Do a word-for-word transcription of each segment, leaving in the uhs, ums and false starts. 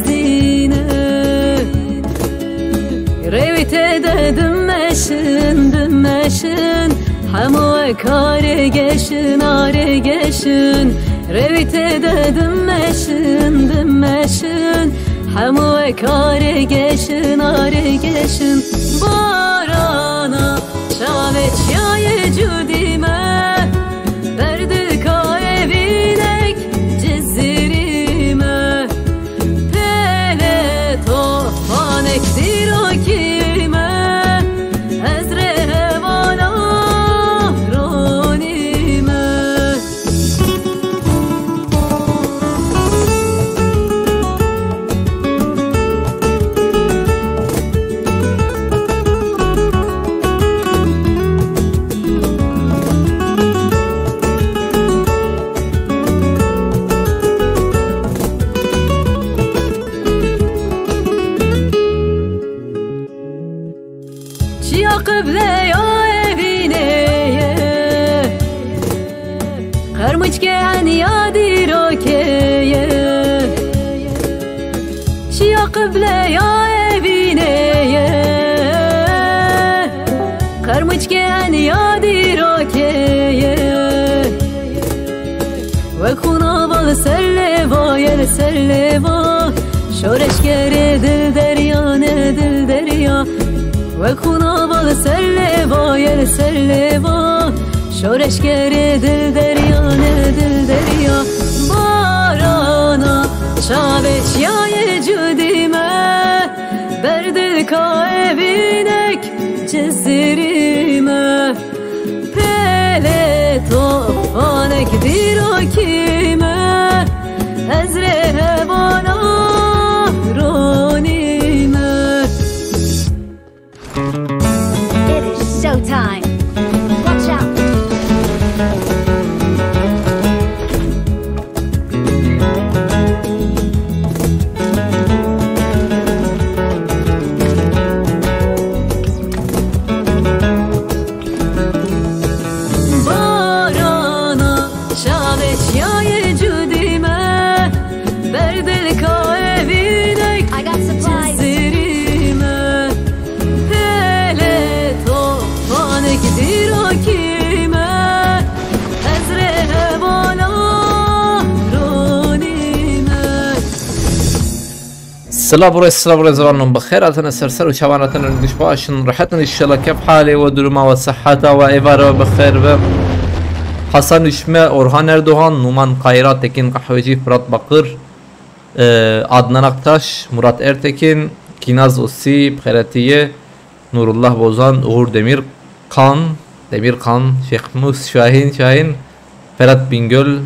Zîne. Rêwî tê de dimeşin, dimeşin. Hemû wek arê geşin, arê geşin. Rêwî tê de dimeşin, dimeşin. Hemû wek arê geşin, arê geşin. Barana çavê çiyayê cudî me. Berdika evînek cizirî me. Pêlê tofanek dîrokî me, ez rê hevala ronî me. Çiya qibleya evînê ye, qermûçke eniya dîrokê ye. Çiya qibleya evînê ye, qermûçke eniya dîrokê ye. Wek xûna va li ser lêva ye, li ser lêva. Şoreşgerê dil derya ne dil derya. Wek xûna va li ser lêva ye, li ser lêva. Şoreşgerê dil derya ne dil derya. Barana çavê çiyayê cudî me. Berdilka evînek cizirî me. Pêlê tofanek dîrokî me, ez rê hevala ronî me. It is showtime. Watch out. Barana çavê çiyayê cudî me, berdilka evînek cizirî me. Pêlê tofanek dîrokî me, ez rê hevala ronî me. Silav û rêz, silav û rêz, rêzvanon bi xêr hatine, ser ser û çavan hatine, giş baş in, rehet in, inşallah kef halê we, duruma we, siheta we, êvara we bi xêr be. Hasan Uşme, Orhan Erdoğan, Numan Kayra, Tekin Kahveci, Fırat Bakır, e, Adnan Aktaş, Murat Ertekin, Kinaz Osi, bi xêretiye, Nurullah Bozan, Uğur Demirkan, Demirkan, Şêxmûs Şahîn, Şahîn, Ferhat Bingöl,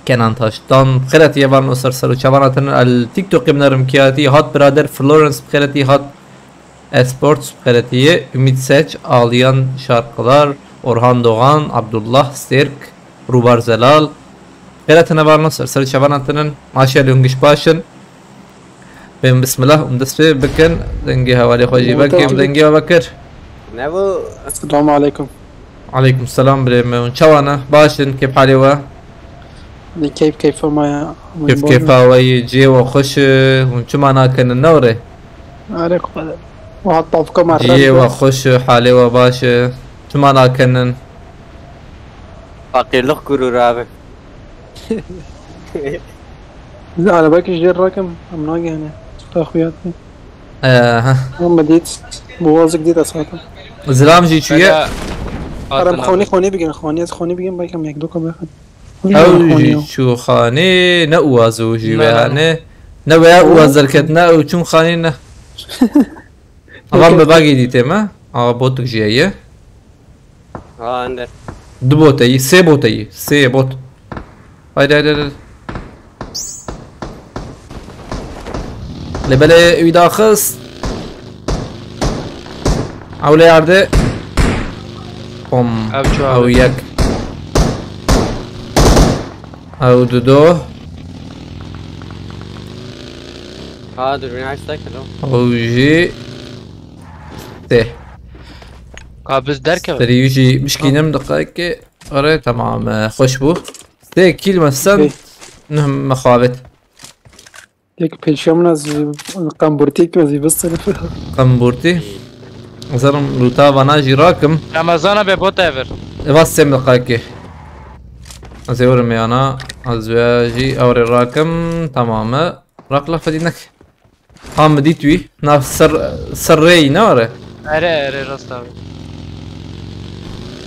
Kenan Taştan, bi xêretiye van o ser ser û çavan hatine, el TikTokê min erimkiyatî hat birader, Florence bi xêretî hat, Esports bi xêretiye, Ümit Seç, Ağlayan Şarkılar, Orhan Doğan, Abdullah Sirk, Rubar Zelal, bi xêretine van o ser ser û çavan hatine, maşallah hûn giş baş in. Bên bismillah, hûn dest pê bikin. Dengê hevalê xwe jî vekê, dengê we vekir. Nebû. Selamu aleykum. Aleykum selam birê me. Hûn çawa ne? Baş in, kêf halê we? Keyf keyfa me ya. Keyf keyfa we yî, cihê we xweş e. Hûn çima nakin ne were? Are xwe. Wa tavka me. Cihê we xweş e, halê we baş e. Çima nakin? Fakirlik gurur abi. Biz arabaki jêr rakim, em nagihane. Suta xuyat. Aha. Ama dit, bu wazik dit asata. Zilam jî çûye. Erem xonî xonî bigin, xonî ez xonî bigin, belki em yek doka bexin. Ew jî çû xanê, ne uwaz û jî wehane. Ne weya uwaz derket, ne ew çûn xanê ne. Avan bi bagî dîtê me. Ava botuk jî heye. Ha, ender. Du bot heyî, sê bot heyî. Sê bot. Haydi, haydi, haydi. Lê belê wî daxist. Ew lê erde. Bom. Ev çar. Ew yek. Ew dido. Ha, dur, bîna işte kilo. Ew jî. Tê. Ka biz derkevin. Serî wî jî bişkînim diqayekê. Are, tamam, e, xweş bû. Sê kîl me send, nuh me xavêt. Yek pêşiya min ez jî qemburtî kim ez jî bistînim. Qemburtî. Zerim lûta vana jî rakim. Ramazana be bot evir. Eva sê deqayekê. Ez ê werim yana. Ez wê jî ew rê rakim. Tamam e. Rak lafedî nek. Ha, min dît wî. Nav ser, ser rêyî ne were? Ere, ere, rast abi.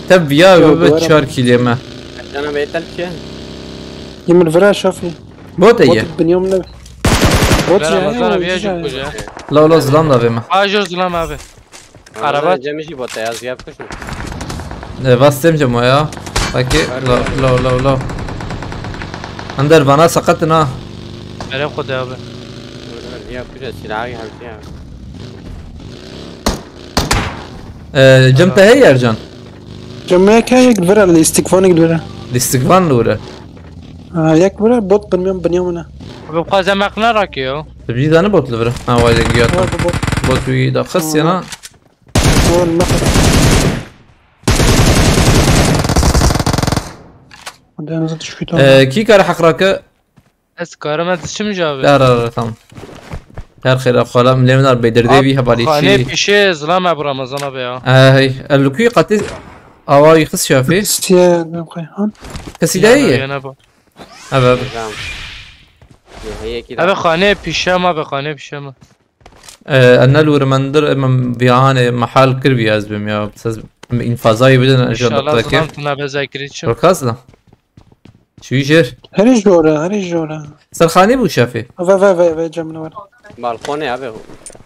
Tev ya, ya, bi çar kîlê me. Cana bê telkê. Yê min vira şafî. Bot e ye. Bot binyam ne. Bot ya, Ramazan ya, abi ya ya. Çok güzel. La, la, zilam da vê me. Aa, jor zilam abi. Araba. Cemî jî bot e ya, ziyap kuşun. E, vas tem cemo ya. Peki, la, la, la, la. Ender vana sakat na. Ere xwe de abi. Ziyap kuşun, silahı geldi ya. E, cem te heye Ercan? Cem me yek heye, yek li vir e, lîstikvanek li vir e. Lîstikvan li vir e. Ha, yek vir e, bot binyam, binyam ne. Bi xwe zemeq ne rakî yo. Tu bî zane bot li vir e. Ha, vay, giya. Var bu bot. Bot wî da xist yana. Tamam. Tamam, ne kadar. Denize düşkü tamam. E, kî kare heq rake? Ez karim, ez diçim ji abi. Ra, ra, ra, tamam. Her xêra xwe lam lê min ar bêdirdê bî hevalî. Xanê pîşê zilam e bu Ramazan abi ya. E, hey, ev li kuyê qatî awa wî xist şafî. Siye ne koy han. Kesî de ye? Yana bu. Evet. Tamam. Ye, heye ki. Abi xanê pîşe ma be, xanê pîşe ma. E, enel wir mendir, em viyanê mahal kir bi ez bim ya. Siz infazayı bidin, inşallah. İnşallah, zilam tuna be zekirî çim. Rokaz da. Çûyî jêr. Herî jor e, herî jor e. Serxanî bû şefê. Ve, ve, ve, ve, cem ne var. Balkonê abi.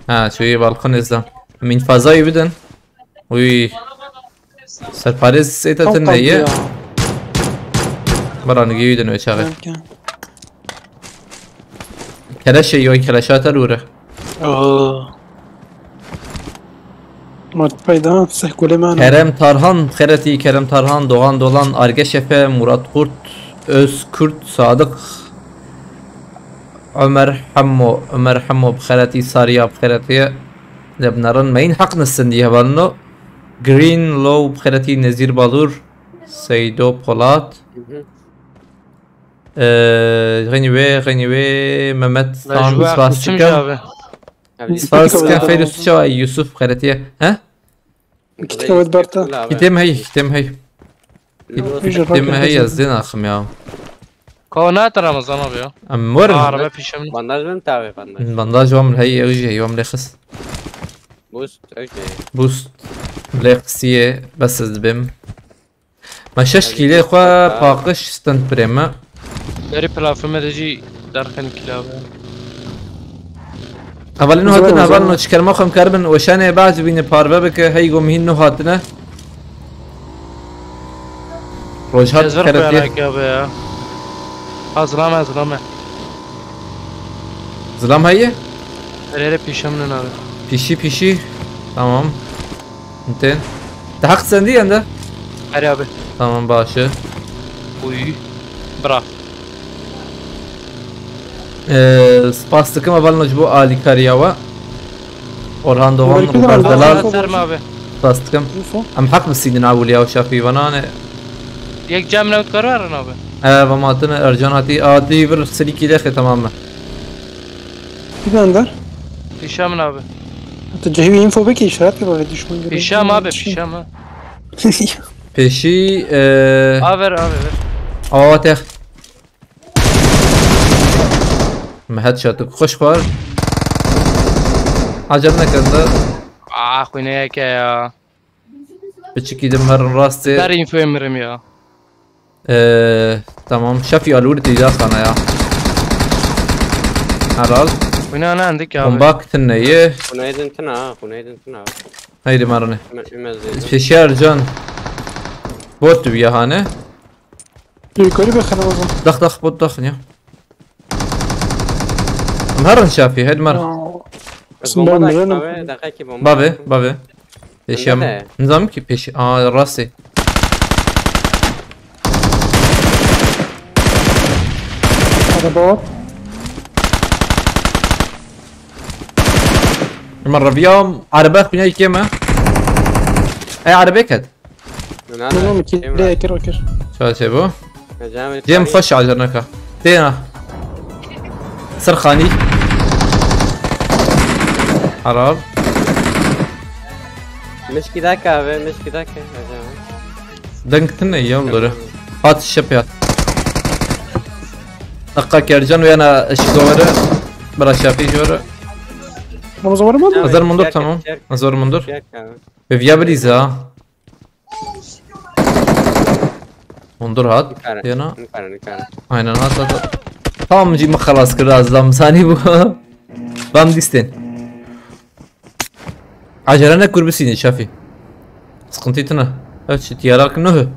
Ha, çûyî balkonê zda. Min fazayî bidin. Uy. Serparêz sêta tune ye. Baranigî wî din wê çaxê. Belki. Keleşê yoy keleşa te lûre. Aa. Mat peyda, seh gulê me. Kerem Tarhan, Xeretî, Kerem Tarhan, Doğan Dolan, Argeş Efe, Murat Kurt, Özkurt, Sadık, Ömer Hemmo, Ömer Hemmo, Xeretî, Sariya, Xeretî, Lebnaran, Meyin Haq Nistindî hevalino, Green Low, Xeretî, Nezîr Balur, Seydo Polat. Hı hı. Ee, Xenî wê, Xenî wê, Mehmet Stan, Spas Çikem. Abi. Spas Çikem, Feydo Suça, Yusuf Xeretiye. He? Kitê wet berta. Kitê me hey, kitê me hey. Kitê me hey, ez dê naxim ya. Ka ne te Ramazan abi ya? Em werin. Araba pişem. Bandaj ben tabi bandaj. Bandaj vam hey, ew jî hey, vam lê xis. Boost, okey. Boost. Lê xisiye, bes ez dibêm. Me şeş kîlê xwe paqij stend pirê me. Berî plafê me de jî derxin kîla be. Hevalino hatin, hevalino çikerma xwe em karibin weşanê behs bîne parve bike, hey gom hîn no hatine. Rojhat Xeretî. Be ya. Ha, zilam e, zilam e. Zilam heye? Her yere pîşe min abi. Pişi, pişi. Tamam. Ten. Te heq sendî yende? Erê abi. Tamam, baş e. Uy. Bra. Ee, spas dikim hevalno ji bo alîkariya we. Orhan Doğan, Rüber Delal. Serma abi. Spas dikim. Em heq bisînin awiliya û şafî vanane. Yek cem ne karar abi. Ee, ve matine Ercan hatî, hatî vir silîkî lexê tamam mı? Pîşe min abi. Tu cihê wî info bikî, îşaret kir bavê düşman görüyor. Pîşe min abi, pîşe min. Pêşî, e, Aver, aver, ver. Awa tex. Me headshot xweş xwar. Acem nekin de. Ah, xwîneyeke ya. Piçikî dim herin rastê. Ber infoyê mirim ya. Ee, tamam. Şefî alûr dîda sana ya. Herhal. Xwîna ne endik ya abi. Bomba kitin ne ye? Xwîna din tina, xwîna din tina. Haydi marine. Ime, ime zeydan. Pêşiya Ercan. Bot tu ya hane. Yukarı bir kanal o zaman. Dax, dax, bot dax ya. Em herin şafî, heydi mer. Ya. Bomba da abi, dakika ki bomba. Bavê, bavê. Pêşiya min. Nizam ki pêşi. Aa, rastê. Araba var. Hemen reviyam. Araba xwîna yekê me. Ey, arabê ket. Tamam, iki, kir, kir. Çaçe bu. Cem xweş acar neka. Têna. Sirxanî. Helal. Mişkî dake abi, mişkî dake. Deng tine ya onları. Hat şep ya. Dakika kercan ve yana eşik overe. Bira şafi jore. Ramazan var mı? Hazır mundur, tamam. Hazır mundur. Ve viya biriz ha. Mundur hat. Yana. Aynen, hat hat hat. Tamam, cî mi xelas kir, az lam sani bu. Bam dîstên. Acele ne, kur bisînî şafî. Sıkıntı tine. Evet, şu tiyarak nuhu.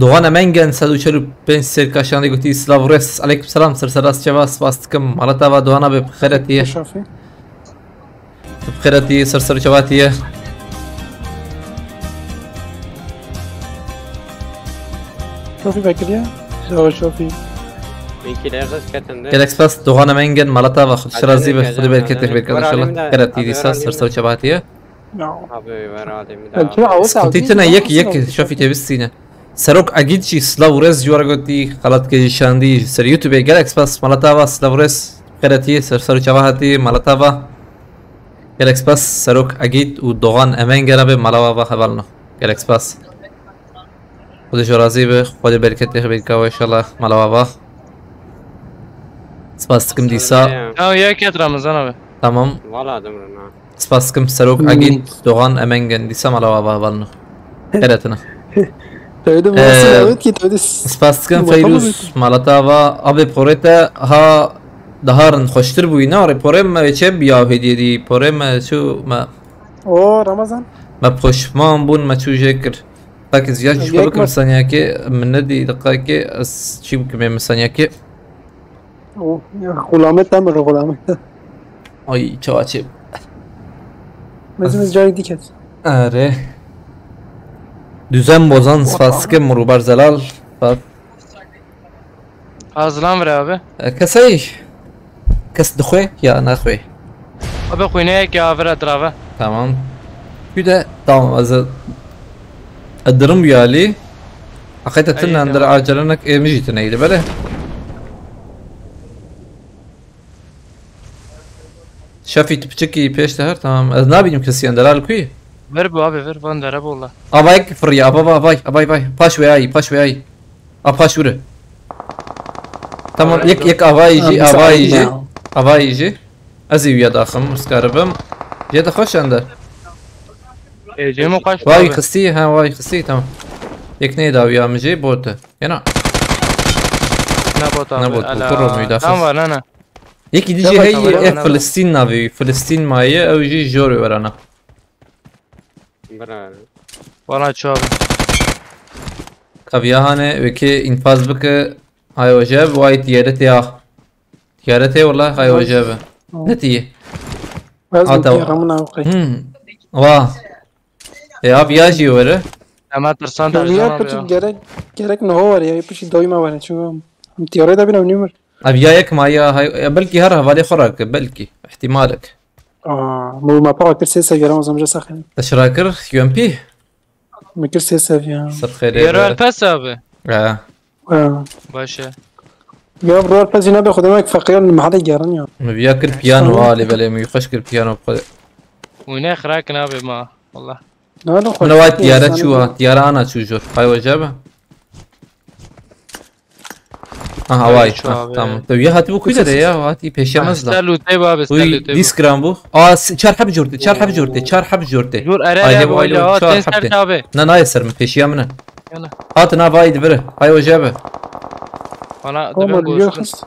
Doğan Emengen sed û çel û pênc serkaşan de gotî, silav û rêz. Aleyküm selam, ser seras çeva, spas dikim. Malata va Doğan abi, bi xêretiye. Şafî. Bi xêretiye, ser ser çevatiye. Şafî bekliye. Silav Şafî. Mişkî dake ketin de. Gelek spas, Doğan Emengen, malata va, xud şirazi be, xud berkete, berkete Var inşallah. alimde, Xêretiye abi, dîsa, var ser alimde. Ser çevatiye. Ya. Abi ver alim Belki de daha. avu Sıkıntı tine, yek yek şafî tevistine. Serok Agit jî silav û rêz ji we re gotî, xelat ke jî şandî ser YouTube, gelek spas, malata va, silav û rêz. Xêretiye, ser ser çeva hatî, malata va. Gelek spas, Serok Agit û Doğan Emengen abi, mala wa va hevalno. Gelek spas. Xwedê ji razî be, Xwedê bereket lê xebîr kawe inşallah, mala wa va. Spas dikim dîsa. Ya yek et Ramazan abi. Tamam. Valla demrina. Spas dikim Serok Agit, Doğan Emengen, dîsa mala wa va hevalno. Xêretine. Tevde bu Ee, nasıl evet ki tevde s- Spas dikim Bakalım. Feyruz, malata va, abi porê te ha daha rind xweştir bûyî, ne, porê me çê biya hêdiyê dî, porê me çû me, Oo Ramazan. me poşman bûn, me çû jê kir. Takî ziya jî Yek xwe bikim me- saniyekê, min nedî, diqekê, ez çî bikim ê min saniyekê. Oo ya, xulame temir xulame. Ay, çawa çê. Mezimiz cayı diket. Erê. Düzen bozan, spas dikim, Rûber Zelal. Spas. Hazırlan ver abi. E, kesey. Kes dixwe ya naxwe. Abi xwîneyek ya ver etrafa. Tamam. Bir de tamam, ez e, durum bu yali. Hakikaten Ay, nandır tamam. Acelenek, e, mijî tineydi böyle. Şafî, tu piçekî pêş de her, tamam. Ez nabînim kesî, em delal kuî? Ver bu abi ver van dere bolla. Avayek fırya, ava, ava, avay, avay, avay. Paş ve ay, paş ve ay. A paş vure. Tamam, Avay yek, dur. yek avay jî, Ha, avay bir jî. saniye. Avay jî. Ez ê wiya daxim, ez karibim. Jê de xweş ende. E, Cemo kaç Vay abi? Xistî, ha, vay Xistî, tamam. Yek neyê dawiya min jê bot e. Yana. Ne bot abi? Ne bot, Ala. bu kuro müydü, Tam Xist? var nana. Yekî dî Ne jî bot hey, abi, e, ne Filistîn navê wî. Filistîn maye, ew jî jor wê werana. Bira. Valla ço abi. Kaviya hane, wekê infaz bike, hay hoca, bu ay tiyaret ya. Tiyaret ya, wala, hay hoca be. Ne tiye? Ez Hatta- bir yaramın avukayı. Hmm. Wa. E, abi ya jî were. Ama tırsan Dünyaye tercan abi piçi ya. gerek gerek noho var ya, piçi doyma var çünkü. Tiyare da bir oynayayım. Abi ya yek maye, hay, ya belkî her hevalê xwe rake, belkî. Ihtimalek. Aa, bu mapa kir ses seviye ama zamca sakın. Teşrakir, U M P. Mı kir ses seviye. Sır xêrê. Yero Alpes abi. Ha. Ha. Başa. Ya bro, pezine be xudeme fakir mahalle gelin ya. Mi viya kir piyano, alê belê mi xweş kir piyano xwe. Wîne xirakin abi ma. Valla. Ne lan? Min wa tiyare çû ha, tiyare ana çû jor. Hay hoca be. Aha, vay. Çû Ha, abi. tamam. Tabii ya, hatî bu kuy de ya, hatî peşemez lan. Stel û tey abi, stel Uy, û tey. dîs gram bu. Aa, s- çar heb jortê, çar heb jortê, çar heb jortê. Dur, ere, Ay, ere, hebu, bu ay, ya, çar ten ser hebtê. abi. Ne, nayê ser min, peşiya min e. Yana. Hatin ha, vay, divire. Hay hoca be. Bana Koma dibin diyor goştun. kız.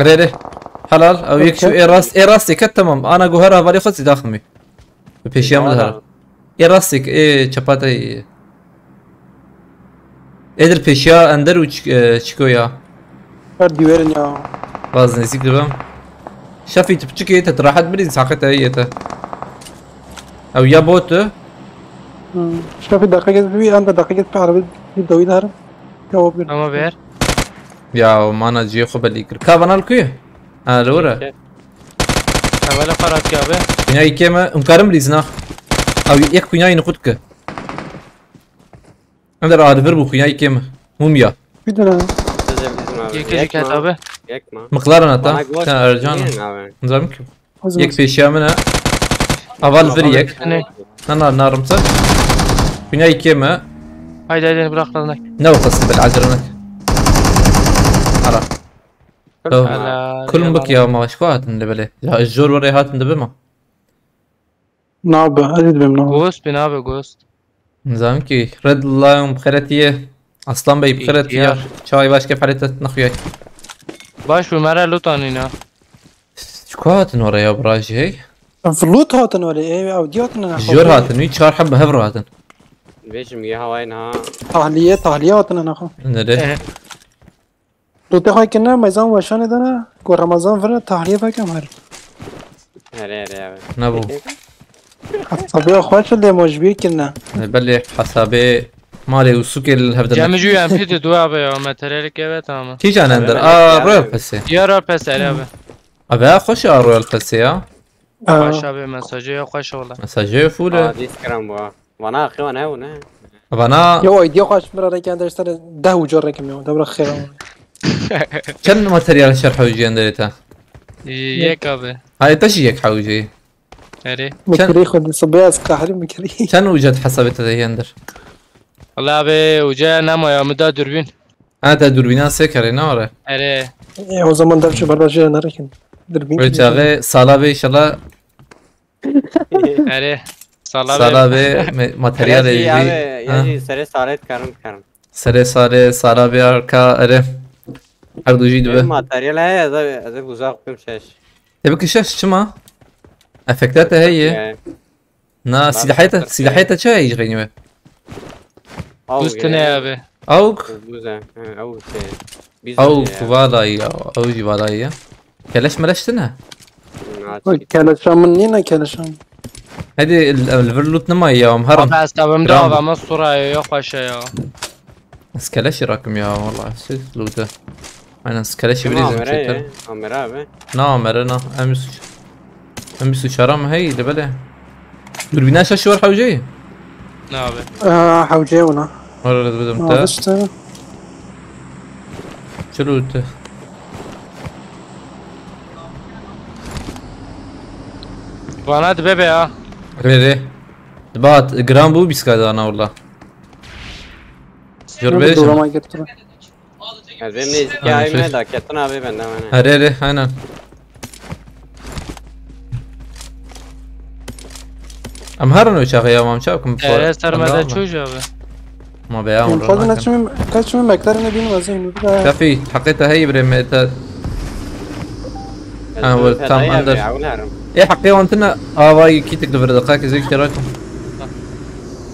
Re re. Helal. Ew yek şu ê rast, ê rast êket, tamam. Ana guhera valê xwe zî daximî. Bi peşiya min dihera. Ê rast êk, ê çepa te ê. Êdir peşiya ender û çik-, e, çiko ya. Her diverin ya. Baz nêzîk dibim. Şefî, tu piçikê te, tu rahat birî, saqet te yê te. Ew ya bot e. Hmm. Şefî, dakika gez bir anda dakika gez bir araba bir dawî darim. Cevap ver. Ama ver. Ya, mana cihê xwe belî kir. Ka vana li ku ye? Ha, li wir e. Evvela Ferhat abi. Kunyayî kêm e, hûn karin bilîzin ha. Ew yek kunyayî nixwe dike. Em de radivir bû, kunyayî kêm e. Mumya. Bir tane. Yekê ket abi. Yek ma. Mıklar anata. Bana ghost Sen Ercan. Niye abi? Nizam ki. Yek peşiya min e. Aval bir yek. Ne? Na na na rımsat. Güne iki mi? Haydi haydi bırak lan. Ne o kısım bil acırnak. Ara. Helal, Kul yalan. Bik ya ma şu hatin de bile. Ya jor ve rehatin de bima. Nabe, ez dibim nabe. Ghost bin abi ghost. Nizam ki Red Lion bixeretiye. Aslan Bey bixeretiye. Çay başka faaliyet naxuyay. Baş bu mera loot anina. Çiko hatin oraya burajı hey? Loot hatin oraya, ev avdi hatin ana. Jor hatin, üç çar hebe hev hatin. Vejim ya havayın ha. Tahliye, tahliye hatin ana. Nere? Dotê xwe kirine meyzan weşanê de ne, ku Remezan vire tahliye vekem her. Erê, erê, abi. Nebû. Hesabê xweş lê mecbûr kirine. Belê hesabê malê û sûkê li hev de Cem ne. Jû em pî di dua be ya, me terelek evet ama. Kîjan ender? Abi, a Royal Pass'ê. Ya Royal Pass erê abi. Abi, a xweş a Royal Pass'ê ya. Aa. Xweş abi, mesajê ya xweş ola. Mesajê full e. Aa, diskiran bu ha. Vana axi wan ew ne? Vana. Yo, idea xweş mira reken de işte deh uca rekim yo. Debra xêra. Çend materyal şer hewciyen derê te? Yek abi. Hayır, te jî yek hewcî. Erê. Mikirî xwe di sibê ez qehri mikirî. Çend uca di hesabê te de yendir? Valla abi uca nema ya, mi da dürbün. Ha, te dürbünan sê kere ne ara? Erê. E, o zaman dev şu berda jê nerekin. Dürbün. Ve çağı sala ve inşallah Erê. Sala Sala be. Be me- materyal Keleşî ejî. Abi, Ha. Ya jî serê salê dikarim dikarim. Serê salê sala be arka erê. Her du jî Benim dibe. Materyal heye, ez ê, ez ê uzak bikim şeş. Te bikişe çima? Efekte te heye. Yani, Na silahê te, silahê te çi heye ji xeynî we? Av Dustine gire. Abi. Aug. Buze. Ha, av şey. Biz Aug ya. Vala ya. Aug jî vala ya. Keleş meleş tine. Naçik. Keleşa min nîne keleşa min. Hadi el, el vir loot nema ya, em herin. Abi hesabım da Gram. Avama suraya yok aşağıya. Ez keleşî rakim ya, vallahi siz loot'e. Aynen, ez keleşî Ama bilîzim amere çetin. Ye, amere abi. Na amere na, em üst. Em üst uçara mı hey, de bele. Dürbüne şaşı var hawcayı. Ne abi? Aa, hawcaya ona. Var öyle bir Aa, durum işte. Çıl loot'e. Bana de bebe ya. Re re. Bat, gram bu biska da na valla. Jor Şunu bir bêjim. Dolama getir. Ez benim ne izleyeceğim ne da ketin abi benden hani. Here here, aynen. Em herin o çaxê ya, mam çaw kim. Ere sermede çoğu abi. Ma be ya, Fazla ne çim, kaç çim mektarına bin vaziyim. Kafi, haqiqete hey bre me te. Ha, we tam ender. E, haqqê wan tine avayî kîtik li vir deqakê zêk kera ku.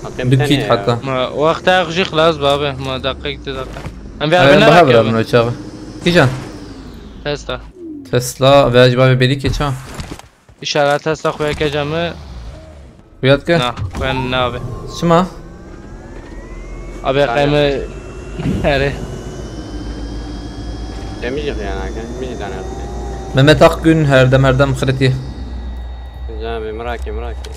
Haqqê Du min kît tenê ya. Heta. Ma wexta xwe jî xilas babe, ma deqek du deqa. Em vê Em arabê ne baha rakê vir abi? Abin o çağı. Kîjan? Tesla. Tesla, vê acaba vê bêlî kê ça? İnşallah Tesla xwe kecamı. Uyat ke? Na, ben ne abi? Çima? Abi Çay kayma yok. Herê. Demir yok yani, arkadaş. Bir tane yaptı. Mehmet Akgün her dem her dem xiretiye. Güzel abi, merak etme, merak etme.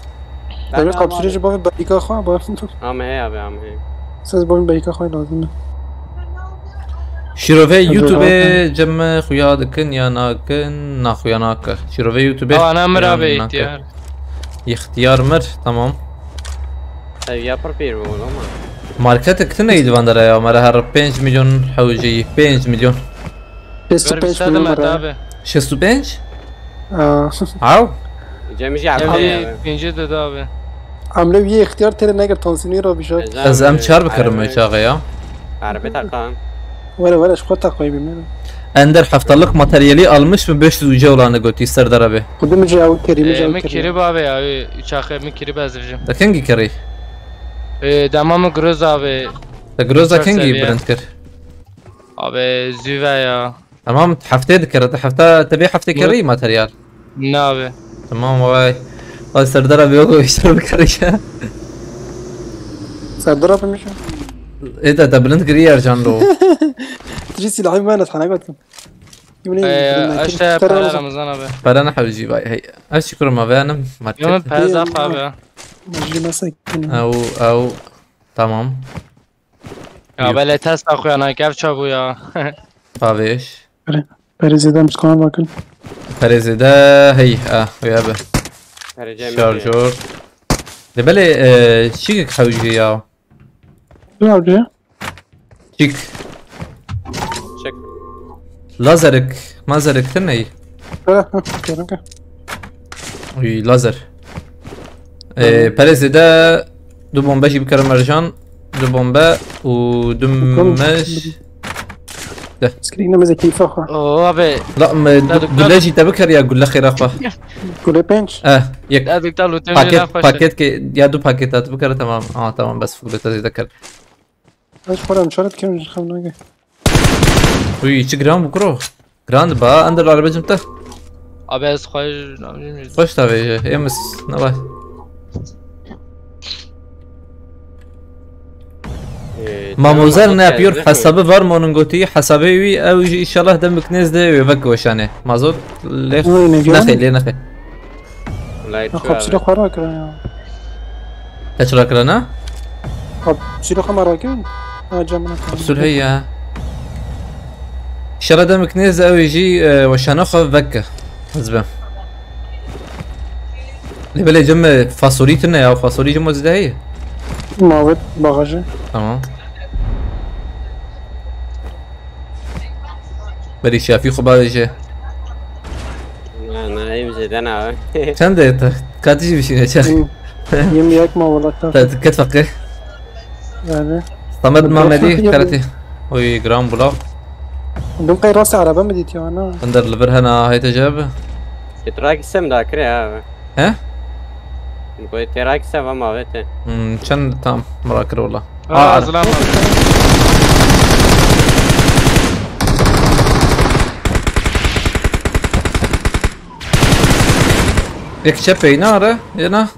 Demir kapsülü ji bavê berîka xwe, bavê. Ama hey abi, ama hey. Siz bavê berîka xwe lazim e. Şîrovê Hadi YouTube bakalım. Cem xuya dikin ya nakin, na xuya nake. Şîrovê YouTube. Aa, ana mir abi ihtiyar. İhtiyar mir, tamam. Ev yapar bir bu ama. Marketek tine îdvan dere ya, mera her pênc milyon hewcî, pênc milyon. Şêst û pênc milyon mera. Abi. Şêst û pênc? Aa. Haw? Cemî jî Abi, abi. Pêncî de abi. Em lê wî îhtiyar têne neger tansînî re bîşe. Ez em çar bikerim çaxê ya. Harbi takan. Were were, ji xwe teqoyî bî min. Ender haftalık materyali almış mı beş yüz uca olanı götü Serdar abi? Xwedî min jî ew kerî, min jî Ee, ew mi kerî. Kirib abi ya, çaxê mi kirib ez vijim. Da kengi kerî? Ee, dema mi Groz abi. Da Groza kengi bilind kir? Abi züve ya. Tamam, heftê dikere, te hefta, te bê heftê kerî materyal. Ne abi? Tamam, vay. Vay Serdar abi yok, o işler bir karışa. Serdar abi mi şu? E de, te bilind kiriye Ercan lo. Tijî silahê min ez hene gotim. Ee, işte para Ramazan abi. Para ne hewcî vay hey. Ez şükür ma benim market. Yok, para zaf abi. Mecbur nasıl? Ew, ew. Tamam. Ya belê Tesla xwe ya, na kev çabû ya. Pavêj. Belê. Perê zêde em dikarin vekin. Perê zêde hey, ah, wê be. Perê cem Şarjör. De belê, e, çîkek hewcî ya. Ne yapıyor? Çîk. Çek. Lazerik, mazerik tine. Ha, ha, okey, okey. Uy, lazer. Ee, Tamam. Perê zêde du bombe jî bikere mercan. Du bombe û du Bakalım. mej. De. Screen namaze keyfa xwe. Oo, abi. La, me, Ya, gu-, doktor. Gule jî te bikere ya, gule xêra xwe. Gule pênc. Eh, yek. Ya, doktor, lütfen Paket, laf başla. Paket ke, ya du paket at bikere, tamam. Aa, tamam, bes gule te zêde kir. Ez xwe re em çare dikim, ji xem nage. Uy, çi giran bû kuro. Giran diba, em der arabecim te. Abi ez xwe namcim jî. Xweş tavêje, êmis, ne bay. Ee, Mamozer tamam, ne yapıyor? Hesabı var mı onun götü? Hesabı evi, ev jî inşallah demik nêz de wê vek weşane. Mazot lê Oy, ne diyor? Nexê, lê nexê. Lay Ya, çi kapsülü abi? Xwe rakira ya. Te çi rakira ne? Kapsülü xwe me rakir. Ha, cem bana Kapsül heye. Şere demik nêz ew jî, e, weşana xwe veke. Ez be. Lê belê cem fasolî tune ya, fasolî cem zide heye. Mavet bagajı. Tamam. Berî şafî xwe bavêje. Na, na, em zêde ne abi. Çend e te? Katî jî bişîne çend? Yirmi, yirmi yek ma welatta. Te ket feqê. Yani. Samet Mamedî, Karatî. Oy, giran bula. Dum qey rastê araba mi dît ya, na? Ender li vir hena, heyte cebe. Têrakî sem dakire abi. He? Goy têrakî se va mavete. Hmm, çend tam merak kir wala. Aa, Aa, zilam abi. Yek çepê ne ara? Yena.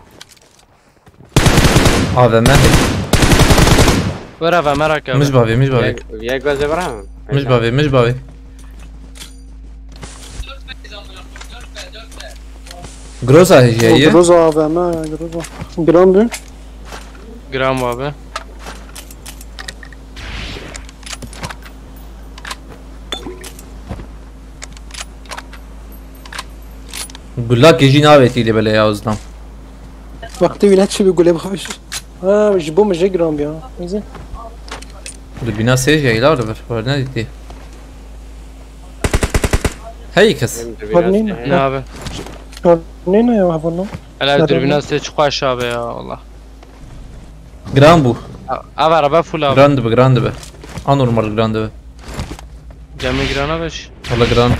A V M. Wera ve merak abi. Mij bavê, mij bavê. Yek, yek gazê bira. Mij bavê, mij bavê. Groza hêjî ye. Groza A V M, Groza. Giran bû. Giran bû abi. Gulakê jî navêtî lê belê ya, Ozlem. Wextê wî neçibî gulê bixwîş. Ha, ji bo min jê giran bû ya. Neyse. Dibîna sê jî heyla li vir, werne dîtî. Hey kes. Em dibîna Hadi neyne? sê. Ne abi? Hadi neyne ya, hevano? Hele Nerede dürbüne lan? Sê çi xweş abi ya, Allah. Giran bû. A-, ev araba full abi. Giran dibe, giran dibe. Anormal giran dibe. Cemî girana beş. Wala giran.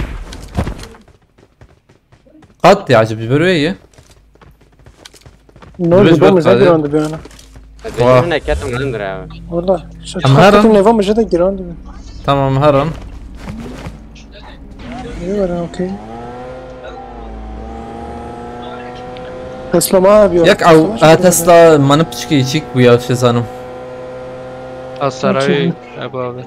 Qat ya, acaba bir ye. Ne oldu? Biz Bu bak müze hadi. Giran dibe yani. Wah. Benim ne ketim lan abi. Valla. Em her an- Neva müze de giran dibe. Tamam, her an. Ne var, okey. Tesla ma abi. Yak ew, Tesla a Tesla mani piçkî çîk bû ya, şezanim. Asarayî, Ebu abi.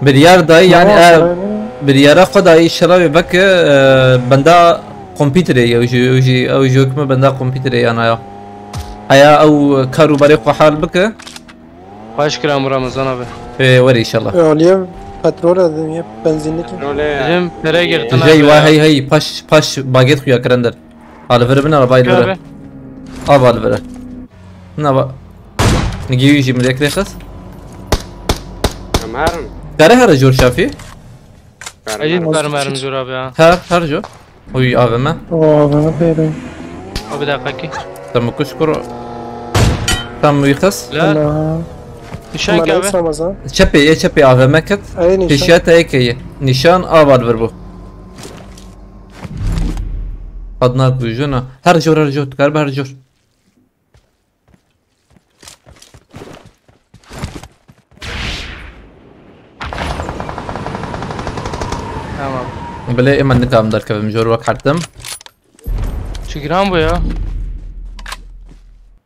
Biryar dayî, yani, Tamam, e, Asarayî. Biryara xwe dayî şeravê veke, e, benda kompîterê ye, ew jî, ew jî, ew jî hikme benda kompîterê yana ya. Heya ew kar û barê xwe hal bike. Xweş kiram Ramazan abi. Ê, were inşallah. E, Aliyev petrol edin, ye benzinlik. Petrolê Bizim pere girtin Jey abi wa ya. Hey hey, paş, paş baget xuya kirender. Alivir bin, araba alivir. Abi. Av alivir. Na ba. Nigi yüzü mülek de kız. Em herin. Kare her jor şafi. Ecî Herin. Bermerim zor abi ya. Her, her jor. Uy, A V M. O, A V M peyre. Abi dakika ki. Tam kuş kuru. Tam uy kız. La. Ana. Nişan ki Maleis abi. Ramazan. Çepê, e çepê A V M ket. Ay, nişan. Pêşiya te eke ye. Nişan av alivir bu. Adnak bujuna. Her jor, her jor. Dikar her jor. Tamam. Bilê ê min nikarm derkevim, jor wek hertim. Çi giran bû ya?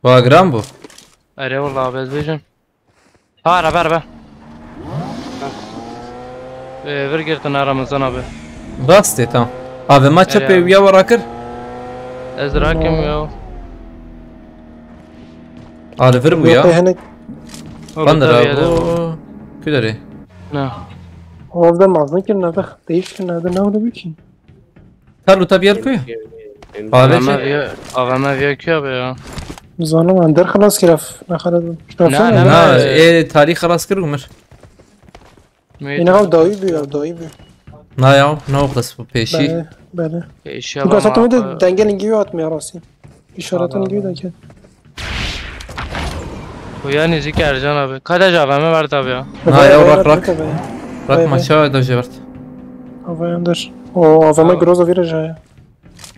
Wa giran bû. Erê wala, ez bêjim. Ha, araba, araba. Ee, vir girtin ha, Ramazan abi. Rastê, tamam. Abi, ma çepê abi. Ya wara kir? Ez rakim ya. Alivir bû ya. Yok, yani. Bandira bu. Küleri. Ne? Orada mazlum ki ne de değiş ki ne de ne oldu bu ki? Karlo, te biyar ku ye? M G, M G. Abi A V M şey- viya, A V M viya ki abi ya. Zanim ender xelas kiref. Ne xelas. Ne, ne, Na, ne? e, tarî xelas kir Umir. Yine abi dayı bir ya, dayı bir. Na ya, ne o qas bu pêşî? Bele, bele. Eşya Bu kasatımı da dengelin gibi atmaya rasi. İşaretin gibi de ki. Bu ya nêzîk Ercan abi. Kadej A V M verdi abi ya. Na ya, rak, rak. Rak maşa da jevert. Avayandır. O avama groza vereceği.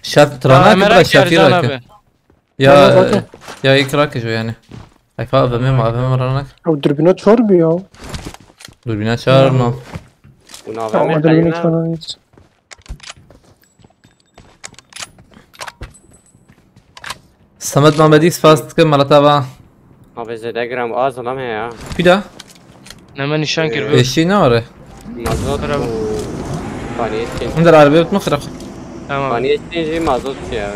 Şef trana A V M kibra rak şefî Ercan rak. Abi. Ya, Tamam, ya ilk rak jo yani. Ay fa A V M, A V M ranak. O dürbüne çor bir ya. Durbine çağırma. Buna Tamam, vermek dürbüne eline. çor. Samet Mamedî spas dikim, mala te va. Abi zede gram az adam ya. Kuda? Ne me nîşan kir bu. Eşî ne are? Mazot Bravo. bu. Paniye için. Hindar arabê bitme xiraq. Tamam. Paniye için mazot ya.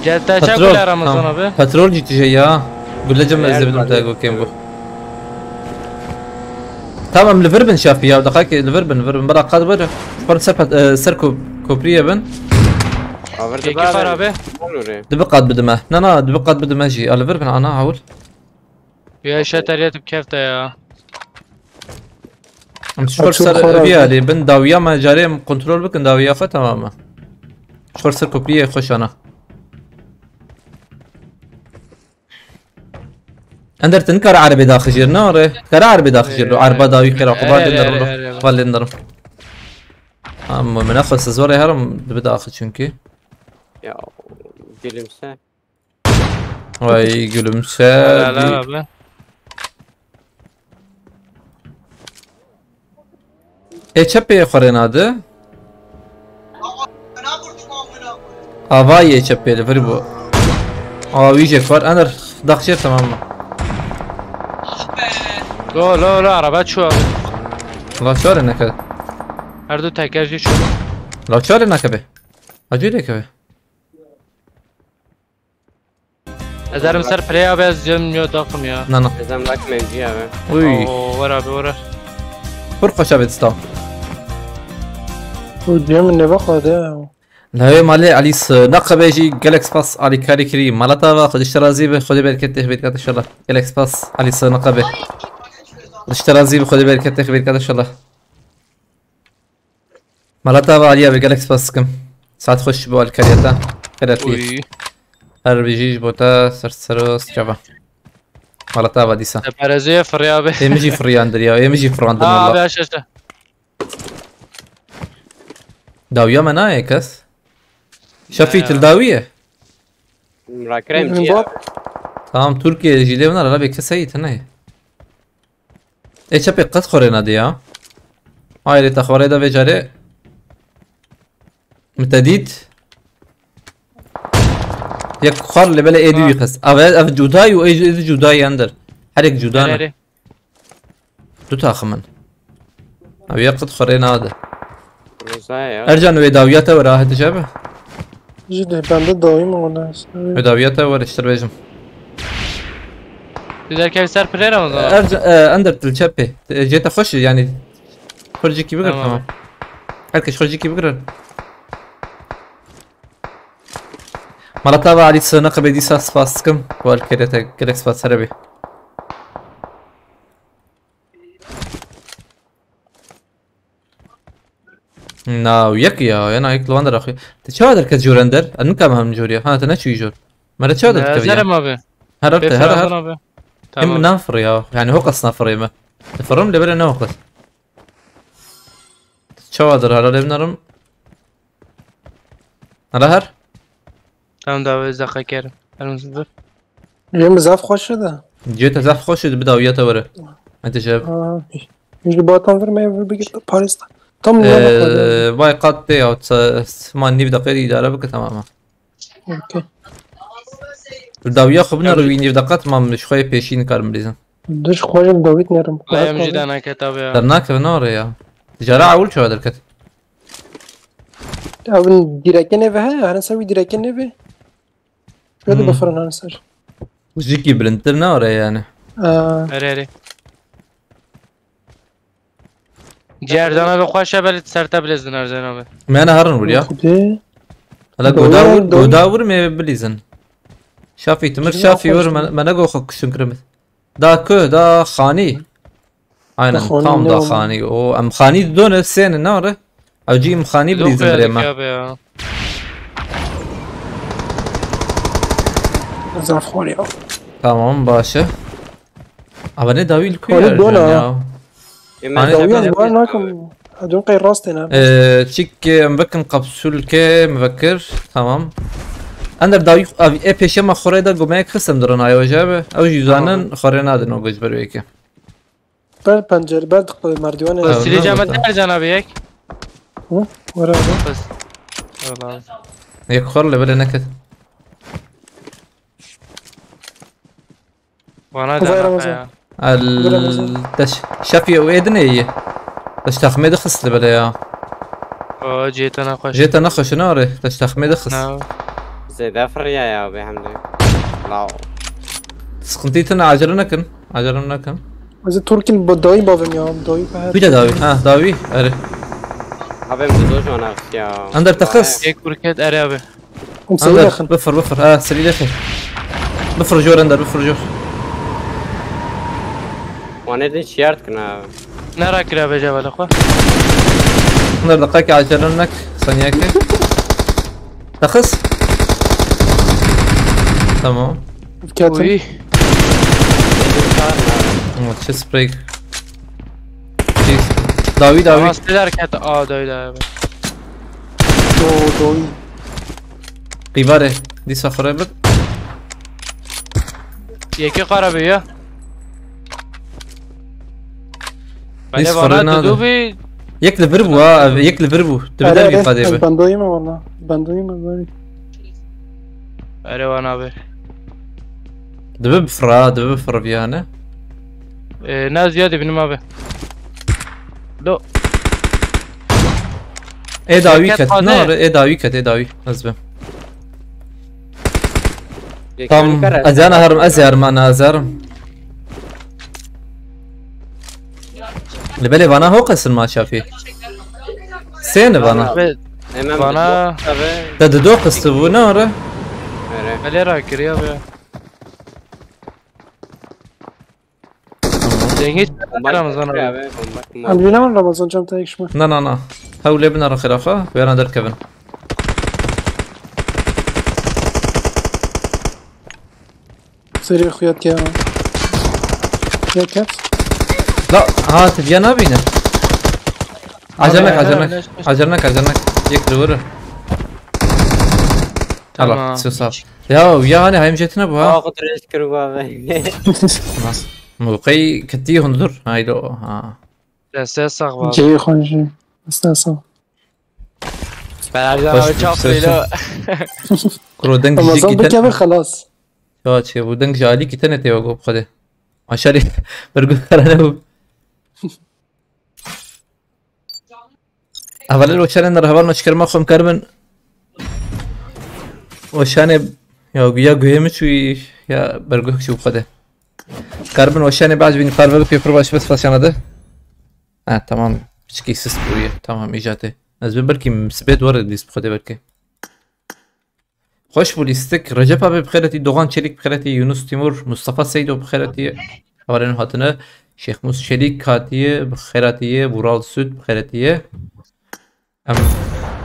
Gel te çek Petrol. bile Ramazan Tamam. Abi. Petrol ciddi şey ya. Gullecim Değer ez dedim kaldı. Tego kem bu. Tamam, li vir bin şafî ya. Daha ki li vir bin, li vir bin. Bırak kad bir. Şu ser pet-, e, ser kop-, kopriye bin. Aver Kekî xar abi. Olur ya. Dibi qat bidime. Na na, dibi qat bidime jî. A li vir bin ana hawil. Ya şeteriyet bi kefte ya. Em şu Açıl ser xora bir abi. alî bin dawiya me carê em kontrol bikin dawiya xwe tamam e. Şu ser kopriye xwe şana. Ender, tu nikare erebê daxijêr, ne are? Kare erebê daxijêr, do erba dawî qêra xwe, Ere, bar ere, lênderim, ere, ere. bar lênderim. Ama min nexwest zor e herim dibi daxi çünkü. Ya gülümse. Vay gülümse. Helal abi. E çepê xwe rê nade. Ava ye çepê li vir bû. Aa, wî jek var. Ener daxçe tamam mı? Lo lo lo araba çû abi. La çare neke. Her du teker jî çû. La çare neke be. Acele ke be. Ez erim ser pirê abi ez cem yo daxim ya. Na na. Ezem bak mevci abi. Uy. Oo, var abi var. Kur koşa bet sta. Bu diye mi ne bak hadi ya. Lawê malê Elî Sinaxebê jî gelek spas alîkarî kirî. Mala te ava, Xwedê ji te razî be, Xwedê bereketê xwe bêt inşallah. Gelek spas Elî Sinaxebê. Xwedê ji te razî be, Xwedê bereketê xwe bêt inşallah. Mala te ava Alî abi, gelek spas dikim. Saet xweş bo alîkariya te. Xêr hatî. Uy. Her bijî ji bo te ser ser û çava. Mala te ava dîsa. Te perezê fırya abi. Ê min jî firiyandir ya, ê min jî firandin Aa abi valla. aşağı aşağı. Dawiya me nayê kes. Şefî Ya. Til dawiye. Rakrem ci ya. Tamam, Türkiye jî lê min ara bê keseyî tine. Ê çepê qet xorê nade ya. Ayrê te xorê de vê carê. Min te dît. Yek xwar lê belê ê dû Ha. Yî xist. Ev, ev cudayî û ê, ê cudayî ender. Her yek cuda ne. Nerede? Du taxim in. Ev yek qet xorê nade. Rıza ya. Ercan wê dawiya te were, ahê dije be. Jide bende dayım ona işte. Wê dawiya te were, ştir bêjim. Güzel kevi ser pirê Ramazan abi. Ercan, e, ender til çepê. E, cê te xweş e, yani. Xurcikî bigir Tamam. Tamam. Herkes xurcikî bigir. Mala te ava Alî Sinaxebê dîsa spas dikim. Wal kerê te gelek spas here bê. Na, yek ya, ya na yek li wan der axî. Te çawa derket jor ender? Ez nikam hem jor ya. Ha, te neçûyî jor. Mere çawa derket ya? Hazırım abi. Her her te, her her. Abi. Hem Tamam. nafir ya. Yani hokas nafir me. Te firim lê bere ne hokas. Çawa der hala lê binarim. Hala her. Tamam da ez dakika kerim. Elim zıdır. Yem zaf xweş e de. Cê te zaf xweş e, bi dawiya te were. Ente jeb. Ha, Yüzü batan vermeye bir bir gitti Paris'te. Tam ne bakmadı. Ee, vay qat te ya, te, sima nîv deqe idare bike tamam. Okey. Dawiya xwe biner wî nîv deqe tamam, ji xwe pêşî nikarim bilîzim. Dış xwajim David nerim. Ayağım cidden haket abi ya. Dernakeve ne oraya ya. Tijara awil çawa derket. Evin direke neve he, hani sen bir direke neve. Şöyle Hmm. Buffer'ın hani ser. Jikî bilindtir ne oraya yani. Aa, Ere ere. Ciğer canabe xweş e, belê ser te bilêzin her canabe. Me ne herin vur ya. Xwedê. Hala goda vur, goda vur me bilîzin. Şafî timir, Şafî vur, me, me ne go xwe kuşun kirim. Da ku, da xanî. Aynen, tam da xanî. O, em xanî didone sêne nare. Ew cî em xanî bilîzin birê me. Zaf xor ya. Tamam, baş e. Ava ne dawî li ku yer dona ya? Dawî ez bar nakim. Edun qey rastê ne. Ee, çik em vekin kapsülke, em vekir. Tamam. Ender dawî, ev, e, pêşe me xorê de gomeyek xistim dirin ayo jabe. Ew jî zanin xorê nadin o goj ber weke. Ber pencere, ber diqbe merdivanê. Silî came der cana bir yek. Hı? Were abi. Bas. Eyvallah. Yek xor le bile neket. Vana cana ya. El deş şefiye û êdinê ye. Deş taxmê de xist li bile ya. O cêta nexweş. Cêta nexweş ne are. Deş taxmê de xist. Zêde firiya ya be hemde. Law. Sıkıntı için acele nekin. Acele nekin. Ez Turkî bi dawî bavim ya, dawî bi her. Bir de dawî. Ha, dawî. Erê. Abi em dido jona ya. Ender texis. Ek kurket erê abi. Em seyî Ender, yaxin. Bifir, bifir. Ha, serî de xêr. Bifir jor Ender, bifir jor. Wane din şiyart kina. Nera kira be cevale xwe. Ender, deqekê acele nek. Saniyeke. Texis. Tamam. Ketin. Uy. Ama çi spray. Çi- Dawî, dawî. Ama siler ket a dawî dawî. Do, dawî. Qîvarê. Dîsa xure bir. Yekê qara be ya. Nîs Belê xwe vana rê nade. Didu bi. Yek li vir bû ha, ev yek li vir bû. Dibi Erê, dergê erê, xadê ez bi. Bendoyî me valla. Bendoyî me, bendoyî. Erê wana be. Dibi bi fira, dibi bi fir viyane. Ee, ne ziyade binima be. Lo. Ê dawî Şevket ket, xadê. Ne, ê dawî ket, ê dawî. Ez bim. Tam, ez yana herim, ez herim, ana, ez herim. Li belê vana ho qesin ma şafî. Sê ne vana. Ve Hemen vana- bir tabii. Te dido qistibû, ne ore? Öyle. Belê ra kiriya be. Dengê Bomba Ramazan abi. Abi, bomba, bomba. Em bîne min Ramazan can te ekşme. Na, na, na. Hewlê bine re xirafa, wêran derkevin. Serê xuya tiya. Ya ket. La, ha, tu diya nabîne. Acele nek, acele nek. Acele nek, acele nek. Yek li wir. Hala, Tamam. Sio sağ. Ya, ya hani hayım jetine bu ha. Aa, direkt kırıp abi. Nasıl? Mewqey ketiye hundur. Haydi o, ha. Desteğe sağ ol. Ceyhun jî. Desteğe sağ ol. Ben her zaman Hoş abi çok bulduk, söyle. Kuro deng Ramazan jî bikeve xelas. Ya çi bu deng ji alî kî tenê tê wego bixwedê. Aşarî bergu karane bû. Hevalê roşanên derheval me çikerma xwe em karibin. Roşanê ya, ya guhê min çûyî ya bergu çû bixwedê. Karibin roşanê behs bînî parve bike pir baş bes fasiyana de. Ha, tamam. Piçkî sist bûye. Tamam, îca tê. Ez bi belkî sibê dwar dîs bixwedê belkî. Xweş bû lîstik. Recep abi bi xêr hatî, Doğan Çelik bi xêr hatî, Yunus Timur, Mustafa Seydo bi xêr hatî. Hevalên hatine. Şêxmûs Çelik hatiye, bi xêr hatiye, Vural Süt bi xêr hatiye. Em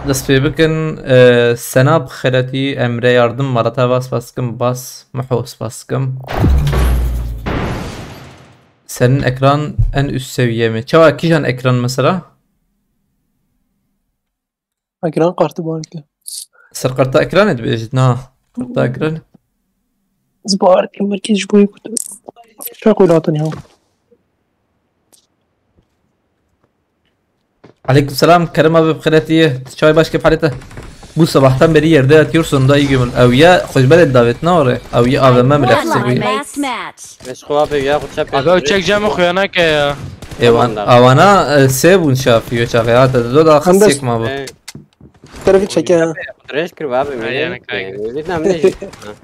dest pê bikin. Ee, Sena bi xêr hatî, Emre Yardım, Maratava spas dikim, Bas, Miho spas dikim. Senin ekran en üst seviye mi? Çawa kîjan ekran mesela? Ekran kartı var ki. Ser karta ekranê dibêjit, na. Karta ekranê. Ez bawer dikim belkî ji bo yek Çok oynattın ya. Aleyküm selam, Kerem abi, bi xêr hatiye. Çay başka palete. Bu sabahtan beri yerde yatıyor, sonunda iyi gömül. Ew ya, xweş belê davet ne ore? Ew ya A V M bile xise bu. Meşku abi ya, bu çap. Abi o çek camı xuyana ke ya. Ewan, awana, e, sê bûn şafiyo çaxê. Ha, te do da xis çek ma bu. Terefî çeke. Dirêj kir abi. Ay, yani, kaygı. Millet namine jî.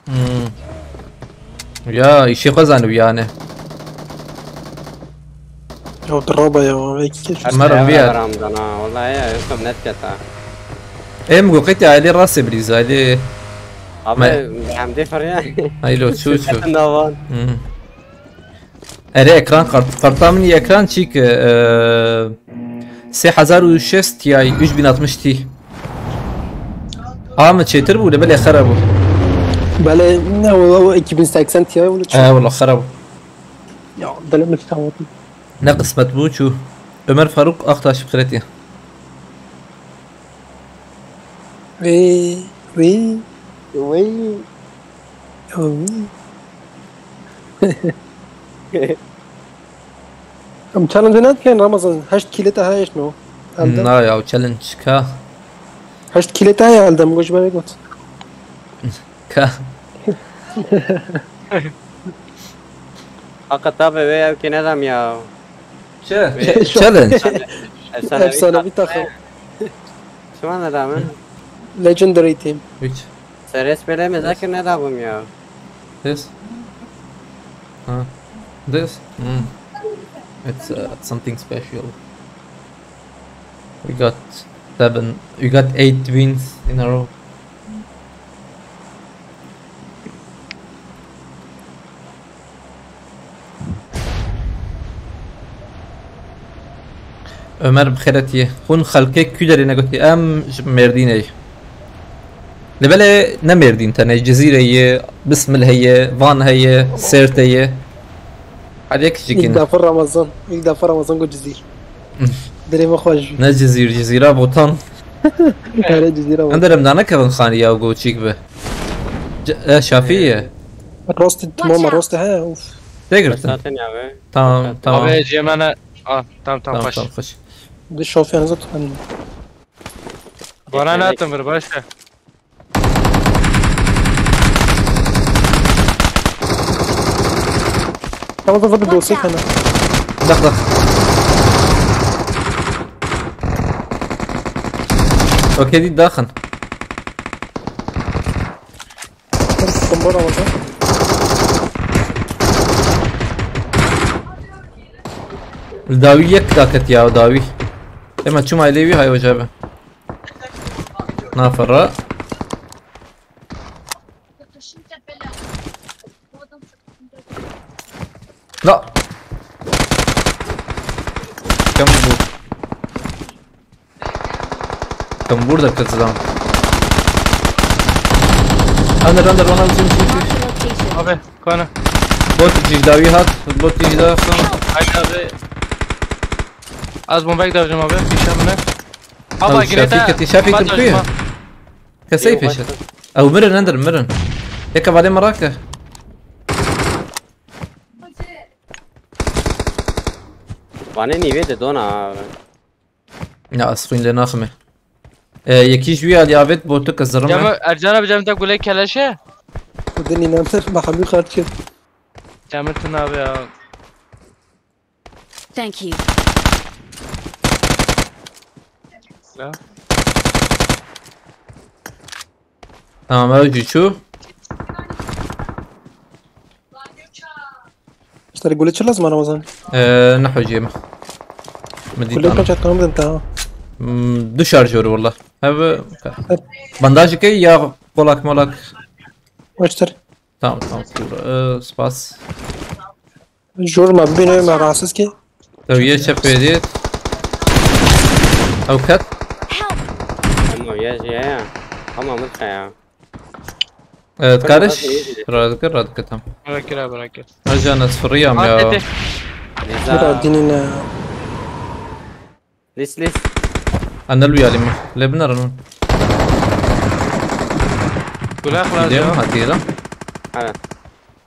Hmm. Ya, işi kazanıyor yani. Ya diraba ya, iki kez. Her Mero şeye viyer. Beramdan ha. Vallahi ya, yokum net keta. Em go qetî ailê rastê bilîz ailê. Abi Me- hem de fırya. Haylo çû çû. Setin davan. Hmm. Erê ekran kart. Karta min ekran çîk e, sê hezar û şêst Ti, üç bin altmış Ti. A min çêtir bû, lê belê xera bû. Belê ne o, o iki bin seksen Ti wulu. E, wala xera bû. Ya deli mi tamam. Ne qismet bû çû. Ömer Faruk Aktaş xiretiye. Vê vê Vay. vê. Em challenge ne dikin Ramazan. Heşt kilo daha heşt no. Elde. Na ya challenge ka. Heşt kilo daha ya elde. Goş bere got. Ka. Hakikaten abi ve ev ki ne dam ya. Şey, challenge. Efsane Efsanevi takım. Şu an ne dam? Legendary team. Üç. Seres bile mezakir ne dam ya. This. Huh? This? Mm. It's uh, something special. We got seven. We got eight wins in a row. Ömer bi xêretiyê. Hûn xelkê kû derê negotî? Em ji Mêrdînê ye. Lê belê ne Mêrdîn tenê, Cizîrê ye, Bismil heye, Van heye, Sêrtê ye. Her yek ji İlk kin. defa Ramazan. İlk defa Ramazan got Cizîr. Dilê me xweş. Ne Cizîr, Cizîra Botan. Here Cizîra var. Em derem dane Kevin Xanî ya go çîk bi. C- e, Şafî ye. Rosti tamam rosti he uf. Tê girtin. Zaten ya be. Tamam, tamam. Abi Cemene. Ah, tamam tamam Tamam, baş. tamam, hoş. Di şofyenize tutun. Bana ne attın bir başka? Tamam da bir dosyayı kana. Bak, bak. Okey, değil, daxin. Bomba Ramazan. Dawî yek daket ya, dawî. Ema çûma lê wî hay ocabe. Nafera. La. Kam bu. Kam burada kızılan. Under, under, one, two, two, two. Abi kana. Bot jî dawî hat, bot jî daxin. Haydi abi. Az bomba gideceğim abi. Pişemine. Abi, Şafî ketî, Şafî Tirkî. Kesey peşet. Ew mirin, endir mirin. Yeka valê me rake. Vane nîvê de dona abi. Ya, ez xwîn lê naxime. E, yekî ji wî alî avêt bo tu ke zirime. Cem Ercan abi Cem de gule keleşe. Kudin inanır mahallu kartı. Cem tın abi ya. Thank you. Ya. Tamam, ew jî çû. İşte gule çi lazım Ramazan? Ee, ne hocam? Min Gule dîtan. kaç atkanı dedim daha. Hmm, du şarjör wala. Hev bandajê ke ya kolak molak. Baştır. Tamam, tamam. Dur, ee, spas. Jor ma bine ma rahatsız ki. Ew yê çepê dît. Ew ket. Ama ya ya ya. Ama mutlu ya. Evet, Tamam, karış. hadi, iyi. Radike, radike tam. Bırak ya bırak ya. Ajan ez firiyam ya. Atete. Sıra dinine. Lis lis. Anel uyalim. Lebnar onun. Kulak Gidelim lazım. hadi lan. Hadi.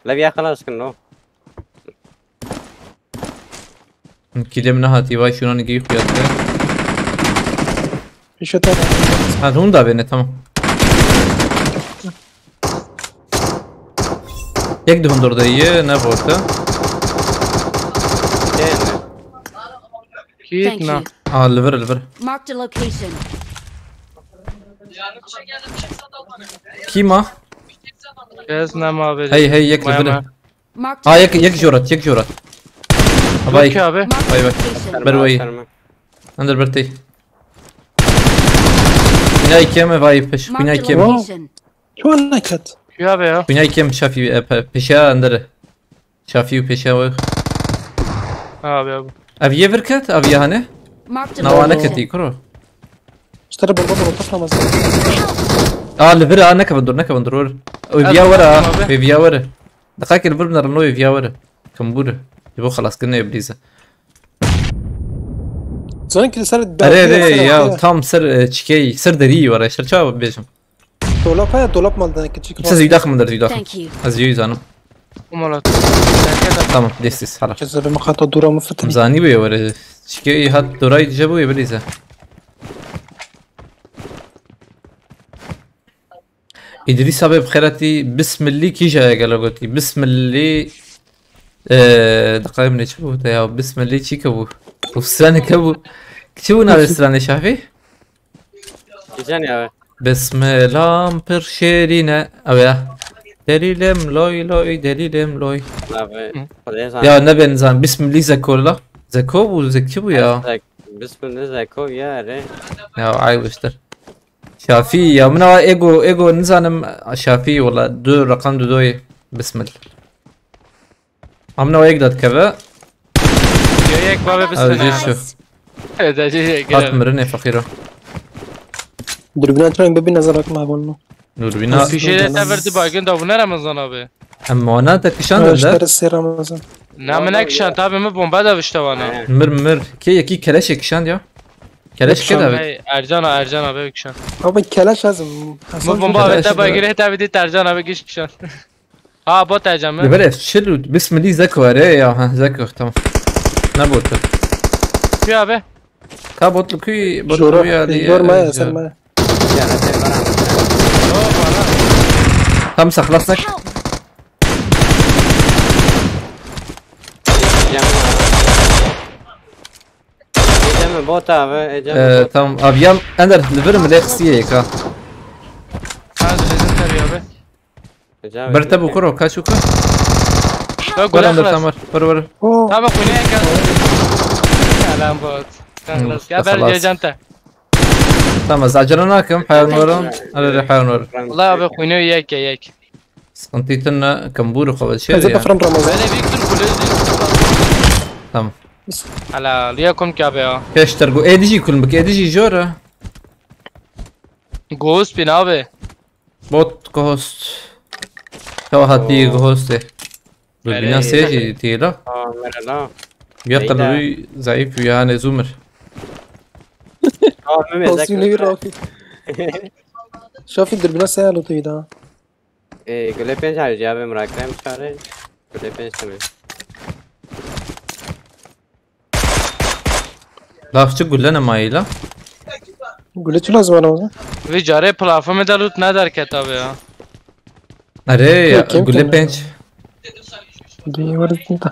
Lev ya خلاص كنو. Kilê min nehatî, vay şûnan geyî xuya dike. Pişe ta. Ha, hûn da bêne, tamam. Yek di hundur de ye, ne bote. Gel. Kit Thank na. you. Aa, li vir, li vir. Marked a location. Kîma? Kes nama abi. Hey, hey, yek li vir. Mama. Marked a Aa, yek, location. Yek jorat, yek jorat. Vay. Yok ki abi. Marked a location. Ber wayî. Aferin. Under birthday. Kunya ikiye mi vay peş? Kunya ikiye mi? Marked a location. Çawa neket? Kuya be ya. Kunya ikiye mi Şafî, e, pe-, peşa under. Şafî û peşa wek. Abi abi. Ev yê vir ket, ev yê hane? Marked a location. Nawa neketî kuro. Ji te re bomba molotof namaz. A li vir a nekevin dur, nekevin dur. Ev ya were ha. Ev ya were. Diqakê li vir bine rino ev ya were. Kimbûre. Ji bo xelaskirinê Îblîsê. Zankî li ser. Erê, erê, ya, tam ser, e, çikey, ser derî were, ser çawa bêjim? Dolap heye, dolap mal dene küçük. Siz yudak mıdır yudak? Thank you. Ez yuy zanim. Umalat. Tamam, destis, hala. Keze be mixata dura mı fıtın. Zani bu ya were. Çikey hat doray dije bu ya Îblîsê. Îdrîs abi bi xêr hatî, bismillî kîja ye gelo gotî? Bismillî, e, diqayê min ê çi bû te ya? Bismillî çî ke bû? Û stranê ke bû? Çi bû navê stranê Şafî? Kîjan ya? Bismillah pir şêrîn e. Ew ya. Delîlem loy loy, delîlem loy. Abi, Hı. Xwedê zan. Ya ne ben zan, Bismillî Zeko la. Zeko bû, Zeki bû ya. Zek-, Bismillî Zeko ya re. Ya ay wiştir. Şafî ya, min a ego, ego nizanim Şafî wala du rakam du doyê. Bismil. Amna o yek dat keve. Yo yek babe. Ew bismil jê ya. Şu. Evet, acı şey, Hat gel. Mirinê feqîro. Dürbüne atmayın be bir nazar akma abone. Dürbüne. Fişeğe de verdi baygın da bu ne Ramazan abi? Em wana te kişandin de. Işleri ser Ramazan. Ne amına kişan tabi mi bomba da vişte bana. Mir mir. Ke yekî keleşê kişand ya. Keleş ke David. Hey, Ercan, Ercan abi kişan. Abi keleş lazım. Bu bomba abi de baygın et abi de Ercan abi giş kişan. Ha bot Ercan mı? Li ber ev çi loot? Bismillî Zeko erê ya, ha Zeko tamam. Ne botu? Kuy abi. Ka botlu kuy, botlu Jora, kuy ya diye. Jor maya, sen maya. Tam saxlasnak. Ecem mi bot abi? Ecem mi Ee, bot? Tamam abi, yan Ender, li vir mi lê xistiye yek ha? Hadi bizim tabii abi. Ecem Bir abi. Te bu kuro, kaç uka? Yok, Var güle Ender, klas. Tamam, var, var, var. Oo. Tamam, kuyuya gel. Selam bot. Tamam, Hı, klas. Ya ben xelas. Geleceğim te. Tamam, ez acele nakim, hayvan varım. Hadi de hayvan varım. Vallahi abi kuyunu yek ya yek. Sıkıntı için ne? Kamburu kavga şey Ez ya. Befran Ramazan. Böyle bir tür kulübü. Tamam. Ala, liya kum kya be ya. Keşter bu. Edici kulübük, edici jora. Ghost bin abi. Bot Ghost. Çawa hatî Oo. Ghost e. Dur, Erê. Bina sê jî tê la. Aa, mere la. Ya Beyda. Qelbî zayıf yani zoomer. Aa, Mehmet, Olsun, Zeki. Neyi rafi. Şafik, dürbüne sen al otoyu daha. Ee, gule pênc haricî abi, mirakrem çare. Gule pênc tane. Lafçı gülle ne mayî la? Gule çi lazım bana o zaman? Vî carê platformê de loot ne derket abi ya. Erê ya, Yok, kim gülle kim? Pênc. Dünya var içinde.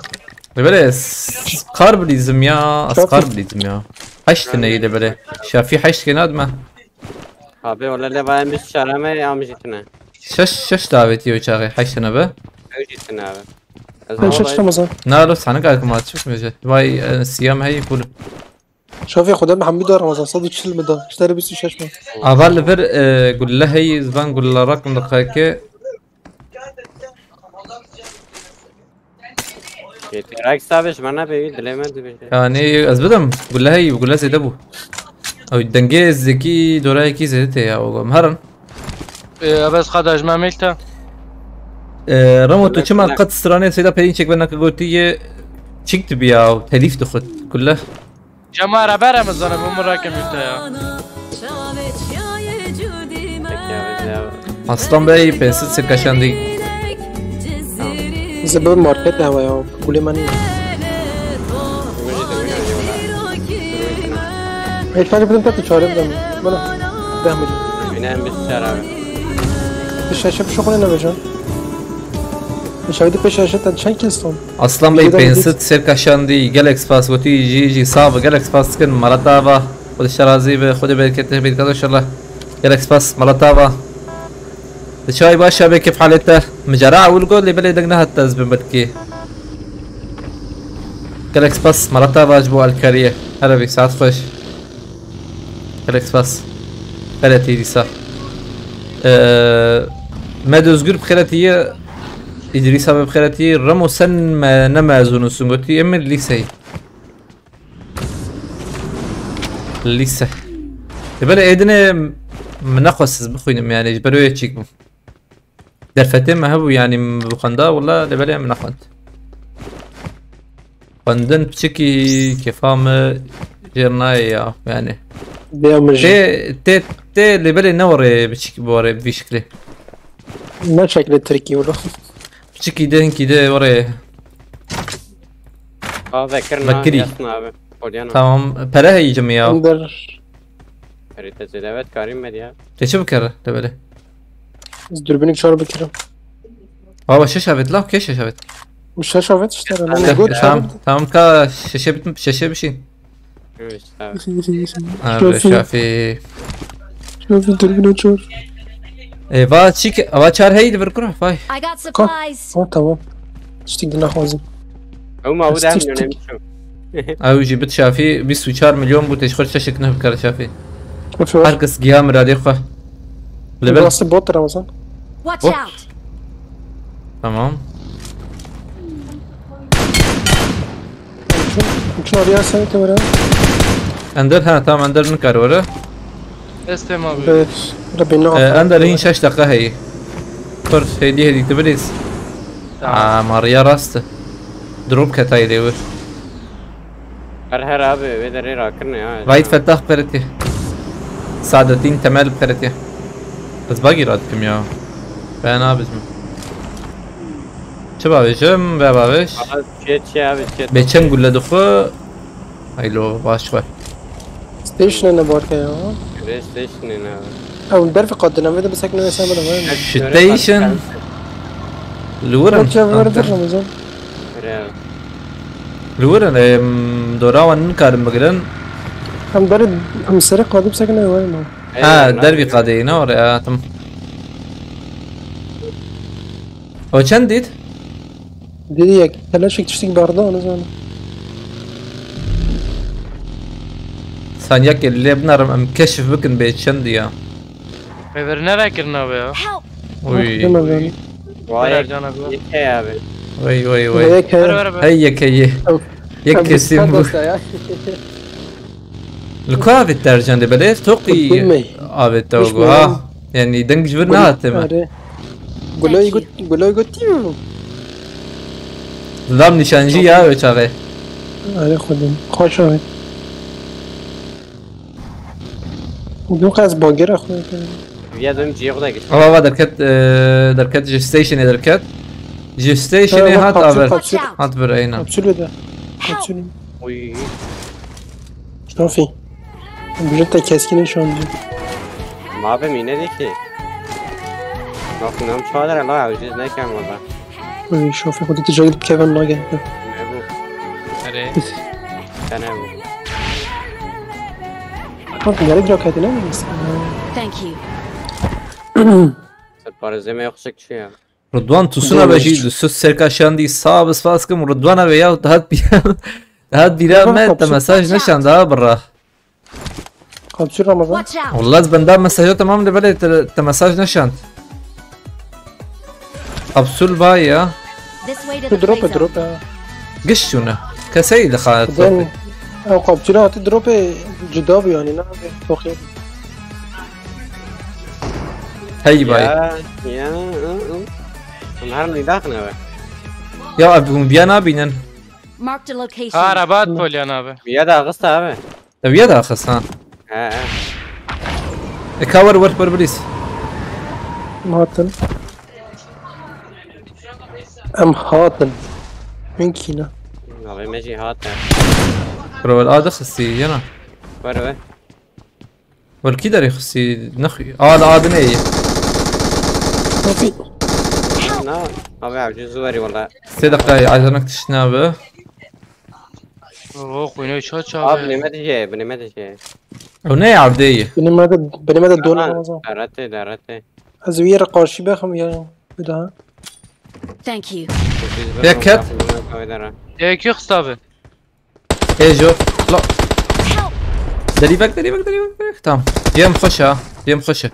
Böyle s-, kar bilîzim ya, az Çok kar iyi. Bilîzim ya. Heşt tane iyi de böyle. Şafî heşt kene adme. Abi, wala lê va em bîst çar em ê, em jî tune. Şeş, şeş davetiye û çaxê heşt tane be. Ew jî tune abi. Ez Ben şeş vallahi Ramazan. Na lo sana kalkım açık mı je? Vay, e, siyam hey full. Şafî, Xuda Mihemîd da Ramazan, sed û çil mi da? Ji te re bîst û şeş mi? Aval li vir, e, gulle hey, zivan gulle rakım da kayke. Yê têrak savê ji me nebe wî dilê me dibêje. Yani ez bidim, gulle hey, gulle zêde bû. Ew dengê zêkî, dorayekî zêde tê ya, oğlum. Herin. Ee, bes xada ji me mêl te. Ee, Remo, tu çima qet stranê Seyda Perîn çek ve naka gotiye çik dibi ya, telîf dixwit, gulle. Cema re bere min zane, bu min rakim te ya. Aslan Bey, pensit se kaşandî. Bize bir market hava ya. Gule mani. Ekmek bilim tatlı çağırıyorum ben. Bana. Deh milyon. Binen bir çağır abi. Bir şaşa bir şey koyun ne vereceğim? Şahidi peşaşetan çend kes son? Aslan Bey, Jêden pensit ser kaşandî, gelek spas, gotî jî, jî sav, gelek spas dikin, mala te ava, Xwedê ji te razî be, Xwedê bereketê bêdike inşallah. Gelek spas, mala te ava. Di çay baş be, kêf halê te. Min cara ewil got, lê belê deng nehat te ez bim belkî. Gelek spas Marata vaj bo alkariyê. Here bî, saet xweş. Gelek spas. Xeretî dîsa. Ee, Med Özgür bi xeretî ye. Îdrîs abi bi xeretî. Remo sen me, ne mezûn û sun gotî. Em li lîseyî. Lîse. Lê belê êdinê min nexwest ez bixwînim, yani ji ber wê çîk bûm. Derfetê me hebû, yani min bixwenda, wela lê belê min nexwend. Xwendin piçikî kêfa me jêr nayê ya, yani. Vêya min jî. Tê, tê, tê lê belê ne were piçikî bi were vî şiklê. Ne şeklê Tirkî wilo. Piçikî de hinkî de were. Aa, vekirna, Vekirî. Yasna abi. Polyana. Tamam. Pere heyî cim ya. Ender. Pere te zêde evet, karî me diya. Te çi bikere, te belê? Ez dürbünük çar bikirim. Baba şeş avet la, ke şeş avet. Bu şeş avet işte. Tamam, Tamam, got tamam, çar. Tamam ka şeşe bitmiş, şeşe bir şey. Evet, abi. Abi Şafî. Şafî. Şafî dürbünük çar. E, va çik, va çar heydi bir kura, vay. I got supplies. Ha, tamam. Tiştik de naxwazim. Ew ma bu Ez da tiştik. Milyon em çû. Ew jî bit Şafî bîst û çar milyon bû, te ji xwe çeşik ne bikare Şafî. Her kes giha miradê xwe. Li ber Rastî bot Ramazan. Watch Bot. Out! Tamam. Çun, çun araya sen te were. Ender, ha, tamam, Ender nikar were. Destê ma bi. Evet. Rabbi ne Ee, Ender hin şeş dakika heyî. Kurt hêdî hêdî tu bilîz. Tamam. Aa, mariya rast. Drop ketayê lê wir. Her her abi, wê derê rakirine ya. Vahit Fettah pereti. Saadettin Temel pereti. Ez bagî radikim ya. Ben abizim. Çi bavêjim, ve bavêj. Çiye çiye abi, çiye. Bê çend gulle dixwe. Haylo, baş xwe. Station ne barke ya. Rê station ne abi. Ew derfi qadin, em de bisekne sen bana var. Station. Li wir in. Bak ya, var da Ramazan. Re. Li wir in, em, dora wan nikarin bigirin. Em derin, em serê qadin bisekne var mı? Ha, dervî qadê ne var ya, tamam. O çend dît? Dedi ya, keleşek tiştik barda, onu zaten. Sanyakê lê binarim em keşif bikin bê çend ya. Ever nere kirin abi ya? Help! Uy. Bak, demez yani. Vay. Ver Ercan abi. Yeke abi. Vay, vay, vay. Yeke. Ver, ver, ver. Hey yeke ye. Yok. Yek Abi, kesim sen bu. Dosta ya. Li ku avêt dercan de belê toqî Kutbin mi? Avêt te Hiç go ha. Bilmiyorum. Yani deng ji vir nehate me. Are. Guloy got, guloy got diyor. Lam nişancı ya o çağı. Are xwedin. Xoş avêt. Dû qez bagêra xwe. Viya dönüm ciye xwe git. Ava va derket, e, derket ji stationê derket. Ji stationê Ha, hat kapsül, aver. Kapsül. Hat bir eyna. Kapsül de. Kapsül. Uy. Şafî. Bijin te keskin şancı. Ma be mine de ki. Bak nam çadır la ucuz ne kan valla. Uy, Şafî, xwedî tu cahil bikevin nagel. Ne bu? Erê. Sen ne bu? Bak, gerek yok hadi ne bilirsin? Thank you. Sen parazeme yok çek şu ya. Ridwan Tusuna Doğru. Be jî du sus serka şandî sağ bi spas kim Ridwana ve ya hat bir hat bir Ridwan me kapsül. Te mesaj ne şanda ha birra. Kapsül Ramazan. Watch out! Wallah ez benda mesaj tamam de belê te, te mesaj ne şand. Kapsül vay ya. This way to Tu the drop play e, drop zone. E. Giş şuna. Kesey de xanet. Ben o kapsül hatı drop e, cida bu yani ne abi. Çok iyi. Hey bay. Ya, ya, ı, ı. Bunlar mı daxne be? Ya abi bunu bir yana binen. Marked a location. Ha, araba at Polyan abi. Bir ya da ağız abi. Ev ya da axis ha. He, he. E ka wer wer wer bilis. Em hatin. Em hatin. Min kî ne? Abi me jî hat e. Bro, el adı xisi yana. Ver ver. Wer kî derê xisi nexi. Al adın eyi. Na, abi abi zû verî valla. Sê deqayê azanak tiştine abi. Oo, xwînê ça ça Abi be. Binê me dije, binê me dije. Ew ne avdê ye? Binê me de, binê me de don Ramazan. Derete, derete. Ez wî yere qarşî bexim ya. Bir daha. Thank you. Yek ket. Yek yok tabi. Ê jo. La. Derî vek, derî vek, derî vek. Tamam. Yem xweş ha. Yem xweş e.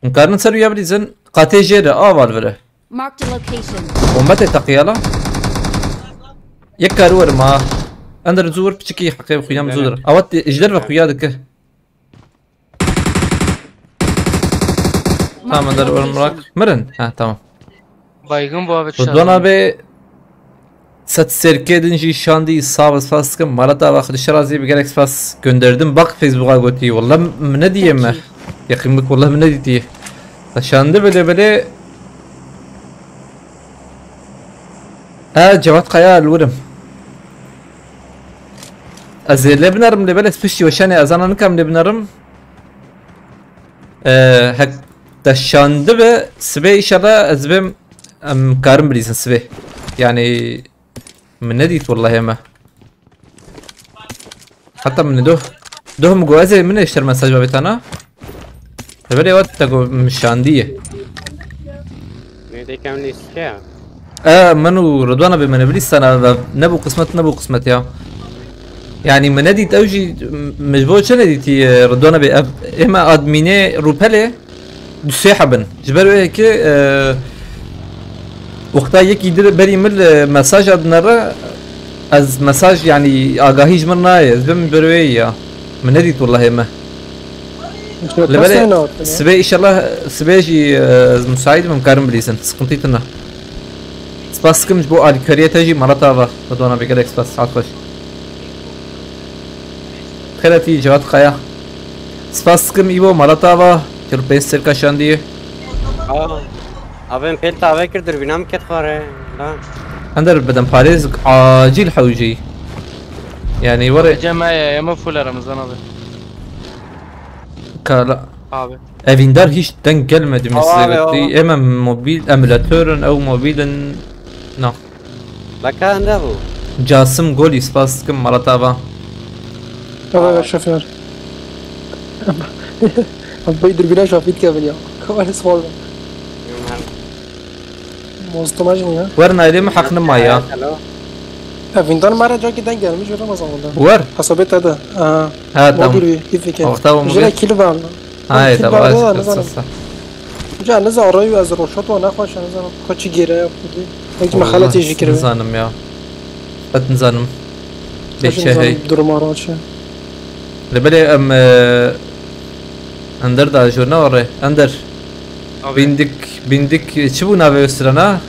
Hûn karin ser wî ya bilîzin. Qatê jê re, a val vire. Marked a location. Bombetê teqiya la. Yek kar werim ha. Ender zû wir piçikî heqê xuya min zû dir. Awa te-, ji derve xuya dike. Tamam, Ender werim rak. Mirin. Ha, tamam. Baygın bu abi. Ridwan abi, set serkê din jî şandî, sağ ol, spas dikim. Marat abi, Xwedê şer razî be, gelek spas. Gönderdim, bak Facebook'a gotî. Wallah min nedîye me. Peki. Yakınlık, wallah min nedîtiye. Şandi bile bile. Ha, Cevat Kaya li wir im. Ez ê lê binerim, lê belê piştî weşanê ezana nikam lê binerim. Ee, hek te şandibe, sibê inşallah ez bêm, em karim bilîzin sibê. Yani, min nedît wallahî me. Heta min doh, doh min got ez ê min êşter mesaj bavêtana. Heverê wat te got min şandiye. Nê dekem lîste ya. E, min û Ridwana bê min bilîstana ve nebû qismet, nebû qismet ya. Yani min nedît ew jî, min ji bo çi nedîtî, e, Ridwana bê ev, ême admînê Rûpelê du sê hebin. Ji ber wê yekê, e, wexta yekî dir berî min li mesaja dinere, ez mesaj, yani agahî ji min nayê, ez bim ber wê ya. Min nedît wallahê me. Li belê sibê inşallah, sibê jî, e, ez musaîd bim, karim bilîzin. Sıkıntı tine. Spas dikim ji bo alîkariyê te jî, Marat Ava. Ridwana bê gelek spas, saet xweş. Xêr hatî Cevat Kaya. Spas dikim Îbo, Marat Ava. Çil pênc serka şandiyê. Aa, abim pêl tave kir, dirbîna min ket xware. Ha. Ender bidim parêz acîl hewcî. Yani were. Abi, cem, e, ema full Ramazan abi. Kala. Abi. Evîndar hiç denk gelmedi mi size abi, götü? Ema mobil emülatörün ev mobilin. No. Baka ende bu. Casim Golî, spas dikim, Marat Ava. Tamam, şoför. Abi, bey, dürbüne şafit kevin ya. Kamerası var mı? Mostumaj mı ya? Wer naylê min heq nima ya. Hello. Evîndar mara cakî denk gelmiş, Ramazan onda. Wer? Hesabê te de. Aha. Ha, tamam. Mobil bir, bir fikir. Wexta bu mobil. Jere kili var. Ay, tamam, tamam, tamam. Ca niza arayı ez roşot wa nexweş, nizanim ka çi gêre ya xwedî. Wek me xeletê jî kiribe. Nizanim ya. Qet nizanim. Bê çi hey. Duruma ra çi. Li belê em, e, Ender da jor ne orê. Ender. Abi. Bindik, bindik, çi bû navê strana?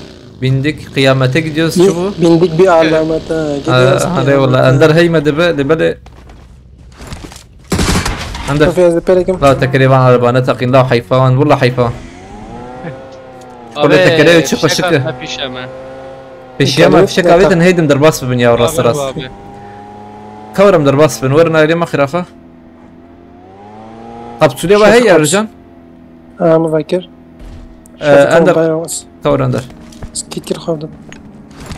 Bindik kıyamete gidiyoruz, çi bû? Bindik bir alamete gidiyoruz. Ha, hadi wala. Ender heyme dibe, li belê. Ender. Kafayı ezdi perekim. La tekerê van araba ne taqîn, la heyfa wan, wala heyfa wan. Abi, tekerê çi koşik. Pêşiya me, fişek avêtin, heydim derbas bibin ya, rast rast. Kawirim derbas bibin, werin ailê me xirafa. Kapsule ve hey Ercan. Ha, mı vakir? Ee, Ender. Kawir Ender. Kit kir xavdim.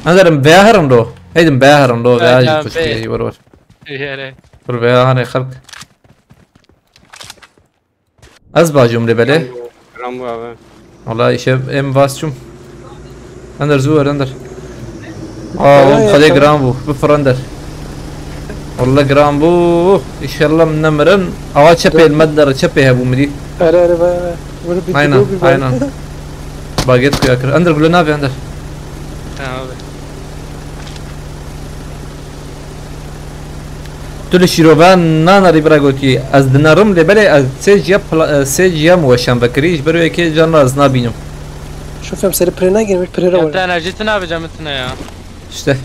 Enderim veya herin lo. Heydim veya herin lo, veya jî kuştî, wer wer. Yere. Dur veya hani xelk. Ez bacûm lê belê. Gram bû abi. Wala îşev em vas çûm. Ender zû wer, Ender. Aa, oğlum, xwedê giran bû. Bifir, Ender. Wala giran bû. Înşallah min nemirin. Awa çepê li me dere, çepê hebû min dît. Ere, ere, vay, vay. Aynen, aynen. Baget xuya kir. Ender gule navê, Ender. Ha, abi. Tu li şîrovan nanarî bira gotî, ez dinerim lê belê ez sê ciya pla-, e, sê ciya min weşan vekirî, ji ber wê yekê can ra ez nabînim. Şoför, em serê pirê negirin, pirê re. Ya werin. Te enerji tine abi, camı tine ya. İşte.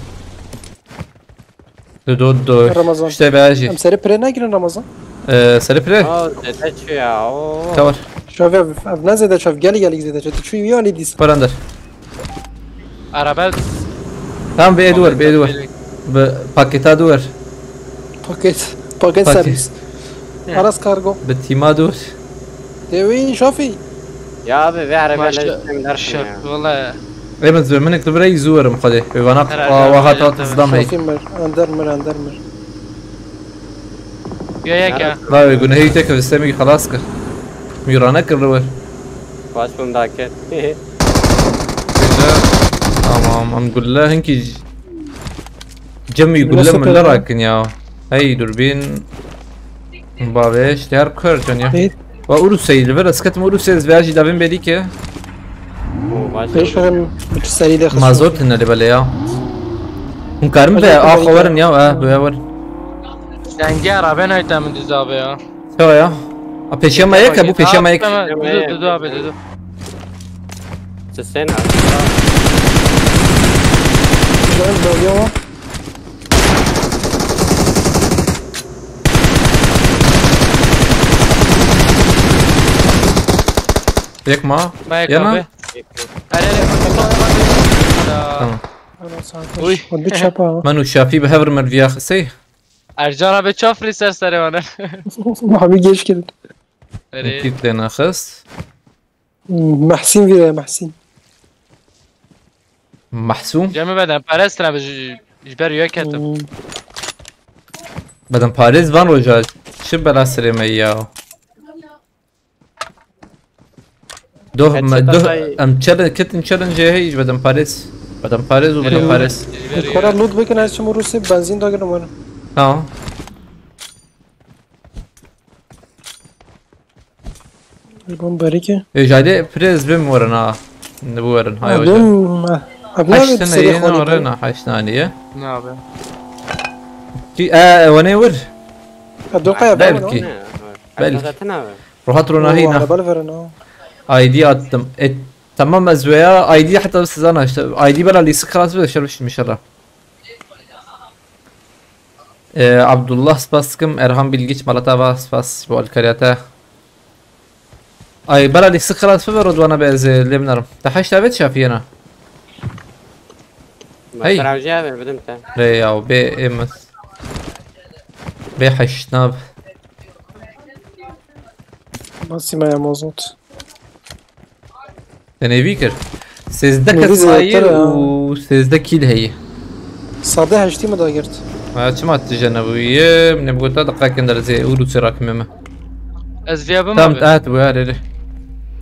Do, do, do. Ramazan. İşte be jî. Em serê pirê negirin Ramazan. Ee, serê pirê? Aa, zêde çi ya, oo. Ka var? Şoför, ev ne zêde çav, gelî gelî zêde çav. Tu çûyî wî alî dîsa. Parandır. Araba. Tamam, bê êdû wer, bê êdû wer. Bi paketa dû wer. Paket, paket servis. Aras kargo. Bi tîma dû wer. Tê wî şofî. Ya abi, vê araba lezim dersin ya. Valla. Ê min zû, minik tu birey zû werim xwedê. Wê vana wa hat hat zidam hey. Şofî mir, ender mir, ender mir. Ya, ya, ya. Navê gunehê te ke sistemî xelas kir. Mîrane kir li wir. Baş bûm dake. Tamam, em gulle hinkî j-, Cem wî gulle mulle rakin ya. Hey durbîn. Baveş, diğer kör can ya. Hey. Wa Urusey, li vir ez ketim Urusey, ez veya jî davên belî ke. Pêş herim, serî de xist. Mazot ne li bele ya. Hûn karin be, a xwe werin ya, eh, bu ya werin. Denge arabe nayta min dizabe ya. Çawa ya? A, pêşiya me yek e, bu pêşiya me yek. Dudu, dudu abi, dudu. Sesên abi. Biraz bölge var. Yek ma. Mayek abi. Hele hele. Tamam. Uy. Hadi çapa. Manu Şafî bi hev re merviya xisey. Ercan abi çafrî ser serê wane. Abi geç geldi. Erê. Kit lê nexist. Hmm, Mehsîn vîre, Mehsîn. Mehsûm? Cemî beden perest ne bi ji, ji ber yek ketim. Hmm. Beden parêz van roja çi bela serê me ya. Doh, me, doh, em challenge, ketin challenge heye ji beden parêz. Beden parêz û beden parêz. Xora loot bikin, ez çim Rûsê benzîn dagirim wana. Tamam. Bom berike. E, jayde prez bim warin ha. Ne bu warin, ha, hocam. Bim, abi, heşt tane yeni warin ha, heşt tane ye. Ne abi? Ki, e, wane vur. Belki. Belki. Rahat ronahî na. Araba verin ha. I D attım. E, tamam, ez veya I D hatta size açtı. I D bela lisi klas bir şermiştim inşallah. Ee, Abdullah spas dikim, Erhan Bilgiç, Malatava spas bu alkariyata. Ay, bela lisi klas bir rodwana be ez, e, lê binarim. Te heşt avêt şafiyena. Hey. Mesela avcı abi, bidim te. Rê ya, bê êmiz. Bê heşt nav. Basî me ya mozot. Te nêvî kir. Sêzdeh kes mayî û sêzdeh kîl heyî. Sade heştî min dagirt. Ha, çima tije nebûye? Min ê bigota diqekin derzê û dû çêrak me me. Ez viya bim. Tam abi. Tam et bu ya, rê.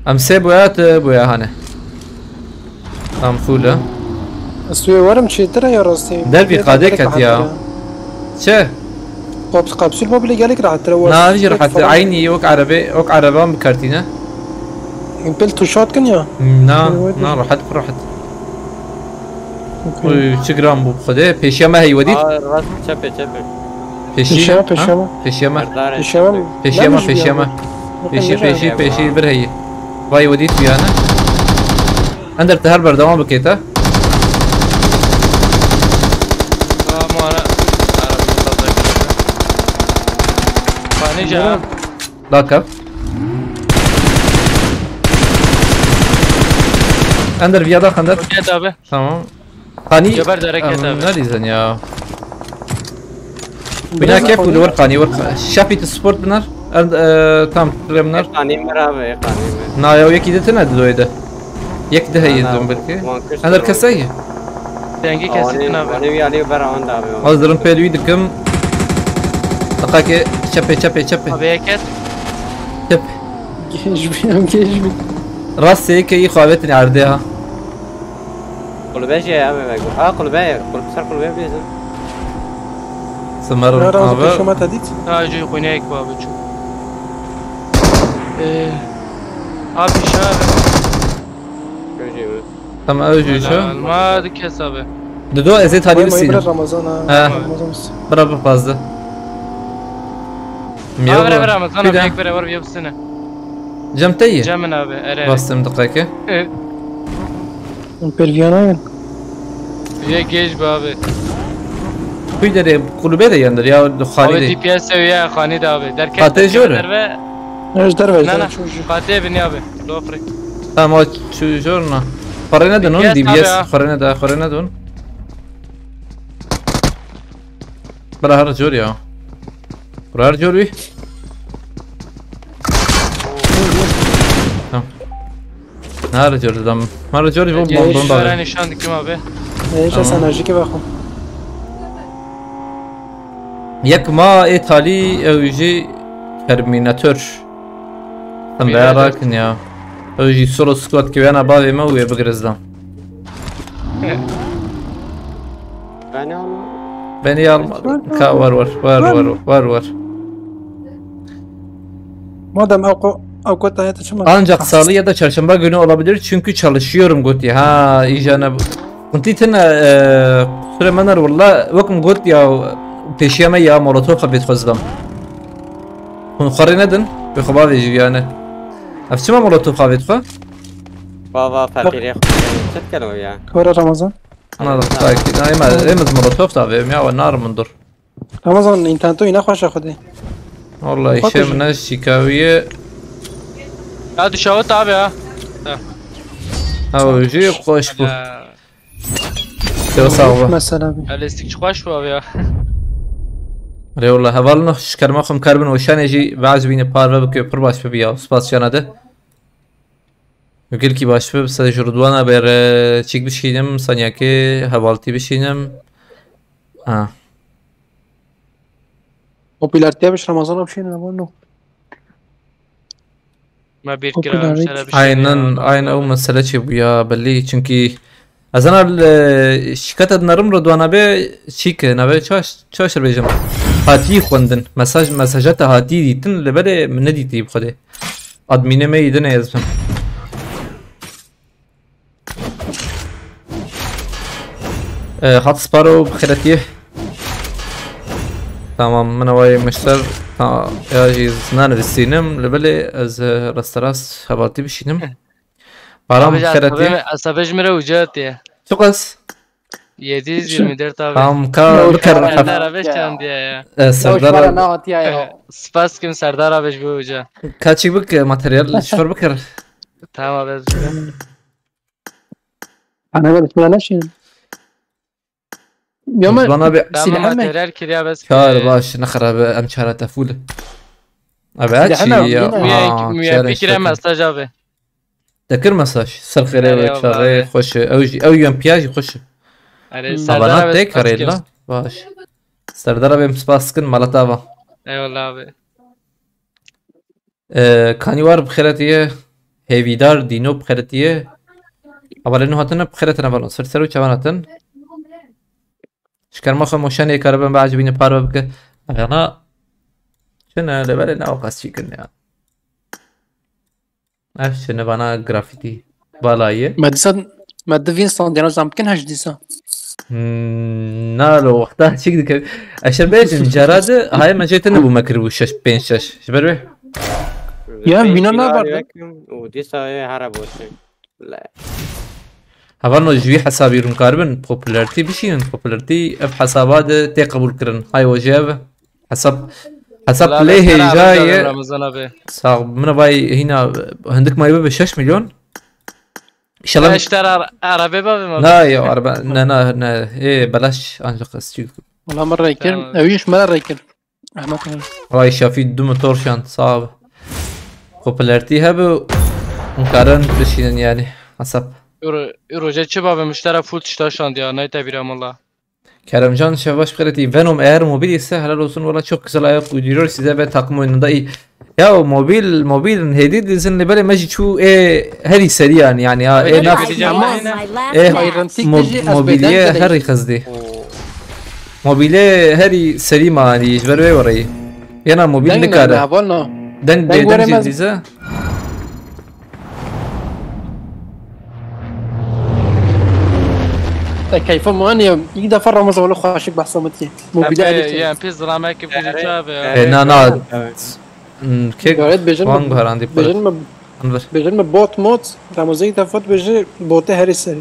Em sê bu ya, tu bu ya hane. Tam full e. Ez tu yê werim çêtir e ya rastî. Dervî qadê ket ya. Çi? Kap-, kapsül mobilê gelek rahat e. Na, jî rahat e. Aynî wek erebe, wek ereban bikartîne. Pil tuşat kin ya? Na, na, rahat, rahat. Okey. Uy, çi giran bû xwedê. Pêşiya me heyî wedît. Aa, rast, çepê, çepê. Pêşiya, pêşiya me. Pêşiya me. Pêşiya me. Pêşiya me, pêşiya me. Pêşî, pêşî, pêşî bir heyî. Vay wedît biyane. Ender te her berdewam bike te. Tamam, ara. Ara. Panica. Dakika. Ender, viya da Ender. Okey abi. Tamam. Qanî. Geber de hareket abi. Ne diyeceksin ya? Bina kef û li wir qanî wir. Şafî tu sport binar. Erd, e, tam, rê binar. Qanî mir abi, qanî mir. Na ya yekî de tine didoyê de. Yek de heye dibin belki. Ender kesayî. Dengê kesî tine abi. Wani wî alî ber awan da abi. Az dirim pê wî dikim. Diqakê çepê, çepê, çepê. Abi yeket. Çep. Geç bir, geç bir. Rastê yekê yî xavetin erdê ha. Kulübe jî heye, em ê vego. Ha, kulübe ye. Kulübe, ser kulübe bêjin. Simer abi. Pêşema te dît? Ha, jî xwîneyek bi abi çû. Ee, abi şahar. Ew jî mi? Tamam, ew jî çû. Ma di kes abi. Dido ez ê talî bisînim. Bira Ramazan ha. Ha. Ramazan. Bira bipazdi. Miyo. Bira, bira Ramazan abi, yek bira var, bir yapsana. Cem te yî? Cem min abi, ere. Bastım diqeke. Perviyana yin. Ye geç be abi. Kuy derê kulübe de yendir ya, xanî de. Abi D P S ya xanî de abi. Derken Fatih jor. Derve. Ne derve? Na, na. Fatih bin abi. Lofri. Tamam, o çu jor na. Xorene de non, D P S abi D B S ya. Xorene de, xorene de non. Bira her cor ya. Bira her cor wî. Tamam. Her cor dam. Her cor bu bomba. Şöyle nişan dikim abi. Êşe sana jî ki vexwe. Yek ma ê talî ew jî Terminator. Em be rakin ya. Ew jî solo squad ki wena bavê me û ê bigirizdan. Ben ama. Beni almadın. Ka var var. Var var var var. Madem ew ko-, ew kota ya da çima? Ancak salı ya da çarşamba günü olabilir çünkü çalışıyorum goti. Ha, ijana. Kunti tena, e, kusura menar valla. Wekum got ya, peşiyeme ya molotof xebit xozlam. Kun xarî nedin. Bi xeba vêjî yani. Ev çima molotof xebit xwe? Baba, fakirê xwe çet keno ya. Kore Ramazan. Anladım. Sakin. Ay, ma, emiz molotof da verim ya, ve nar mı dur? Ramazan, interneto yine xweşe xwedê. Vallahi Xwe işe tijî. Mine şikaviye. Ya düşavet abi ya. Ha. Ha, o jî xoş bu. Ya. Çok sağ ol. Mesela bir. Ya lêstikçi xweş bu abi ya. Rê wala hevalno şikerma xum karbin û şanê jî bazibîne parve bike pir baş bibiya. Spas şana de. Gelkî baş bi, se ji Ridwana bêre çîk bişînim, saniyakê hevaltî bişînim. Ha. Popülerteye biş Ramazan bişînim ama no. Me bir kira Popülerlik. Mesela bir şey Aynen, ya. Aynen o mesele çi bu ya belli çünkü ez ana şikayet edinarim Ridwana be çîk nabe çaş çaşır bêjim. Hatî xwendin. Mesaj, mesaja te hatî dîtin, li belê min nedîtî bi xwedê. Admînê me yî din ez bim. Ee, hat sparo bi xêretiyê. Tamam, min awayê mişter. Ta, ya jî nanivîsînim, li belê ez, e, rasterast hevaltî bişînim. Baran bi xêretiyê. Esabê ji min re uca diye. Çok az. Yedi yüz yirmi dört abi. Tamam, ka bikir. Serdar abi çandiye ya. E, Serdar abi. Spas kim Serdar abi ji bu hoca. Kaçık bik, e, materyal şifir bikir. Tamam abi. Ana ben şuna ne şey? Ya ama Ridwan abi. Tamam, silahı mı? Materyal kiriya bes. Kar baş, ne xerabe, em çare te full. Abi aç ya. Müyek kire mesaj abi. Te kir mesaj. Ser xêrê we çaxê xweş e. Ew jî, ew yên piya jî xweş e. Erê, Serdar abi tê karê la. Baş. Serdar abi em spas dikin, mala te ava. Eyvallah abi. Ee, Kanî war bi xêretiye. Hêvîdar Dîno bi xêretiye. Hevalê nû hatine bi xêretine vano. Ser ser û çavan hatin. Şikerma xwe moşanê karibin biecibîne parve bike. Yana çi ne, lê belê ne awqas çî kirin ya. Ev çi ne vana grafîtî. Bala ye. Me dîsa, me di vîn standyana zam bikin heş dîsa. Hmm, na lo wexta çik dike. Eşer bêjin cara de haye me jê tine bû me kiribû şeş, pênc şeş. Ji ber wê. Ya, vîna nabar de. Û dîsa wê here boşe. Le. Hevalno ji wî hesabî rûn karibin popularity bişînin. Popularity ev hesaba de tê qebûl kirin. Hay we ji ev hesab, hesab lê hêja ye. Ramazan abi. Sağ ol. Min vay hîna hindik maybe be şeş milyon. İnşallah. Eşter arabê bavê ma. Na ya araba ne na ne. Ê belaş ancak ez çî. Wala min rê kir. Tamam. Ew iş me rê kir. Rahmet eylesin. Vay Şafî du motor şand, sağ ol. Popularity hebe hûn karin bişînin yani. Hesap. Euro, Euro je çi bavê miştera full tişta şand ya, neyte bîra mala. Keremcan Şevbaş Xeretî, Venom eğer mobil ise helal olsun, valla çok güzel ayak uyduruyor size ve takım oyununda iyi. Ya o mobil, mobil hêdî dizin li belê me jî çû ê herî serî yani, yani ya ê naf ê mobiliye herî xezdî. Mobilê herî serî manî ji ber wê wereyî. Yena mobil nikare. Deng bêdeng jî dîze. Te keyfa mane ya. İlk defa Ramazan wala xweşik behsa min diye. Mobilya Em pê, em pê zilamek kir çabe ya. E, na, na. Kek Gayet bejin wan mi, guherandî bejin mi, bejin mi bot mod, Ramazan ilk defa bejin bote herî serî.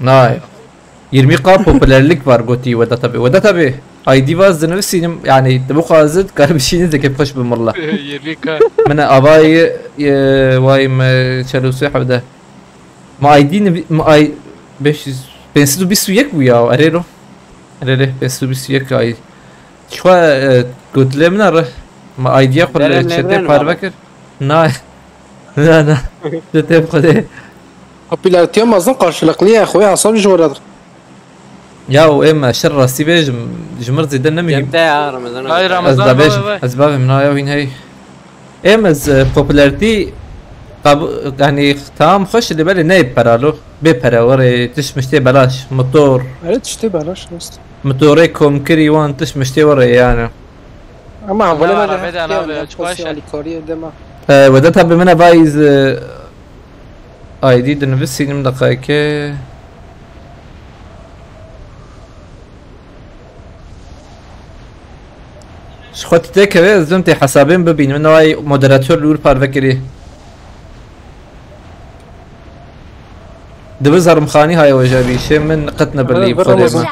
Nay. Yirmi K popülerlik var gotî Vedat abi. Vedat abi, I D vaz dinivîsînim, yani bu xwazit kar bişînin zeke xweş bi milla. Yirmi K. Min avayî, e, vay me çelûsê hevde. Ma I D nivi-, ma I-, beş yüz, pênc sed û bîst û yek bû ya, erê lo. Erê lê, pênc sed û bîst û yek I D. Çixwe, e, gotilê min re. Ma I D ya xwe li chatê parve kir. Na. Na, na. Chatê xwe de. Popülaritiya mezin karşılıklı ya, xwe hesab ji were. Ya û êm şer rastî bêjim, ji mir zêde nemînim. Cem te ya, Ramazan abi. Hay Ramazan abi, vay, vay. Ez bavê min aya wîn hey. Êm ez, e, popülertî qab-, yani tamam xweş li belê ne pera lo. Bê pere were, tişt miştê belaş, motor. Evet, işte belaş, rast. Min torê komkirî wan tiş miştê we rê yani. Ama hevalê me de heft kevin, heft pasî alîkariyê de me. Ee, wede tabi min evayîz, e, I D dinivîsînim deqayeke. Ji xwe tu têkeve ez dibim tê hesabê min bibînim. Min wayî moderator li wir parve kirî. Dibi Zermxanî haye we jî bîşê min qet ne bilî bi Xwedê me.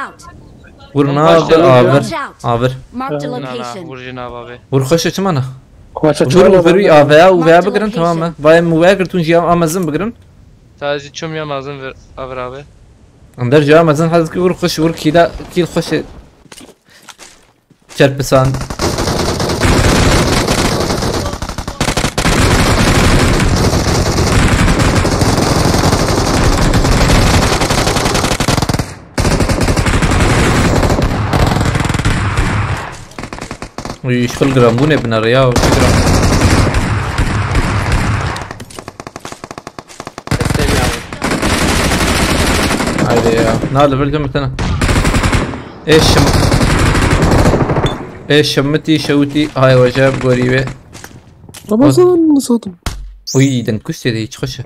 Wir nav bi avir. Avir. Marked a location. Wir jî nav avê. Wir xweş e çima ne? Wir wir wî avê û veya bigirin tamam e. Vayê min veya girtûn jî a mezin bigirin. Sadece çum ya mezin vir avir avê. Em der jî a mezin hez ki wir xweş wir kîla kîl xweş e. Çerpisan. Uy, şixul giran bûne binere ya, çi giran. Haydi ya. Na li vir cem bitene. Ê şim. Ê şimitî şewitî. Hay we jeb gorî wê. Ramazan, nizatim. Uy, den kuştê de hiç xweş e.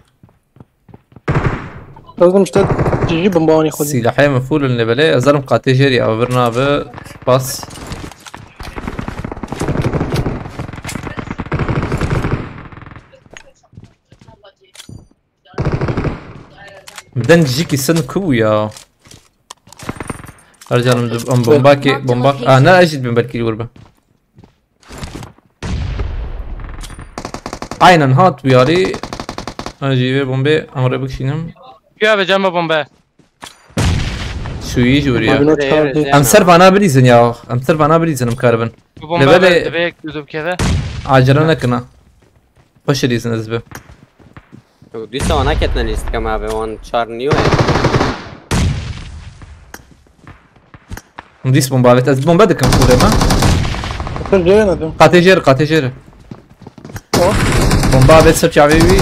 Lazım işte cici bombanı koydum. Silahê min full in lê belê ez zalim qatê jêrî avir nabe. Spas. Biden jikî sin ku bû ya. Her canım dib em bomba ki bomba. Aa ne ejit bin belki vur be. Aynen hat bu yari. Ejî ve bombe amre bikşinim. Ya ve cama bombe. Şu iyi juri ya. Abi not kar. Em ser vana bilîzin ya. Em ser vana bilîzin em karibin. Bu bombe. Levele- be, dibek dudum keve. Acele nekina. Xweş lîzin ez bi. Dîsa wana ketine lîstika me abi, wan çar niyo ye. Dîs bomba avêt. Ez bomba dikim kûrê me. Otur ceyana dön. Qatê jêr, qatê jêr. O. Bomba avêt ser çavê wî.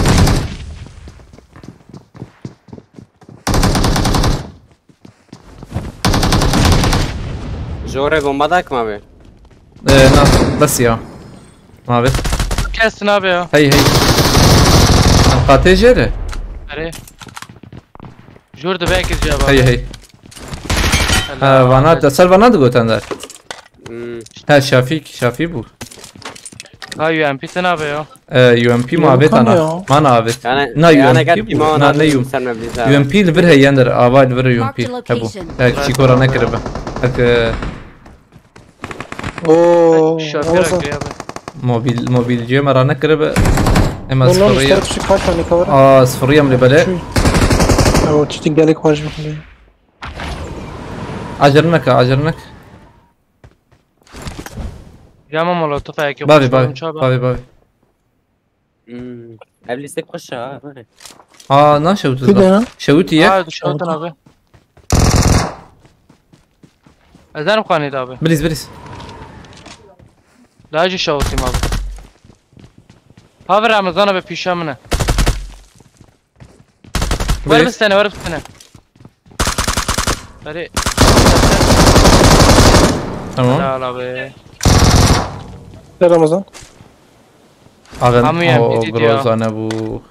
Jore bomba dak ma be. Ee, na, bes ya. Ma be. Kes nabe ya. Hey, hey. Em qatê jêre. Erê. Jor de belki cevap. Hey, hey. Ha, vana, te ser vana digotan der. Hmm. Ha, Şafik, Şafik bu. Ha, U M P te nabe ya. Ee, U M P muhabbet ana. Man abi. Yani, na U M P bu. Na ne U M P? U M P li vir heyendir. Ava li vir U M P. He bu. He çikora ne kiribe. Hek. Oo. Şafir abi. Mobil, mobilciye mera ne kiribe. Ema sıfırıya. Aa, sıfırıya mı bele? O çitin gelek var şimdi. Acarnak, acarnak. Cama molotof ayakı. Bavi, bavi, bavi, bavi. Hmm. Ev lîstek xweş e ha. Aa, na şewt. Şewt ya. Aa, şewt abi. Ezerim xanî de abi. Biliz, biliz. Daha jî şewtîm abi. Havi Ramazan abi pîşa min e. Ver bistene, ver bistene. Hadi. Tamam. Helal abi. Gel Ramazan. Abi, o Groza ne bu?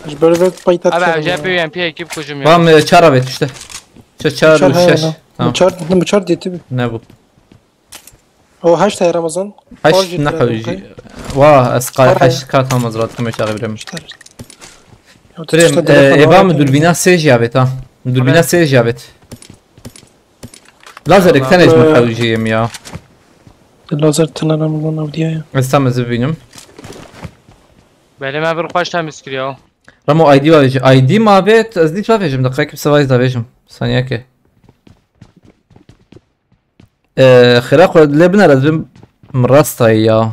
Ji ber ve payta. Abi, acayip bir U M P ekip kujum ya. Tamam, e, çar abi işte. Çar, çar, şeş. Tamam. Bu çar, bu çar diye tabii. Ne bu? O heşt heye Ramazan. Heşt ne hewî jî. Wa ez qal heşt kat ham ez rat kime çaxê birem. Birem, e, êva min durbîna sê jî avêt ha. Durbîna sê jî avêt. Lazerek tenê ji min hewî jî yêm ya. Lazer tine Ramazan avdiya ya. Ez tam ez bibînim. Belê me bir xweş temiz kiriyor. Ramo I D wa vêjim. I D ma avêt, ez dît va vêjim. Deqayek bi sevayî da vêjim. Saniyeke. Ee, xêra xwe lê binere, ez bim rastayê ya.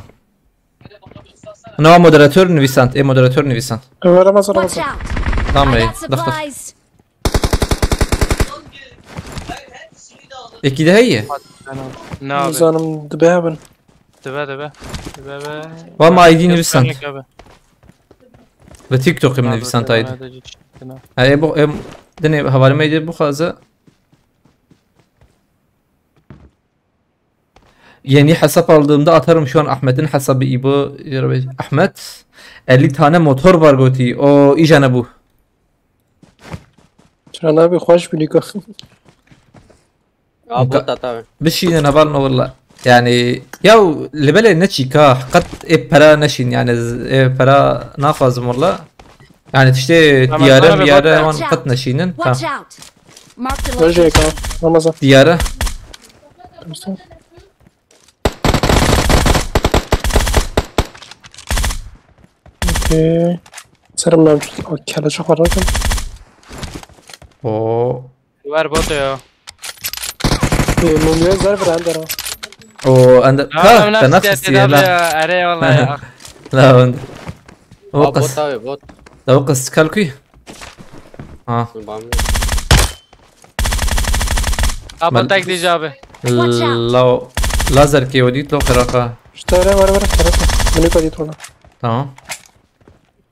Nava moderator nivîsand, ê moderator nivîsand. Ramazan, Ramazan. Tamam, ey, dixtir. Êkî de heye? Nizanim dibe hebin. Dibe, dibe. Dibe be. Wa ma I D nivîsand. Li TikTokê min nivîsand I D. Ha, ê bo, ê, dinê hevalê me ê bixwaze. Yeni hesap aldığımda atarım şu an Ahmet'in hesabı İbo. Ahmet, elli tane motor var goti. O iyice ne bu? Çana bir hoş bir niko. Ya bot at abi. Bişînin hevalno willa. Yani ya li belê neçîka qet ê pera neşîn yani z- ê pera naxwazim willa. Yani tiştê Ramazan diyare abi, miyare bak- wan qet neşînin. Tamam. Watch out! Marked a Rejeka. location. Ramazan. Diyare. Okey. Serim ben keleşe xwarrakan. O Ver bot ya. Mumya zar bir ender ha. o ende Ya ka ben te nasıl nefes tehdit diye abi la. Ya. Are vallahi. Ah. La ende. O Aa, qas. Bot abi bot. La o qas kalkuy. Ha. Bam. Apple Ben- tek diyeceğim abi. Watch out. La lazer ki o dit lo xerafa. İşte öyle var var tarafı. Bunu koyduk ona. Tamam.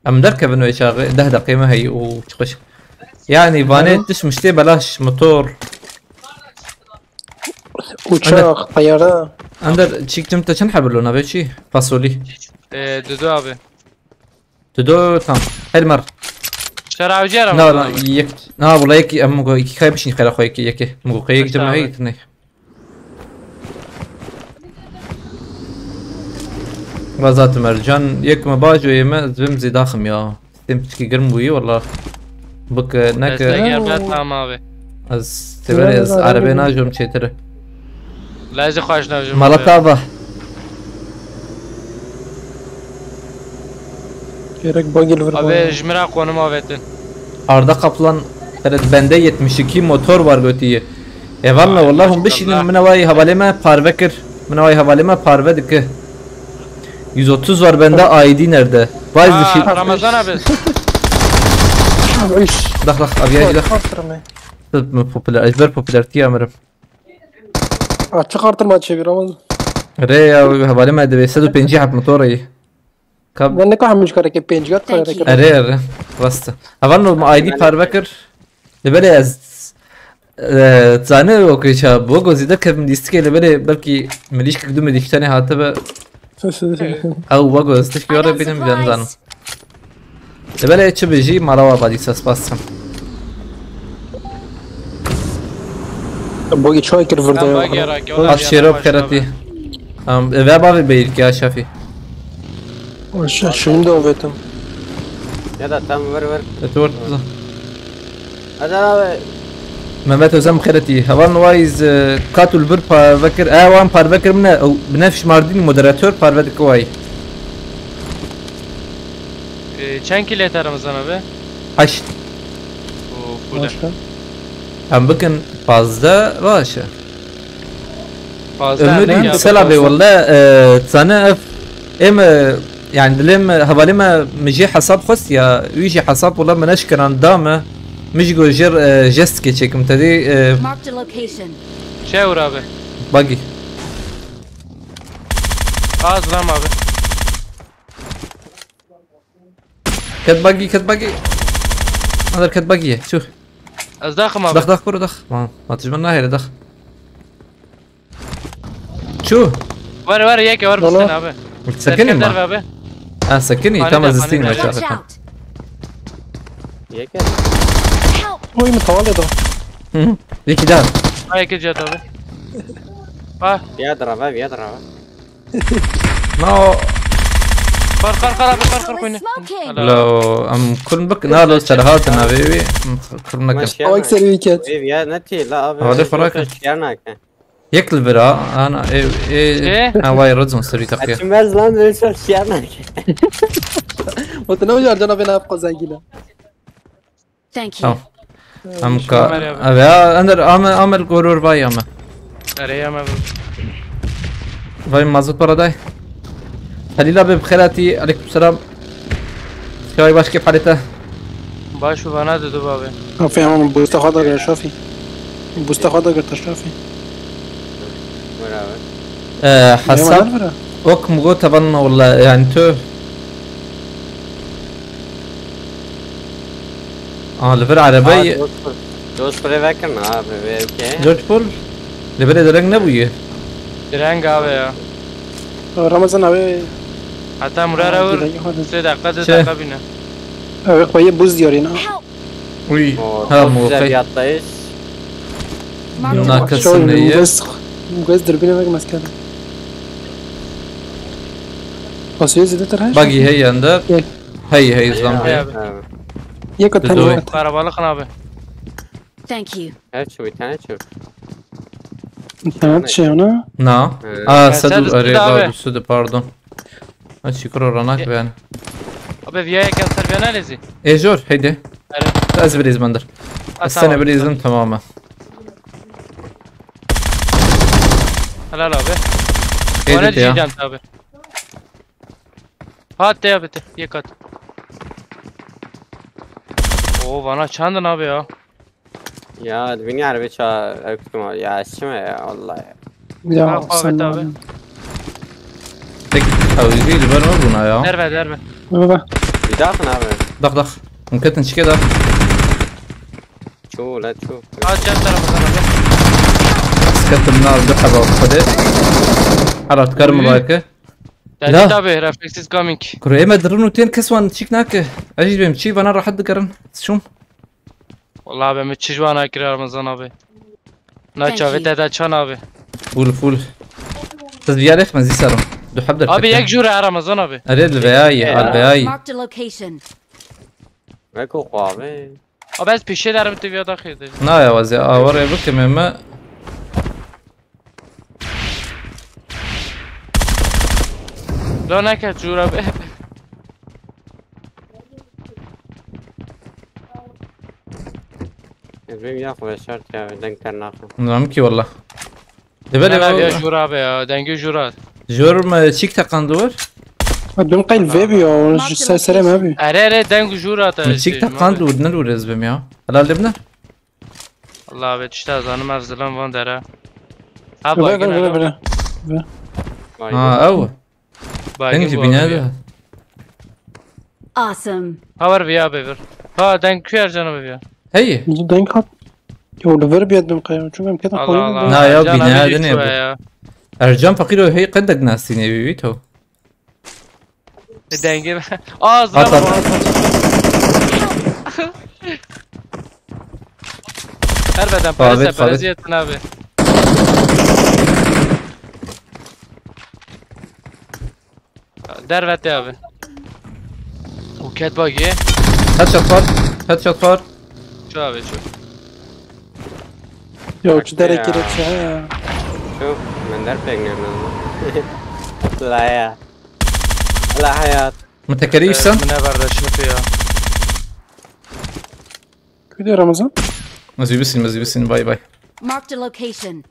Em derkevin wê çaxê deh deqê me heyî û çiqış. Yani vanê tişt miştê belaş motor. Uçak, tayara. Ender çîk tim te çend hebir lo navê çî? Fasolî. Ee, Dudu abi. Tu do tam. Her mer. Şer avcı yaram. Na na yek. Na wala yek em go iki kay bişin xera xo yek yek. Mu go yek Kaç cem tane? Hey ne. Razat Mercan yek me bajo yeme zim zidaxim ya. Sistem piçki girm bûyî wala. Bik neke. Destek yer ben tamam abi. Ez sever ez arabê najom çêtir. Lezi xwaş navcım. Mala tava. Gerek bagil vur. Abi jimira konum avetin. Arda Kaplan evet bende yetmiş iki motor var gotiye. Evanla Ay, wallah hûn maşallah. Bişînin min awayî hevalê me parve kir. Min awayî hevalê me parve dike. Yüz otuz var bende I D nerede? Vay Aa, zişî. Ramazan abi. Üş. Dak dak aviya dak. Korkturma. Popüler, ezber popülertiye emirim. Aa, çıkartırma çevir ama. Rê ya hevalê me divê sed û pêncî heb motorê. Kab Ben ne kadar müzik hareket penci kat Thank hareket. you. Erê erê. Rast. Hevalno me I D parve kir. Li belê ez e, zane o ke ça bo go zîde kevim lîstikê li belê belkî milîşkek du milîşk tenê hatibe. Ew wego ez tişkî were bînim ben zanim. Li belê çi bijî mala wa badî ses bastim. Bogi çoy kir vurdu Ben ya. bagi yarak. Bas şêro bi xêretî. Tamam, eve bavê beyirkî ya Şafî. Aşağı şimdi ovetim. Ya da tam ver ver. Etu wert biza. Hadi abi. Mehmet Özen bi xêretî. Heval Nuwayîz e, kat û li vir parve kir. E wan parve kir min e. Ew binevş Mardîn moderatör parve dike wayî. Ee, çend kilo yeter Ramazan abi? Heşt. Oo, full. Başka. Em bikin pazdeh baş e. Fazla Ömür ne in ya? sela be welle e, zane ev em e, yani dilê me hevalê me min jê hesab xwest ya wî jî hesab welle min neşkiran da me min jî got jêr e, jestkê çêkim te dê e, Marked a location. Şey vur abi. bagî. Az ram abi. Ket bagî ket bagî. Ader ket bagî ye. Çû. Ez daxim abi. Dax dax kuru dax. Ma ma tijman nahêre dax. Çû. Ver ver yeke ver Valla. Hüseyin abi. Sekinî Esker ma. derve abi. Ha sekinî Hani tam de, ez hani istînim de. aşağı. Watch out! Yeke. Help! Oy mu tavale da. Hı hı. Yekî daha. Ha yeke cihat abi. Ha. Ya drava ya drava. No. Kar kar kar abi kar kar Someone koyunu. smoking! Helal. Lo em kulm bik na lo serhat navê wî. Kulm nekin. Maşya. Awak seri wiket. Ev ya ne tê la abi. Hadi xwe rakin. Şiyan nake. Yek li vir a ana e e Şey? ha vay redzon serî teqiye. Açmaz lan öyle şey şiyan nake. Wate ne ucar cana bena hep qazangî la. Thank you. Tamam. Em ka ev ya ender ame ame goror vay ame. Nereye hemen? Vay mazot para day. Halil abi bi xêr hatî. Aleyküm selam. Şafî baş kêf halê te. Baş û bana dedi abi. Şafî ama busta xwe da gir Şafî. Busta xwe da gir te Şafî. Bravo. Ee, hesap Bira. ok mu got taban wala yani tu. Aa li vir Aa, arabayı. Dost Dost buraya vekin abi belki. George Paul. Li vir dereng ne bûye? Reng abi ya. Ramazan abi. Hatta Murar Aa, Ağır. Gülen, hadi. Sê dakika, dê Şey. dakika bine. Abi koyu buz diyor yine. Uy. Oo, Ha, çok güzel muvafık. Bir atlayış. Nakasın Şöyle neyi? Göz, göz dürbüne bak maskara. Basıyor zilde her şey. Bagi hey yanında. Gel. Hey hey İslam Ya, hey. ya. Yakıt Bir hani doy. yakıt. Karabalık abi. Thank you. Her şey, bir tane çok. İnternet şey ona. Na. Evet. Aa, Mesela sedu üstü araya de abi. Bagi üstü de pardon. Ha, şükür oranak Ye- ben. Abi viya yek ser viya ne lezi? Ejor heydi. Evet. Ez bir izmandır. Ha, Sen tamam. bir izin tamam. Helal abi. Heydi Bana ya. diyeceğim abi. Hat de abi, yek at. Oo, bana çandın abi ya. Ya, dünya harbi ça öptüm abi. Ya, içime ya, vallahi. Ya Bak, sen Ahmet abi. Tek tawizî li ber me bûna ya. Derve, derve. Baba. Bir daha abi. Dax dax. Hûn ketin çike dax. Çoğu la çoğu. At can tarafından abi. Sketim nar du heba xwedê. Hela dikarim Uy. Like. Dedi tabi, refleksiz coming. Kuro ême dirin û tên kes wan çîk nake. Ez jî bêm çî vana rahat dikirin. Şûm. Vallahi ben mi çijwana kira Ramazan abi. Na Thank çavi you. dede çan abi. Full full. Siz viya lêx me zî serim. Du heb der. Abi yek jûre Ramazan abi. Erê li veyayî, Ya. al veyayî. Marked a location. Ve koku abi. Abi ez pişe derim tu viya daxil de. Na ya wazê awarê bikime me. La neke jûre be. Ez benim ya xwe şart ya, denk ter naxim. Nizam ki wallah. Dibelê Ne abi ya o. jûre abi ya. Dengê jûre. Jor me çîk teqandu wir. Dün qayl ve bi ya. Ji ser serê me bi. Ere ere deng jûre te. Me çîk teqandu wir ne lûr ez bim ya. Helal dibne. Allah abi işte zanim ev zilam van dere. Ha Bire baygın bire bire abi. Bire. Vay. Ha ew. Baygın Deng bu bine abi. De. Awesome. Ha var bir ya be bir. Ha deng kuyer canım bir ya. Hey. Bizi denk hat. Yo, li vir biyet bin qayım. Çünkü em ketin Allah koyun. Allah. Na ya, Can bina abi de ne şu bu? Ya. Ercan fakir o hey qedek nasî ne bi to. E, denge. Aa At, zıra at. bak. Her beden Fabit, parası Fabit. parası yettin abi. Dervete abi. Uket bagi. Headshot var. Headshot var. Şu abi şu. Ya şu derek Ya. gerek şey ya. Şu mender pek ne lan? La ya. La hayat. Mutekerî sen. Mine verdeşlik ya. Kuydu Ramazan? Ez ê bisînim, ez ê bisînim, bay bay. Marked a location.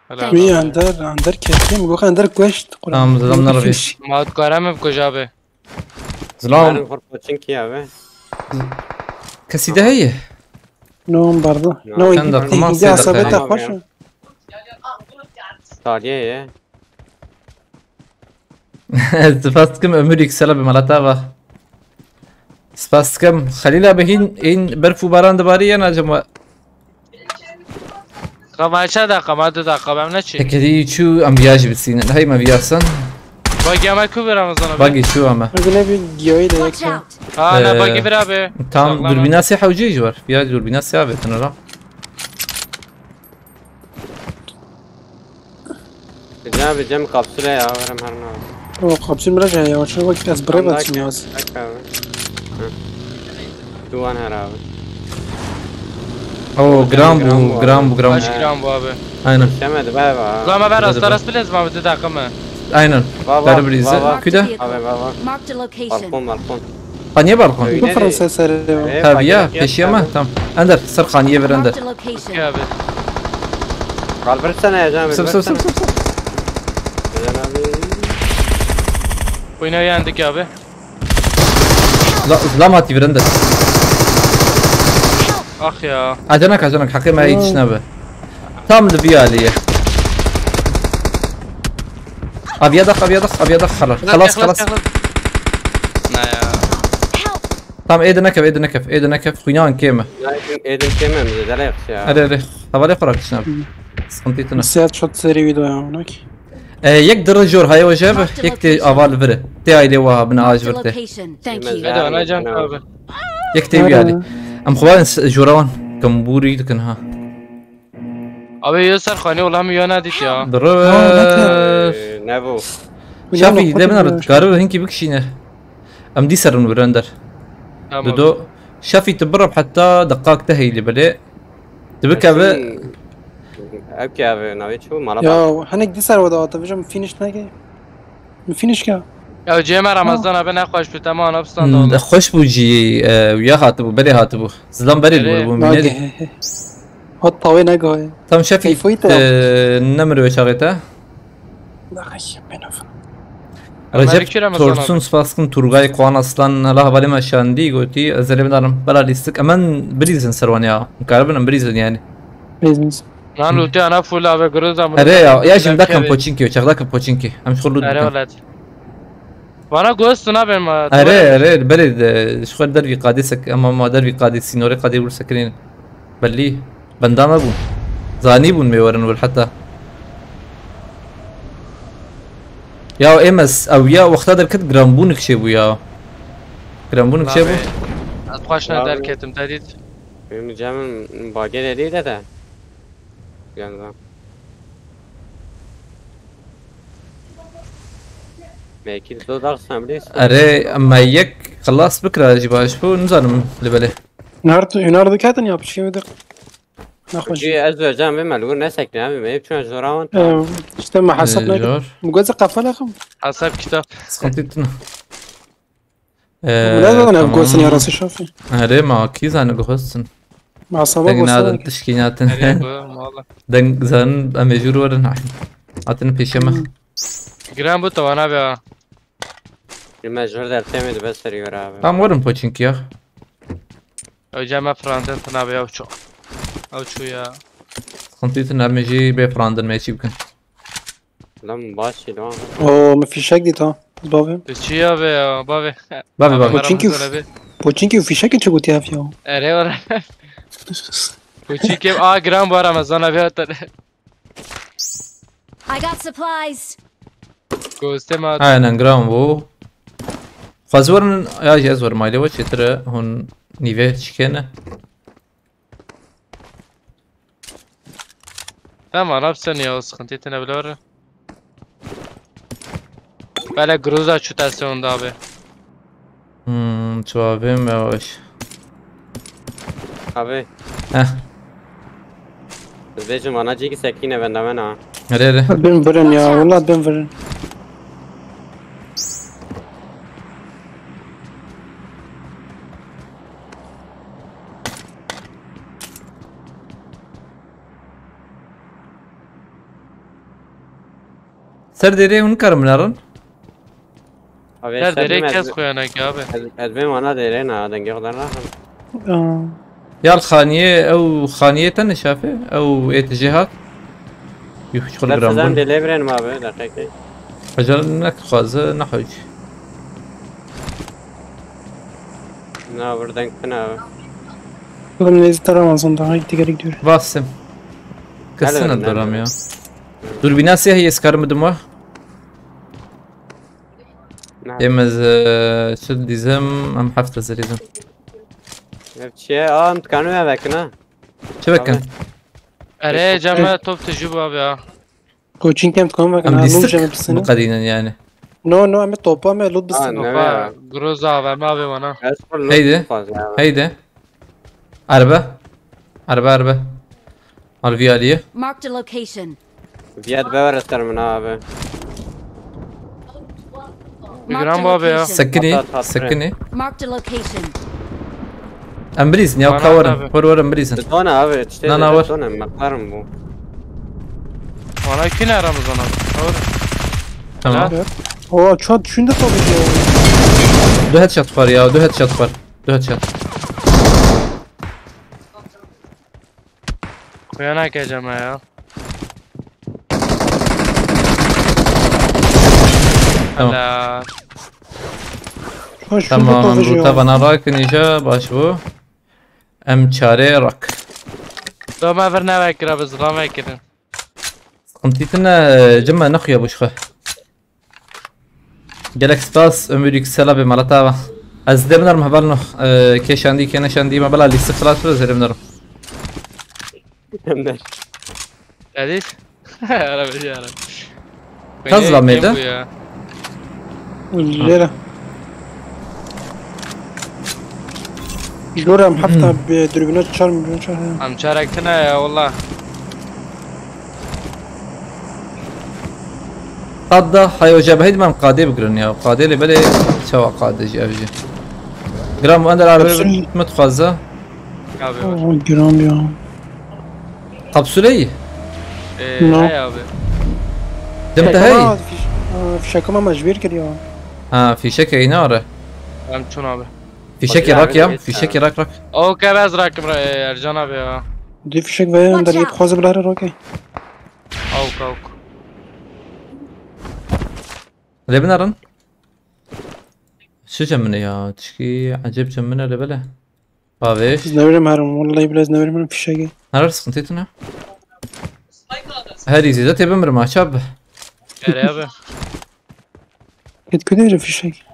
Helal Wî olsun. ender, ender ketim. Yok ender quest. Tamam, adamlar bir. Maut Karam ev kuj abi. Zilam. Ben korpo çünkü abi. Kesî de heye. No barda. No. No, Sen de iki kuma iki sen de asabe kayın. takmaş. Tarihe ya. Spas dikim, ömür yüksele bi malata bak. Spas dikim. Xelîl abi hîn, hîn berf û baran dibarî ya acaba? Kama çe dakika, ma du dakika, ben ne çi? Tekerî çû, em viya jî bisînin. Hey me viya sen. Bagi ama ku bir Ramazan abi. Bagi çû ama. Öyle bir giyoyu da Watch yaksa. Out. Ee, Ha ne bagi bir abi. Tam Sağlam dürbîna abi. Sê hewcê jî var. Viya dürbîna Sê abi tine ra. Cem abi, Cem kapsüle ya, verem her ne abi. O kapsül biraz ya yavaş yavaş biraz buraya Tam baksın daha ya. Bak abi. Hı. Duvan her abi. Oo, gram Gram bu, bu gram abi. bu, gram bu. Kaç gram bu abi? Aynen. Demedi be be. Lan ben Hadi hasta be. rast biliriz mi abi, du dakika mı? Aynen. Va, va, Ver bir izle. va, va. Küde. Abi va va. Marked a location. Balkon balkon. Ha, niye balkon? Öyle Bu de- Fransa sarı. Ee, Ha, viya, fakir peşiye fiyat mi? abi. Tamam. Ender, sar xaniye ver Ender. Marked a location. Okey abi. Kaldırsana ya Cem abi. Sır, sır, sır, Versene. sır, sır. Cem abi. Oyuna yendik abi. La, la mati ver Ender. Ah ya. Acanak, acanak, hakkı ma hiç ne be. Tam da bir aliye. Aviya da, aviya da, aviya da, xalas. Xalas, xalas. Ne ya. Tam êdî nekev, êdî nekev, êdî nekev. Xuynan kême. Edin kemem de dalek ya. Hadi, hadi. Havale kurak şuna. Sıkıntı tine. Siyah çok seri video ya, ona ki. E, yek dırı jor haye wajeb, yek te aval vire. Te aile waha bina aj virte. Location. Thank you. Hadi ana can abi. Yek te wiyali. Em xwarin jorawan. Kamburi dikin ha. Abi yo ser xane olam yo nadit ya. Dırı. Ee, ne bu? Şafî, lê min re dikare hinki bikişîne. Em dî serin wir ender. Tamam. Dido. Şafî, tu birab heta deqak te heylî belê. Tu bikeve. Ev ki ev navê çi bû? Mala. Ya, hinek dî ser wada hate, vijim finish neke. Min finish ke. Ya cê me Ramazan abi nexweş bû, tema ana bistan da. Xweş bû jî, e, wiya hatibû, berê hatibû. Zilam berê li wir bû, mînê. Hat tawê negaye. Tam Şefî, e, nemir wê çaxê te. Recep Torsun, spas dikim, Turgay Kuan Aslan, hela hevalê me şandî, gotî, ez ê lê bidarim. Bela lîstik, emen bilîzin ser wan ya. Mikaribin em bilîzin yani. Bilîzin. Nan lûtê ana full abi, groza mı? Erê ya, ya jim dakim poçinkî, çax dakim poçinkî. Em ji xwe lût bikin. Erê welat. Vana ghost nabên ma. Erê, erê, belê de, ji xwe dervî qadê sek, ama ma dervî qadê, sînorê qadê wir sekinên. Belî. Benda me bûn. Zanî bûn me werin wir heta. Ya ê me s-, ew ya wexta derket giranbûnik çêbû ya. Giranbûnik çêbû. Ez xweş ne derketim, te dît. Benim canım bagel elinde de. Yandan. Belki de dodar sen bilirsin. Erê, me yek xilas bikira jî baş bû, nizanim li belê. Nar, nar diketin ya, pişkê mi dir? Nexweş. Cî ez vereceğim ve melûr ne sekne abi, me hep çuna zora wan. Ee, işte me hesap ne? Zor. Bu göze kafa laxım. Hesap kitap. Sıkıntı tine. Ee, ne zaman ev tamam. Gosin yarası Şafî? Erê, ma kî zane guhostin. Ma sabah deng gosin nadin, tişkî natin. Erê, bu, valla. Deng zanin, em ê jûr werin. Hatin pêşe me. Hmm. Giran bu tawana be ha. Li me jûr dertê me dibe serî were abi. Tam werin poçinkî ya. Ew cem me firandin tine be ew ço. Ew ço ya. Sıkıntı tine, em ê jî bê firandin me çî bikin. Lan baş lan. Oo, min fîşek dît ha. Bavê. Tu çi ya be ya, bavê? Bavê, bavê. Poçinkî û, poçinkî û fîşekê çi gotiye ev ya? Erê were. Poçinkî, a, giran bu ara me zana be te. I got supplies. Gostê me. Aynen, giran bu. Xwez werin, ya jî ez werim, aile we çêtir e, hûn nîvê çikêne. Tamam, Arap sen ya, o sıkıntı tine bile var. Böyle Groza çütesi onda abi. Hmm, çavê me baş. Abi. Heh. Dibêjim ana cîkî sekîne benda me na. Erê, erê. Bin virin ya, wala bin virin. Ser dêrê hûn karin binerin? Abi, ser dêrê kes xwe ya neke abi. Ez, ez bêm ana dêrê na, dengê xwe dernaxim. Aa. Ya li xaniyê, ew xaniyê te nişafe, ew ê tijê hat. Yuh, çiqur giran bûn. Dê lê birên ma be, deqekê. Hecal nek xwaze, nexwîç. Na, wir deng tine abi. Oğlum, neyse, taramaz ondan, haydi gerek diyor. Vasim. Kesine duram ya. Durbîna sê heye, ez karim bidim we. Êm ez, e, çi dizim, em heft ez dizim. Ev çi ye? Aa, em dikanin eve vekin ha. Çi vekin? Erê, cem me top tijî bû abi ya. Koçin kem dikanin vekin ha, lûm cem pisine. Em dîstik biqedînin yani. No, no, em topa me loot bisin. Topa, groza ve me abi bana. Heydi. Heydi. Araba. Araba, araba. Arvî aliyê. Marked a location. Viya dibe were ser min abi. Giran babe ya. Sekinî, sekinî. Marked a location. Em bilîzin ya, ka werin. Wer wer em bilîzin. Dona abi, işte. Na, na, wer. Dona, maklarım bu. Ana ki ne aramız ona? Tamam. O çok düşündü tabii ki. Du headshot var ya, du headshot var. Du headshot. Kuya nake cama ya. Tamam. Tamam, em rûta vana rakin îja, baş bû. Em çarê rak. Do me vir nevekira, bi zilam vekirin. Xintîtine, e, cime nexuya bû ji xwe. Gelek spas, Ömür Yüksel abi, mala te ava. Ez dê binerim hevalno, e, kê şandî, kê neşandî, me bela lîstik xilas bide, ez ê dê binerim. Ömer. Edîs? Arabacı ara. Kaz la meyde? Lera. Jor em heft, bi dürbüne çar milyon çar. Em çarek tine ya, wallah. Qad da, hay hoca, behî diman qadê bigirin ya. Qadê lê belê çawa qadê jî ev jî. Gram ender abi. Hepsini mi dixwaze? Abi var. Aa, giran ya. Kapsüleyî? Ee, No. Hey abi. Dim te hey? Fişekama, fiş-, aa, fişekama mecbur kiriyor. Ha, fişek ey ne ara? Em çun abi. Fişek Hadi rak ya, abi, fişek ha. Rak rak. O ke ez rakim ra, e, Ercan abi ya. Di fişek ve Watch ender out. Yep xwaz bilare roke. Awk, awk. Lê binerin. Çi çemine ya? Tişkî ecêb çemine lê bele. Babiş. Ez neverim herim. Vallahi bile ez neverim herim fişegi. Neler sıkıntı ettin ha? Her izleyiciye tebim bir maç abi. Gel abi. Git kudeyre fişek.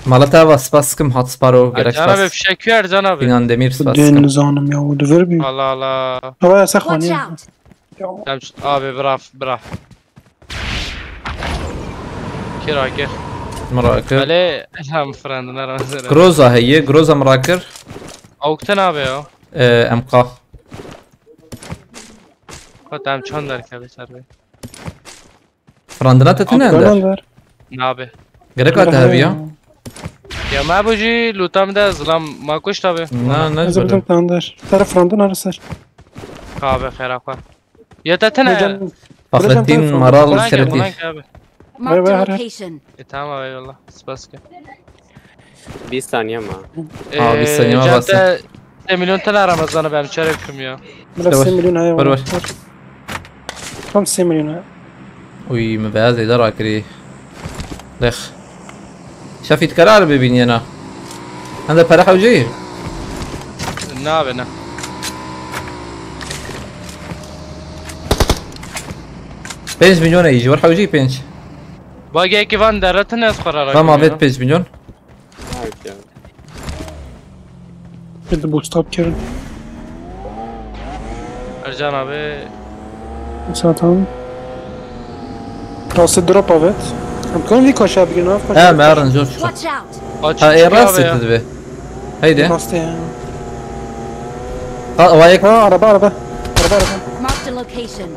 Mala te ava spas kim hat sparo gerek Ercan abi spas. Fişek ver Ercan abi. Sinan Demir spas Dün kim. Zanim ya, o da ver bir. Allah Allah. Hava yasak var Watch ya. Out! Tamam, şu- abi bırak bırak. Kira gir. Mırakır. Öyle hem friendine razı. Groza heye, Groza mırakır. Avuktan abi ya. Ee, M K. Tamam çan derkedi ser bey. Firandina te tune ender? Nabe. Gerek ate heviya. Ya ma bu jî lûta min de zilam ma kuşt abi. Na, ne. Ez zor. Bildim tandır. Taraf firandin arasar. Abi xera xwe. Ya te tine. Hocam, Fahrettin hocam, Maral bırak ya, Sereti. Bırak abi. Marked a location. E, tamam abi, eyvallah. Spas ki. Bir saniye ama. Abi, ee, saniye ama cem bastın. Te sê milyon tane Ramazan'ı ben çare bikim ya. Biraz sê milyon haya var. Var, var. Tam sê milyon ha. Uy, me beyaz êdar akirî. Dex. Şefî dikare arabê bîniyena. Hende pere hewceyî? Nabe ne. Pênc milyon e, ji wir hewceyî pênc. Bagekî van derretin ez xwe ra. Tamam, rakim avêt ya. Pênc milyon. Harika. Geldi bu stop kirin. Ercan abi. Zaten. Rastı drop evet. Em dikarin vî kaşa bigrin, ev kaşa. He, me arin zor çıkar. Watch out! Aç, ha, e, çıkıyor abi ya. Rastı dibe. Heydi. Rastı ya. Ha, o ayak. Ha, araba, araba. Araba, araba. Marked a location.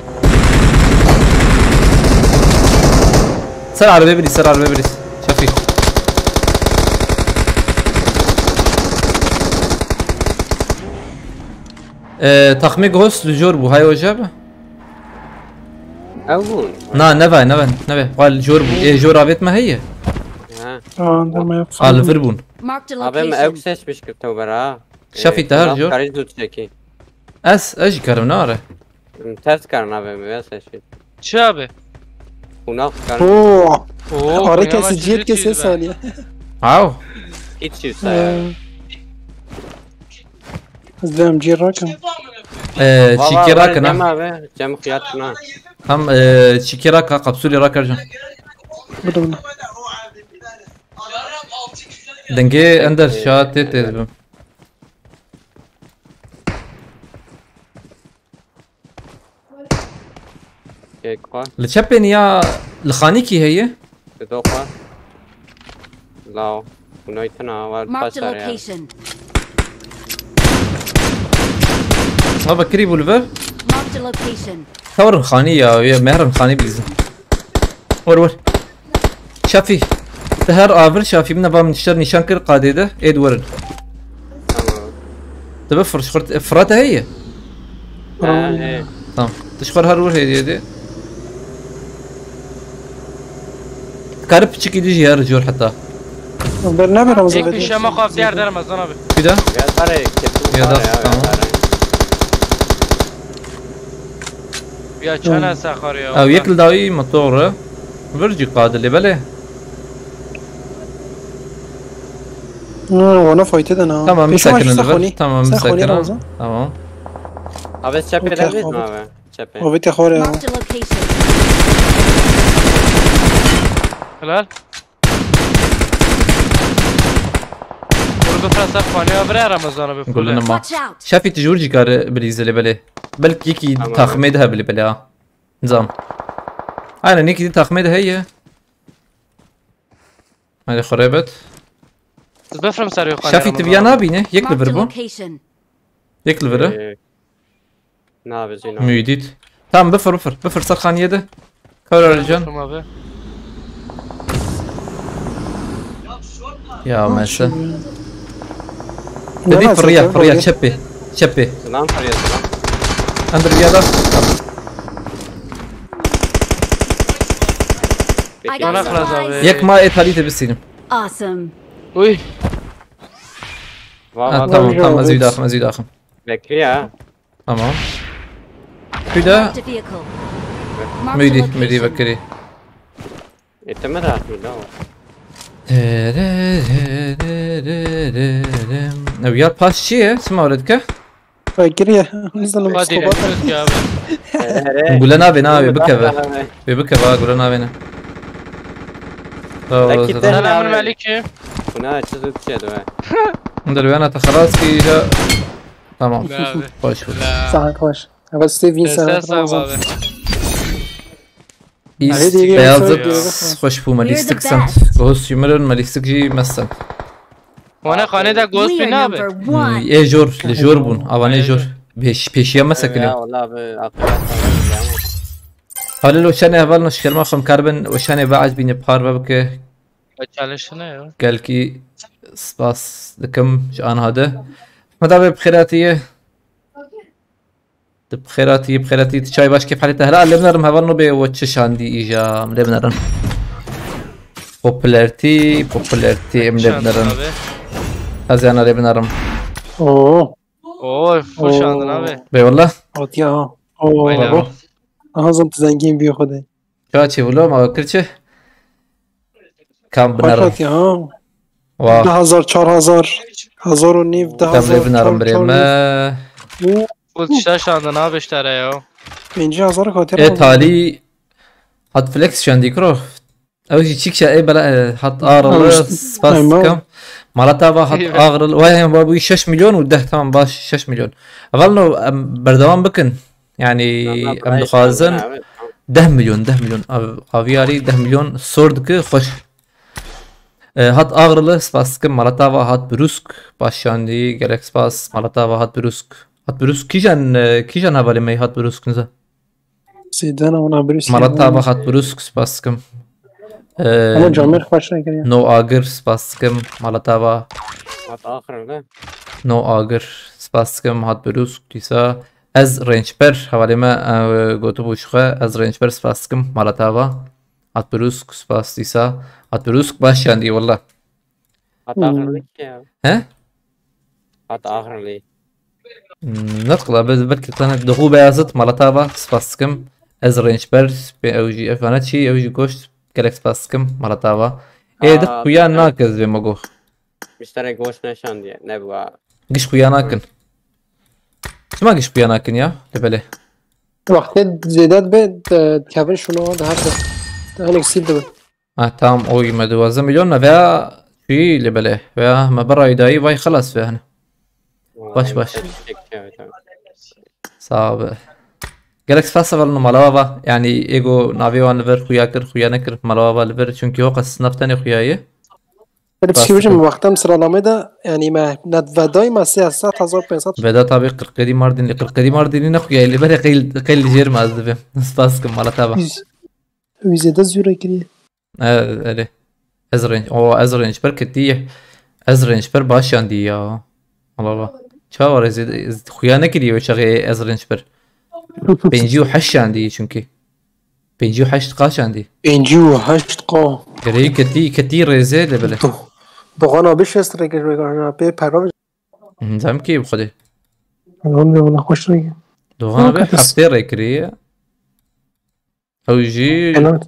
Ser arabaya birî, ser arabaya birî. Şefî. Ee, taxmê Ghost li jor bû, hay hoca bi? Ew bûn. Na, neve, neve, neve. Xwe li jor bû. Ê, jor avêt me heye. Ha. Aa, deme yapsın. A, li vir bûn. Marked a location. Abi me ew seçmiş kir tewber ha. Şefî, te her jor. Karî zû çekî. Ez, ez jî karim nare. Ters karna ve mi ya seçî. Çi abi? Kunak karna. Oo. Oo, arı kesici yet kese saniye. Haw. Hiç yüz ya. Ee, ez de M G rakim. Ee, çîkê rakin ha. Cem abi, cem xiyat na. Tam, ee, çîkê raka, kapsûlê raka can. Bu da bunu. Dengê ender şa tê tê dibim. Kek xwe. Li çepê niya li xanîkî heye? Li do xwe. Law. Hunaytina var. Marked a location. Ha, bekirî bû li vir. Marked a location. Tewrin xanî ya, ya mehrin xanî bizin. Wer wer. Şafî. Te her avir Şafî min ava min şer nîşan kir qadê de. Êd werin. Tamam. Te bi fir ji xurt, e, Firat heye? Ha, he. Tamam. Te ji xwe her wir hêdî hêdî. Karib piçikî dijî her jor heta. Ber nebe Ramazan. Tek bir şema xafti her derim Ramazan abi. Bir daha. Ya dare, kesin. Ya da, tamam. Ya çana saxar ya. Ew yek li dawî motor e. Vir jî qadilê belê. No, wana fayte de na. Tamam, Pêşî bisekirin başî li vir. saxonî. Tamam, Saxonî bisekirin. Ramazan. Tamam. Abi çepê Okey, de bît abi. mi abi? Çepê. Avê te xwarê ya. Marked a location. Helal. Bunu bifre ser xanîya vire Ramazan'a bir Gulini pule. ma. Watch out! Şefî tu ji wir jî kare bilîze lê belê. Belkî yekî Tamam. taxmê de hebî lê belê ha. Nizam. Aynen, yekî di taxmê de heye. Hadi xurê bet. Bifrim ser yok. Şefî tu viya nabîne. Yek li Marked vir a bu. Location. Yek li vir e. Ee, Ne yapacağız yine? Müydit. Tamam, bifir bifir. Bifir ser xaniyê de. Kar Ercan. Bifrim abi. Ya mese. Ne Dedi var fırıya zaten? fırıya Böyle. çepi. Çepi. Sınan fırıya sınan. Endir bir adam. I got Yanak supplies. abi. Yek ma et halite bisinim. Awesome. Uy. Vay Ha, vay. tamam Vay tamam, vay. ez yu daxim, ez yu daxim. Bekliyor ha. Tamam. Şu da Marked a vehicle. Marked a müydi müydi location. bakeri. Eteme de atmıyor lan o. Ev ya pas çi ye? Sima öğretke? Fakir ya. Biz de Hadi psikopat. Türkiye abi. Hele hele. Gule nabê nabê bikeve. Abi. Ve bikeve ha, gule nabê ne. Peki, Tamam. abi. Selamünaleyküm. Bu ne açı zıt şey de var. Ndir wena te xelas ki ya. Tamam. Abi. Hoş bulduk. La. Saha hoş. Evet, Steven Sesler sen sağ ol abi. East Hadi diyelim, Beyazıt söyle diyelim. Hoş bu malistik the sent. best. Gohos Yumurun malistik ji mesent. Wana xanê de goz We bin are abi. number one. E jor, li jor bûn. Avanê jor. Pêş, pêşiya me sekinê. Ya valla abi akıllı. Halil Oşanê heval no şkerma xwe karbin Oşanê ve ez bîne par ve bike. Çalıştı ne ya? Gelkî spas dikim ji anha de. Heda ve bi xêratî ye. Di bi xêratî, bi xêratî, tu çay baş kêf halê te. Hela lê binerim heval no bê we çi şandî îja. Em lê binerin. Popularity, popularity em lê binerin. Abi. Ez yana lê binerim. Oo. Oo, full şandın abi. Bê wala. Hatiya ha. Oo. Öyle Baba. abi. Aha zam tu zengin bir xwedê. Çawa çêbûlo ma kir çi? Kam Baş binerim. hatiya ha. Wa. Du hazar, çar hazar, hazar û nîv, du Tam hazar, lê binerim çar, birê çar me. nîv. Full tişta şandın abi işte ya. Pêncî hazar hatiya. E talî hat flex şandî kiro. Ew jî çîk şe ê bela e, hat ağrılı Ew jî- spas Eyvallah. dikim. Malata va hat Eyvallah. ağrılı. Vay hem va bu şeş milyon û deh tamam baş şeş milyon. Eval no em berdevam bikin. Yani em dixwazin deh milyon, deh milyon. Av- Aviyarî deh milyon sor dike xweş. E, hat ağrılı spas dikim. Malata va hat brûsk. Baş şandî gelek spas. Malata va hat brûsk. Hat brûsk kîjan e, kîjan hevalê me hat brûsk nize. Sêdana ona birisi. Malata va hat brûsk spas dikim. E, Ama camêr xweş nekiriye. No agir spas dikim. Malata va Hat akırlı. No agir spas dikim, hat brûsk dîsa. Ez rênçber, hevalê me e, gotibû ji xwe, ez rênçber spas dikim, malata va. Hat brûsk spas dîsa. Hat brûsk baş şandî walla. Hat akırlı ki ya. He? Hat akırlı. Hmm, Netqila, belkî tane Doğu Beyazıt, malata va, spas dikim. Ez rênçber, pê ew jî efane çî, ew jî goşt, gelek spas dikim, malata va. Ê, di xuya nake ez vê me goh. Müşterek goş neşan diye. Ne bu ha? Giş xuya nakin. Çima giş xuya nakin ya? Li belê. Wextê zêde dibe, e, dikevin şûna daha de. Daha eksik dibe. Ha, tamam, o me duwazdeh milyon ne veya çi li belê. Veya me berayî dayî vay xelas ve hani. Baş, baş. Sağ ol. Gelek spas hevalno malava va. Yani ego navê wan li vir xuya kir, xuya nekir, malava va li vir. Çünkü o qas nav tenê xuya ye. Böyle psikolojim wextem sıralamayı da yani me net vedayı me sêsed hezar pênc sed. Vedat abi Qirqedî Mardinlî. Qirqedî Mardinlî ne xuya ye, li berê qeyl, qeyl li jêr me ez dibêm. Spas kim, malata va. Yüz, yüz zêde zûre kiriye. E, erê. Ez rênc, o ez rênçber ketî ye. Ez rênçber baş şandî ya. Allah Allah. Çawa rêzê, ez xuya nekiriye wê çaxê ez rênçber. Pêncî û heşt şandî çünkü. Pêncî û heşt qaşandî. Pêncî û heşt qa. Gereyî ketî, ketî rêzê de bile. Doğan abi şest rêkir rêkir pê perva. Zem ki bu xwedê. Lan ya, wala xweş rêkir. Doğan abi Hakikaten. heftê rêkiriye. Ew jî Helal.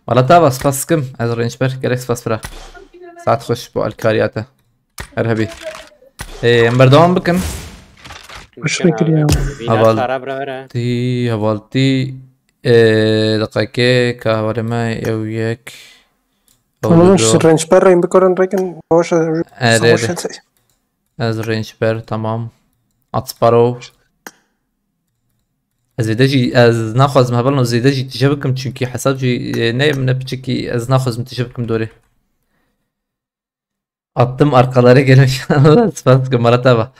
Malata va, spas dikim. Ez rênçber, gelek spas bira. Saet xweş bo alkariya te. Her hebî. Ê, em berdewam bikin. Hoş fikir ya. Vîna Heval- çara bira were. Tî, hevaltî. Ê, deqekê, ka hevalê me, ew yek. Ew Tamam, du. şu rençber reyn bikorin rekin. Hoş. Ere, Hoş. ere. Ez rençber, tamam. Atsparo. Ez zêde jî, ez naxwazim hevalno zêde jî tije bikim, çünkü hesab jî, e, ne ne piçikî, ez naxwazim tije bikim dorê. Attım arkaları gelin inşallah. Spas dikim, Marat ava.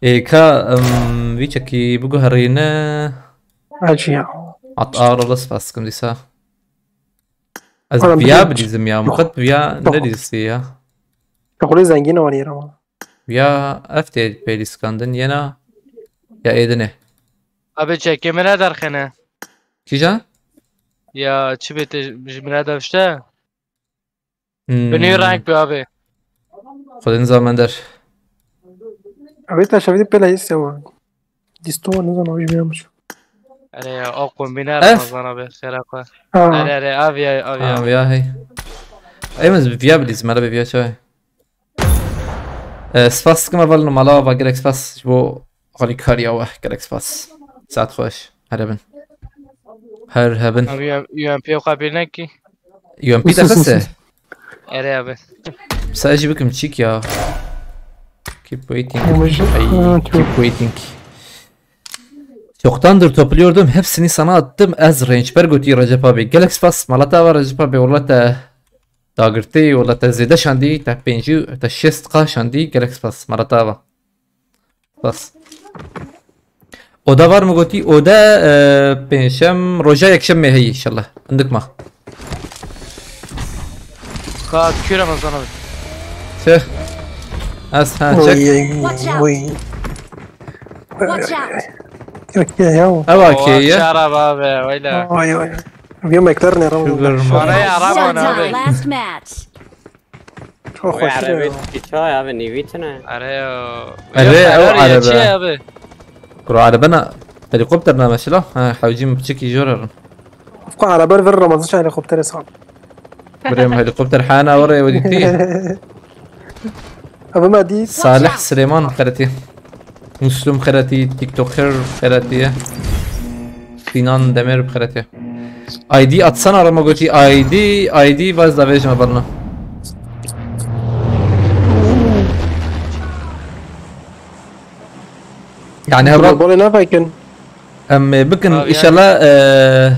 E, ka, em, vî çekî biguherîne. Acı ya. At ağır ola, spas dikim dîsa. Ez Oğlum, viya bir- bilîzim ya. Yok. Muqet viya Yok. ne dîzî ya? Şoxulê zengîn wanî ama. Ya ev tê pêlîskandin yena. Ya êdine. Abi çekê min ne derxene. Kîja? Ya çi bê te ji min ne devşte? Hmm. Bi nî renk bi abi. Xwedin zaman der. Abi te şevî pêle hisse o. Disto ne zaman bir bilmiyorum. Ere ya o kombine Ef. Ramazan abi xêra xwe. Ha. Ere ere abi ya abi ya. Ha, viya hey. Em ez bi viya bilîzim, hele bi viya çay. E, spas dikim hevalno, mala ava, gelek spas ji bo alîkariya we, gelek spas. Saet xweş. Her hebin. Her hebin. Abi U M P o kabir ne ki? U M P de xise. Ere abi. Sa jî bikim çîk ya. Keep waiting. Ama jî- Ay, Ha, keep waiting. Çoktandır topluyordum, hepsini sana attım. Ez rençber gotî Recep abi. Gelek spas, mala te ava Recep abi. Wala te dagirtî, wala te zêde şandî, te pêncî, te şêst qa şandî. Gelek spas, mala te ava. Spas. Oda var mı gotî? Oda, e, pêncşem, roja yekşemê heyî inşallah. Hindik ma. Ka kü Ramazan abi. Tüh. Ez ha çek. Oy, Watch out. Oy. Watch out! Yok ya ya. Ev A K Oha, ye. Şarap abi öyle. Oy oy. Bir McLaren ne Sugar Ramazan? mama. Bana ya araba Shut ne down abi? Last match. Çok Wê hoş. erebê çi çay abi nîvî tune. Are ya. Are, Ya, ew Ferrari ya, araba. Çi abi? Kuro araba na. Helikopter na mesela. Ha, hewcî min piçekî jor erin. Ufka araba ver Ramazan çay helikoptere sal. Birêm helikopter hana were wedî tî. Abi me dît. Salih Süleyman xeretî. Müslüm xeretî, TikToker xeretî. Sinan Demir xeretî. I D atsana Ramagotî, I D, I D vaz da vêjime balna. Yani heval Bolê ne vekin. em bikin Abi, inşallah, e,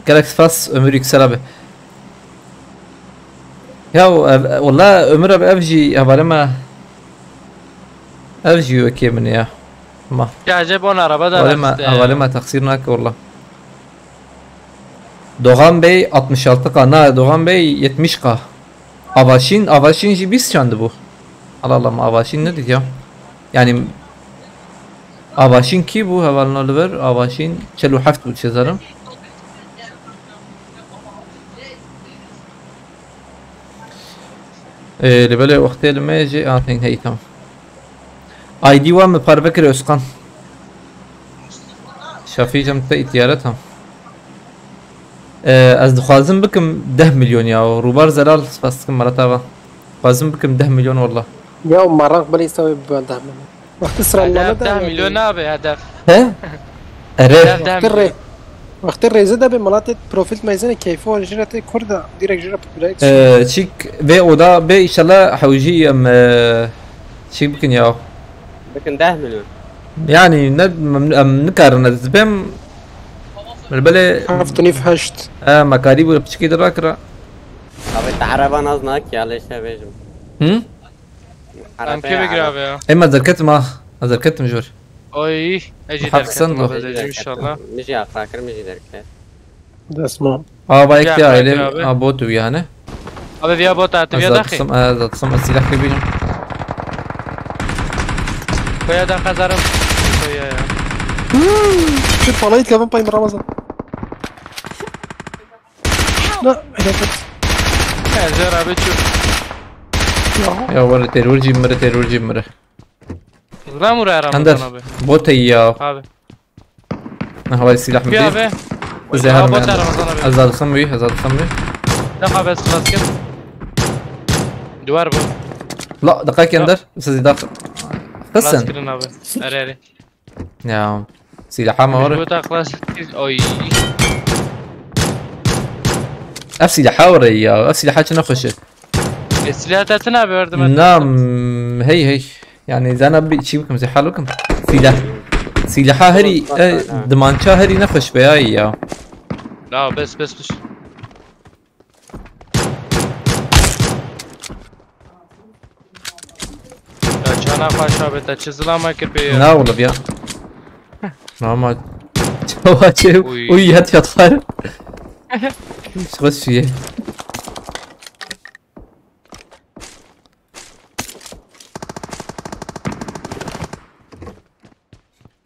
Gelek spas, Ömür Yüksel abi. Ya, ev, wala Ömür abi ev jî hevalê me. Ev jî wekê min ya. Ma. Ya acaba on araba da Hevalê me, vermişti. hevalê me teqsîr nake wala. Doğan Bey altmış altı K. Na, Doğan Bey yetmiş K. Avaşin, Avaşin jî bîst çand bû. Allah Allah, ma Avaşin ne dît ya? Yani Avaşin kî bû hevalna li vir? Avaşin çel û heft bû diçe zarim. Ee, li belê wextê li me jî, ah, hey, tamam. I D wa min parve kir Özkan. Şafî cem te îtiyare tam. Ee, ez dixwazim bikim deh milyon ya. Rûbar Zelal, spas dikim, Marat Ava. Dixwazim bikim deh milyon walla. Ya meraq belê îsta wê bibe deh milyon. Wextî sıralama Hedef da deh yani. Milyon abi hedef. He? Ere. Hedef deh Wextî milyon. rê-, wextî rêze de be miletê profil meyzene keyfo jî re tê Kurda. Direkt jî re popüler. Ee, çik vê oda bê, inşallah hewjî em, ee, çik bikin ya. Bikin deh milyon. Yani ne, em, em nikarin ez bêm. Belê, Heft û nîv heşt. e, mekarî bû, piçikî de rakira. Abi te araba naz nak ya, lê şevêjim. Hı? Em kê bigir abi ya. Em ez derketim ha. Ez derketim jor. Oy. Ecî Hafizan derketim bu. abi inşallah. Mijî ya fakir, mijî derke. Destma. Aa, bayek Ya, ya, fakir ele, abi. Aa, botu yani. Abi viya bot artı viya Ez daxi. atsam, ez atsam, ez silah kebînim. Koya da kazarım. Koya ya. Şu palayı kabın payım Ramazan. Ne? Hedef. Ezer abi çu. Ya. Ya were terörcü mire, terörcü mire. Lan vuraya Hender. Ramazan abi. Bot ya. Abi. Ne havai silah mı Bir değil? abi. Zehir Aa, mi? bot Ramazan abi. Ez atsam bir, ez atsam bir. Daha abi sıfat kim? Ciwar bû. La, deqekên der. Siz dax. Xisin. Kirin abi. Erê erê. Ya. Silaha me were. Bu da klas. Oy. Ev silaha were ya. Ev silaha çi nexweş e. E, silah te tine abi verdim. Nam, hey hey. Yani zana bir çi bikim, zehal bikim. Silah. Silaha herî, e, dimança herî nexweş be ya ya. La bes bes bes. Ya çana xweş abi, te çi zilama kir pê ya. Na oğlum ya. Normal. Çava çev. Uy. Uy, yat yat xar. Xweş şiye.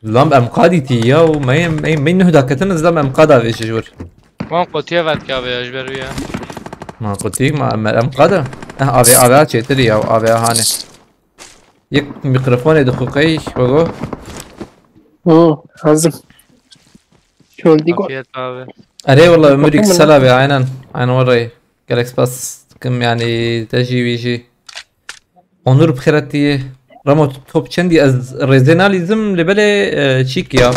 Lam em qadî tî ya û me me me nuh daketin, ez lam em qada vêşe jor. Wan qotiye vet ka be ya ji ber ya. Ma qotik ma em em qada. Eh, ave ave çêtir ya, ave hane. Yek mikrofone de xuqey, bago. Oo, hazır. Şöyle digo. Afiyet abi. Erê wala Ömür Yüksel abi, aynen. Aynen orayı. Gelek spas kim yani, te jî wî jî. Onur bi xêretî. Ramo top çendî, ez rêzê nalîzim, lê belê, e, çîk ya.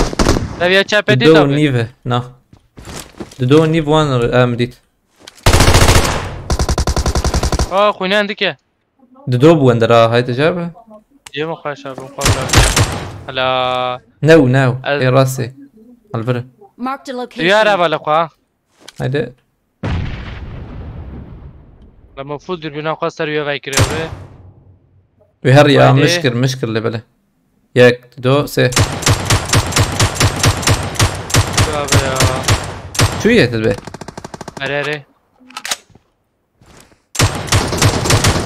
Seviye çepedî Dido tabi. Nîve, na. Dido Nîv wan em dît. Aa, xwînen dike. Dido bû wendera, hayte cabe. Cem xweş abi, xweş abi. Hala. New, new. Ez- Ê rastê. Alvire. Marked a Duyar location. abi xwe. Haydi. Lama full dürbüne xwe ser üye vekir abi. Wê her ya Haydi. mişkir, mişkir lê belê. Yek, do, sê. Abi ya. Çu yê dilbe. Erê erê.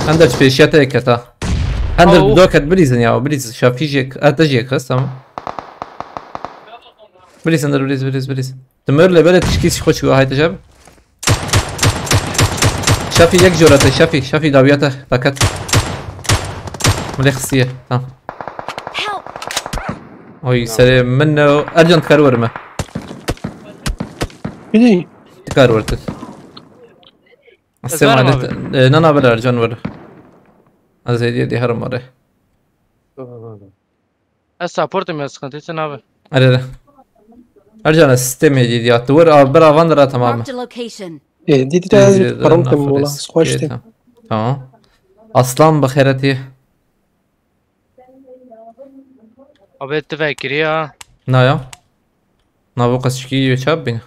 Hender pêşiya te keta. Hender Oh. Do ket bilîzin ya, bilîz. Şafî jek, ete jek xist, tamam. Bilîz Hender, bilîz, bilîz, bilîz. Timir lê belê tişkî xweş û hayte cem. Şafî yek jora te, Şafî, Şafî dawiya te, daket. Milê xistiye, tamam. Help! Oy, serê min ne o. Ercan dikar werime. Bidî. Dikar wertir. Ez Sema verim ne abi. te-, e, nana bela Ercan wer. Ez hediye diye herim are. Ez supportım ya, sıkıntı için abi. Are are. Ercan sistemê dî ya. Tu wer abi, bera van dira tamam. Marked a location. E, didi de ez param tem mola. Squash tem. Tamam. Aslan bi xêretî. Abi etti vekir ya. Na ya. Na bu qas çikî yê çap bîne.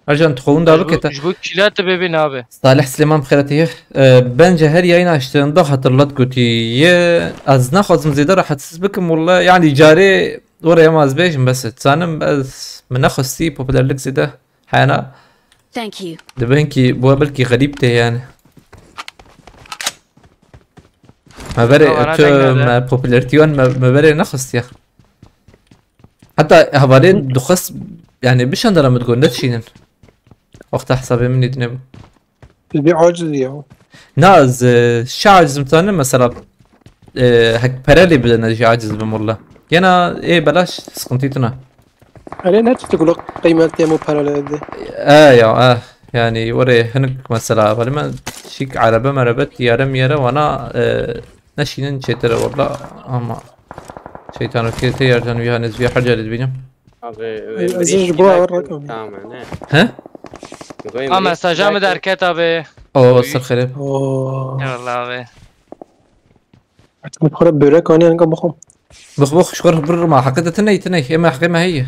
Ercan tu xewin da bikete. Ji bu kîla tu bibîn abi. Salih Süleyman bi xêretî. E, bence her yayın açtığında hatırlat gotiye. Ez naxwazim zêde rahatsiz bikim walla. Yani carê oraya ma ez bêjim bes. Zanim ez min nexwestî popülerlik zêde. Hena. Thank you. Dibin ki bu belki garip de yani. Me berê Ya, tu nereden geldi? Me popülerity wan me, me berê nexist ya. Hatta hevalê dixwest yani bişandara min digot nedişînin. Wexta hesabê min dît nebû. Bi aciz ya. Na ez, e, şi aciz mitane mesela, e, hek pere lê bidene jî aciz bim walla. Yena ê belaş sıkıntı tuna. Erê ne tiştek wilo qîmetê em û para lê didê. E ya, e. Yani were hinik mesela, wele me şik arebe merebe tiyare miyere wana, e, neşînin çêtir e walla ama şeytan okey te yarcan uyan ez bir harcar edibînim. Abi, Ez ji bo awar rakim. Tamam ne? He? Ha, mesaja mı derket abi? O sır xerib. Oo. Eyvallah abi. Artık bu kadar börek hani yanka bakalım. Bix bix şukur bir ma haqı da tiney tiney. Ema haqı ma heye.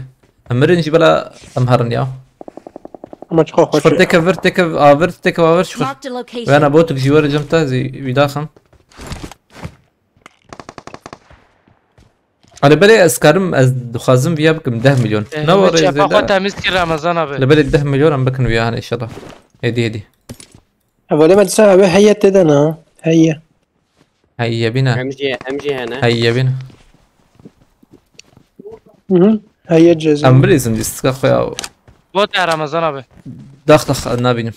Emirin jî bela em herin ya. Ama çok hoş. Şukur teke vir teke avir teke avir şukur. Marked a location. Wena botuk jî were cem ta zî wî daxim. Hani belê ez karim, ez dixwazim viya bikim deh milyon. Eh, Ne me var çapa xwe zêde? Temiz kir Ramazan abi. Li belê deh milyon em bikin viya hani inşallah. Hêdî hêdî. Evvela me disa eve heye têde na. Heye. Hey yebîne. Em jî, em jî hene. Hey yebîne. Hı hı. Heye cezim. Em bilîzin dîstika xwe ya. Bot ya Ramazan abi. Dax dax nabînim.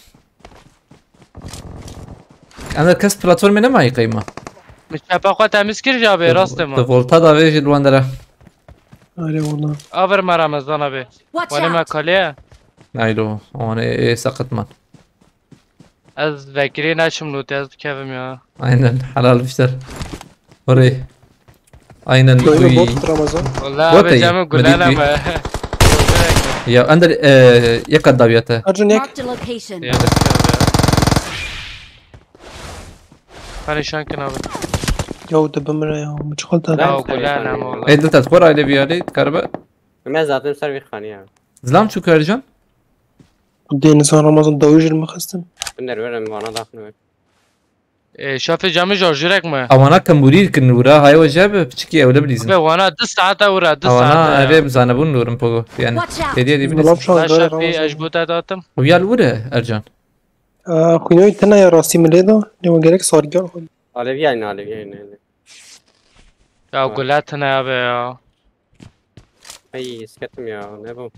Em de kes platformê nemayî qeyma. Me çapa xwe temiz kir abi, rast e ma. Di volta da vê jî li wan dere. Öyle valla. Aver me Ramazan abi. Watch Wale me out! kaleye. Naylo, wan ê, ê seqit man. Ez vekirî neçim lootê, ez bikevim ya. Aynen, helal işler. Orayı. Aynen. Böyle bot Ramazan. Wala Bot abi iyi, camı mi gülen diyeyim? Ama. Ya, ender, e, yeka daviyete. Ercun yek. Marked a location. Ya. Perişan kin abi. Yaw de bimire ya. Mu çiqal da. Ya, gülen ama oğlum. E, dil tet, xor aile bir yerde, karbe. Mez zaten ser bir xaniye. Zlam çu Ercan? Deniz Ramazan davujir mi xestin? Binder verin bana da xnu. E, şafê camı jor jürek mi? Awana kambûrî kin wira, hay we jebe piçikî ewle bilîzin. Be wana du saate wira, du Awana saate ya. Erê bizane bûn nurim pogo. Yani Watch out! Hediye diye bilîzin. Laf şu an La şafê Ramazan. Ez bu te datim. Uyal wire Ercan. Aa, xuynoy tena ya rastî mi lê da? Ne gerek sargan xwe. Alevi yayın, alevi yayın, alevi. Ya Var. Gule tena ya be ya. Ay, isketim ya, ne bu?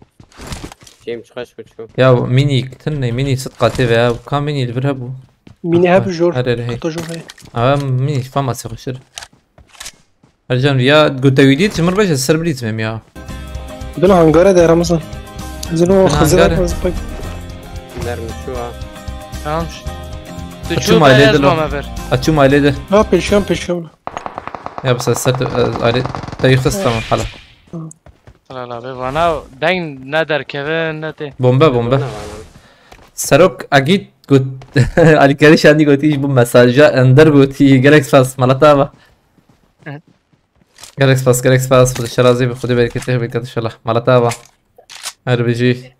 Şeyim çıkaş bu şu. Ya mini, tinne mini sıt katê ve ya. Ka mini li vir hebû. Mini Ha, hebû jor. Her her hey. Kutu jor hey. Ama mini fama se xuşir. Ercan ya gotewî dît, ji mir beje ser bilît mem ya. Dil hangare de Ramazan. Zilo Dil hazır hangare. Hazır bak. Nermin şu ha. Tamam. Açım aile de lo. Açım aile de. Ha, peşiyorum, peşiyorum. Ya, bi ser, ser, e, alî, te yî xist, tamam, hala. Hala abi, vana deng ne derkeve, ne tê. Bombe, bombe. Bombe ne var lan? Serok Agît got, Alî Kerî Şendî gotî, ji bo mesaja ender gotî, gelek spas, malata ava. Hı. Gelek spas, gelek spas, Xwedê şerazî bi, Xwedê bereketê bi, inşallah. Malata ava. Her bijî.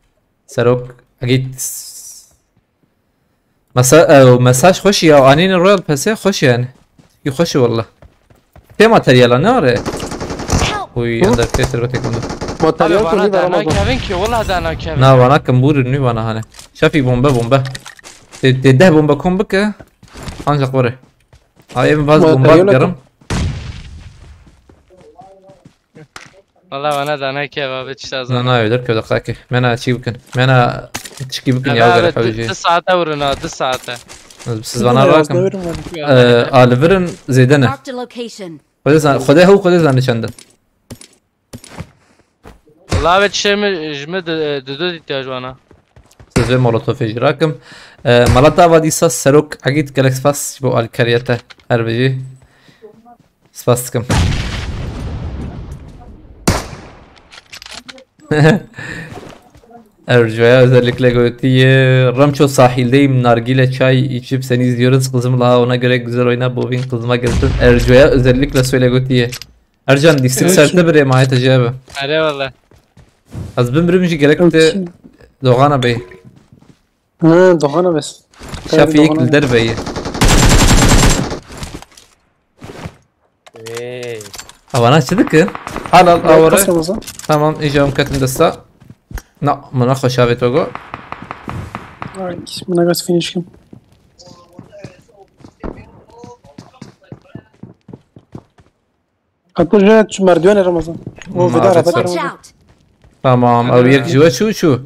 Serok Agît. Mesa-, e, mesaj xweş ya, anîne Royal Pass'e xweş yani. Ki xweş walla. Te materyala ne are? Uy, ender ketir ve tek bunu. Materyal Abi, vana konî dana veremez. Kevin ki, valla dana Kevin. Na, vana kambûr nû vana hane. Şafî bombe, bombe. Te, te deh bombe kom bike. Ancak var. Ay, em vaz bombe Materyal gerim. Valla bana da ne kebabı çişe Na, zan. Na, öder kevde kaki. Mena çi bikin? Mena çiki bikin ya, Abi, gerek abi, abi, şey. Du saate vurun ha, du saate. Siz bana bakın. Ee, alivirin zedene. Marked a location. Xwedê zan, xwedê hew, xwedê zan çende. Valla abi, çişe mi, jime de, de, de ihtiyacı var ha. Siz ve molotof ejrakim. Ee, Malata vadisa serok agit gelek spas bu alkariyete. Her biri. Spas dikim. Erco'ya özellikle gotiye, Ramço sahildeyim, nargile çay içip seni izliyoruz kızımla, ona göre güzel oyna, bu win kızıma gelsin. Erco'ya özellikle söyle gotiye. Ercan, dîsik Evet. Serte bir emanet acaba. Eyvallah. Az bin birim jî gerek de Okey. Doğana Bey. Ha, Doğana Bey. Şafî Doğana Bey. Li derveyî. Hey. Avana çi dikin? Al, al, Ya, avara. Kasım o zaman. Tamam, îca em ketin desta. Na, mına xweşavê to go. Ay, mına gaz finish kim. Kapı jet şu merdivene Ramazan. O Maalesef. Vida araba Watch Ramazan. Out! Tamam, ew yek ji we çû çû.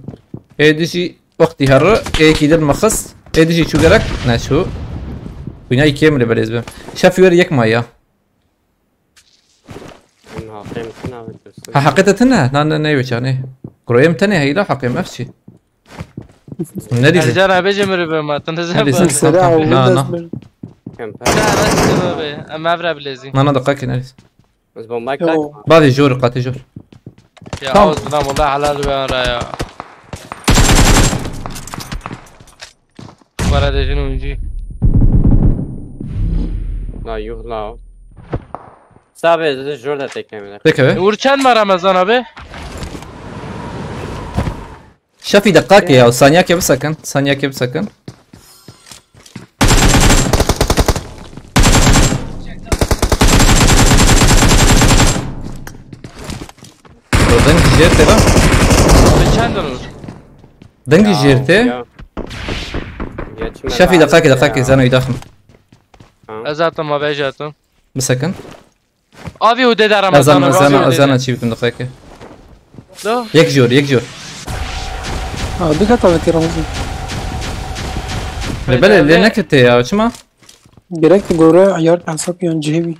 Ê dijî wextî herre, ê yekî din mixist, ê dijî çû gerek, neçû. Wîna yekê min ê belêz bim. Şef wer yek maya. Min haqê min tune avêt dursun. Ha, haqê te tune? Na, ne, ne, wêça, ne. Groyê min tenê heyla, haqê min ev çi? Ne dîse? Ercan abi, cemre be ma, tu ne Ne dîse? Sera Tamam, tamam. Awul Na, na. Dezmir. Kemper. Ya, nasıl be? Em evre bilezi. Na, na, dakika ki, ne dîse? Ez bombayı Yo. Bak. Bavê jor, qatê jor. Ya, Tamam. Ağzına valla halal be ara ya. Para dejin oyuncu. La yuh la. Sabe, ez jor da tek emine. Peki be. E, vur çend var Ramazan abi? Şefî, deqakê ya, saniyakê bisekin, saniyakê bisekin. Dengî jêr tê be? Abi çend olur? Dengî jêr tê. Ya. Geçme Şefî, lazım deqakê, ya. Deqakê, zana îdaxim. Tamam. Ez atam abi, ez atam. Bisekin. Abi, o dede Ramazan Ezan, abi, ezan, abi, o dede. Ezan çî bikim deqeke. Do? Yek jor, yek jor. Ha, dikkat abi ki Ramazan. Lê belê, lê Evet. Nekete ya, çima? Gerek de gore ayar hesap yan cihê wî.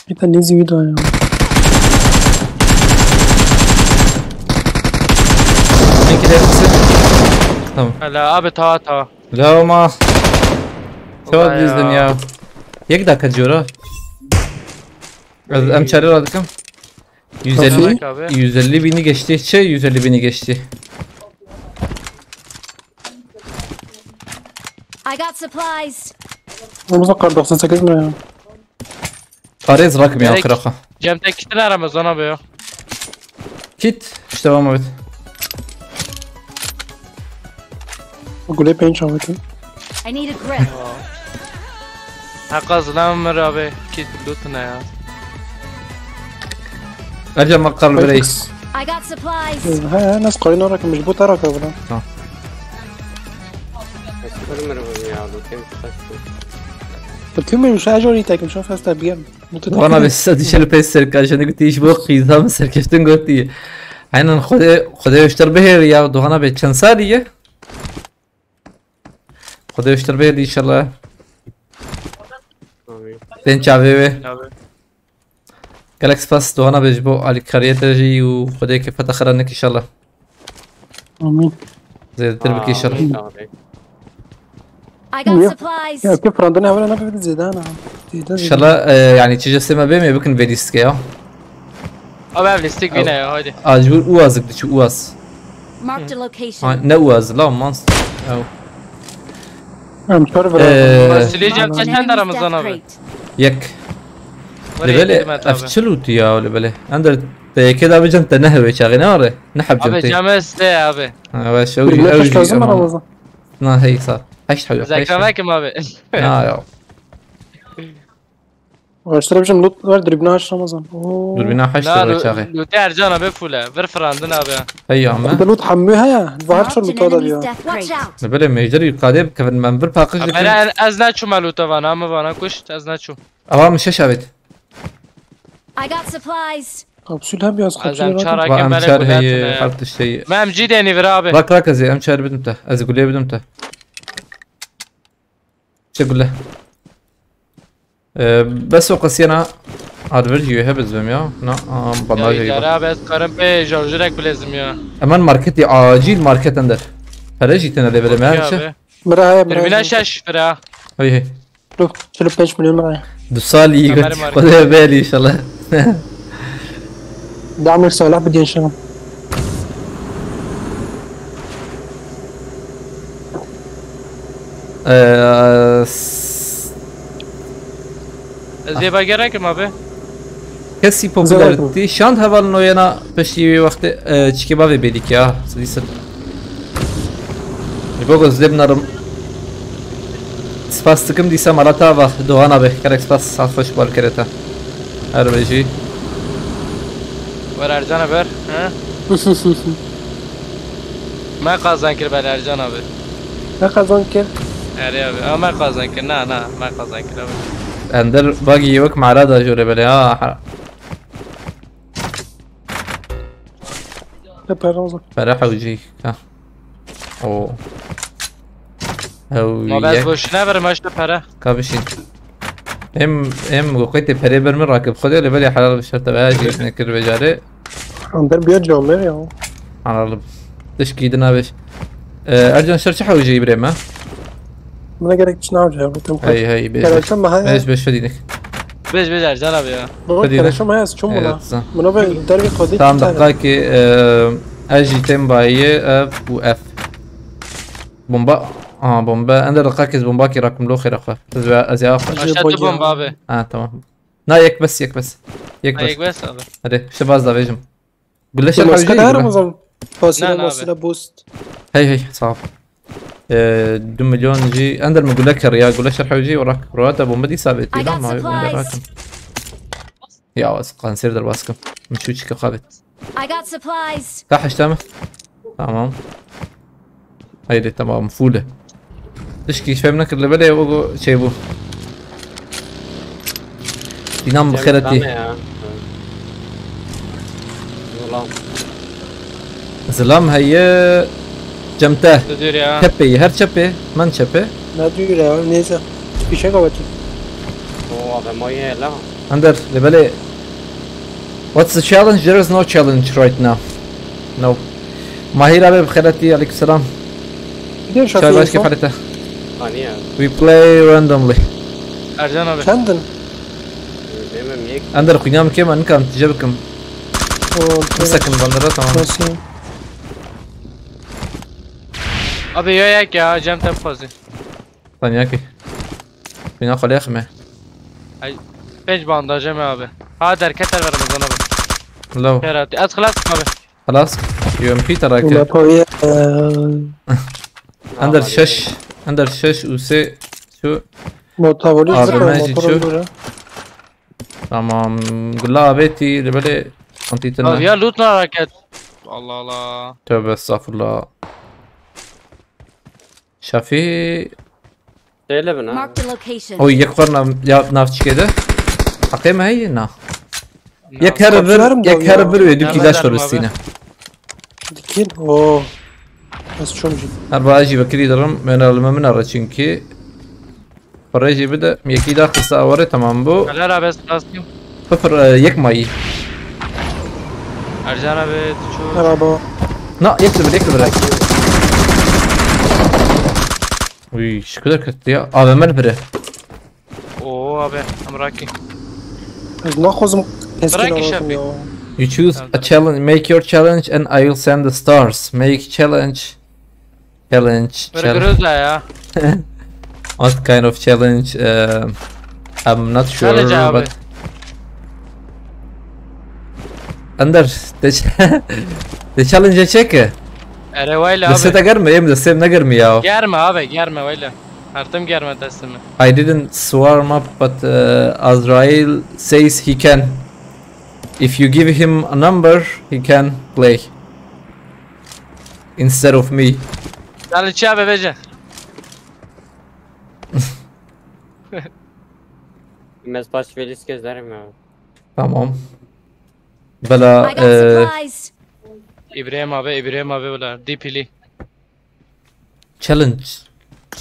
Bir de nezi wî da ya. Peki, de bize. Tamam. Hala abi, tawa, tawa. La ma. Çawa Vay dizdin ya. Ya? Yek dakika diyor ha. Ez em çare radıkım. yüz elli, Bak abi. yüz elli bini geçti. Şey yüz elli bini geçti. I got supplies. Ramazan kar doksan sekiz mi ya? Parêz rakım ya Gerek- kıraka. Cem tek kitin Ramazan abi ya. Kit. İşte var Mehmet. Gule penç aldı. I need a grip. Haqqa zilam Ömer abi. Kit lutuna ya. Ercan bak kar birey. I got supplies. He, nasıl koyun olarak mecbur tarak abi lan. Sıfır mı bu ya? Bu kim kaçtı? Bakayım ben şu acı orayı takım şu festa bir yer. Bu da Bana bir size düşer pes serkaşını gitti iş bu kıyza mı serkeştin götü. Aynen Xwedê Xwedê öşter behêr ya Doğan abi çend salî ye? Xwedê öşter behêr inşallah. Amin. Tên çavê wê. Abi. Gelek spas Doğan abi ji bo alîkariyê te jî û Xwedê kêfa te xira nik inşallah. Amin. Zêdetir bike inşallah. Amin abi. I got supplies. Ya ki Fran'da ne var ne bir zeydan ha. Zeydan zeydan. İnşallah e, yani çice seme bê me bikin vê lîstikê ya. Abi ev listik bine ya haydi. Acbur uazık diçi uaz. Marked a Ha, location. ne uaz la mans. Ew. Em kör bir. Ee, Sileceğim Marked an sen de enemy's Ramazan death abi. Crate. Yek. Oraya Lebele girdim abi. Efçil utu ya lebele. Ender te yekê da bican te nehewê çaxê ne are. Ne hebcan Abi te. Cem Este abi. Ha ve şew Bir ew kaç jî lazım ama. Ramazan? Na hey sat. Heşt hewya. Zekra kim abi? Ya ya. Başta bir şey loot var dürbünü aç Ramazan. Oo. Dur bina heşt Na lira çaxê. Lütü Ercan abi full he. Vir Fran'dın abi. Hey ya me. Bir de loot hammı he ya. Var Marked çok an loot o da enemy's diyor. Death Crate. Lebele mecder yukade bikevin men bir paqij Abi dikin. ben ez ne çuma lütü vana ama vana kuşt ez ne çum. Awa min şeş avêt. I got supplies. Kapsül hem biraz Ez kapsül em var. çara Va kim em bele çar gulet heye ne. her tişteyî. Mem cî deni vir abi. Rak rak ez ê em çar bidim te. Ez ê gulê bidim te. Çi gule? Ee, bes o qesiyena adver jî hebe zibim ya. Na, am, Ya bandaj idare ya. Abi ez karim pe jorjurek bilezim ya. Hemen marketî acil market ender. Pere jî tene lê bele me Ya her şey. Abi. Mira heye mira. Dürbüne şeş fira. Hey hey. Dur, çil û pênc milyon mira. Du salî Hemen got. market. Xwedê belî inşallah. Demek salih bir gençler. Ee, s- Ez ê bagerekim abi. Kesî popularîtî şand hevalin o yena piştî wê wextê e, çikê bavê bêlîk ya. Dîsa. Ji bo ku ez lê binarim. Spas dikim dîsa mala te ava Doğan abi. Kerek spas saet xweş bal kere te. Her be jî. Ver Ercan abi ver. Ha? Me qazan kir bel Ercan abi. Ne kazan ki? Erê abi. Ama me qazan kir. Na na. Me qazan kir abi. Ender bagî wek mala da jore bele ha. Ne para o zaman. Pere hewcî. Ha. O. Ew Ma bez yek. Boşuna ver maçta para. Ka bişîn. Em em goqetê perê ber min rakib. Xwedê lê belê helal bi şerta be jî nekir becarê. Ander bir camlar ya. Anladım. Tişkî din nabêj. Ee, Ercan şer çi hewcî birê me? Buna gerek için avcı ya. Bakın. Hey hey bêj bêj. Gerek ama hayır. Bêj bêj fedînik. Bez bez Ercan abi ya. Baba Hadi yürü. karışım hayır. Çum buna. Evet, zan. Buna ben der bir kodi. Tamam dakika ki e, ez jî tên bayî ev û ev. Bomba. Aa bomba. Ender dakika ki bomba ki rakım lo xêra xwe. Ez ve ez ya xwe. Aşağı boyun. bomba abi. Ha tamam. Na yek bes yek bes. Yek bes. Ayık bes abi. Hadi işte baz da vejim. Gülle şer Maske hewcî der gibi. mi zaman? Fasile Ne, ne abi? masile boost. Hey hey sağ ol. Ee, du milyon jî ender mi gülle kar ya gülle şer hewcî orak roata bomba dîsa bêt. I got Tamam abi bomba supplies. rakim. Ya az kanser der baskim. Min şu çike xabet. I got supplies. Ka heşta mı? Tamam. Haydi tamam full. Tişkî fem nekir li belê o go şey bu. Sinan bi xêretî. Ya. Ulan. Zilam heye cemte. Dur ya. Çepê, her çepê, men çepê. Ne diyor ya? Neyse. Bir şey kapattım. O adamı ye la. Ender, li belê. What's the challenge? There is no challenge right now. No. Mahir abi bi xêretî, aleyküm selam. Bir de Çay şarkı başka yazma. palete. Hani ya. We play randomly. Ercan abi. Çendin? Demem yek. Ender, xwîna min kêm e, nikarm tije bikim. O, Bisekin bandera, tamam. Nasıl? Abi ya yek ya, Cem te xwazî. Tanya ki. Xwîna xwe lê xime. Pênc bandajê me abi. Ha derket er verim zana abi. Low. Kera ez xilas abi. Xelas. U M P te rake. Ulan Paviye. Ender şeş. Ender şeş û sê. Şu. Motavolî Abi, zikr ben jî motoru çu- böyle. Tamam. Gula avêtî li belê. Antî Abi tine. Ya loot ne hareket. Allah Allah. Tövbe estağfurullah. Şafî. Söyle bana. Marked a location. Oy, yek xwarna ya navçikê de. Heqê me heye na. Yek her Kapılar bir, mı yek her dönüyor? bir ve dük Nerede ilaç derdim var abi? üstüne. Dikin. Oo. Ez çomcî. Her baha jî vekirî dirim, wena li me min re çünkü. Parayı jî bide, yekî daha kısa aware tamam bu. Kaler abi ez xilas kim? Sıfır, e, yek mayı. Ercan abi tu çu. Merhaba. Na, yek sıfır, yek sıfır. Uy, şu kadar kötü ya. A V M biri. Oo abi. Emraki. Ez naxwazim keskin Bırak iş anlatım yapayım. Ya. You choose a challenge, make your challenge and I will send the stars. Make challenge. Challenge. Bir challenge. Groza ya. What kind of challenge? Uh, I'm not sure, Challenge abi. But Ender, te, te challenge çeke. Ere wayla Deste te abi. germe, em deste ne germe ya. Germe abi germe wayla. Her tim germe destimi. I didn't swarm up, but uh, Azrael says he can. If you give him a number, he can play instead of me. Dali çi abi bece. Mez baş velis gözlerim ya. Tamam. Bela I got e, supplies. İbrahim abi, İbrahim abi wala D P'li. Challenge.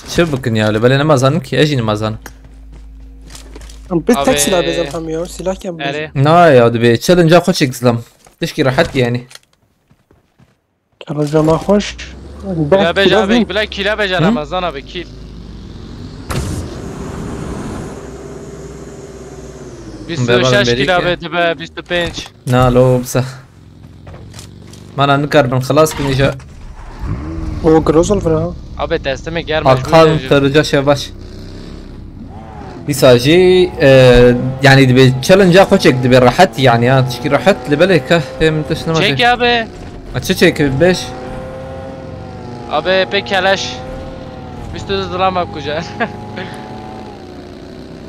Çi bikin ya? Bela ne mazanim ki? Ejini mazan. Bir Abi- tek silah bezem hem ya. Silah kem bezem. Ere. Na ya, dibe challenge xwe çek zlam. Tişkî rehet yani. Challenge ma hoş. Bila beca abi, bila kila beca Ramazan abi kil. Bîst û şeş kilo abi dibe bîst û pênc. Na lo bsa. Mana nikar bin xelas bin îja. O Grozel vira. Abi destimi germe. Akan Kırıca Şevbaş. Dîsa jî e, yani dibe challenge xwe çek dibe rehet yani ya. Tişkî rehet li belê keh hem tişt nema. Çek abi. A çi çek beş? Abi pek keleş. Bîst û zilama kuca.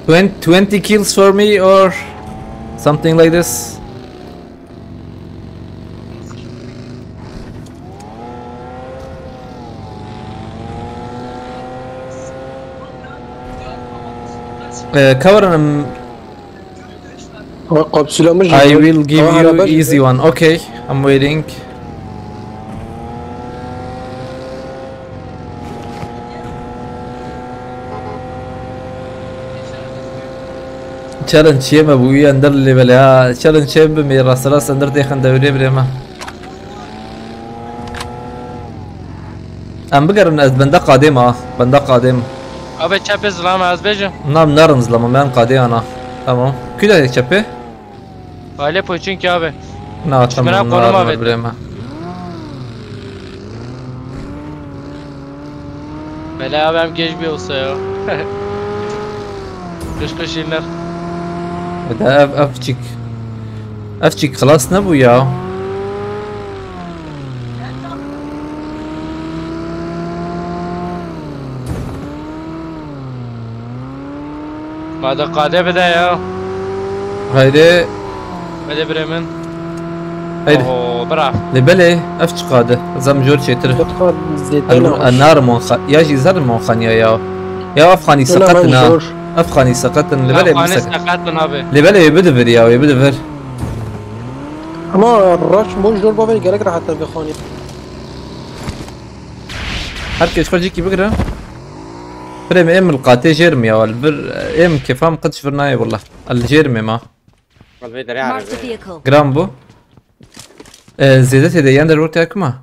Twenty, twenty kills for me or something like this. Uh, cover and Ama kapsülamış. I will give you easy one. Okay, I'm waiting. Challenge yeme bu üye ender level ya. Challenge yeme mi rasta rasta ender têxin devrê birê me. Em bigerin ez benda qadê ma. Benda qadê ma. Abi çepê zilama ez bêjim. Nam narin zilama, men qadê ana. Tamam. Kü de çepê? Aile poçin ki abi. Na Çimena tamam, konuma narin verdi. Birê me. Bela abi em geç bir olsa ya. Kış kış iner. Ede ev, ev çik. Ev çik xelas nebû ya. Bade qade bide ya. Haydi. Bide bire min. Haydi. Oho bira. Lê belê, ev çi qade? Zem jor çêtir. Doktor zêde Elo, nahoş. Narim wan xa-, ya jî zerim wan xaniya ya. Ya ev xanî Ela ben seqetin ha. jor. Ev xanî seqetin, lê belê Xanî bisekin. seqetin abi. Lê belê wê bidivir ya, wê bidivir. Ama raş mo jor bavê gelek rahat be xanî. Her kes xwe cîkî bigire. Birê me êm li qatê jêr me ya, li vir êm kêfa min qet ji vir nayê wela. El jêr me ma. Al vê derê Marked a arabe. Vehicle. Gram bû. E, zêde tê de yen derwor kar kuma.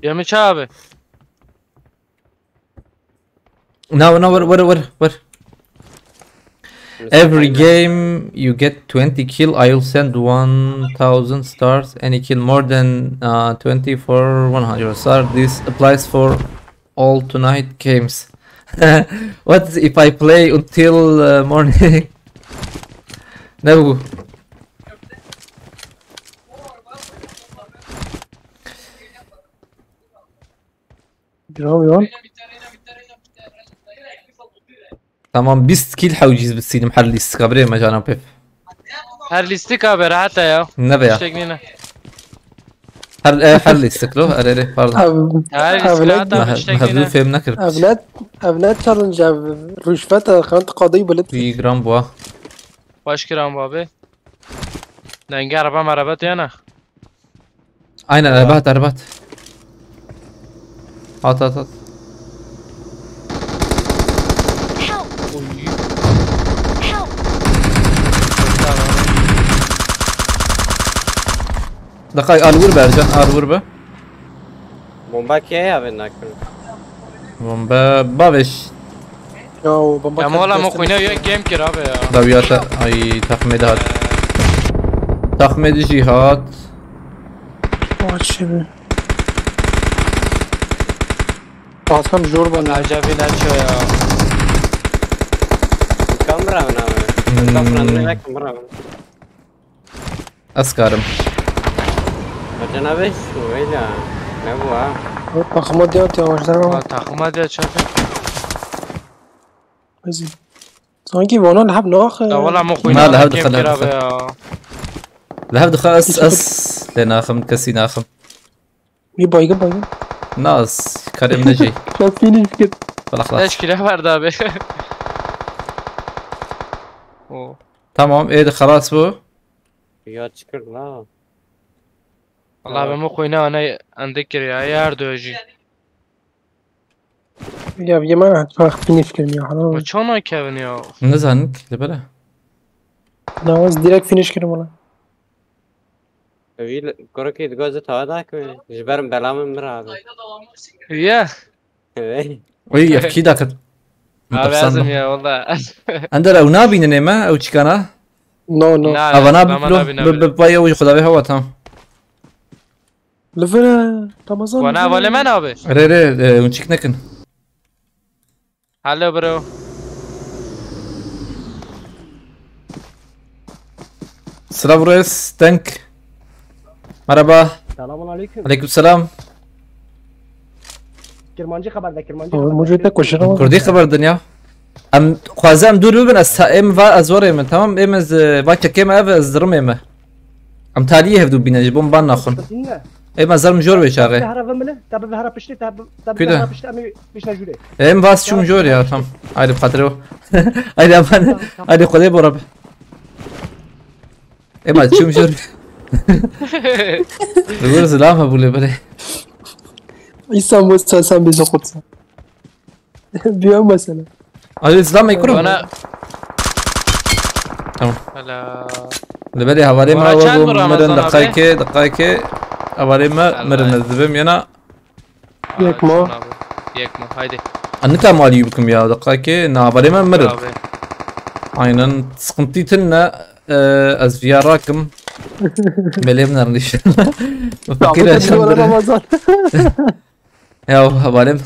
Yemi çi abi? No, no, where, where, where, where? Every game you get twenty kill, I'll send one thousand stars. Any kill more than uh, twenty for one hundred stars. This applies for all tonight games. What if I play until uh, morning? No. Gram yan. Tamam, bîst kill hewcîz bisînim her lîstika birê me cana pêv. Her lîstika be rahat e ya. Nebe ya. Tiştek nîne. Her, e, her lîstik lo, er, er, pardon. Ev, Her evlet, lîstika Me, be tiştek me hevdû nîne. fêm nekir. Evlet, evlet challenge ev rüşvet e, kan qadî bilit. Wî gram bûa. Baş kiram abi. Denge araba maraba tiyana. Aynen, erbat, erbat. At, at, at. Help! Help! Daqay, al vur be Ercan, al vur be. Bomba kê ya ben nakın. Bomba babiş. Ya o bomba Ya mola mo kuyna ya game kir abi ya. Dawiyata, ay, takmê de hat. Takmê de jî hat. Aç şimdi. Atam zor bana. Acaba ne ço ya. Kamera mı abi? Kamera ne kamera mı? Ez karim. Ercan abi şu öyle. Ne bu ha? Takıma diyor ya hoşlar Ha ama. Takıma de çöpe. Bizi. Sanki vana lehab nax. Ya valla mo Na, kuyna lehab game dixin, kir lehab abi ya. Lehev dixe ez, ez lê naxim, kesî naxim. Bir baygın baygın. Na, ez karim ne jî. Çok finish kir. Xlas, xlas. Eşkile verdi abi. O. Tamam, ê de xelas bû. Ya çıkır la. Valla ben mo kuyna ana endik kir ya. Yar dojî. Ya yemen çok finish kir ya. Hala. Bu çona kevin ya. Nizanik, li bere. Nawaz direkt finish kir bana. Evi kurakî digoze tava da ki. Jiberim belamın bir abi. Ya. Evet. Oy, yefkî dakit. Abi azim ya valla. Ender ew nabînin ê me, ew çikana? No no. Na, Ava na, nabî na, pilo, na, na, bi, bi payê ew xwe davê hewa tam. Lifere Ramazan. Wana vale men abi. Rê rê, e, hûn çik nekin. Hello bro. Silav Reis, Tank. Merhaba. Selamun aleyküm. Aleyküm selam. Kirmancı xeber de, Kirmancı Oğlum, xeber mucur de. tek koşuna bak. Kurdî xeber dinya. Em xwaze em dûr bibin, ez ta-, êm va ez warê min, tamam? Êm ez, e, va kekê me ev ez dirimê me. Em taliyê hevdû bîne ji bo min ban naxwin. Dinle. Êm ez zerim jor wê çaxê. Te hera vemile, te bi hera piştî, te bi, te bi Küde. hera piştî, em ê pişte jûrê. Êm va ez çûm jor ya, tam. Haydi bi xatirê o. Haydi aman. Haydi Xwedê bo Rabbi. Êm ez çûm jor. Li wir zilam hebû lê belê. İsa Musa sen bizi kutsa. Diyor mesela. Alî zilam ê kuro. Bana Tamam. Hala. Li belê hevalê me Bana we çend bû vur mirin Ramazan abi? Deqayekê, deqayekê. Hevalê me Allah. mirin ez dibêm yena. Yek ma. Yek ma. Haydi. An nika malî bikim ya, deqayekê. Na, hevalê me mirin. Abi. Aynen. Sıkıntı tine, e, ez viya rakim. Belê min erliş. Fakir Tamam, yaşam biri. Ramazan. Ya hevalê me.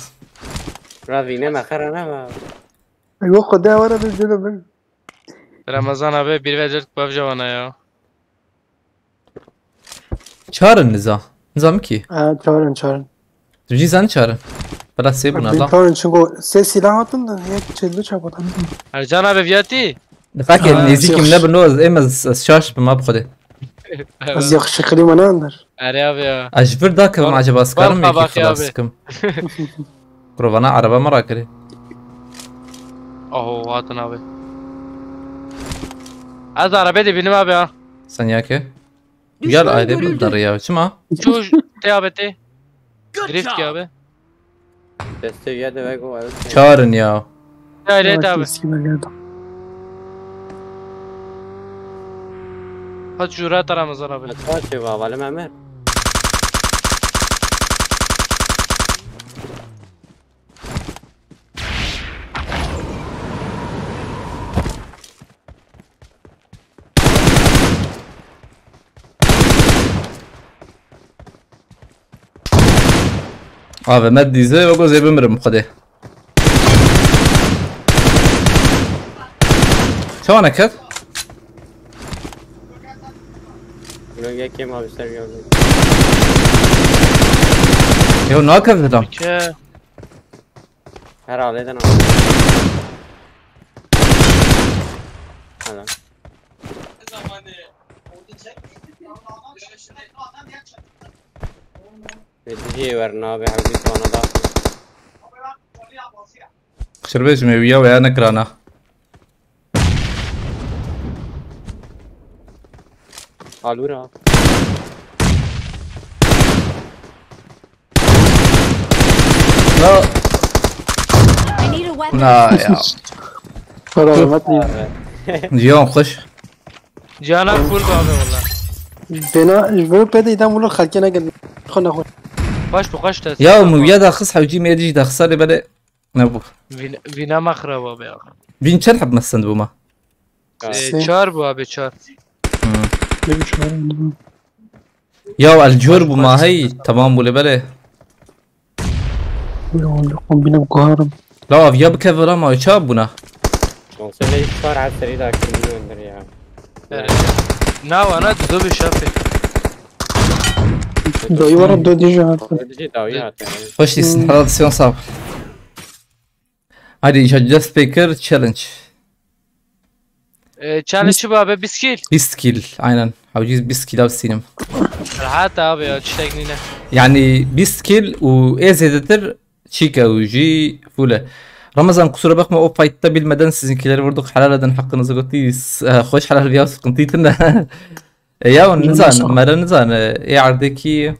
Ravine me xera ne va. Yok, o da var bir canım. Ramazan abi bir vecert bavca bana ya. Çarin niza. Niza mi ki? Ha, çağırın, çağırın. Tu jî zanî çarin. Bela sê bûna Ben da. çağırın çünkü ses silah attın da hep çeldi çapat. Ercan abi viyatî. Dikake Ha, nêzîkîm yok. nebin no, ez êm ez, ez şaş bim, ab xwedê. Az yakışıklı mı ne anlar? Erê abi ya. Ez ji vir dakevim, Bal-, acaba ez karim bal yekî kabak ya xilas abi. Kim? Kurovana ereba min rakirî. Oho hatin abi. Ez arabê de binim abi ha. Sen ya ki? Gel ayrı bir darı ya. Çima? Şu te abi te. Drift ki abi. Desteğe de ve go. Çağırın ya. Gayret abi. Eski bölgede. Hadi şu rahat Ramazan abi. Kaç şey var, valim Emir. Abi me dîze ve gozê bimirim xwedê. Çawa neket? Bölge kim abi, ser geldi. Yo, nakevdidan. Ke. Her aleden abi. Helal. Ve dijî êwer nabe, her bir bana da. Şirbêj me wiya veya nekirana. Alura. No. I need a weapon. Na ya. Selamet. Cihan xweş. Cana full be abi valla. Bena, ji bo pê de îdam wilo xelkê nekin. Xwe nexwe. Xweş bi xweş test. Ya mu ya daxis hewcî me dî daxisa lê belê. Ne bu. Vîn- Vîna me xirab abi ya. Bin çend heb mesen bu ma. Ee, çar bu abi, çar. Hmm. Ne biçim var? Ya el cor bu ma hey tamam bu lê belê. Ya, kombine guharim. La aviya bikevira ma ça buna. Olsa ne iş var, her seri de aklımda öndür ya. Evet. Na wana dudu bir şafi. Dayı var da diyeceğim. Ödücü davi hatta. Hoş değilsin. Helal olsun sağ ol. Hadi Just Baker Challenge. Ee, challenge bu abi, bîst kill. Bîst kill aynen. Hewciz bîst kill av sinim. Rahat abi ya, çiçek nine. Yani bîst kill û ê zêdetir çîke û jî full e. Ramazan, kusura bakma, o fight'ta bilmeden sizinkileri vurduk. Helal edin, hakkınızı götürüz. E, hoş helal ya, sıkıntı tinde. E, ya Canım nizan, sağ ol. Mera nizan, e, ê erdekî.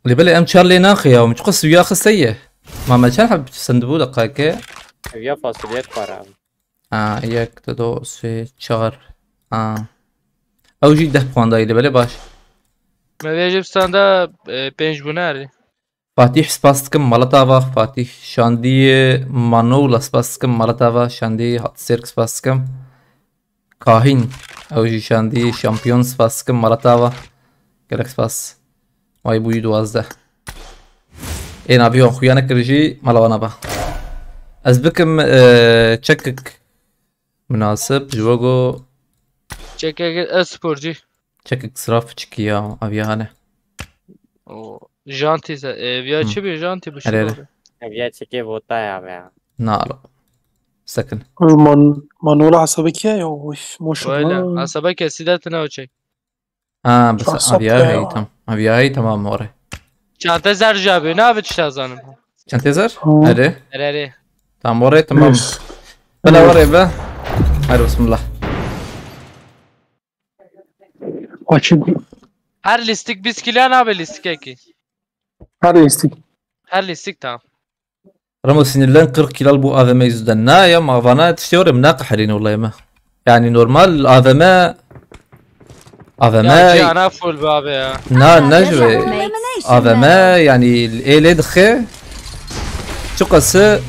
Lê belê em çar lê naxê ya, min çiqas wiya xiste ye. Ma me çar heb sendibû deqake. Ev ya fasulye dixwar abi. Ha, yek, du, sê, çar. Ha. Ew jî deh puan dayî lê belê baş. Me vê ji standa e, pênc bûne erdî. Fatîh spas dikim, mala te ava. Fatîh şandî, Manola spas dikim, mala te ava. Şandî hat sêrk spas dikim. Kahîn, ew jî şandî, şampiyon spas dikim, mala te ava. Gelek spas. Way bûyî duwazdeh. Ê navî wan xuya nekir jî mala wan ava. Ez bikim, e, çekik munasib ji we go Çekek e sporcu. çekik ziraf çikî ya aviya hane. O janti se, e, viya Hı. çi bir janti bu Hele, hele. şey. Ev ya çekê vota ya be ya. Na alo. Sekin. Man, Manola hesabı ki ya, oy, Öyle. maşallah. Asaba kesida tına o çek. Ha, bes Çok saptı aviya ya. Hey tamam. Aviya Hey tamam, oraya. Çanta zerca abi, ne abi çiş zanim. Çantê zer? Hı. Erê. Ereri. Tamam, oraya tamam. Üf. Bela Üf. oraya be. Hadi bismillah. Açık. Her listik biz kilo ne abi listik eki. Her listik. Her listik tamam. Ramo sinirlen kırk kilal bu A V M yüzünden. Na ya ma vana tiştê oraya, min naqeherîn wellahî me. Yani normal A V M, A V M Ya cana full be abi ya. na ne Elimination jüve medal. A V M yani ê lê dixe. Çiqası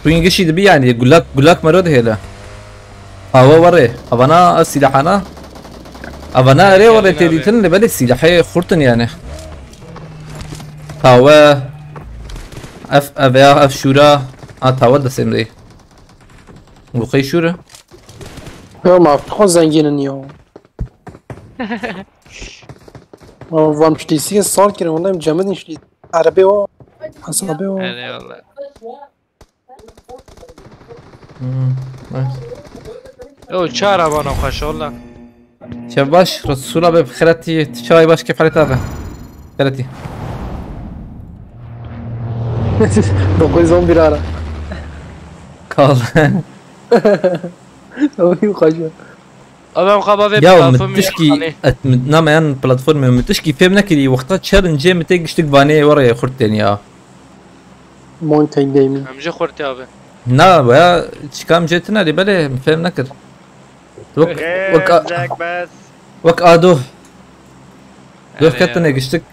Swingişî dibi yani gulak gulak mero dihêle. Awe were. Avana ev silahana. Avana erê were tê dîtin lê belê silahê xurt in yani. Tawe. Ev ev ya ev şûra. Ha tawe destê min de. Bu qey şûr e? Ya ma çok zenginin ya. Van şlîsî sal kirin, wallahî cemidin şlî. Erebe o. Hesabê o. Eyvallah. Hmm, nice. Yo çara bana xweş valla. Şev baş, Resul abi, xeretî, tu çay baş, kêf halet abi. Xeretî. Dokuz on bir ara. Kal. Oy, xweş. Abi em xaba vê Ya platform min tişkî, et min nameyan platformê, min tişkî fêm nekirî, wexta challenge min tê giştik vanê were xurt tên ya. Mountain Gaming. Em jî xurtî abi. Na ya, çikam jê tine lê belê min fêm nekir. Wek, wek, a- Jack bes. wek ado. Guh Evet. ketine giştik.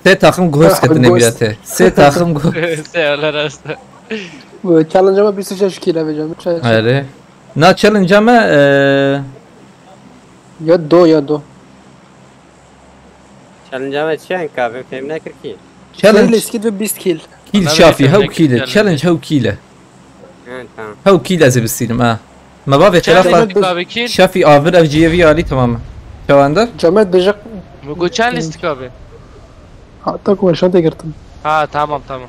Sê taxim guh ketine Guh. bîra te. Sê taxim guh. Sê Allah razı. Bu challenge ama bir sıçra şu kilo vereceğim. Çay çay. Erê. Na challenge me e, Ya do ya do. Challenge me çi en kavê fêm nekir ki. Challenge. Leskit ve bîst kill. Kill Ana Şafî, beni hew fevnek kill e. challenge. Challenge hew kill e. He tamam. Hew kill ez ê bistînim ha. Me bavê Challenge telafa. lîstik abi kill. Şafî avir ev ciyevî alî tamam e. Çawa ender? Cemet bijik. Bu go challenge lîstik abi. Hatta ku şan te girtim. Ha tamam tamam.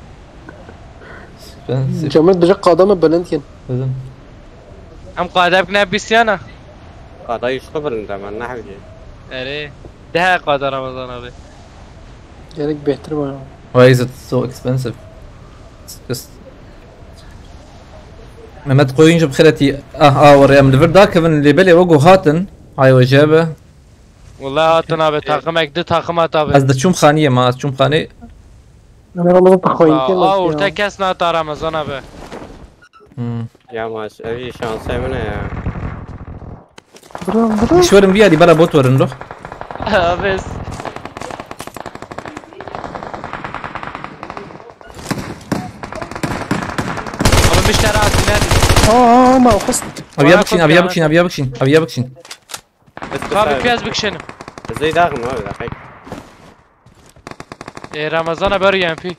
Ben Cemet bijik qadame bilind kin. dedim. Em qadem ne bisyana. Qada yuşlu birin de ben ne hevci. Ere. Daha qada Ramazan abi. Gerek bêhtir bana. Why is it so expensive? It's just... Mehmet Koyuncu bi xeretî ah ah were em li vir dakevin lê belê wego hatin. Ay o jebe. Vallahi hatın abi takım ekti takım at abi. Ez de çûm xaniyê ma, ez çûm xanê. Ömer Ramazan taxayın Aa, kin aa, bak orta ya. Kes ne at Ramazan abi. Hmm. Ya maç ev şansê min e ya. Bro bro. Şwerim viyadî bera bot werin lo. Abi. Abi müşteri atın hadi. Aa ma xist. Aviya bikşin, aviya bikşin, aviya bikşin, aviya bikşin. Abi biraz bükşenim. Zey dağım abi da kayıp. E, Ramazan abi arıyor M P.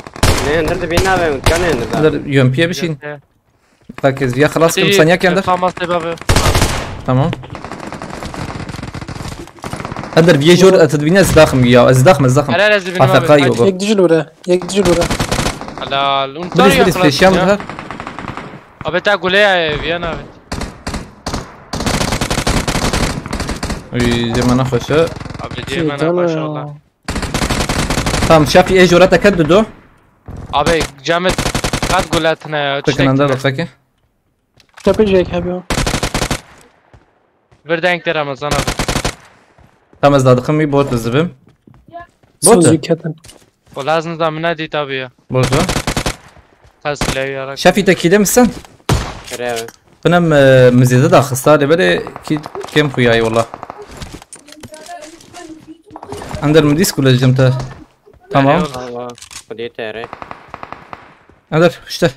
Ne indirdi beni abi, kan indirdi abi. Dur, yön piye bikşin. Takez ya xelas kim sanya kender. Tamam abi. Tamam. Hadi bir jor at dibine ez daxim ya, ez daxim, ez daxim. Helal ez dibine Afeka abi. yok. Yek dijil bura. Yek dijil bura. Helal. Biriz biriz peşyan her. Abi ta gule ya Viyan abi. Uy, zemana xoşa. Abi diyemem maşallah. Tamam, Şafî ê jora te ket dido. Abi Camet kat guletine ya. Tıkınanda da peki. Tepe jek abi o. Bir denk de Ramazan abi. Tamam, ez dadıkım bir bot dizibim. Son Bot. züketin. O lazım da mına dit abi ya. Bot. Taslayı yarak. Şafî te kîde misin? Kere abi. Binem e, mizede da xista de bere ki kem xuyayı wala. Ender mi disk kulacım te. Tamam. Eyvallah. Allah. Kudê tere. Ender işte.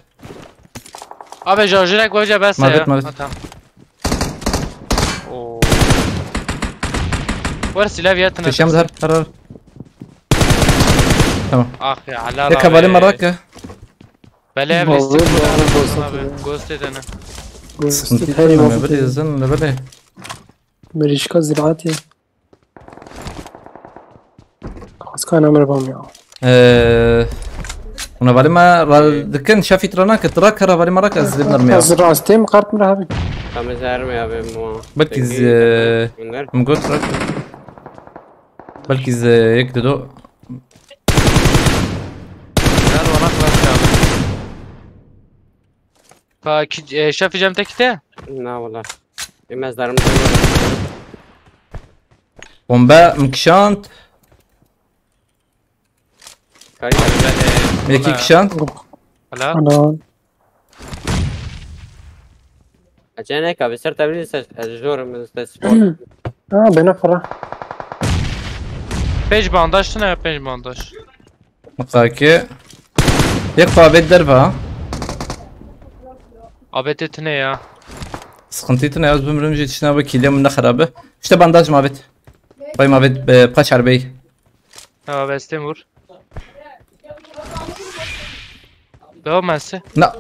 Abi şarjörek koyacak ben size Mavet, ya. mavet. Ha, tamam. Oo. Var silah yatın. Peşem her her her. Tamam. Ah ya halal Tek havale maraka. Bele ev Vallahi listik bu bu arada da olsa abi. tabii. Göz edene. Sıkıntı Her yok. yıl Böyle yazın böyle. Mirişka ziraat ya. Kaskana merhaba ya. Eee. Ona vali ma ra dikin Şafî trana ke tra kara vali ma ra ke ez lê nermê ya. Hazır rastım kart mı abi? Tam ez ermê abi mu. Belkî z- Bunlar. Min got bırak. Belkî z- yek dido. Gel ona bırak abi. Ka ki e, Şafî Cem tekite? Na wala. Ê mezdarım. Bombe min kişand. Kayıp. Yekî kişand. Hala. Ana. Acayip abi, ser tabi ser jor min te spor. Ha beni fıra. Pej bandaj ne ya pej bandaj. Mutlaka. Yek fabet derva. Abet etine ya. Sıkıntı tine yaz bimrim jî tişna ve kîlê min ne xerabe. İşte bandaj mabet. Bay mabet e, paç arbey. Tamam bestem vur. Devam etse. Na.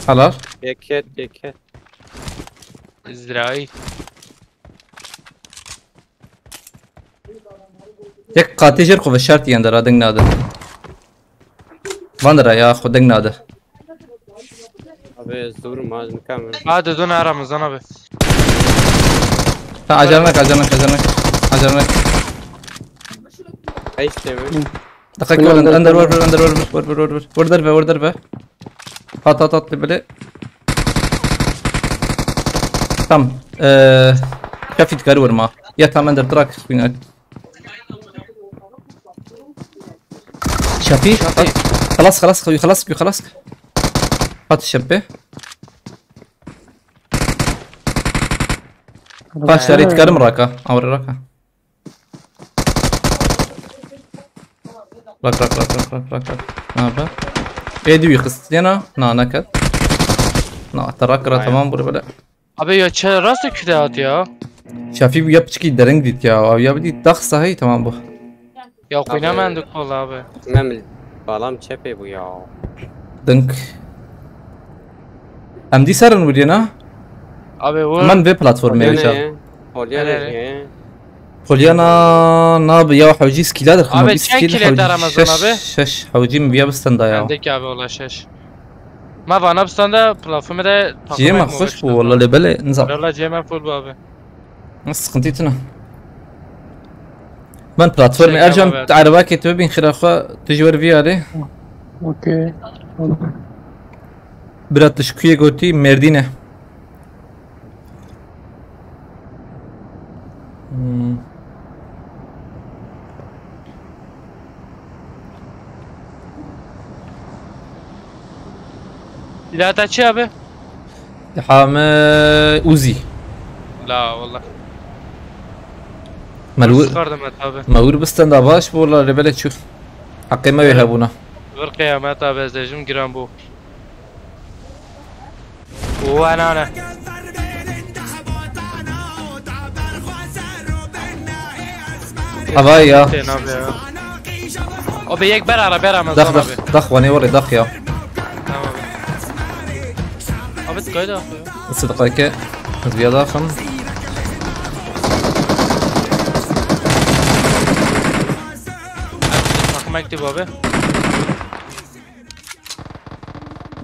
Halal. Yeket yeket. Ziraî. Yek qatî jêr xwe veşartî yan dera deng nade. Van dera ya xwe deng nade. Abi zor ma ez nikamim. Hadi dön ara Ramazan abi. Ta acar nak, acar nak, acar nak. Acar nak. Eşte mi? Dakika, under, under, vur, vur, under, vur, vur, vur, vur, vur, vur derve, vur derve. At, at, at, bile. Tamam. Eee, Şafî dikarî vurma. Ya tamam, under, trak, bine. Şafî, Şafî. Xelas, xelas, xelas, xelas. Hat şepe. Paş tarî dikarim raka. Awre raka. Rak, rak, rak, rak, rak, rak, rak. Ne yapar? Ê diwî xist yena. Na, naket. Na, te rak ra tamam bur bile. Abi ya çe rastê küde hat ya. Şafî ya piçkî dereng dît ya. Abi ya bidît dax sahî tamam bu. Ya xwîna Abi. Mendikol abi. Mem balam çepê bû ya. Dink. Em dî serin wirî na? Abi vur. Hemen vê platformê Polyana bêje. Ye. Polyana Hele, hele. Ye. Polyana nabi ya hewcî skîla derxin. Abi, çend kîl hewcî te Ramazan şeş, abi? Şeş hewcî min viya bistenda ya. Bendek abi ola şeş. Ma vana bistenda platformê de Ciyê me takım xweş bû walla lê belê nizam. Valla ciyê me full bû abi. Sıkıntı tine. Ben platformê Ercan, ereba ke tu bibîn xira xwe tu ji wer viyarê. Okey. Bira tu ji kuyê gotî Mêrdîne. Hmm. Silahta çi abi? Hame Uzi. La wallah. Melur. Sıkardım et abi. Melur bisten da baş bu la rebele çu. Hakkı me hebuna. Bir kıyamet abi ezecim giran bu. Û enane. Havayê ya. Têna be ya. Abi yek ber ara, ber ara, Dax, Ramazan dax, abi. Dax, wanê were dax ya. Tamam. Abi tıkayı da. Sıdıkayke. Ez bir yada axım. Takım aktif abi.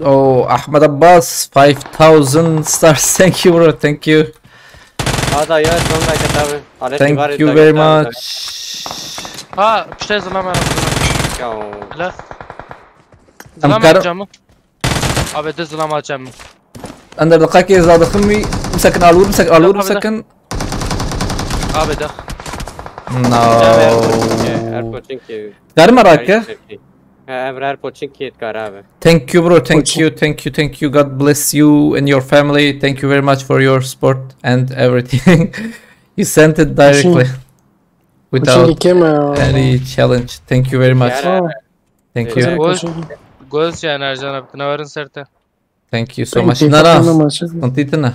Oh, Ahmed Abbas, five thousand stars. Thank you, bro. Thank you. Ada ya, son dakika tabi. Thank you very much. Ha, işte zılam ya. Ya. Hele. Zılam yapacağım mı? Abi de zılam açacağım mı? Ender dakika zadıkım bir, bir sakın alır, bir sakın alır, bir sakın. Abi de. No. Erpo çünkü. Garma rakı. Ha, ev her poçin kit kar abi. Thank you, bro. Thank you, thank you, thank you. God bless you and your family. Thank you very much for your support and everything. You sent it directly. Without any challenge. Thank you very much. Thank you. Goz, goz yani Ercan abi. Tinavarın serte. Thank you so much. Nara. Sıkıntı tine.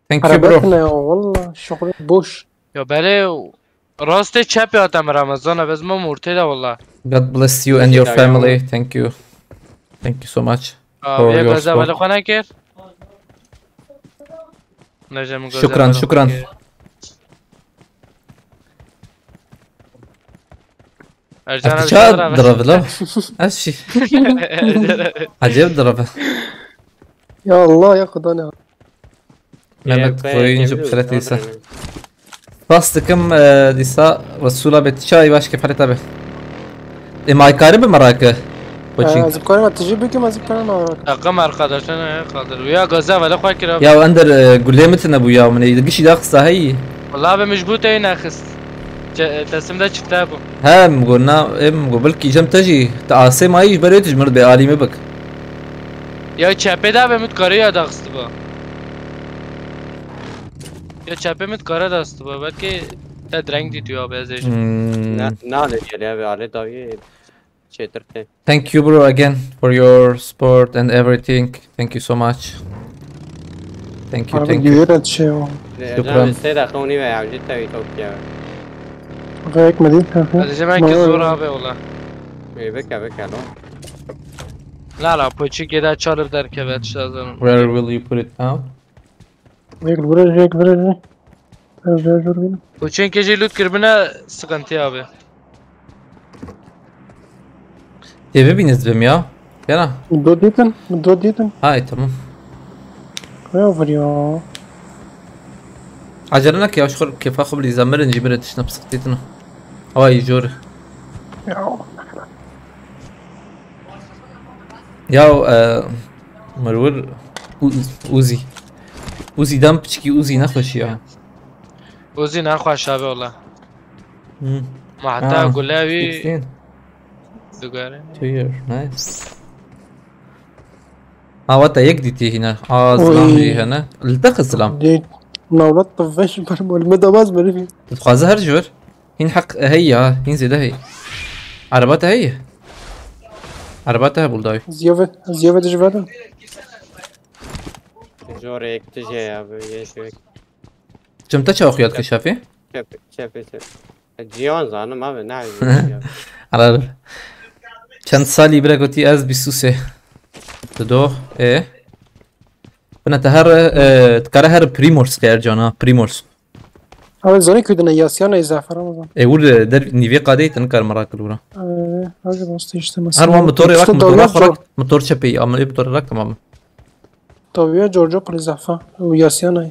Thank you, bro. Araba tine ya, valla şuxul boş. Ya belê rastê çepê hatem Ramazan abi, ez mam ortê de valla. God bless you and your family. Thank you. Thank you so much for your support. Abi ya gaza valla xwana kir. Şükran, şükran. Ercan abi çawa direvila? Ez şî. Acayip direve. Ya Allah ya Xuda ne. Mehmet koyuncu pixret dîsa. Spas dikim, e, dîsa Resûla bê ti çayî baş kefaret abi. E, maykari bi merake. Koçing. Ez karim tijî bikim, ez karim merake. Takım arkadaşına ya kaldır. Ya gaza vele xwe kira. Ya ender, e, gulê min tine bû ya, min ê gişî daxista heyî. Wala be min ji bo te yê nexist. Teslim de çifte bû. He, min got na, ê min got belkî cem te jî, te asê mayî ji ber wê tu ji min re bê alî min bik. Ya çepê de be min dikare ya daxistiba. Ya çepê min dikare daxistiba, belkî te direng dîtiyo be ez ê jî. Hmm. Ne, nalê gelê be alê dawiyê. Çêtir tê. Thank you, bro, again for your support and everything. Thank you so much. Thank you, thank you. Şükran. Sê daqiqe û nîve ya, jî tevî top ya. Rek mi dît? Hadi hemen ki zor abi ola. Ê, bike, bike, lo. La la, poçik yeda çalıp derkeve, zaten. Where will you put it down? Yek vuracak, yek vuracak. Biraz daha zor benim. Bu çünkü loot grubuna sıkıntı abi. Eve biniz bim ya. Yana. Do dedin, do dedin. Hay tamam. Kaya vuruyor. Acele nak ya, şu kefa xubli zamirin cimire tişna psıktitino. Hava iyi zor. Ya. Ya, e, Merwir Uz-, Uzi. Uzi dam piçkî Uzi nexweşî ya. Uzi nexweş abi ola. Hmm. Ma heta gule wî sixteen. Dugare. Two year, nice. Awata yek dîtî hîne. A, zilam jî hene. Li te xwe zilam. Navlat tivveş ber bol. Me damaz berî. Tu dixwaze her jor. Hîn heq heye ya, hîn zêde heye. Ereba te heye? Ereba te hebûl dawî. Ziyave, ziyave de ji verin. Jorê yek tijê ya bi yê şû. Çim te çawa xuya dike şefî? Çep çep çep. Ciyan zanim abi ne ya. Ara. Çend salî bire gotî ez bîst û sê. Dido. E. Bine te her e, dikare her Primors ke Ercan ha. Primors. Abi zanî ku dine yasiyana îzafe Ramazan. E ur der nîvê qadeyî te nikar merak kir ura. Ee, hadi bastı işte Her mesela. wan motorê rak İşte motora dawiyat xwe rak çok. Motor çepeyî ama ê motorê rak tamam. Tabii ya Giorgio Prizaffa. Bu yasiyana.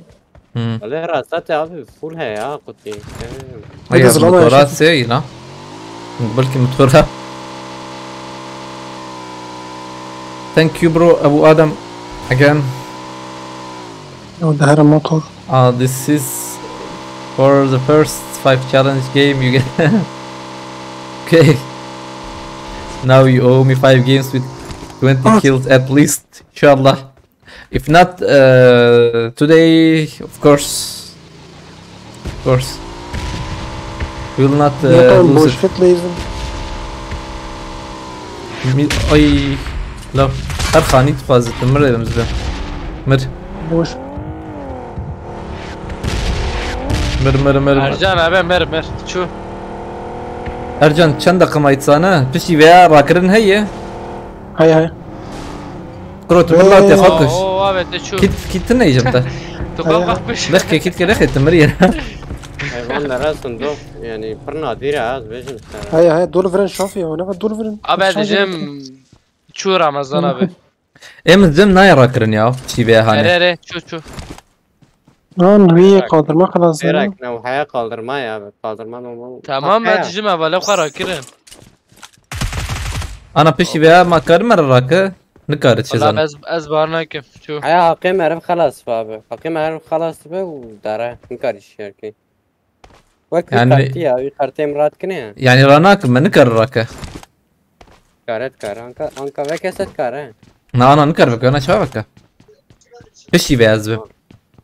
Hmm. Wale rasta te abi full he ya kutî. Aya zilama motora yaşa. Sê yî la. Belkî motora. Thank you bro Abu Adam. Again. O da her motor. Uh, this is for the first five challenge game you get. Okay. Now you owe me five games with twenty Ah. Kills at least. Inshallah. If not uh, today, of course. Of course. We will not uh, Yapalım lose boş it. Fit lazım. Mi- Ay. La. Her xanî dixwazit. Mir dedim size. Mir. Boş. Mir mir mir mir. Ercan abi mer mer. Çu. Ercan çend deqim aytsana. Piştî veya rakirin heye. Hay hay. Kuro tu bir latê xwe kuş. Oo abi te çu. Kit kit ne yiyeceğim te. Tu kalk bakmış. Lehke kit ke lehke tu mir yena. Hayvan nere sindok. Yani pir nadir ha ez bêjim sana. Hay hay dolu veren şofi ya. Ne kadar dolu veren. Abi diyeceğim. Çu Ramazan abi. Em zim nayê rakirin ya. Piştî veya Ere hani. ere çu çu. Lan hüye kaldırma lazım. Direkt ne haya kaldırma ya abi. Kaldırma normal. Tamam Haya. ben diyeceğim evvela xwe rakirin. Ana piştî veya ma karim me rake. Nikare çi Valla zanim. ez ez bar nakim. Çu. Haya haqê meriv xelas be abi. Haqê meriv xelas be û dare. Nikar iş yerki. Wek Yani- yani... kartî ya. Wî kartê em rat kine ya. Yani ranakim me nikare rake. Karet kar. Anka, anka ve keset kare. Na ana nikare veke. Ana çawa veke. Piştî veya ez bi.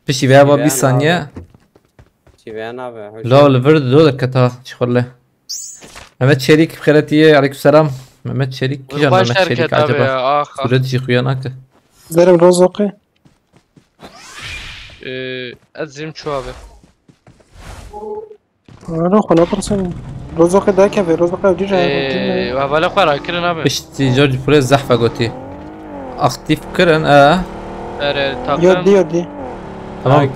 Piştî veya ba bîst saniye. Çi veya nabe. La li vir do diketa çixurle. Mehmet Çelik xeretiye aleykümselam. Mehmet Çelik kîjan Baş Mehmet Çelik herket abi acaba? ya. Ah ah. Suret jî xuya nake. Verim Rozok'u. Ee, ez diyeceğim çu abi. Ano xwe napirsîn. Rozok'u da keve, Rozok'u ev dî Ee, evvela xwe rakirin abi. Piştî George Pure zehfe gotî. Aktif kirin e. Ere Yo takım. dî yo dî. Tamam.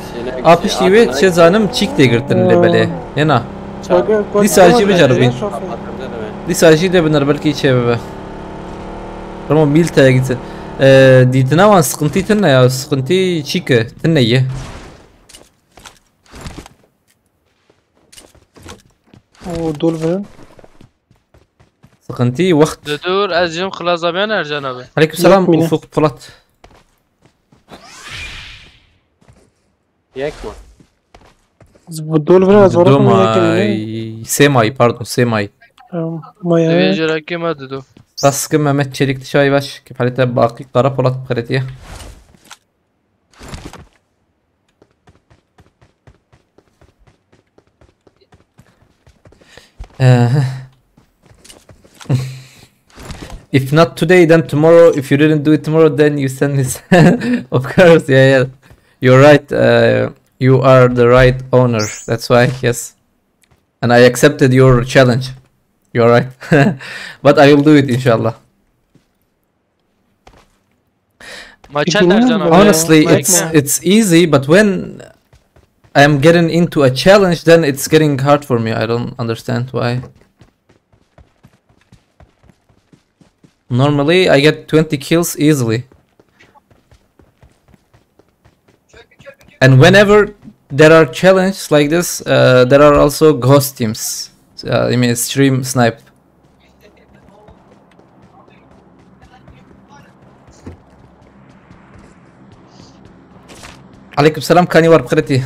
A piştî wê çi zanim çîk tê girtin lê belê. Yena. Dîsa jî biceribîn. Dîsa jî lê binir belkî çê bibe. Remo mîl te gitsin. Ee, dîtina wan sıkıntı tine ya. Sıkıntı çîk e. Tine ye. O dolu verin. Sıkıntı wext. Dur dur ez diyeceğim xilaz abi Ercan abi. Aleykümselam Yok, mine. Ufuk Polat. Yek mi? Bu dolu verin az var ama yakın. Domay. Semay pardon Semay. Maya. Divê jêra kê me dido. Saskı Mehmet Çelik dişay baş. Kefalete Baki Kara Polat xeretiye. Uh, if not today, then tomorrow. If you didn't do it tomorrow, then you send this. Of course, yeah, yeah. You're right. Uh, you are the right owner. That's why, yes. And I accepted your challenge. You're right. But I will do it, inshallah. Maça dercan abi. Honestly, it's it's easy, but when I'm getting into a challenge, then it's getting hard for me. I don't understand why. Normally, I get twenty kills easily. And whenever there are challenges like this, uh, there are also ghost teams. Uh, I mean, stream snipe. Aleyküm selam, Kani var, Preti.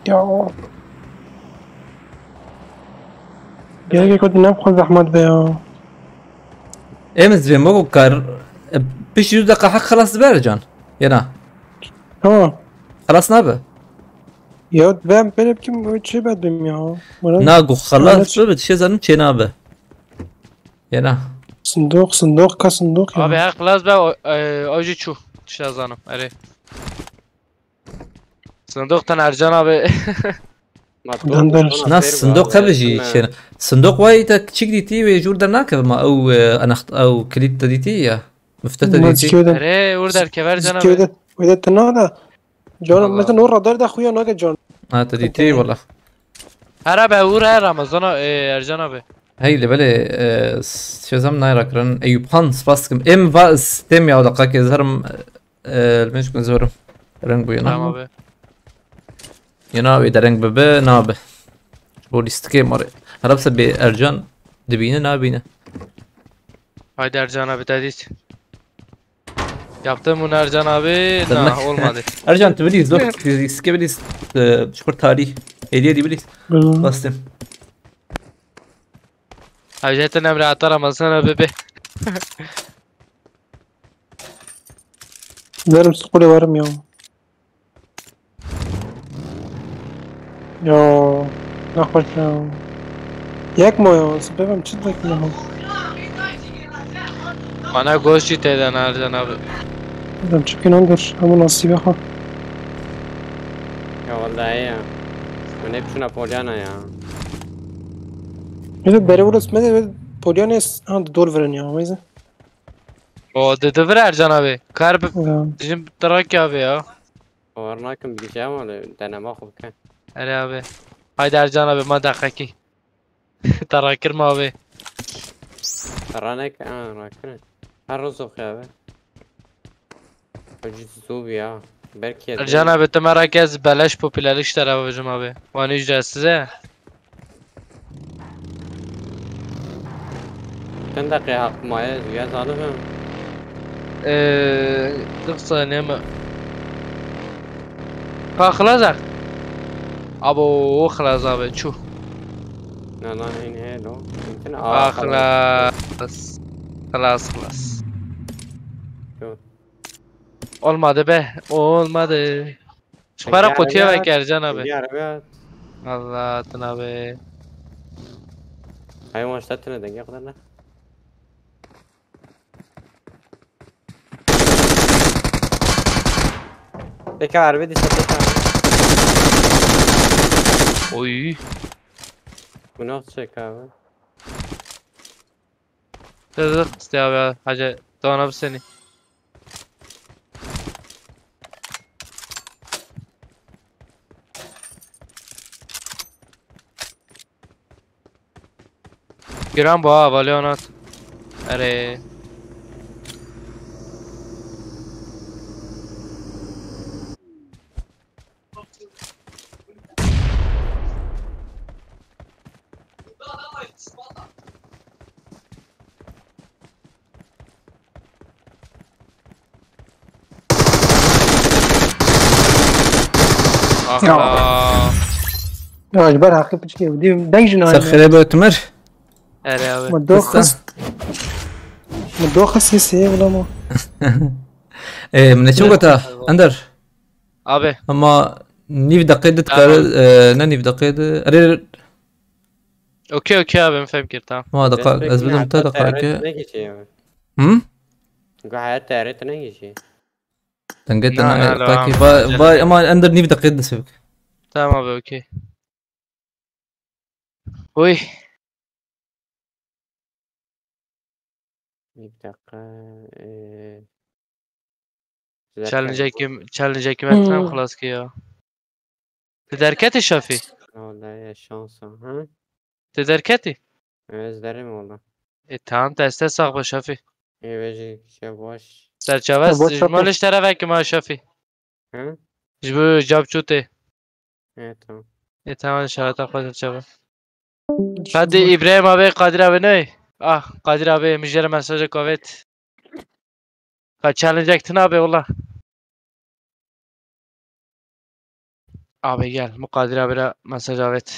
Ya. Gerek yok, ne bu kadar zahmet be ya. Em ez vê mego kar. Piş yüz dakika hak xelas dibe Ercan. Yena. Tamam. Xelas nabe. Ya ben böyle kim bu şey bedim ya. Bana Na gu xelas bibe, şey zanim çê nabe. Yena. Sindok, sindok, ka sindok ya. Abi her xelas be o- e, o jî çû. Şazanim, erê. Sindoq ten Ercan abi. Na sindoq hebe jî şêne. Sindoq wayî te kiçik dîtî wê jûr dernakeve ma ew e, enext ew kilît te dîtî ya. Mifte te dîtî. Erê, ur derkeve Ercan abi. Wede tena da. Can, mesela o radar da xuya nake can. Ha, te dîtî wala. Her abi ur he Ramazan a-, e, Ercan abi. Hey li belê e, s- şezem nayra kirin. Eyüp Han spas dikim. Em va stem ya deqa ke zerim e, li meşkun zorim. Reng bu yana. Tamam abi. Yana wê dereng bibe nabe. Bo lîstikê mare. Herabse bê Ercan dibîne nabîne. Haydi Ercan abi, te dît. Yaptım bunu Ercan abi. Na, olmadı. Ercan tu bilîz dost. Lîstikê bilîz. Şukur tarih. Hediye diye bilîz. Bastım. Hacettin Emre atar ama sana bebe. Verim sukule verim ya. Ya, ne hoş ya. Yakma ya, sebebim çi dakika ya. Bana goşi teden Ercan abi. Adam çıkın ondur, ama nasip ha. Ya vallahi ya. Bu ne biçim Polyana ya. Bir de bere burası, ben de Polyana ha dol veren ya, o yüzden. O dedi vir Ercan abi. Kar bi- Ya. bizim trak abi ya. Var nakim bileceğim onu deneme okurken. Erê abi. Haydi Ercan abi ma dakikî. Tarakir ma abi. Ranek ha rakine. Her roz okuyor abi. Ucuz zor ya. Belki Ercan abi tu merak ez beleş popülerlik tarafı bizim abi. Vani ücretsiz he. Çend deqê heq maye ya zalibim. Eee, kırk saniye mi? Ha, xilazak. Abo, o xilaz abi, çu. Na na, hên helo. Mümkün Ah, xilaz. Xilaz, xilaz. Yok. Olmadı be, olmadı. Şu para kutuya bak Ercan abi. Bir araba at. Allah atın abi. Hayvan ştatına denge kadar ne? Peki araba dişe pek abi. Oy. Bu nasıl çek abi? Rızık istiyor abi, hacı. Doğan abi seni. Giran bu ha, valyon at. Erê. Ah Ya. la. Ya ji ber heqî piçkê û dî deng jin Ser xêrê be Ötmer. Erê abi. Ma doxist. Ma doxist yê sê wila ma. Ê, min ne çim gota? Ender. Abi. Ama nîv deqê de dikare, e, ne nîv deqê de. Erê, Okey okey abi, min fem kir, tamam. ma deqa, ez bidim te deqa ke. Ne geçiyor? Hı? Gayet teret ne geçiyor? Denge te Na, ne na, deqa ki. devam. Vay, vay, ama Ender nîv deqê de sebik. Tamam abi, okey. Oy. Bir dakika. Ee, Challenge kim, challenge kim etmem Hmm. xelas ki ya. Te derketî Şafî? Vallahi ya şansa, ha? Te derketî? Ez derim valla. E tamam, te este sax be Şafî. Ê vejî şey baş. Serçaves, Te boş ji mal yapma. ji te re veke ma Şafî. Ha? Ji bo cap çûtê. Evet, tamam. E tamam, şarata xwe serçave. Hadi İbrahim abi, Kadir abi ne? Ah, Kadir abi, min jere mesajek avêt. Ka challenge tune abi wala. Abi gel, min Kadir abi re mesaj avêt.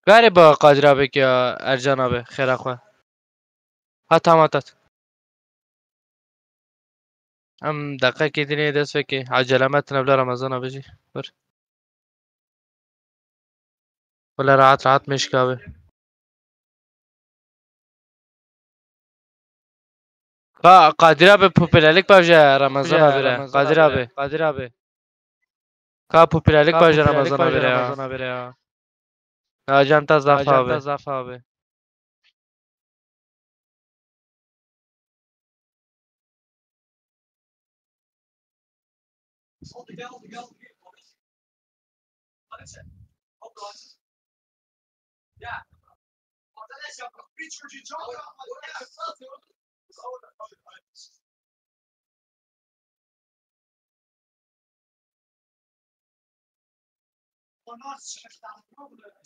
Galiba Kadir abi ki ya Ercan abi, xêra xwe. Ha, tamam, hat. Em deqekê dinê dest vekê. Acele me tine bila Ramazan abi jî. Bir. Wele rahat rahat meşk abi. Ka Kadir abi popülerlik bavje Ramazan abi re. Kadir abi. Kadir abi. Ka popülerlik bavje Ramazan abi re ya. Ya can ta zaf abi.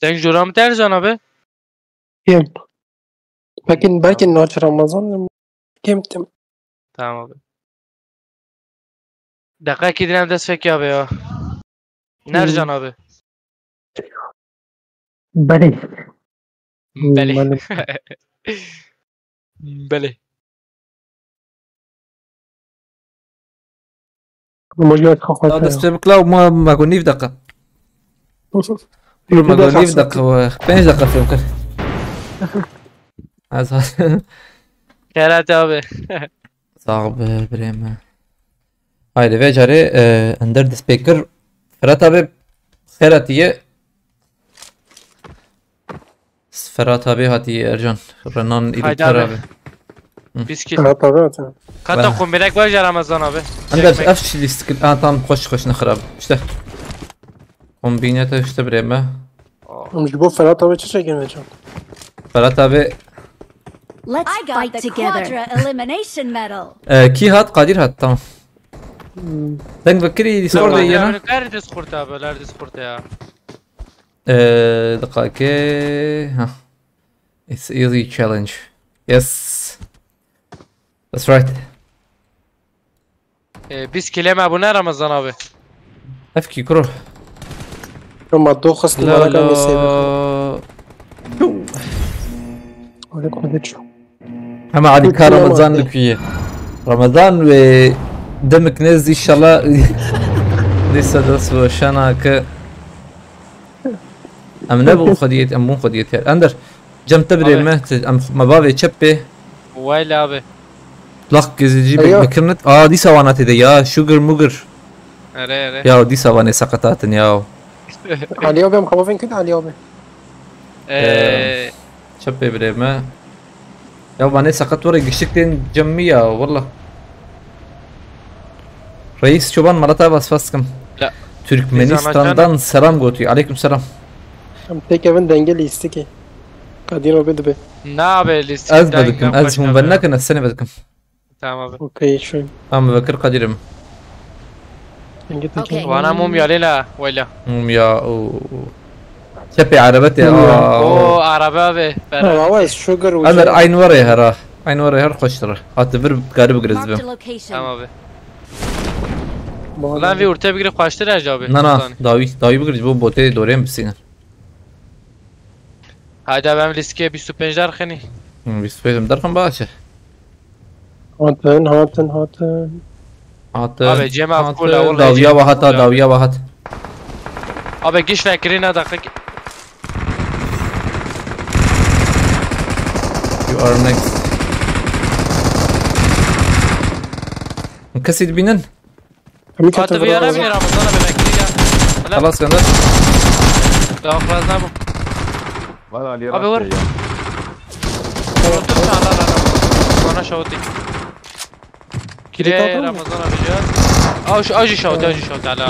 Deng jûra min te Ercan abi? Kim? Belkî, belkî Naçi Ramazan kim tim? Tamam abi. Deqekî din em dest pê kê abi ya. Nercan abi. Belê. Belê. Belê. Belê. Mojiyat xwe xwe. Ya dest pê bikla û ma, ma got nîv deqe. Dur, ma got nîv deqe we. Pênc deqe fêm kir. Ez Xêrat abi. Sağ ol be, birê me. Haydi, vê carê, e, Ender dest pê kir. Firat abi, xêr hatiye. Firat abi hatiye Ercan. Renan Haydi abi. Abi. Hı. Biskil. Firat abi hatiye. Kata kombînek var ya Ramazan abi. Ender, çekmek. Ev çi lîstik? Ha, tamam, xweş, xweş, ne xirab. İşte. Kombîne te işte birê me. Em ji bo Ferhat abi çi çekin vêcan? Ferhat abi. Let's I got fight the together. Quadra elimination medal. E, kî hat? Kadir hat, tamam. Hmm. Deng vekirî Discord de yena. Ler Discord abi, ler Discord ya. E, dakika ki, ha. It's easy challenge. Yes. That's right. E, bîst kile me bûne Ramazan abi. Ev kî kuro? Roma do xist. La mala la. Kan nêsê. Öyle konuşuyor. Ama alîka Ramazan dikiye. Ramazan ve demek nez inşallah. Neyse, dest roşana ki. Em ne bûn xwediyet, em bûn xwediyet ya. Ender. Cem te birê me, em me bavê çep pê. Wayla abi. Lak gezicî bek bikirinit. Aa, dîsa wana tê de ya. Sugar mugar. Ere, ere. Ya, dîsa vanê seqet hatin ya. Ali abi, em xwe bavên kin Ali abi. Ee, çep pê birê me. Ya, vanê seqet were giştik tên cem mi ya, wallah. Reis Çoban, mala te va spas dikim. La. Türkmenistan'dan selam gotiyor. Aleyküm selam. Em pêkevin dengê lîstikê. Kadir abi dibe. Na be lîstik. Ez vedikim, ez hûn ve nekin, ez seni vedikim. Tamam abi. Okey, şu. Tamam, vekir Kadir'im. Dengê te. Okey. Vana mum ya lela, wayla. Mum ya, o. Çepê arabetê, aa. O araba abi. Ama wa ez sugar û Ömer, aynı var ya hera. Aynı var ya her koştura. Hatta bir garip grizbi. Marked a location. Tamam abi. Lan bir ortaya bir girip kaçtı Recep abi. Na, na, dawi, dawi bir girip bu bote doğru hem bisiner. Haydi abi, em lîstikê bîst û pênc derxinî. Hı, bîst û pênc derxin baş e. Hatin, hatin, hatin. Hatin, abi, Cem abi, hatin. Cool, vallahi dawiya Cem abi, vahat, cool abi. Dawiya vahat. Abi, giş vekirî ne dakik. You are next. Kesî dibînin? Hemî Fatih bir yere bir Ramazan abi bekliyor ya. Lan. Xelas, gönder. Daha fazla bu. Valla Ali abi vur. Vurdum da, Allah Allah. Bana şavutik. Kire Ramazan abi ya. Au şu acı şavut, acı şavut, ala.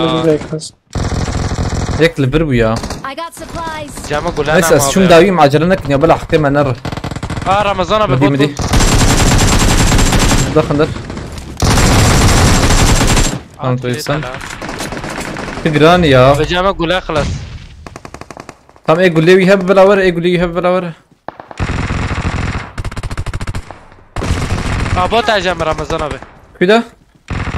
Yek li bir bu ya. I got supplies. Cama gulana. Neyse, ez çûm dawî, acele nekin ya, bela heqê me nere. Ha, Ramazan abi, bot, bot. Daxindir. Tamam, tu insan. Ti giran ya. Abi cama gula xelas. Tam ê gulê wî hebe bila were, ê gulê wî hebe bila were. Ha, bot acem Ramazan abi. Kuda?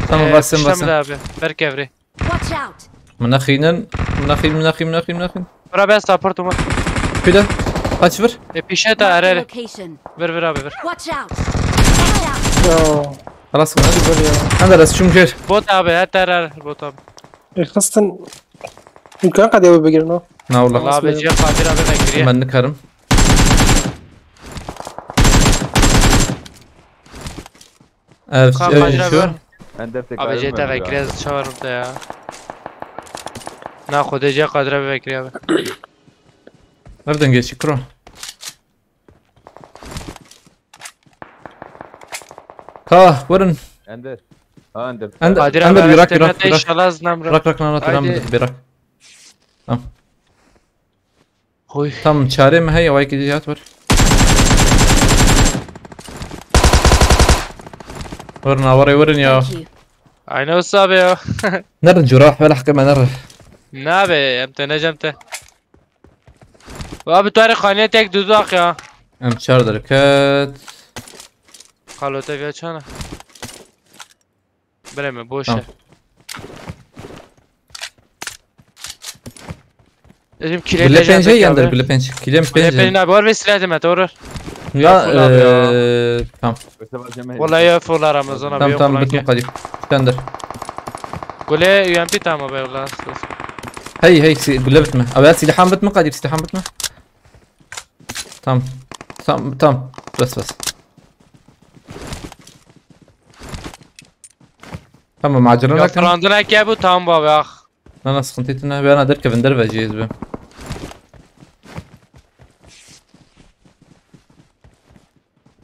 Tamam, ee, basın, basın. Abi. Ber kevri. Watch out. Min nexînin, min nexîn, min nexîn, min nexîn, min nexîn. Bura ben support uma. Kuda? Kaç vur? E, pişe ta arere. Marked a location. Ver, ver abi, ver. Watch out. Watch out. Ya. Xelas mı? Ver ya. Ender, ez çûm jêr. Bot abi, her terer bot abi. E, xistin. Mümkün kadar eve girin o. Na wala. Valla abi cihê Qadir abi vekiriye. Min nikarim. Ev Ka ev Qadir abi şu. ver. Ender tekrar Abi cihê te ölmedi ya. vekiriye çağırım da ya. Na xwedê cihê Qadir abi vekiriye abi. Nereden geçtik kuro? Ka, verin. Ender. Ha Ender. Ender, Qadir Ender, abi yürek, istemeye yürek, de yürek. inşallah znam Bırak, bırak, lan, lan, Haydi. lan, bırak. Tamam. Huy. Tamam, çare mi? Hey, yavaş gideceğiz, vur. Vurun, havara vurun ya. Thank you. Aynı olsa abi ya. Nerede cura? Vela hakkı ben nerede? Ne abi? Em te ne cem te. Abi tu arı kaniye tek dudak ya. Em çar derket. Kalote vya çana. Breme boş Tamam. ver. Dedim Gülle pençe peki yandır, abi. Gülle pençe. Kilem Gülle pençe pençe. Abi var ve silah demet olur. Ya, Full abi ya. eee, tamam. Mesela Cem'e Vallahi ya full Ramazan abi. Tamam, Yok tamam, ulan bitme ki. Kadir. Sen dur. Gule U M P tamam abi Allah razı olsun. Hey, hey, si Gülle bitme. Abi, silahım bitme Kadir, silahım bitme. Tamam. Tamam, tamam. Bas, bas. Tamam, acele Ya nakın. Frandın eke bu tamam abi ah. Lan, sıkıntı etme. Ben adet kevin derveceyiz be.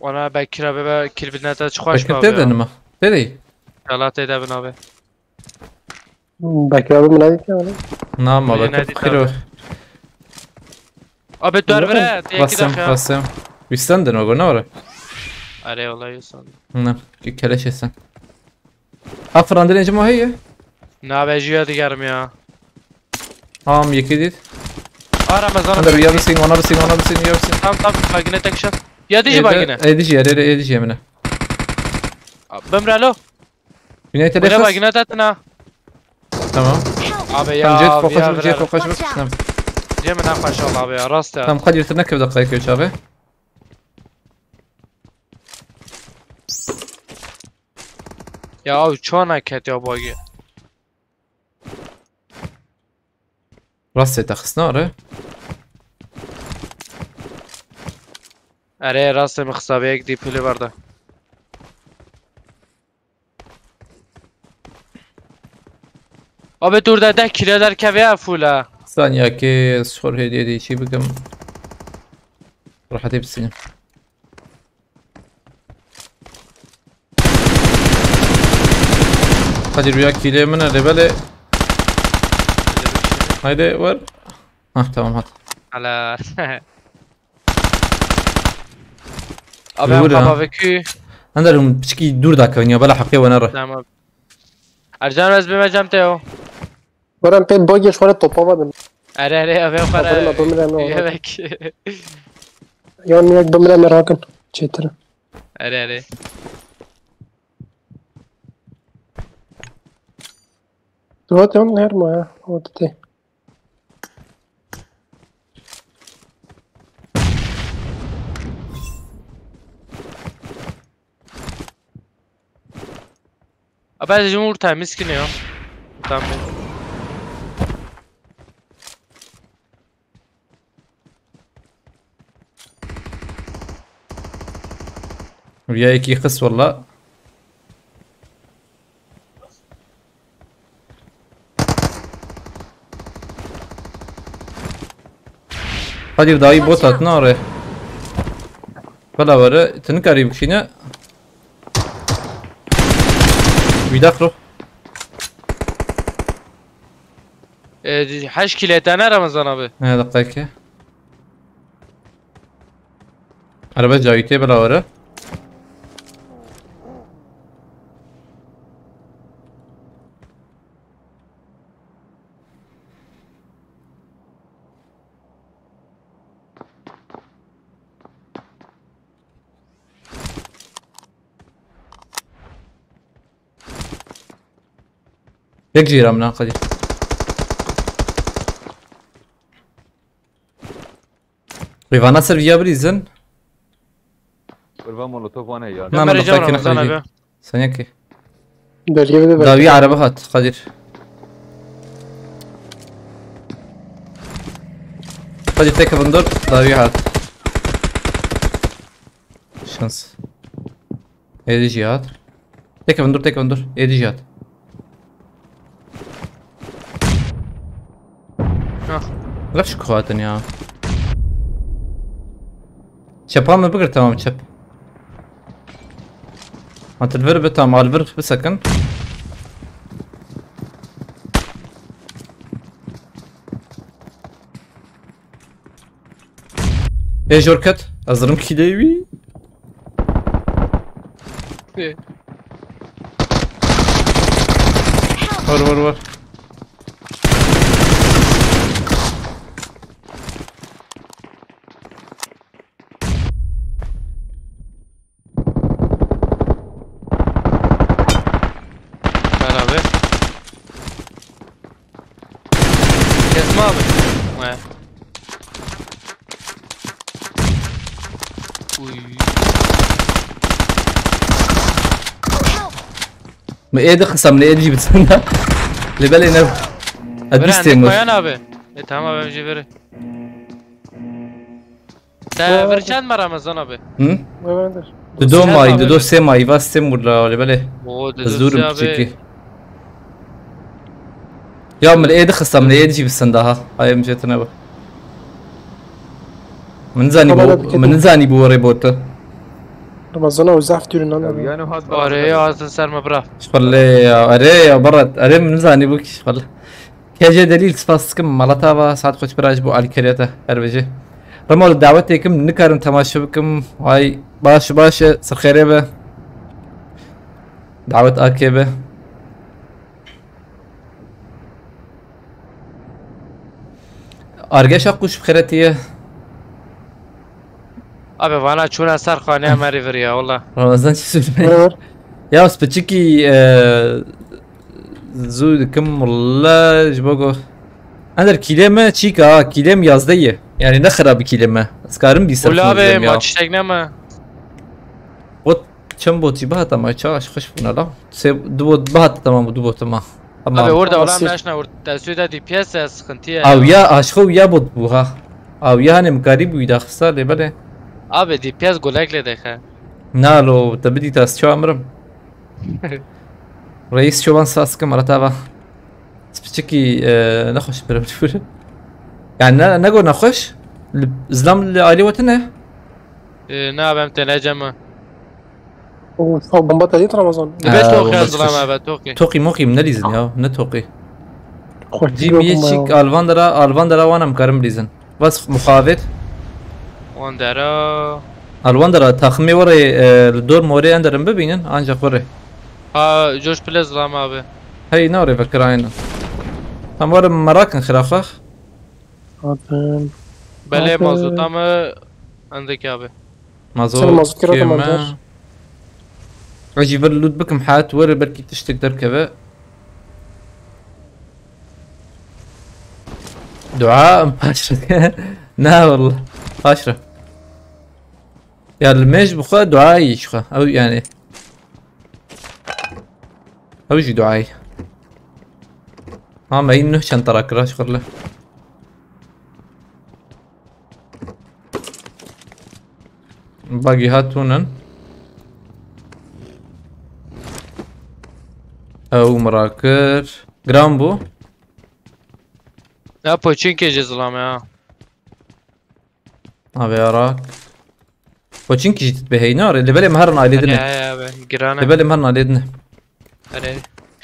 Ona Bekir abi ve Kirbinete çıkış Bakın mı abi dedim ya? mi? Dedi. Allah teyde bin abi. Bekir abi mi ne diyor? Nama Öyle bakın nedir kiro. Abi dur bre. Tek iki Basım, dakika. Basım. Üstten dön o ne var? Are olay olsun. Ne? Ki keleş etsen. Ha, Frandın Ecem o heye. Ne abi jüye digerim ya. Tamam, yeki değil. Aa Ramazan Hadi abi. rüya basayım, ona basayım, ona basayım, rüya basayım. Tamam tamam bagine tek şat. Ya diji bagine. Edici, edici, edici yemine. Bimre lo. Güney Bire telefon. bagine tatına. Tamam. Abi ya. Tamam, jet abi ya, koklaşma, jet birader. koklaşma. Tamam. Cemil ne kaç Allah abi ya rast ya. Tamam, Kadir tırnak kevde kayık ölçü abi. Ya abi çoğuna ket ya bagi. Rastê te xistine are. Erê rastê min xisabê yek dî pîlê berda. Abi dur da deh kilo derkeve ya full ha. Saniye ki sor hediye diye şey bikim. Rahat hepsini. Hadi rüya kile mi ne rebele. Haydi var. Hah, tamam, hadi. Ala. Abi Dur em ya. kaba vekü. Ender hum piçki dur da kanya bela hakkı ve nara. Tamam. Ercan ez bime cem te o. Beren pê bagê ji xwe re topa vedin. Ere ere abi o Aferin, para. aferin, aferin. Yürek. Yan yek bimre me rakin. Çêtir. Ere ere. Duhat yan her ma ya. O tê. Abi ez jim urta miskin ya. Tamam. Rüya iki kız valla. Hadi daha iyi bot at ne oraya. Bela var. Tını karayım kişine. Bir dakika. E, heş kilo tane Ramazan abi. Ne dakika ki? Araba cayite bela var. Yek jî ramina qedî. Rêvana ser viya birîzin. Kurva molotof wane ya. Na, Ömer na, Can dakika Ramazan ne abi. qedî? Sen yek ki. Dergevê de Dawi araba hat, Kadir. Hadi tek kevin dur. Daha iyi hat. Şans. Êdî jî hat. Têkevin dur, têkevin dur. Êdî jî hat. Ah. Reş ku hatin ya. Çepa me bigir, tamam, çep. Hatil vir bi, tamam, al vir bisekin. Ê jor ket. Ez dirim kîleyê wî. Ê. War, war, war. Beraber. Kesme abi. He. Uy. Me ê dixisam, ne ê dî bitin da. Lê belê ne. Vera, bîst têmur. Koyan abi. E, tamam abi, em jî veri. Te vir çend me Ramazan abi? Hı? Ve bendir. Dido may, dido sê may, va sê murla, öyle böyle. Oo, dido sê abi. Zor piçekî. Ya min ê dixistam, min ê dî jî bisin daha. Ay, em jetine bak. Min zanî bu, min zanî bu rê botu. Ramazan o zaf dürün lan. Are ya, hazır serme bırak. Şulle ya, are ya, barat. Are min zanî bu ki şulle. K J Delîl, spas dikim, mala te ava, saet xweş bira ji bo alîkariya te, her bijî. Remo, li dawetê kim, nikarim temaşe bikim, ay, baş, baş e, sirxêrê be. Dawet A K be. Argeşa quş bi xêretiye. Abi, vana çûna ser xaneya me rê vir ya, wala. Ramazan çi söyleme? Var. Ya, spiçikî, e, Zû dikim walla ji bo ku. Ender kîlê me çîka ha, kîlê me yazdeh ye. Yani ne xirab kîlê me. Ez karim bî ser. Ula be, ma tiştek ne me. Bot çem botî bihata ma çaş xweş bûna la. Se du bot bihata tamam bu du bot ma. Abi orada olan naşna orada suda D P S sıkıntı ya. Abi ya aşkı ya bot bu ha. Abi ya hani mkari bu da xisa le bale. Abi D P S golek le de ha. Nalo te bidî tas çamırım. Reis Çoban sas kim arat ava. Spiçikî, e, nexweş birim çûr. Yani ne, ne go nexweş? Li, zilam li ailê we tune? E, ne abem tene cema. O, o bomba te dît Ramazan? Dibe toqî zilam abi, toqî. Toqî moqî min nelîzin ya, ne toqî. Cî mi yê çîk alvan dera, alvan dera wana em karim bilîzin. Vas muxavêt. Wan dera. Al wan dera taximê we rê, e, li dor morê enderim bibînin, ancak we rê. Ha, coş bile zilam abi. Hey, ne rê vekirayın. Tam we rê merak in xiraxax. Hatin. Belê mazota me endek abi. Mazot. Sen mazot kira kême. Tamamdır. Ez jî vir loot bikim, hayat were belkî tiştek derkeve. Dua em paş re. Na wallah. Paş re. Ya li me ji bi xwe dua yî ji xwe. Ew yani. Ew jî dua yî. Ha me yî nuh çentara kira ji xwe le. Bagî hat tûnin. Ew min rakir. Giran bû. Ya poçinkê jî zilam e ha. Abi yarak. Poçinkî jî titbe heyna re. Li belê me herin ailê din e. He, he, abi. Giran e. Li belê me herin ailê din e. Erê.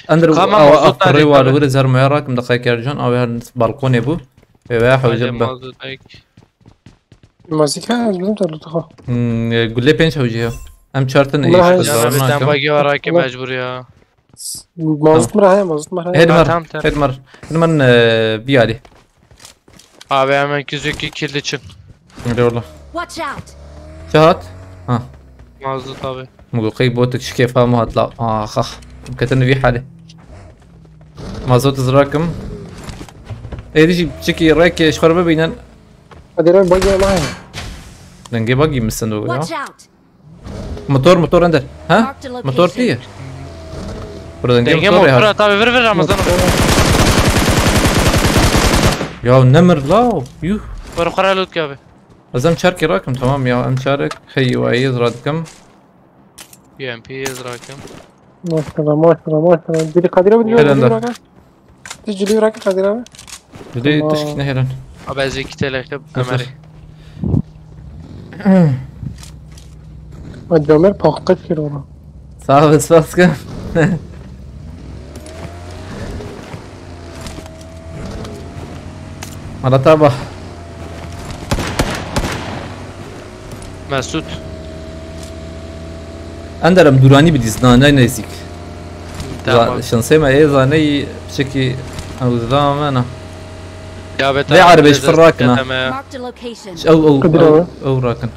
Ender. Tamam, awa mazot ap kurê nerede war abi? Wire zer moya rakim da xeker can. Abi her balkonê bû. Ve veya hewce be. Mazot ek. Mazî ka ez bizim tarlada xwe. Hmm, e, gulê pênc hewce ya. Em çartin. Bura heyş heyş. Can abi, sen bagî var ki mecbur ya. Mazot mira heye, mazot mira heye. Hedi mer, tamam, tamam. Hedi mer. Hedi mer, e, biyali. Abi hemen küzük iki kirli çın. Öyle oğlum. Watch out. Çahat. Ha. Mazot abi. Mugu qey botik şu kefa mu hatla. Ah ah. Ketin bir hali. Mazot zrakım. Êdî jî çikî rêkê ji xwe re bibînin. Hadi reng bagî ama heye. Dengê bagî misin o ya? Watch out. Motor, motor ender. Ha? Marked a location. Motor diye. Burada dengê motor ya. Dengê motor tabi, vir vir Ramazan. Ya ne mir la. Yuh. Were xwe re loot ke abi. Ez em çarkê rakim, tamam ya, em çarek heyî wayî ez radikim. U M P ez rakim. Maşallah, maşallah, maşallah. Biri Kadir abi diyor, Helal Kadir lan. abi. Siz Cili'yi bırakın Kadir abi. Dilê Tamam. tişkî nehêlin. Abi ez ê kî telekib Nasıl? Emerî. Hadi Ömer, pakka çıkıyor ona. Sağ ol, spas kim. Mala te ava. Mesut. Ender em dûranî bidî, zane nêzîk. Tamam. Şansê me ê zaneyî piçekî ew zame ne. Ya be Vê erebê ji fir rakine. Marked a location. Ew ew Kadir ew abi. Ew rakin.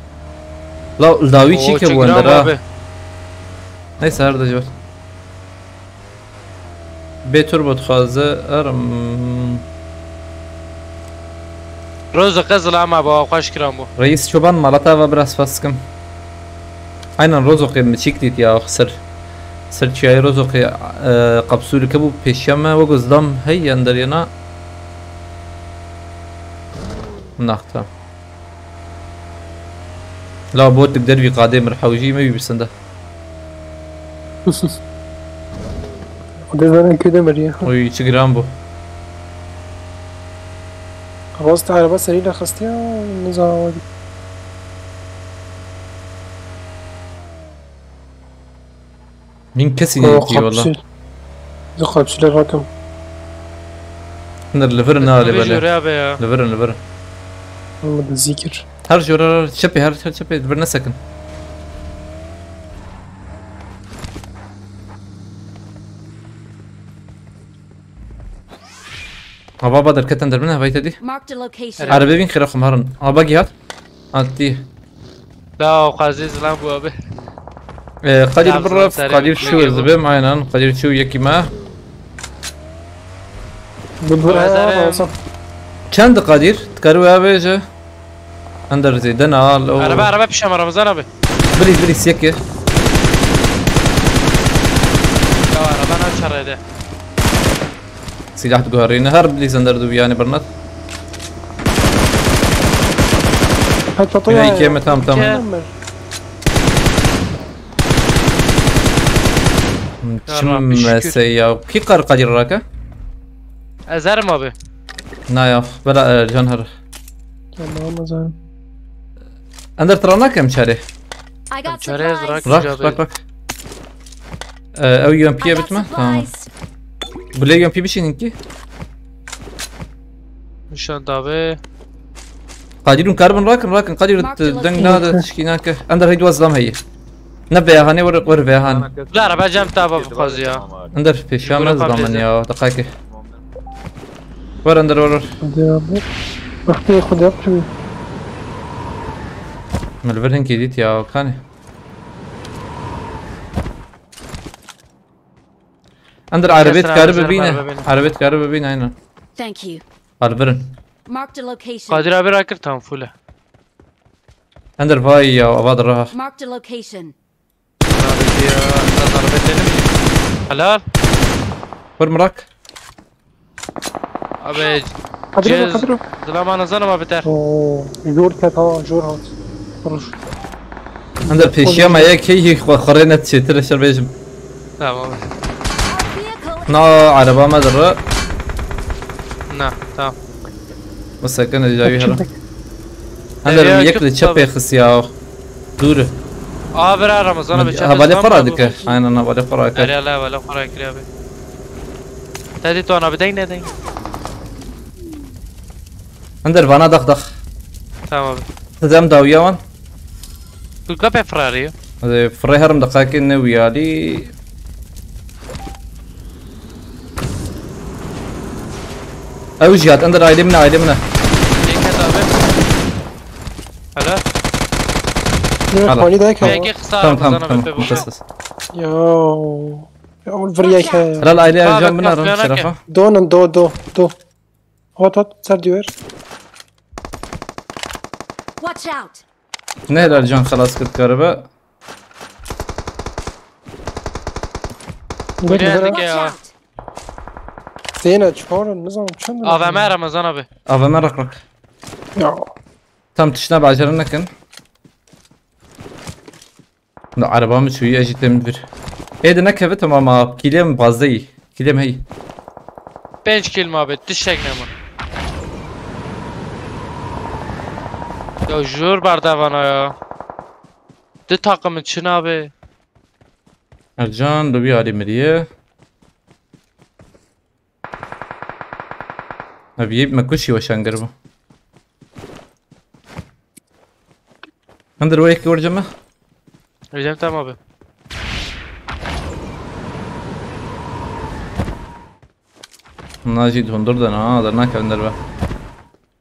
La li dawî çî ke bû Ender ha. Neyse her de cor. Bê turbo dixwaze erm. Rozo qe zilama bo xweş kiran bo. Reis Çoban mala te ava biraz spas dikim. Aynen Rozoqê min çîk dît ya sir. Sir çiyayê Rozoqê e, kapsûlike bû pêşiya me wek zilam hey yan deriyana. Naxta. La botik dervî qadê mir hewjî me wî bisinde. Dizlerin köyde mi diye. Oy çi giran bû. Rast araba seriyle kastı ya. Ne zaman? Min kesî neytî wala. Zı kapsüle rakım. Hindir li vir nalê Teknoloji bele. Oraya be ya. Li vir in, li vir in. Ama da zikir. Her jora her çepê her her çepê li vir nesekin. Hava ba derketin der min hevayî te dî. Marked a location. Erebe bin xêra xwe herin. Hava gihat. Atî. La o qazî zilam bu abi. Ee, Kadir Ya, birref, zaten Kadir şey şu bu. ez dibêm aynen. Kadir şu yekî me. Bu dur Özel ha em- olsa. Çend Kadir? Dikari we avêje. Ender zêde na al o. Araba araba pişama Ramazan abi. Bilî bilî siyekê. Ya araba ne çarede. Silah diguherîne her bilî zender du yanî birnat. Ha çatı Yine ya. ikiye mi tam tam. Ya. Ömer. Çim Rabbi şükür. mesey ya. Kî qar Kadir rake? Ezerim abi. Na ya. Bela e, can her. Tamam o zaman. Ender tira nakem çare. I got Çare supplies. rak Rak güzel rak be. rak. Ee, ew U M P'ye I got bitme. Tamam. Supplies. Gule U M P bişînin ki. Nişan dabe. Kadirun karbon rakin rakin Kadir Mark the deng location. nade tişkî nake. Ender hey duwa zlam heye. Ne veya hane were were veya han. La araba cem taba bu kazi ya. Ender pêşiya me Grupa zlamen bize. Ya daqake. Wer ender wer wer. Hadi abi. Bak bir kod yap şimdi. Min li vir hinkê dît ya kanê. Ender erebê Kesin dikare abi, bibîne. araba bibîne. Erebê dikare bibîne aynen. Thank you. Al birin. Marked a location. Kadir abi rakir tam full. Ender vay ya ava de raha. Marked a location. Abi ya, nazar bedelim. Helal. Vur mirak. Abi Kadir abi, cez Kadir abi. Zilama nazanım abi ter. Oo, jor ket ha, jor hat. Vuruş. Ender pêşiya me yek heyî xwe xurê ne çêtir şer bêjim. Tamam. Our vehicle. Na araba me dire. Na tamam. Misekin ez cawî herim. Ender Ya, yek çok li çepê tabii. Xisiya. Dûr. Abi ra Ramazan abi çek. Hevalê xwe radike. Aynen hevalê xwe Her radike. yala hevalê xwe rakir abi. Tedî tu ana bi deng ne deng. Ender vana dax dax. Tamam abi. Siz em dawiya wan. Tu kapê Ferrari. Hadi firê herim daqakê ne wiyalî. Ew jî hat, ender ailê min e, ailê min e. Yeket abi. Helal. Ne Hala. hali daha Tamam. ki. Peki kısa Tamam tamam Ramazan tamam. abi bu. Kısas. Ya. Ya oğlum vur ya ki. Helal ailê Bak, Ercan bin bak, Aram bak, şerefa. Donan do do do. Hot hot ser diyor. Watch out. Ne helal can xelas kir karibe. Dur Buraya dur. dike Watch ya. Out. Zeyna çağırın ne zaman çöndü? A V M Ramazan abi. A V M rak rak. Ya. Tam tiştine bacere nekin. Na araba mı çûyî, ez jî têm vir. Ê de nekeve, tamam ha. Kîlê min pazdeh yî. Kîlê min hey. Pênc kîl ma be, tiştek nema. Ya jor berdevana ya. Di takımın çi nabe? Ercan, du bir alî miriye. Ev yê me kuşî weşangir bû. Hundir wê yekî werce me. Öyle tamam abi. Na jî hundir de na, der nakevin derve.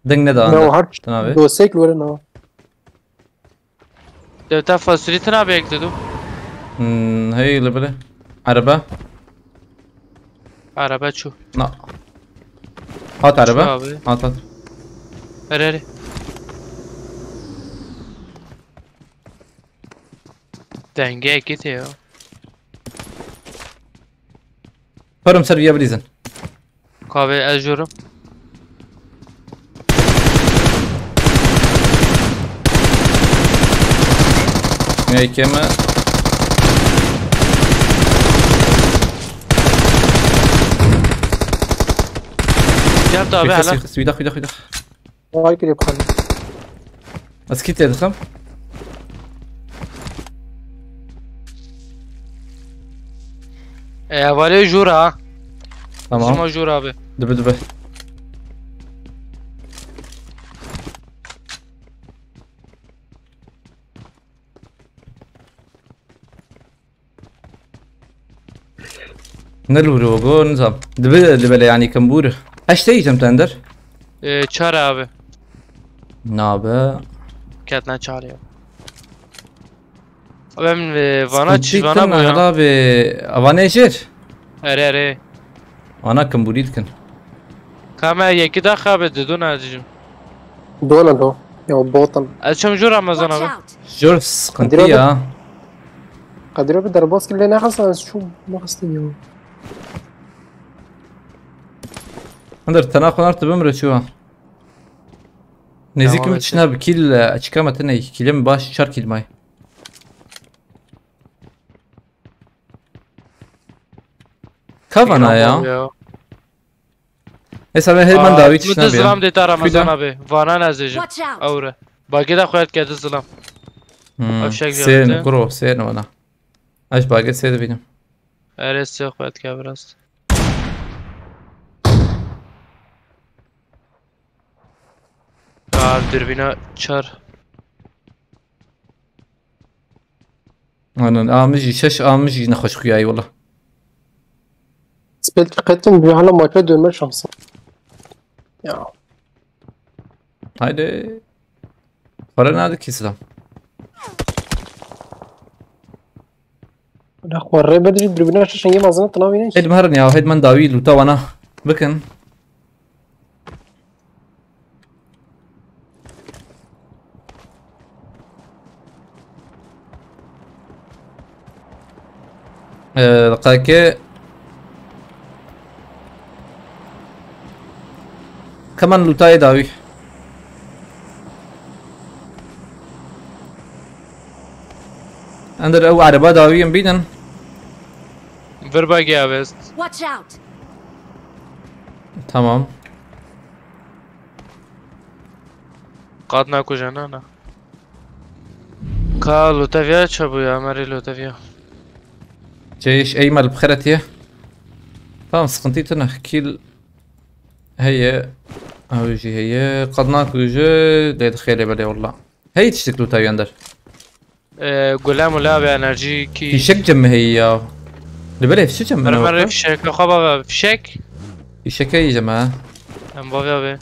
Deng ne da Ne o anda. her Tuna be. Dosek li were na. Devta fasulye tına bir ekledim. Hmm, hey le bile. Araba. Araba çu. Na. Hat araba. Çu abi. Hat hat. Her her. Denge ekiti ya. Param ser viya bilîzin. Kahve ez jorum. Ya ikeme. Gel de abi hala. Swida, swida, swida. Vay kiriye bixanî. Ez kî tê dixim? E, valê jura ha. Tamam. Jima jura abi. Dibi dibi. Ne lûro go nizam. Dibi dibi le yani kim bûr. Heştê yî cem tender. E, çar abi. Nabe. Ketna çar ya. Abi em, e, vana çi vana Sıkıntı bu ya. Abi. Avane jir. Ere ere. Ana kim bûrî dikin. Kame yekî daxa be didû nazicim. Dona do. Ya botan. Ez çim jû Ramazan Watch abi. Out! Jor sıkıntı Direkt- ya. Kadir abi derbas kirle ne xastan şu ne xastan ya. Hundir tena xunar tu bimre çuwa. Nêzîkim Tamam, çina bi kîl e, açıkama tine kîlim baş çar kîl may. Kavana ya. Esa ben heyman dawi Mı çişine de zilam bir. de ta Ramazan Kuda. Abi. Vana nazicim. Watch out! Avre. Bagi da koyat kedi zilam. Hmm. Avşak Sen ziyareti. Kuro sen vana. Aç bagi sen de benim. Ere size koyat ke biraz. Abi dürbüne çar. Anan almış şeş almış yine hoş kuyayı valla. Spel tiketim bir hala maça dönme şansı. Ya. Haydi. Para nerede ki silah? La xwe rê bedijî birbirine şişin yê mezin tına wîne. Heydi merin ya, heydi man dawi luta wana. Bakın. Ee, dakika. Kaman lutayê dawî. Ender ew ereba dawî em bînin. Vir bagê avêst. Watch out! Tamam. Qat nakuje na na. Ka loteviya çabû ya, merê loteviya. Ceyş Eymal bi xeretiye. Tamam, sıkıntı tune. Kill heye. Ew jî heye. Qad nakuje. Lê dixêlê belê walla. Hey tiştik lutayî ender. Ee, gule mule abi enerji ki. Fişek cem mi heye ya? Li belê fişek cem mi Merê ne merê waka? Fişek. Xwe bavê abi. Fişek. Fişek heye cem ha. Em bavê abi.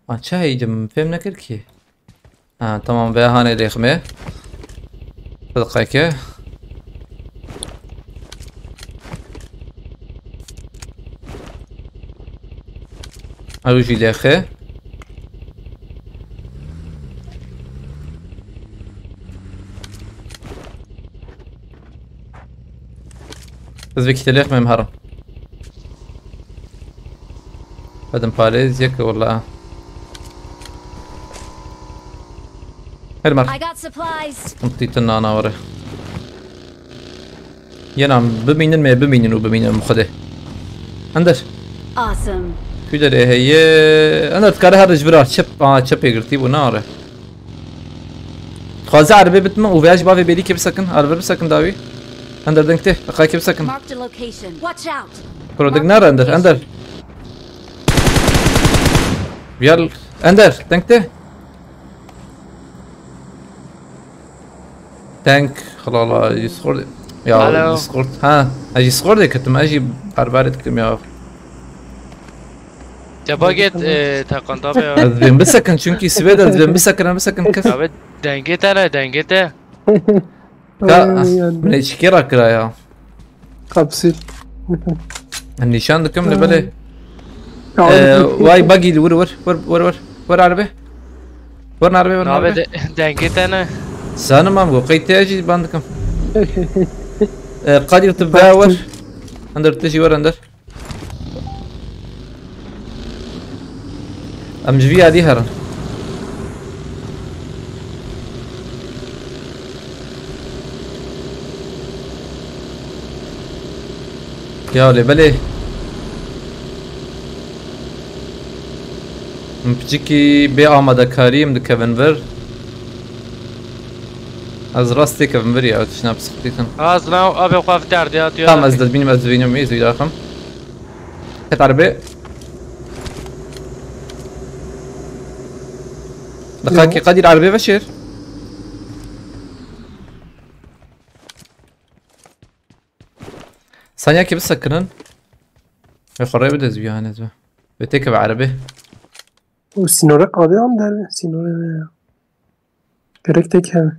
Ha, çi heydim? Fêm nekir ki. Ha, tamam, vê hanê lêxmê. Sidqeke. Ew jî lêxe. Ez vekî te lêxmê em herin. Xedim parêz yek wala. Her mar. I got supplies. Tîtin nana were. Yenam bimînin me bimînin û bimînin xwedê. Ender. Awesome. Ku derê heye? Ender dikare her ji vir a çep, a çepê girtî bû nare. Dixwaze erebê bitme û veya ji bavê bêlîkê bisekin. Erebe bisekin dawî. Ender deng tê. Qakê bisekin. Marked a location. Watch out. Kuro deng nare Ender. Ender. Gel. Ender. Deng tê. Tank. Xalala. Discord. Ya Alo. Discord. Ha. Ez Discordê ketim. Ez jî berberê dikim ya. Te bagêt, e, teqanda be ya. Ez dibêm bisekin çünkü sibê de ez dibêm bisekin, bisekin kes. Abi dengê te ne, dengê te. Ka, Ay, yani. Min çikê rakira ya. Kapsül. Nîşan dikim li belê. Ya, Ee, onu Vay bagî li wir wir wir wir wir. Wir erbe. Wir erbe, wir Nabe erbe. De, dengê te ne. Zanim am go, qey te jî ban dikim. Ee, Kadir tu be wir. Ender tu jî wir ender. Em ji vî alî herin. Ya lê belê. Em piçikî bê amadekarî em dikevin vir. Ez rast têkevim vir ya, tişna pisiqtîtin. Az nav abê xwe viterdiya, tu ya Tamam, ez dibînim, ez dibînim, ez dibînim. Ket erbê. Diqakî Yo. Qedîr erbê veşêr. Sanya ki bisekinin. Ve xorrê bide zî yani zî. Ve têke ve erebê. O sînorê qadê am derve. Sînorê ve ya. Gerek têke ve.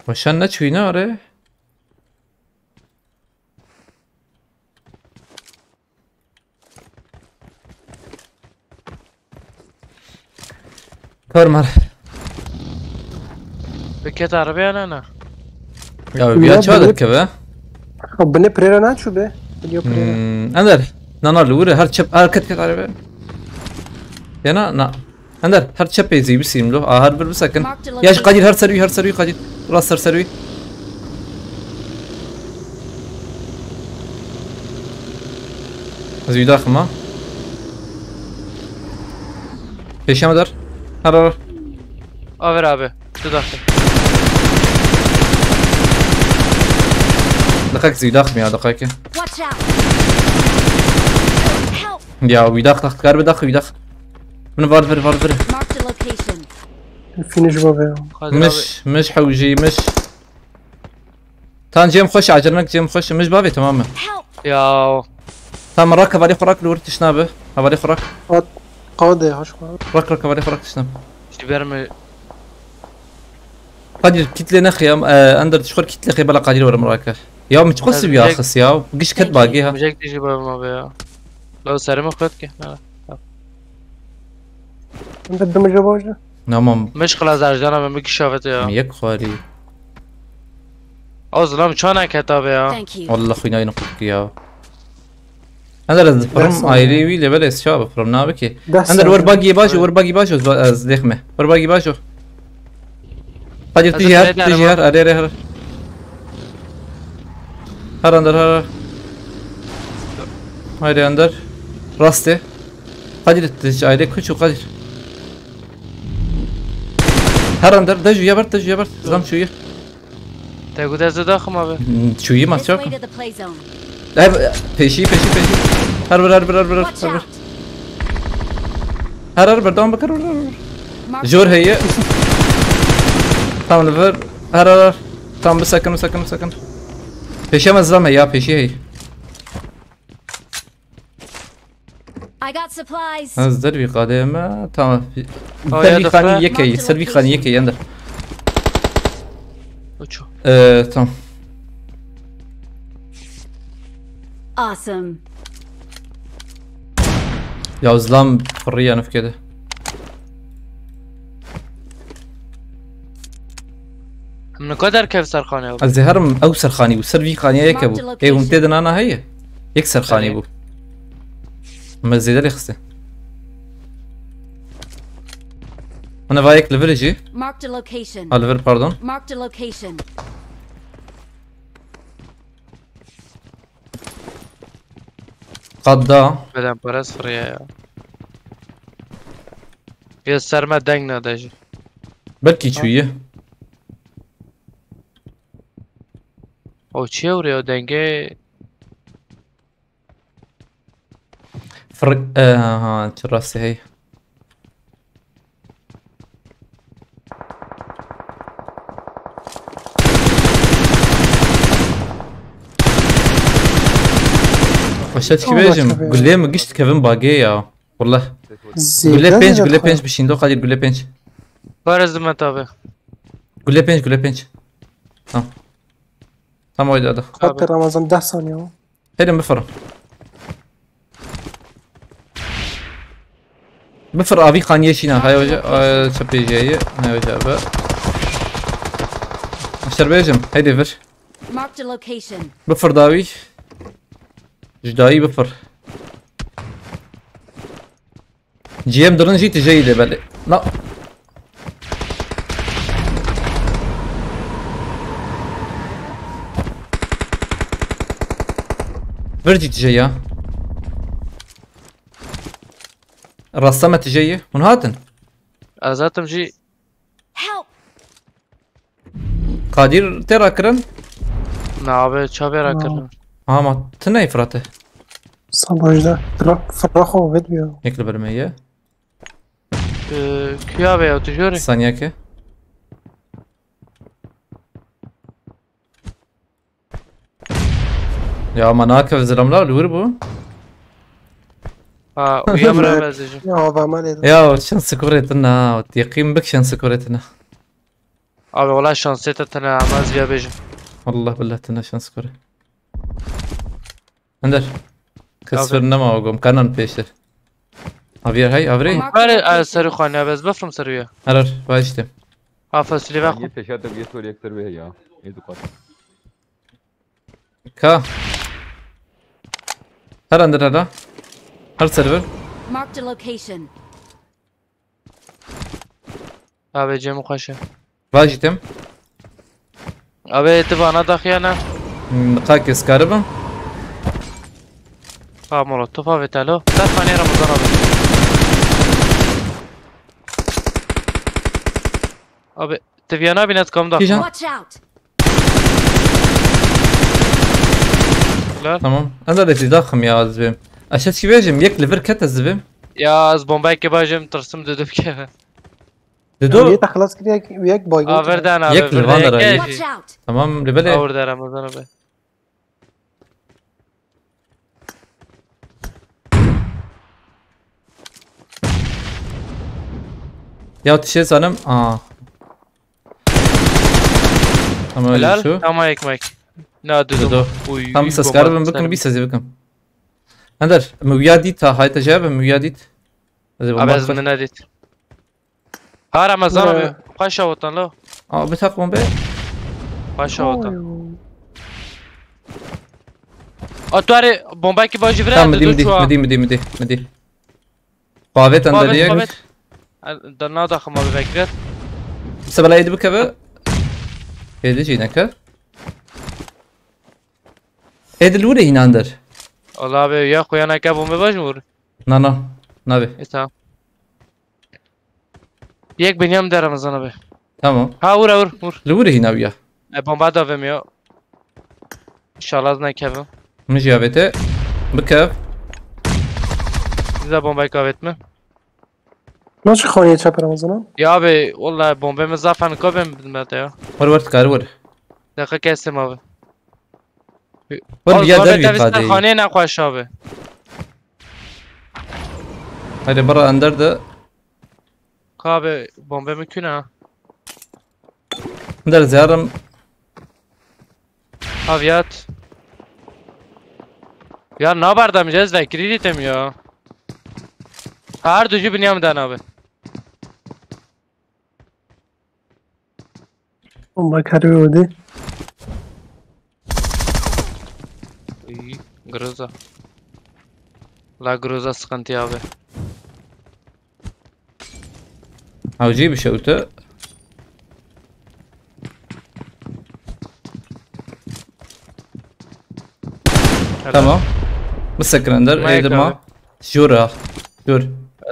Weşan neçûyî ne are? Kar mar. Biket arabaya ne ne? Ya, Ya, ya çadır bile- keve. Ha, bine prera ne çu be? Biliyor prera. Hmm, Ender. Nana li wir e, her çep, her ket ket araba. Yana, na. Ender, her çepê zî bisîm lo. A, her bir bisekin. Marked a Ya ji location. Qedîr her ser wî, her ser wî Qedîr. Rast ser ser wî. Ez wî daxim ha. Pêşe me der. Her her. Aver abi. Tu daxim. Diqek zî daxim ya, diqek. Watch out! Help! Ya wî dax dax, kar bi dax wî dax. Min var vir, var vir. Marked a location. Finish baba ya. Hadi abi. Miş, miş hewjî, miş. Tan cem xweş, acelmek cem xweş. Miş bavê tamam mı? Help! Ya. Tamam, rak hevalê xwe rak li wir tişt nabe. Hevalê xwe rak. Qad, qadê, hoş xwe. Rak rak hevalê xwe rak tişt nabe. Ji ber mi? Kadir kitle ne xiyam, e, Ender tişxwer kitle xê bela Kadir were mirake. Ya mi çiqo sibi axis ya. Giş ket bagê ha. Mijek dijî bavê ma be ya. Lo serê min xwet ke. Ha. Ender dimije baje. Tamam. Miş xila zerjana me mi gişavete ya. Mi yek xwarî. O zilam çana keta be ya. Thank you. Allah xwînayî qutki ya. Ender ez difirim ayrî wî lê belê ez çawa bifirim nabikê. Ender wer bagî baş, wer bagî baş ez dêxme. Wer bagî baş o. Hadi tu jî her, tu jî her, her, her, her. Her Ender, her, her. Haydi Ender. Rastê. Kadir tu jî ayrê kuçu Kadir. Her Ender, de jû ya ber, de jû ya ber. Zam şûyî. Te got ez daxim abi. Şûyî ma This çok. Way to the play zone. Her peşî, peşî, peşî. Her bir, her bir, her bir, her bir. Watch out! Her her bir, devam bakar, her her bir. Mark Jor heye. Tam li vir. Her her her. Tam bir sakın, bir sakın, bir sakın. Peşe me zame ya, peşî hey. I got supplies. Ez dervî qadê me. Tamam. Aya Servî dixwe. Xanî yekeyî, servî xanî yekeyî Ender. Uço. Ee, tamam. Awesome. Ya zlam fırrıya nefkede. Em Min ka derkev ser xanê ew. Ez ê herim ew ser xanî bû, ser vî xaniya yek hebû. Marked a location. Ê hûn tê de nana heye? Yek ser xanî bû. Me zêde lê xiste. Hene va yek li vir jî. Marked a location. Ha, li vir, pardon. Marked a location. Qat da. Bedenperest firiye ya. Ya ser me deng nade jî. Belkî çûye. O çi ye oraya denge? Fir-, e, ha, çi rastî hey. Başa çi bêjim? Gulê min giş dikevin bagê ya. Wallah. Gule pênc, gule pênc bişîndo Kadir, gule pênc. Parez dime tabi. Gule pênc, gule pênc. Tamam. Tamam, haydi hadi. Abi. Ramazan deh saniye o. Hêdin bifir. Bifir avî xaniyê şîna. Hay hoca, e, çi pêjeyê. Hay hoca abi. Aşer bêjim. Heydi vir. Marked a location. Bifir dawî. Ji dayî bifir. Ciyê min dirin jî tijeyî lê belê. Na. Vir jî tijeyî ya. Rasta me tijeyî. Hûn hatin? Ez hatim jî. Help! Kadir tê rakirin? Na abi, çavê rakirin. Ha, ma tune Fırat'e. Sabajda. Fırat, Fırat xo vet biyo. Yek li ber me ye. Ee, kuya be ya, tu jori. Saniyeke. Ya ma nakeve zilamlar li wir bû. Ha, uya min re bezêjim. Ya, va me lê. Ya, çend skorê tune ha, yeqîn bik çend skorê tune. Abi, wala şansê te tune, ama ez viya bêjim. Wallah billah tune şans skorê. Ender. Kes Abi. Fir nema o gom, kanan pêştir. Aviyer hey, avre. Marked a location. Bare, e, serî xwe ne, ez bifrim serî ya. Herer, vay işte. Ha, fasulye ve xwe. Yê pêşa te yê sol yektir wê ya. Ê dukat. Ka. Her Ender hera. Her server. Marked a location. Abi cem xweş e. Vajîtim. Abi tu vana daxiyana. Hmm, ka kes karibim. Ha molotof abi talo. Sen fani Ramazan abi. Abi, tu viyana binet kam da. Kîjan? Watch out! Lan. Tamam. Ez de daxim ya ez bim. Aşağı çi bêjim? Yek li vir ket ez bim. Ya, ez bombayê ke bajim, tirsim didu bikeve. Didu? Yê te xilas kiriye, yek baygın. Averdan abi. Yek li van de ra yek. Watch out! Tamam, li belê. Averdan Ramazan abi. Ya tişê zanim. Aa. Ama öyle şu. Helal. Tamam ekmek. Ne dedim? Dedim. Uy, tam uy, ses bomba karibim bikin, bir sesi bikin. Ender, mi uya dit ha, hayta cevabı mi uya dit. Abi ez mi ne dit? Ha Ramazan abi, paşa otan lo. Aa, bir takım be. Paşa otan. A tu are bomba ki bajı vre. Tamam, mi di, mi di, mi di, mi di, mi di. Qavet ender yek. Qavet. Da na daxim abi vekret. Sebela êdi bikeve. Êdi jî neke. Êdi li wir e hîna ender. Allah abi ya xuyana ke bombe baş mı vur? Na na. Nabe. E tamam. Yek binyam de Ramazan abi. Tamam. Ha vur vur vur. Li wir e hîna ya. E bomba da vemiyor. İnşallah ne kevin. Min jî avête. Bikev. Size bombayı kavet mi? Nasıl xaniyê çap Ramazan? Ya abi, vallahi bombe mi zafan kabem bilmedi ya. Were were, dikare were. Dakika kestim abi. Were bir yer dervî qadê. Xanê nexweş abi. Hadi bira ender de. Ka abi bombe mi kune ha? Ender ziyarim. Aviyat. Ya nabardam cez vekirî dîtim ya. Her ducu binyam den abi. Bomba karı öldü. Iyi. Groza. La Groza sıkıntı abi. Hewcî bişewte. Tamam. Bisekin ender. Êdir ma. Jora. Jor.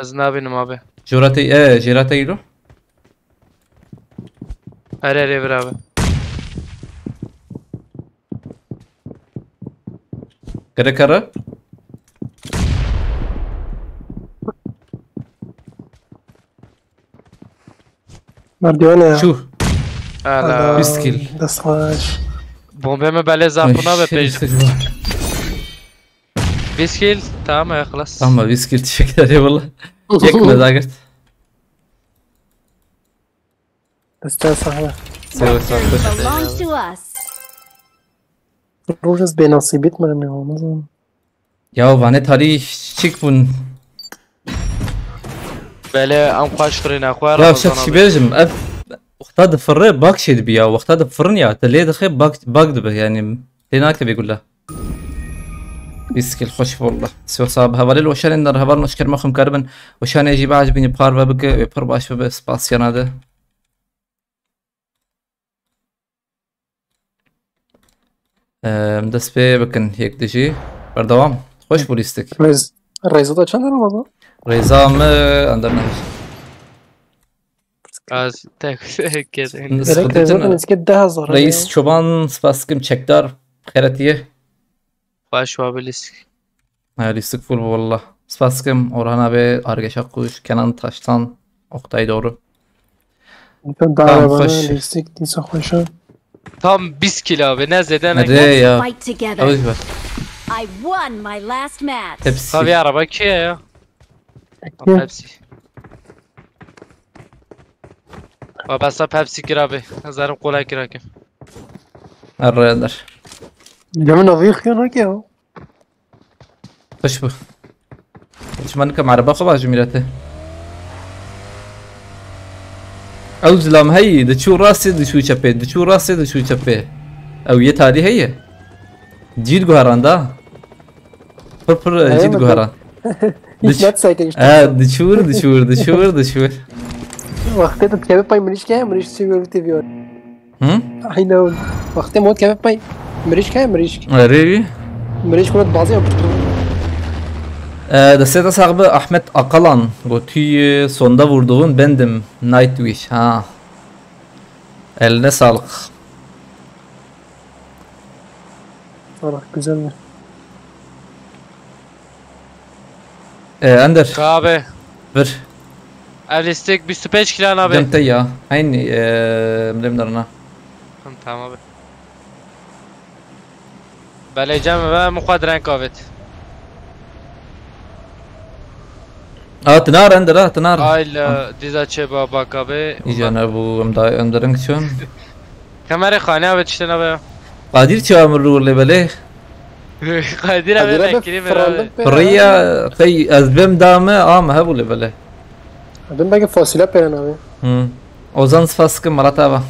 Ez nabînim abi. Jora te, e, jêra te îro. Her her bir abi. Kere kere. Merdivene ya. Şu. Hala. Yüz kill. Dest xweş. Bombe mi bele zapına ve pejde. Biskil. Tamam ya, خلاص. Tamam, biskil, teşekkür ederim valla. Yek mi daha gert? Deste sahne. Seviyorsan. Victory belongs to us. Rojez bê nasîbît mirin ya, ne zanim. Ya vane tarî çik bûn. Bele em xweş xirîne xwe. Ya şek şi bêjim, ev wexta difirre bak şey dibi ya, wexta difirin ya, te lê dixe bak, bak dibi yani, lê nakeve gula. Biskil xweş valla. Siyosa bi hevalê li weşanên der heval noşkerma xwe mikaribin. Weşanê jî biajibînî parve bike, wê pir baş bibe, spasiyana de. Em, dest pê bikin yek dijî. Berdewam. Xweş bû lîstik. Rêz, Rêza da çend Ramazan? Rêza me ender nehişt. Az tek tek. Sıkıntı Gerek Rêza da etme. Nizke deh hezar. Reis Çoban, spas dikim, çekdar. Xeretiye. Xweş wa bi lîstik. Ha, lîstik full bu valla. Spas dikim, Orhan abi, Argeş Akkuş, Kenan Taştan, Oktay Doğru. Bütün Tamam, daha bana hoş. Lîstik dîsa xweşa. Tam bîst kilo abi, ne zêde ne. Hadi ya. Fight together. Alış ver. I won my last match. Hepsi. Tabii araba ki ya. Hı. Hepsi. Baba sa Pepsi kir abi. Zarım kolay kir hakim. Araya der. Lemin avi xiyana ki ya. Xweş bû. Çima nikim ereba xwe bajim mîrete. Ew zilam heyî, diçû rastê, diçû çepê, diçû rastê, diçû çepê. Ew yê tarî heye. Cî diguheran da. Pir pir, e, Heye cî mi? Diguheran. Hikmet sayke işte. E, diçûr, diçûr, diçûr, diçûr. Wextê tu keve pay mirîşke, mirîş seviyor T V. Hı? Aynen. Wextê mod keve pay mirîşke, mirîş. Erê wî. Mirîş kuvvet bazı yok. Ee, destê te sax be Ahmet Akalan. Gotiye sonda vurduğun bendim. Nightwish ha. Eline sağlık. Allah güzel mi? Ee, Ender. Abi. Vir. Ev lîstik bîst û pênc kilo abi. Dem te ya. Aynı ee, bilim darına. Tamam abi. Belê cem ve muqad renk avêt. Aa, tinar Ender ha, tinar. Ayla diza çê baba kabe. Îjana bu em da em da renk çon. Kamerê xane avêt işte nabe. Qadir çawa mir rûr lê belê. Kadir abi Kadir abi bekiri fırlandık beraber. be. Piriya qey ez bim dame am hebû lê belê. Dün belki fasulye peyran abi. Hı. Ozan spas kim Murat abi.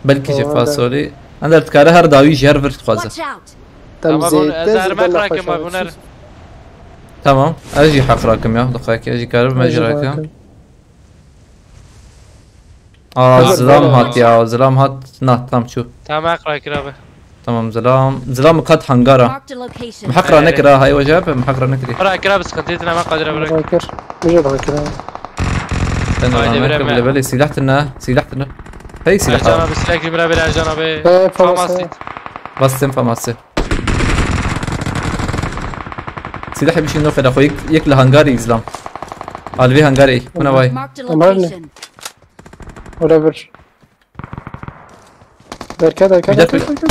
Belki jî Tamam, ben- fasolî. Ender dikare her dawî jî her vir dixwaze. Watch out! Tam Tamam onu zeytte ez ermek zeytten rakim nexweş abi bunlar. olsun. Tamam. Ez jî heq rakim ya. Dixwake ez jî karim ez jî Acaba rakim. bakın. Aa, Hazır zilam bana hat ya. Zilam hat. Na tam çû. Tamam heq rakir abi. Tamam zilam. Zilam kat hangara. Marked a location. Miheq ra nekira hay wece be miheq ra nekirî. Rakir abi sıkıntı yetin hemen Kadir abi. Bakır. Bize bakır abi. Sen Haydi ona bre nekir me. Bile bile silah tine. Silah tine. Hey silah Ercan al. Abi silah kimre bir Ercan abi. He, famas, Famas. He. Bastım faması. Silah bir şey yok da koyuk yek la hangari izlam. Alvi hangari. Buna vay. Marked a Tamam. Location. Öyle bir. Derka derka Bir derka. dakika.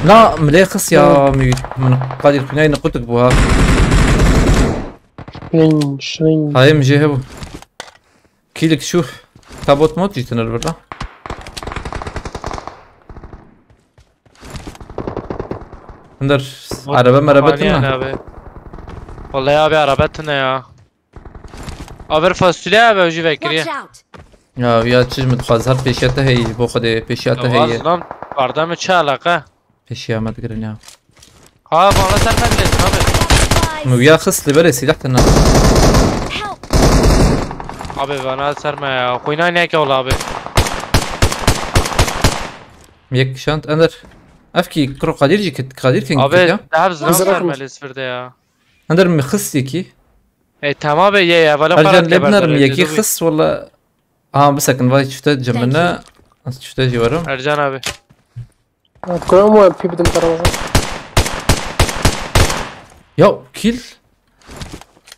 Na mlexis ya mi. Min qadir kunay nqutuk bu ha. Şring şring. Hayır mi cehe bu. Kilik şu. Tabot mod jî tinir burada. Ender araba meraba Maliye tine. Abi. Vallahi abi araba tine ya. Abi fasulye abi ucu Watch bekliyor. Out! Ya, ya çi ji min dixwaz, her pêşiya te heye, ji bo Xwedê pêşiya te Ya heye. Aslan, berdem çi eleqe? Pêşiya me digirin ya. Ha, bana ser me bile abi. Min wiya xist li berê, sîlah te na. Help! Abi bana ser me ya. Xwîna ne ki ola abi. Yek kişand, Ender. Ev kî kuro Kadir jî kit, Kadir keng Abi kit ya. Hevz lan Hazır ser olun. me li sifirde ya. Ender min xist yekî. E tamam be ye ya. Valla Ercan parat Lebnar geberdi min be, yekî Cedo bi. Xist wala. Aha, bisekin vay çifte cemine. Ez çifte jî werim. Ercan abi. Koyam o M P bidim tarafı. Ya kill.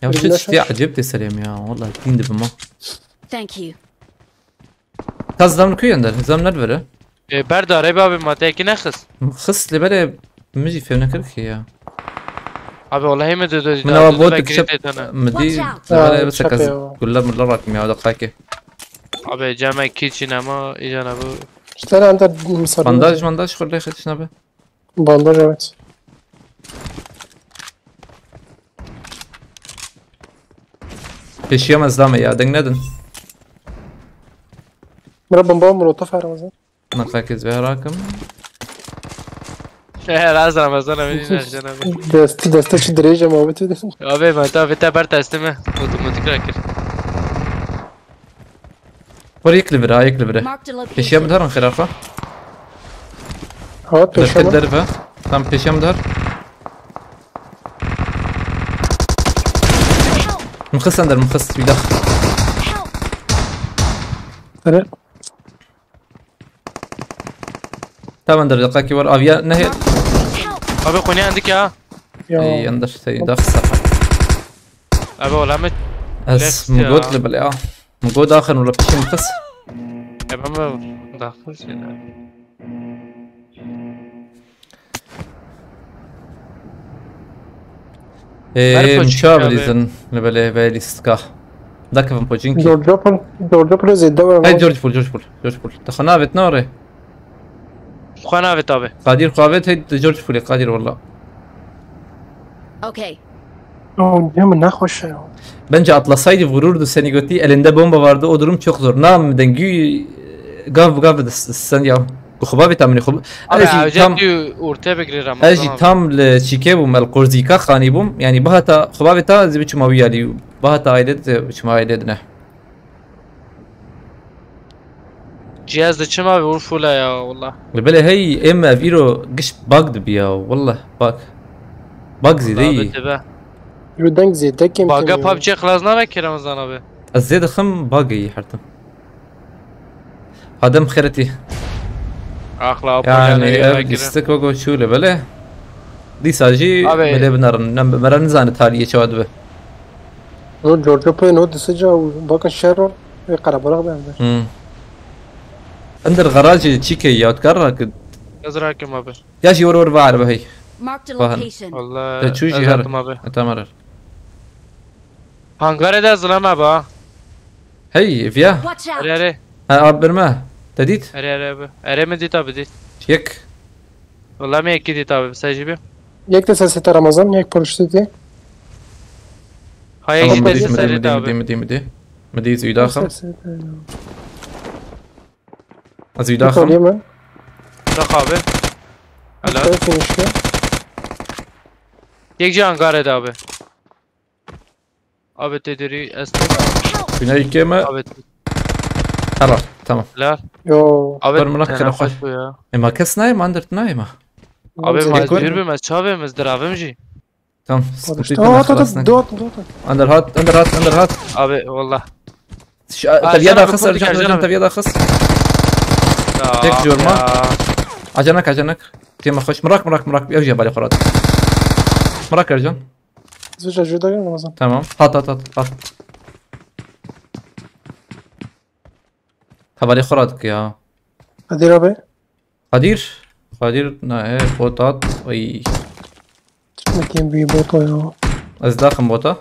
Ya Bir şu güneş çifte aç. acayip de selam ya. Vallahi din dibim ha. Thank you. Ka zam kuy Ender, zam ne vere? E, berdare be abi, ma te ki ne xist? Xist li bere min jî fevne kir ki ya. Abi vallahi mi de de Min ava bot kişe mi di Watch out. li bere Ya, bese ka çape ya. Gulla mulla rakim ya da kaki. Abi ceme kiçin ama ican abi. İşte herhalde misafir. Bandaj bandaj xurle xetişna be. Bandaj, evet. Pêşiya me zame ya, deng nedin. Bura bomba molotof her zaman. Naqakez ve rakim. Şey, Raz Ramazan abi, ne Ercan abi. Desti deste şu direce muhabbeti de. Abi ben tabi te ber teslimi. Otomatik rakir. Xur yek li vira, yek li vira. Marked a location. Pêşiya min dar xêrafa. Hat Derket peşama. Derve. Tam pêşiya min dar. Min xist Ender, min xist. Wî dax. Help! Hani Tam Ender, deqakî war. Aviya nehê. Help! Abi konya endik ya. ya. Ey Ender, sey dax saqa. Abi ola mi? Ez Lex min ya. Got li bile ya. Min got daxin wala pişî min xist. E ben mi? Daha xist ya. Eee, Poçinki çav abi. Lîzin li belê ve lîstka. Dakivim Poçinki. George Paul, George Paul zêde var. Hey George Paul, George Paul, George Paul. Te xwe navet nare. Xwe navet abi. Kadir xwe avet hey George Paul'ê Kadir wala. Okay. O ne mi ne hoş ya. Bence atlasaydı vururdu seni götü. Elinde bomba vardı. O durum çok zor. Nam dengü gav gav de sen ya. Xubavê te min xub. Abi Ez jî hewce tam tu ortaya bigre Ramazan Ez jî abi. tam li çîkê bûm, el qurzîka xanî bûm. Yanî bihata xubavê te ez ê biçima wî alî. Bihata aile de biçima aile dine. Cihaz de çim abi vur fula ya valla. Li belê hey êm ev îro giş bug dibi ya. Wallah bug. Bug zî Abi değil. tebe. Yürü denk zêde kim Baga kim ya. PUBG xlas navek ki Ramazan abi. Ez zê dixim bug iyi her tim. Hadem xeretî. Axla Yani ev gistik wego çû li belê. Dîsa jî Abi. Belê binerin. Ne, mera nizane taliyê çawa dibe. No George Paul no disica bakın şero ve karabarak benzer. Hmm. Indir garajê çîkê ya dikar rakid. Ez rakim abi. Ya jî wor wor var be hey. Marked a Fahan. location. Valla Te çû jî ez her. rakim abi. E, tamam her. Hangare de zilem abi ha. Hey, viya. Watch out! Ere ere. Ha, abi birme. Te dît? Ere ere abi. Ere mi dit abi dit. Yek. Valla mi eki dit abi. Sen jî bi. Yek de sesete Ramazan, yek polis dedi. Hayır Tamam, işte mi dît, dedi mi dît, seri mi dît, abi. mi dît, mi dît. Mi dît, zî daxim. Sesete. Ez zî daxim. Söyleyeyim mi? Bak abi. Helal. Ben finişte. Yek can gare de abi. Abi te diri esnek. Güney keme. Abi. Helal, tamam. Helal. Yo. Abi Dur, bırak tena kere hoş koy. bu ya. E, ma kes nayê, ma Ender nayê ma. Abi Abi, ma Çek koy. dürbün ma çavê mi zdiravim jî. Tamam, sıkıntı Konuştu. yok. Aa, Bana at at xelasın. at. Dot dot at. Ender hat, Ender hat, Ender hat. Abi valla. Şu, e, teviye Ercan daha abi, kısa, kurduk, Ercan, Ercan Ercan, abi. Teviye daha kısa. Ya, Tek diyorum ha. ya. Acanak, acanak. Tema hoş. Mırak, mırak, mırak. Ev jebali kurat. Mırak Ercan. Zıca jüda gel Ramazan. Tamam. Hat, hat, hat, hat. Havale kurat ya. Kadir abi. Kadir. Kadir, ne, e, bot at. Ay. Çıkmak en büyük bot o ya. Ez daxim bota.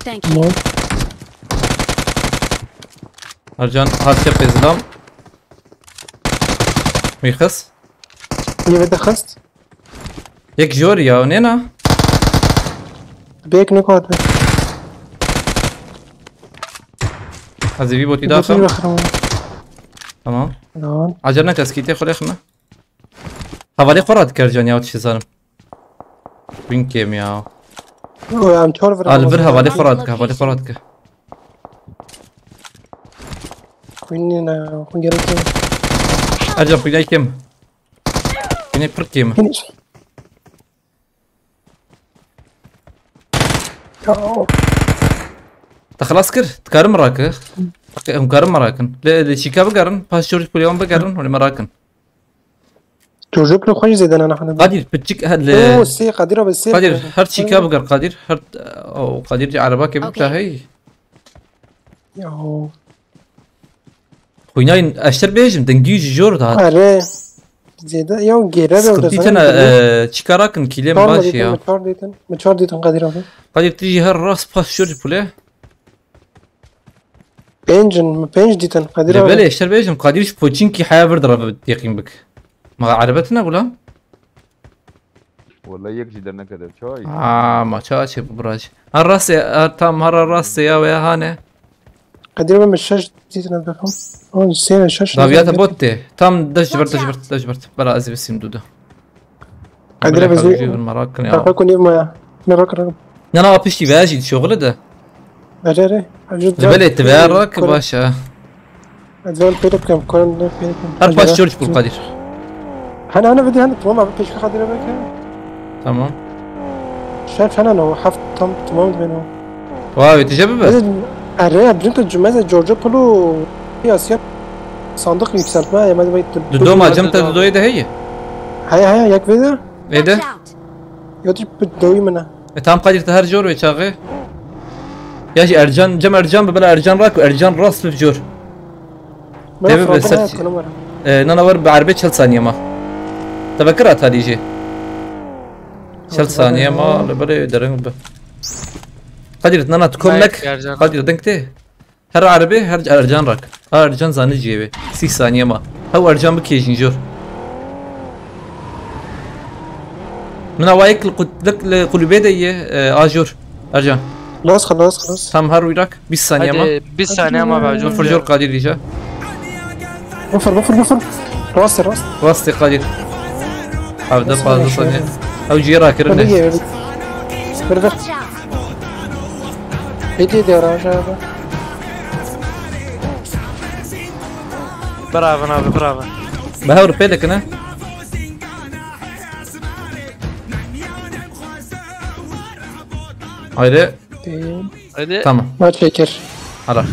Thank you. No. Ercan, hat çep ezlam. Müyxes. Yeve de xist. Yek jor ya, ne na? Bek ne kod be. Ez ê vî botî daxim. Tamam. Lan. Acele neke, ez kîtê xwe lêxime. Hevalê xwe radikir can ya, tiştê zanim. Win kêm ya. Yo, em çar vira. Al vir hevalê xwe radike, hevalê xwe radike. Win ne, win gerek yok. Ercan, xwînay kêm. Xwînê pir kêm. Finish. Ya. Te xilas kir? Dikarim min rake? Hûn karin min rakin. Lê, lê çîka bigerin, paş George Pulê wan bigerin, hûn ê min rakin. Çocuk li xwe jî zêde nana xwe. Qadir, piçik, he, li Oo, sê, Qadir abi, sê Qadir, bırakın. Her çîka biger, Qadir, her, o, Qadir jî ereba kê bikta Okey. hey. Ya. Xwînayên eşter bêjim, dengî jî jor dihat. Are. Zêde ya gêre be. Sıkıntı tane, e, çikara kin, kîlê min baş ya. Çar dîtin, çar dîtin Qadir abi. Qadir, tu jî her rast paş George Pulê. Pêncin, min pênc dîtin, Qadir abi. Lê belê, eşter bêjim, Qadir ji Poçinkî heya vir dira teqîn bik. Ma erebe tune bula? Wala yek jî dernekete, çay. Aa, ma ça çê bu biraj. Ha rastê, ha tam, ha ra rastê ya ve hane. Qadir abi, min şeş dîtin ez bekim. On sê ve şeş. Daviya te bot tê. Tam dej ji ber, dej ji ber, dej ji ber. Bera ez ê bisîm dû de. Qadir abi, zî. Merak ne ya. Kafa kunîv maya. Merak ne. Na, na, piştî veya jî şoxile de. Erê, erê. Erê, Belê, tu veya rak baş e. Ez ben pêre bikim, koran ne pêre bikim. Her paş George Pul Qadir. Hene, hene, vidi, hene, tamam abi, peşke Qadir abi ke. Tamam. Şef hene no, heft tam tamam ben o. Vay, tije bibe. Erê, birinci cümle George Pulu ya siyah sandık yükseltme, ya ben. Dudo ma cem te dudoyê de heye. Heye, heye, yak vede. Vede. Watch out. Yatî bi dawî min e. E, tam Qadir, te her jor wê çaxê. Ya jî Ercan, cem Ercan bi, bila Ercan rak, Ercan rast bi jor. Tevî bi ser. E, nana wer bi erbê çel saniye ma. Te vekir atalî jî. Çel saniye ma, li berê dering bi. Qadir, nana tu kom nek. Qadir, deng tê. Her erebê, her Ercan rak. Ha, Ercan zanî cihê wê. Sî saniye ma. Hew Ercan bikêjin jor. Min awa yek li qut-, li, li kulübê de ye, e, a jor. Ercan. Xelas, xelas, xelas. Tam her wî rak. Bîst saniye ma. Hadi, bîst saniye ma be jor. Bifir jor Qadir dîca. Bifir, bifir, bifir. Rast, rast. Rastê Qadir. Hevdeh, pazdeh saniye. Ew cihê rakirin ne. Vir, vir. Hêdî de raja be. Bravo abi, bravo. Bi hev re pê dikine. Haydi. Hadi. Tamam. Maç çekir. Hala.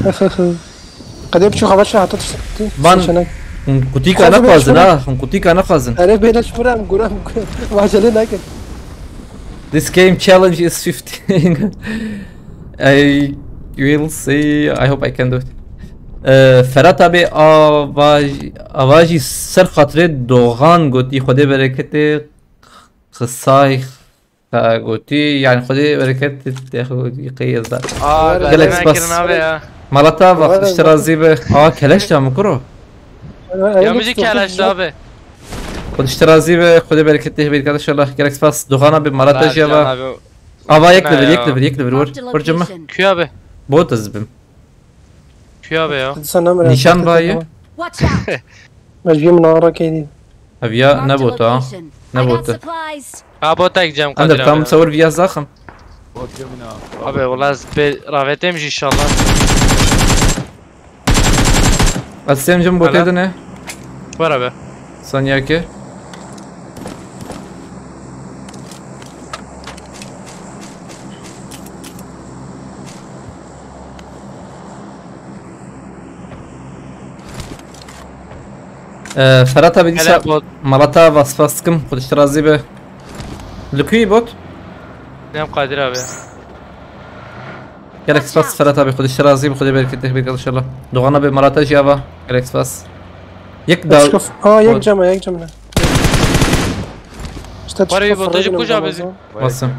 Qedê biçû xeber şe hata tişt. Van, hûn qutîka nexwazin ha, hûn qutîka nexwazin. Erê bêne şpira em gura, em gura. Acele nakin. This game challenge is fifteen. I will see. I hope I can do it. Ee, Ferhat abi, avajî, avajî ser xatirê Doğan gotî, Xwedê bereketê qisay Te gotî, yani Xwedê bereket te gotî qey ez da. Aa, gelek spas. Abi ya. Malata bak, işte razî be. Aa, keleş da mı kuro? Ya müzik keleş abi. Xwedê işte razî be, Xwedê bereket te hibê inşallah. Gelek spas. Doğan abi, malata jiyava. Ava yek level, yek level, yek level vur. Vur cima. Kuya be. Bot ez bim. Kuya be ya. Nîşan bayê. Watch out. Ez jî min ara kedî. Ev ya ne bota? Ne bota? Ha, bota gideceğim Kadir abi. Tam sawir viya zaxim. Abi wala ez pê ravetêm jî inşallah. Ez sêm cim botê dine. Var abi. Sanyaki. Ee, Ferhat abi dîsa malata vasfas dikim, Xwedê ji te razî be. Li ku yî bot? Dem Kadir abi. Gelek spas Ferhat abi, Xwedê ji te razî be, Xwedê bereketê hibê inşallah. Doğan abi malata jî ava. Gelek spas. Yek da. Aa, yek cama, yek cama. İşte. Var yî, bota jî kuj abi. Basın.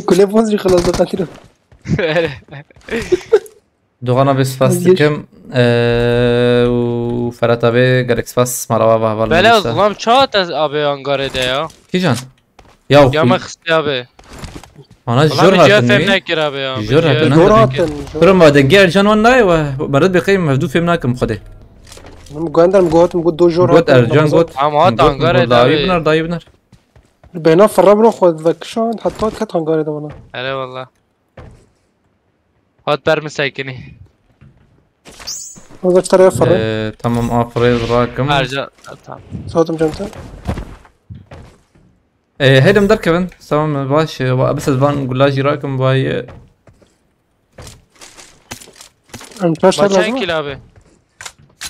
Kule boz jî xelas da Kadir. Doğan abi spas dikim. Eee, û Ferhat abi gelek spas, marawa va heval. Bela, gulam çawa te abi Angarê de ya? Kîjan? Ya Ya me xistiya be. Ana Wala jor min ciya hatin fêm wî. Nekir abi ya. Min Jor ciya hatin, fêm ha? Jor nekir. Hatin. Jor. Kurum va dengê Ercan wan nayê we. Meret bê qey mevdû fêm nakim xwedê. Min guhender min gotim got do jor Got hatin. Ercan got. Ama hat Got, angare got, dayî tabii. Binar, dayî binar. Bêhna firre biro xwe vekişand heta ket hangarê de wala. Erê wala. Hat ber min sekinî. Wala çi tarafa firre? Ee, tamam, afirê rakim. Ercan, tamam. Satim cem te. Ee, heydim derkevin. Tamam, baş. Ee, wa, bes ez van gula jî rakim vay. Em çar şer Ba lazim çend mi? Kilo abi?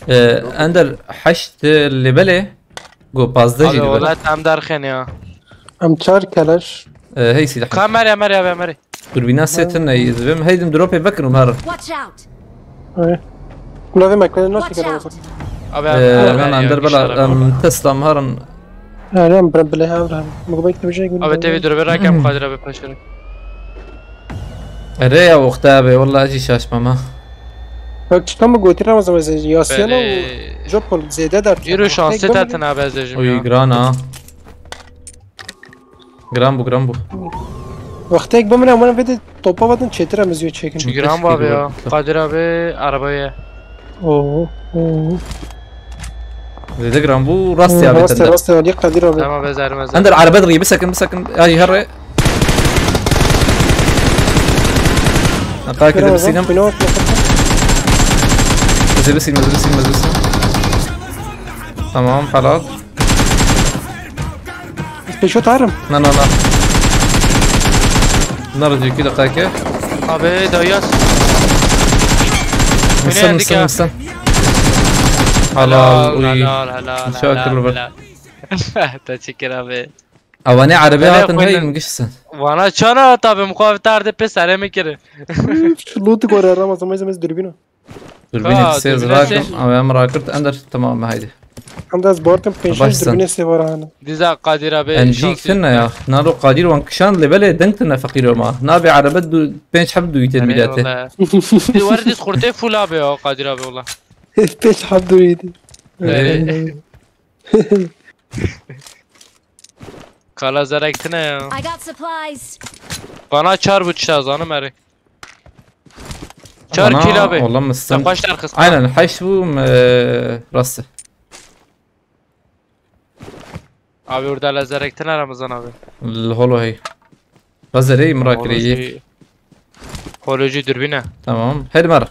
Ee, ender heşt, e, lê belê. Go pazdeh jî Abi lê belê. Wala tam derxen ya. Em çar keleş. Ee, hey silah. Ka merê merê abi merê. Durbîna sê tune yî dibim. Heydim dropê vekin û herin. Watch out! Ay. Kula ve mekle nasıl Watch kadar out! Olsa? Abi Ee, abi, Lan abi, ender bela, inşallah. Em Tesla em herin. Yani em bre bile hev bre. Bu belki de bir şey Abi görüyorum. Tevî dur bir rakem Kadir abi paşarı. Erê ya wexta be, wala jî şaş mama. Bak çıkan mı götür ama zaman zeydi. Yasiyana Belê. O Jopol zeyde der. Yürü şansı Tek tetin abi ez dejim Oy ya. Gran ha. Gran bu, gran bu. Wextek bimine ama vede topa vatin çetir em züye çekin. Çünkü Gran bu abi ya. Kadir abi arabaya. Oo. Oo. Zêde giran bû, rastî abi Rastî, tende. Rastî, Ali Kadir abi. Tamam, bezerim, bezerim. Ender, erebe dirî, bisekin, bisekin. Ay, herre. Aqake de bisînim. Bino, bino. Ez ê bisînim, ez ê bisînim, ez ê bisînim. Tamam, helal. Pêşo tarim. Na, na, na. Bunlar da iki dakika. Abi, dayaz. Mısın, Beni mısın, yendik ya. Mısın? Helal, Helal, uy. Helal, helal, Şakir helal, be. Helal. Teşekkür abi. Avane arabaya Beni hatın koyun. Hey mi gişsin? Vana çana tabi mukavetlerde pes areme kiri. Üf, şu loot'u gör Ramazan, Ramazan, dürbünü. Dur, beni Ha, sêz dur, rakim, bilesin. Ama em rakırt, ender tamam, haydi. Hem de ez bartim peşin Başsın. Dürbüne sê var hani. Diza Kadir abi. En şanslı. Jî ne ya? Naro Kadir wan kişan lê belê deng tine feqîr ma. Nabe araba du, pênc heb du ite milete. Eyvallah. Duvarı diz kurte full abi ya Kadir abi valla. Pênc heb du ite. Ee. Kala zerek tine ya. I got supplies. Bana çar bu çazanim eri. Çar Ana, kil abi. Oğlum, Sen sen kaç tane kız? Aynen, heşt bu, e, rastı. Abi orada lazer ektin Ramazan abi. L-, holo hey. Lazer hey, mırak Holo reyik. Şey, holocu dürbüne. Tamam. Hadi mar.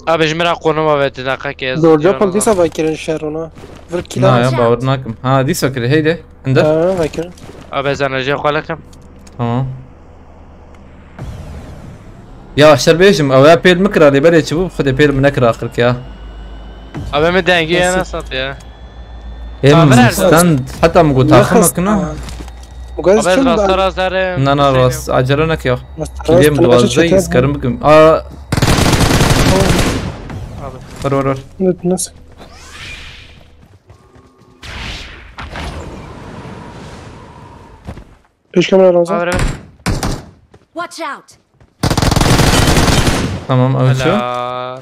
Abi ji min re konuma ve di deqekê ez Dorca diyorum pil dîsa adam. Vekirin şer ona. Vir kîla. Na ya, bawer nakim. Ha, dîsa kiri, heyde. Ender. Ha, vekirin. Abi ez enerjiye xwe lekim. Tamam. Ya şer bêjim, ew ya pêl mikira lê berê çi bû, xwedê pêl min nekira axirki ya. Abi min dengê ya Nasıl? Nasat ya. Em Abi, stand, heta min got taxim Nexist. Kina. Abi ez rasta rast erim. Na, na, rast, acele neke ya. Lêm duwazdeh, ez karim bikim. Aa. Abi. Ver, ver, ver. Nasıl? Pêşkemera Ramazan. Abi, evet. Watch out! Tamam, avuçu. Helal.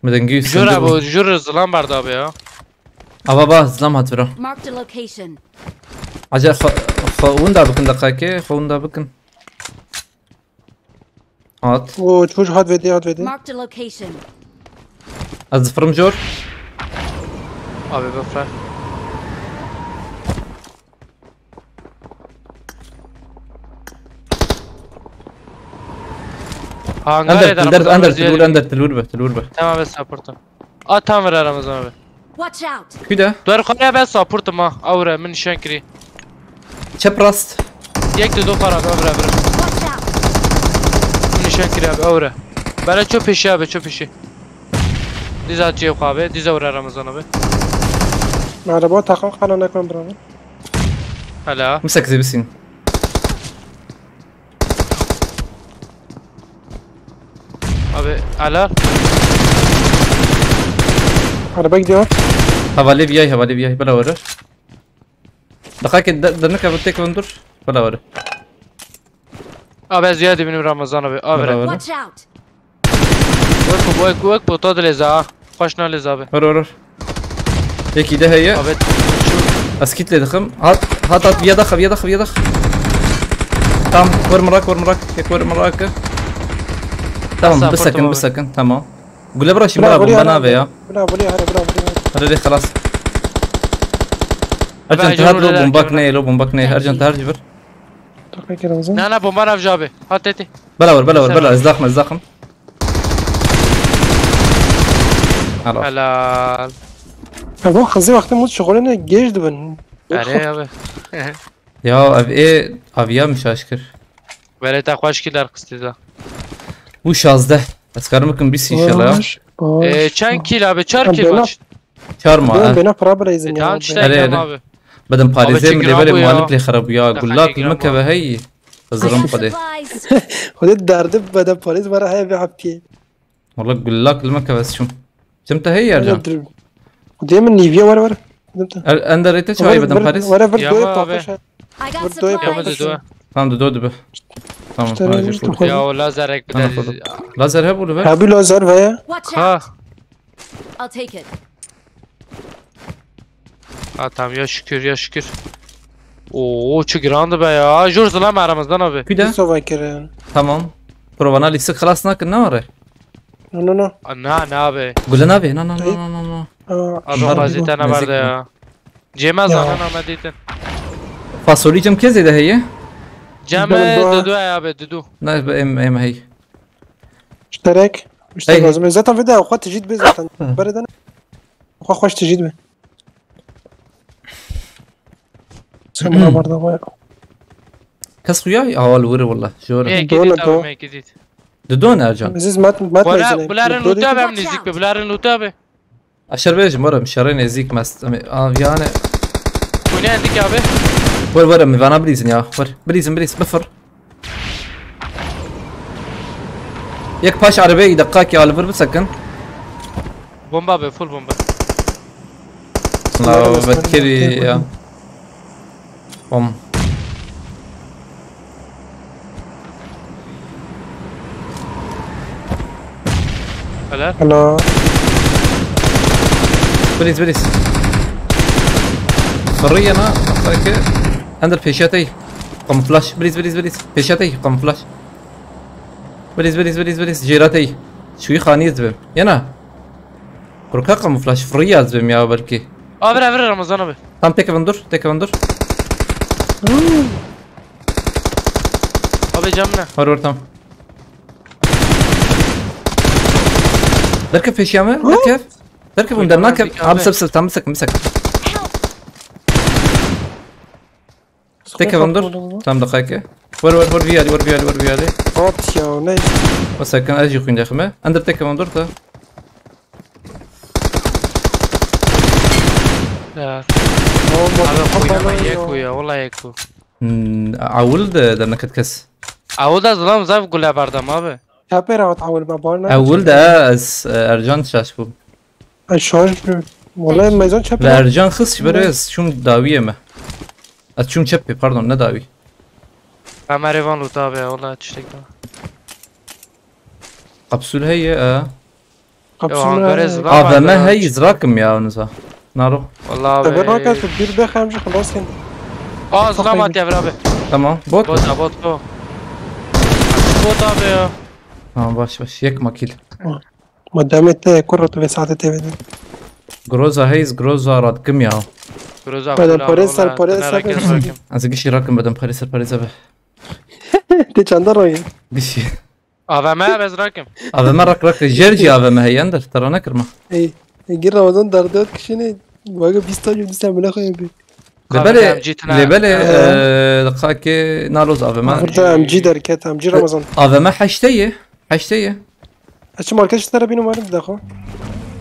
Min dengî Jura üstünde bu, bu. Jura zilam barda abi ya. Ava ba, zilam hat vira. Marked a location. Acele xwe, xwe winda bikin deqakê, xwe winda bikin. Hat. O, çû hat vedê, hat vedê. Marked a location. Ez difirim jor. Abi bifre. Hangarê Ender, de ender, Ramazan ender, Ramazan tilur, ender, tilur be, tilur be. Tamam, ben supportum. At tam ver Ramazan abi. Watch out! Küde? Dur, xanaya ben supportum ha. Avre, min nişan kiri. Çep rast. Yek de do para abi, avre, avre. Watch out! Min nişan kiri abi, avre. Bana çok peşi abi, çok peşi. Diz at Cevk abi, diz avre Ramazan abi. Araba takım kanına koyun buranı. Hala. Misek zebisin. Abi, hala. Araba gidiyor. Havale V I, havale V I, bela verir. Dakika de, de ne kadar tek dur. Bela verir. Abi, ez ya dibini Ramazan abi. Abi. Bela verir. Watch out! Wek, wek, wek, bota dileza. Xweş nalez abi. Ver, ver, ver. Yekî de heye. Abi, şu Ez kit lê dixim. Hat, hat, hat, viya daxa, viya daxa, viya daxa. Tam, wir mirak, wir mirak. Yek wir mirak. Tamam, Asa, bisekin, kurtum abi. bisekin. Tamam. Gule bira şimdi Bira, bira, bira, bomba bira, nave bira. ya. Bira, bira, bira, bira. Hadi de xelas. Ercan, Ercan, tu hat lo bomba kine, lo bomba kine. Ercan, tu her cibir. Toka kir Ramazan. Na, na, bomba nav cabe. Hat teti. Bela wir, bela wir, Sen bela. Ez daxim, ez daxim. Helal. Helal. Ya bu xizî wextê mut şixulene gêj dibin. Are abi. Ya ev ê aviya min şaş kir. Were te xweş kî derxistî da. Bu şazdeh. Ez karim bikim bîst inşallah ya. Baş, baş. Ee, çend kil abi? Çar kil bela baş. Çar ma, Bela, ha. Bela para bira izin E, ya. tamam, işte Bela. Erê, Ekrem erê. abi. Bedim Abi, parêzê min lê Çigiran belê bu ya. muhalif lê xerab ya. Deqa Gullak Ekrem lime abi. keve hey. Hızırım xwedê. Supplies. Xwedê derdim bede parêz bera heye ve heptiye. Wala gullak lime keve şum. Çim te hey Ercan? Dur. Xwedê min nîviye were were. Dedim te. Er, ender ete çay Were, bedim were, parêz. Were, were, Ya doyê abi. papaşa. I got Burada supplies. yapalım. Tamam, dur, dur, dur. Tamam, İşte tamam, ne dur, bileyim, dur. Ya o lazerek bir Tamam, de. tamam. Lazer hep olur be. Ha, bir lazer ve ya. Watch Ha. out. I'll take it. Ha tamam, ya şükür, ya şükür. Oo, çok girandı be ya. Jor zılam aramızdan abi. Bir de. Bir sova kere. Tamam. Provana lisi klas nakın ne var? No, no, no. Aa, na, na abi. Gule ne abi? No, no, no, Ey. no, no, no. Aa, Abi, şunlar bazı tane vardı ya. Cemaz Ya. anan ama dedin. Fasulye cem kez de heye? Cem Ben doğa- dudu ya abi, dudu. Ne be em em hey. Müşterek. Müşterek Hey. lazım. Zaten bir de xwe tijît be zaten. Hı. Bereden. Xwe xweş tijît be. Sen buna barda koy. Kes xuya awal vure valla. Jor. Me Dona ekidit abi, do. me ekidit. Didon Ercan. Siz mat mat Bora, mezine. buların Dodi- luta be, em nizik be, buların luta be. Aşer bejim, oğlum, şerê nêzîk mest. Em, av, yani. Bu ne endik abi? Vur, vur, em, vana bilîzin ya. Vur. Bilîzin, bilîz, bifir. Yek paş arabeyê î deqakê ali vir bisekin. Bomba be, full bomba. La, Bunları vetkirî göstermek ya. yok. Bom. Helal. Hello. Please, please. Fırıyana, sanki. Ender peşatey. Kamuflaj. Please, please, please. Peşatey, kamuflaj. Please, please, please, please. Jêratey. Şu xanî ez bim. Yana. Kurka kamuflaj fırıya ez bim ya belki. Abi, abi, Ramazan abi. Tam tek dur, tek dur. Abi, cam ne? Var ortam. Derkef peşiya mı? Derkef. Derkef, bundan Oynamak nakef. bir Abi abi. Sep sep, tam sek, sek. Tek Sıkı dur. Tam da kayke. Vur, vur, vur, viyali, vur, viyali, vur, viyali. At ya, ne? O sakın az yıkın yakımı. Ender tek dur da. Ya. Olmadı. Abi, oynama, Kapalı yek ya. o ya, vallahi yek o. Hmm, awil de, de neket kes. Awil de zilam zaf gule berdem abi. Çapê re hat awil me bar ne? Awil de ez, e, Ercan şaş bû. Ay şaş bû. Vallahi meyzan çapê Ve re. Ercan xist ji ber ez çûm dawiyê me. Ez çûm çepê, pardon, ne dawî. Kamerê van lûta abi ya, vallahi tiştek daha. Kapsül heye, e. Kapsül Yo, heye. Ankara'ya zılan A V M vardı. Hey, zirakim ya, niza. Naro. Vallahi Te abi. bir raket bir bexem ji xelas kin. Aa, zılan Kafayı. At ya abi. Tamam, bot. Bot, bot, bot. Bot abi ya. Tamam, baş, baş. Yek makil. Ma demê te kur tu vê saetê tê vedin. Groza Hayes, Groza radkim ya. Groza Beden full parê abi, ser, valla, parê tına ser. Rakim, rakim. Ez gişî rakim bedim parê ser parê zebe. Te çanda rayı. Gişî. A V M bez rakim. A V M rak rak. Jer jî A V M heye, Ender. Te ra nekirma. Ey, ey, gir Ramazan derdiyat kişini. Vaga bîst tane dîsa bile koyayım bir. Lebele, Abi, M G tına. lebele, Ee. e, daqaki naloz A V M. Burada M G derket, M G Ramazan. A V M heşte ye. Heşte ye. Açım arkadaş tara benim varım bir dakika.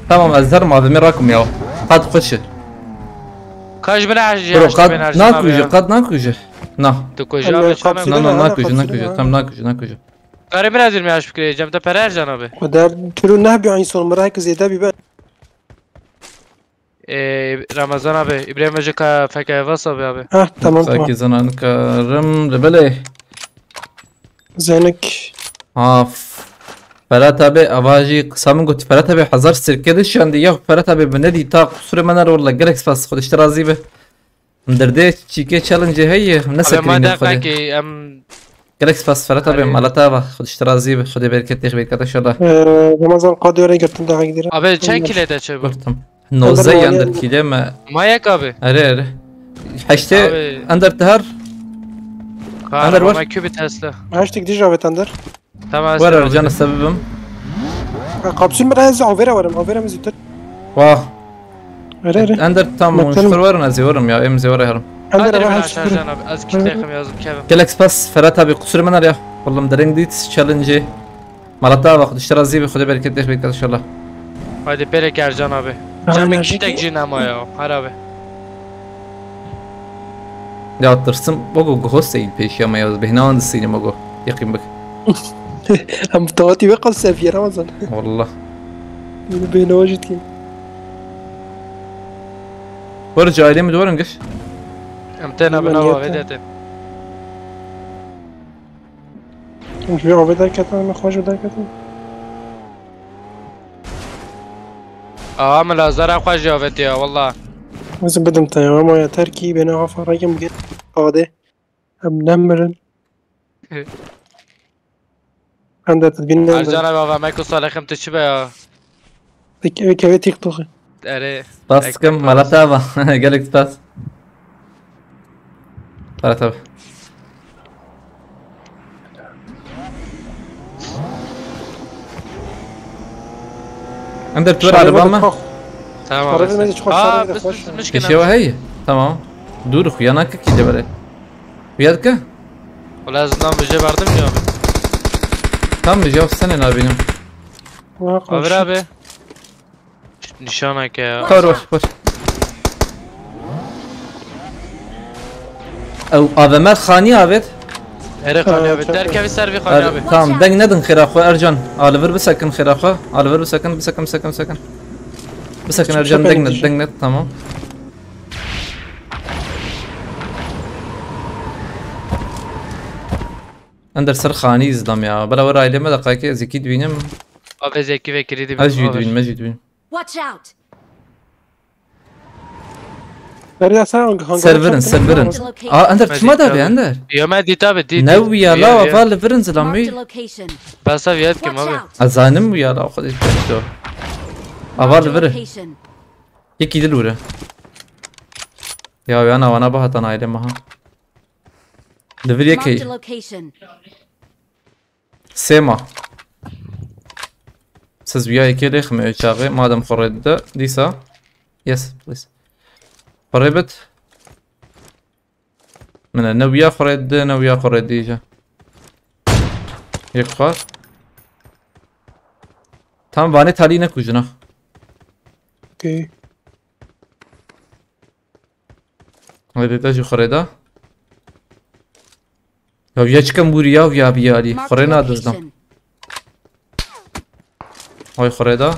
Tamam, ez herim A V M rakim ya. Hadi koşu. Kaç bin her şey Bro, açtı kad ben her şey abi nakujı, ya. kad nakujı. Na. Tu koşu Ama abi, kapsülü çana. Na, na, ne? nakujı, Kapsülü nakujı. ne? Tam nakujı, nakujı. Karı biraz yirmi yaş fikri, Cem de para her can abi. O der türü ne bir insan mı? Herkes ziyade bir ben. Ee, Ramazan abi, İbrahim Hoca ka fekaya vas abi abi. Hah, tamam, tamam. Sanki zanan karım lebele. Zenik. Af. Ferhat abi, ava jî qisa min got, Ferhat abi hezar sirke de şandî ya, Ferhat abi bi nedî ta qusûrê me nere, walla gelek spas, Xwedê ji te razî be. Em derdê çîkê challenge heye, ne Abi, sekinîne ma Xwedê. Deqekî em Gelek spas Ferhat abi, Abi. Mala te ava, Xwedê ji te razî be, Xwedê bereketê xwe bêke inşallah. Ee, Ramazan, qadê were girtin daha gidelim. Abi, çend kile de çe bu? Got, tamam. Nozdeh Ender yan dört kile me. Ma yek abi. Erê, erê. Heştê Abi. Ender tihar. Ender var. Ma kübü Tesla. Heştek dij avet Ender. Tamam, Var Ercan, sebebim. Ha, kapsül mi? Ez avera varım, avera mi zütür? Wah. Erê, erê. Ender tam Metin. Şoför var, ez ê werim ya, em zê were herim. Ender, Hadi ava ben heştek. Aşağı Can abi, az kitleyim yazdım Kevin. Gelek spas Ferhat abi, qusûrê me nere ya. Walla dereng dît challenge. Mala te ava, Xwedê ji te razî be, Xwedê bereketê xwe bêke inşallah. Haydi berek Ercan abi. Aynen. Can bir kişi tek cin ama ya. Her abi. Ya tirsim, Mogo, guho seyî pêşiya me ya, bêhna wan disînim Mogo. Yeqîn bik. Em tawatî wê qal seviye Ramazan. Wallah. Bêhna wan jî dikî. Were ji ailê min diwerin giş. Em tena Hemen bina yete. Ve detin. Em ji wê avê derketin, em xwe ji derketin. Aa, min lazera xwe jî avêtiya, walla. Ez bidim te ya, ama ya terkî bêne hafa rekim gir. Qadê. Em nemirin. Ender tu bîn Ercan abi, ava me ku salixim tu çi be ya? Peki, peki, evet, TikTok'u. Erê. Spas dikim, mala te ava. Gelek spas. Ferhat abi. Ender, tu ver araba mı? Tamam abi. Aa, biz, biz, biz, Eşya hey. Tamam. Dur, xuya nake ki de böyle. Xuya dike? Wala ez lan bir şey verdim ya. Tam bir şey sene abinim. Abi abi. Nişan hake ya. Kar var, var. Ew A V M xanî avêt. Erê xanî abi. Derkevî ser vî xanî abi. Tamam, deng nedin xêra xwe Ercan. Alivir bisekin xêra xwe. Alivir bisekin, bisekin, bisekin, bisekin. Bisekin Ercan, deng net, deng net, tamam. Ender ser xanî izlam ya. Bela were aileme de qayke zekî dibînim. Abi zekî ve kirî dibînim. Ez jî dibînim, ez jî dibînim. Watch out! Serverin, serverin. Aa, Ender, çima dabe, Ender? Yo, me dît abi, dît. Ne wiya la, ava li virin zilamî. Basa viyat kim abi. Azanim wiya la, xwedê to. Ava li virin. Yekî dil wire. Ya, ya, na, wana bahatan aile maha. Li vir yekê. Sê ma. Siz wiya yekê lê xime çaxê, madem xwe rê dide, dîsa. Yes, please. Xwe rê bit. Min e, ne wiya xwe rê dide, ne wiya xwe rê dije. Yek xwar. Tam vanê talî nekujin ha. Okey. Hadi te jî xurê da. Ya, ya çikem bûrî ya, ya biyarî. Xurê nadizdim. Ay xurê da.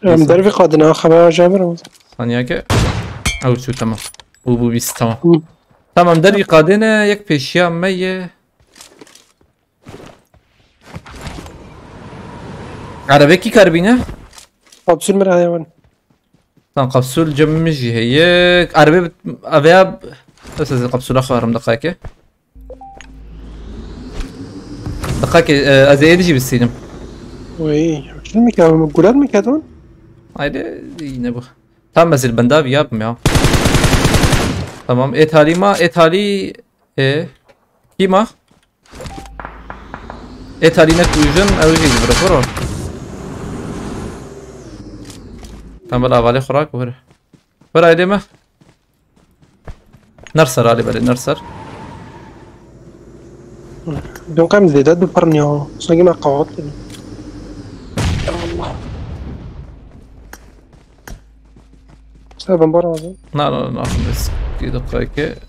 Em dervî qadine, xebera jabir. Saniyeke. Ew çû, tamam. Bû, bû bîst, tamam. Hı. Tamam, dervî qadine, yek pêşiya me ye. Erebekî karbîne? Kapsül mi heye wan? Tamam, kapsül cem min jî heye. Erebe aveya, ez ez kapsula xwarim deqayeke. Deqayeke, e, ez ê jî bisînim. Oy, şunu mu kâ, gulat mı kâ don? Haydi, yine bu. Tam ez li benda viyabim ya. Tamam, ê talî ma, ê talî, e, kî ma? Ê talî ne kujin, ew jî dibire xwe ro. Tam bela avalê xwe rak were. Were aydê me. Nerser alî berê, nerser. Dün qem zêde du pir niyo. Sanki me qawat. Ya Allah. Sen ben bana lazım. Na, na, na, na. Eski dakika.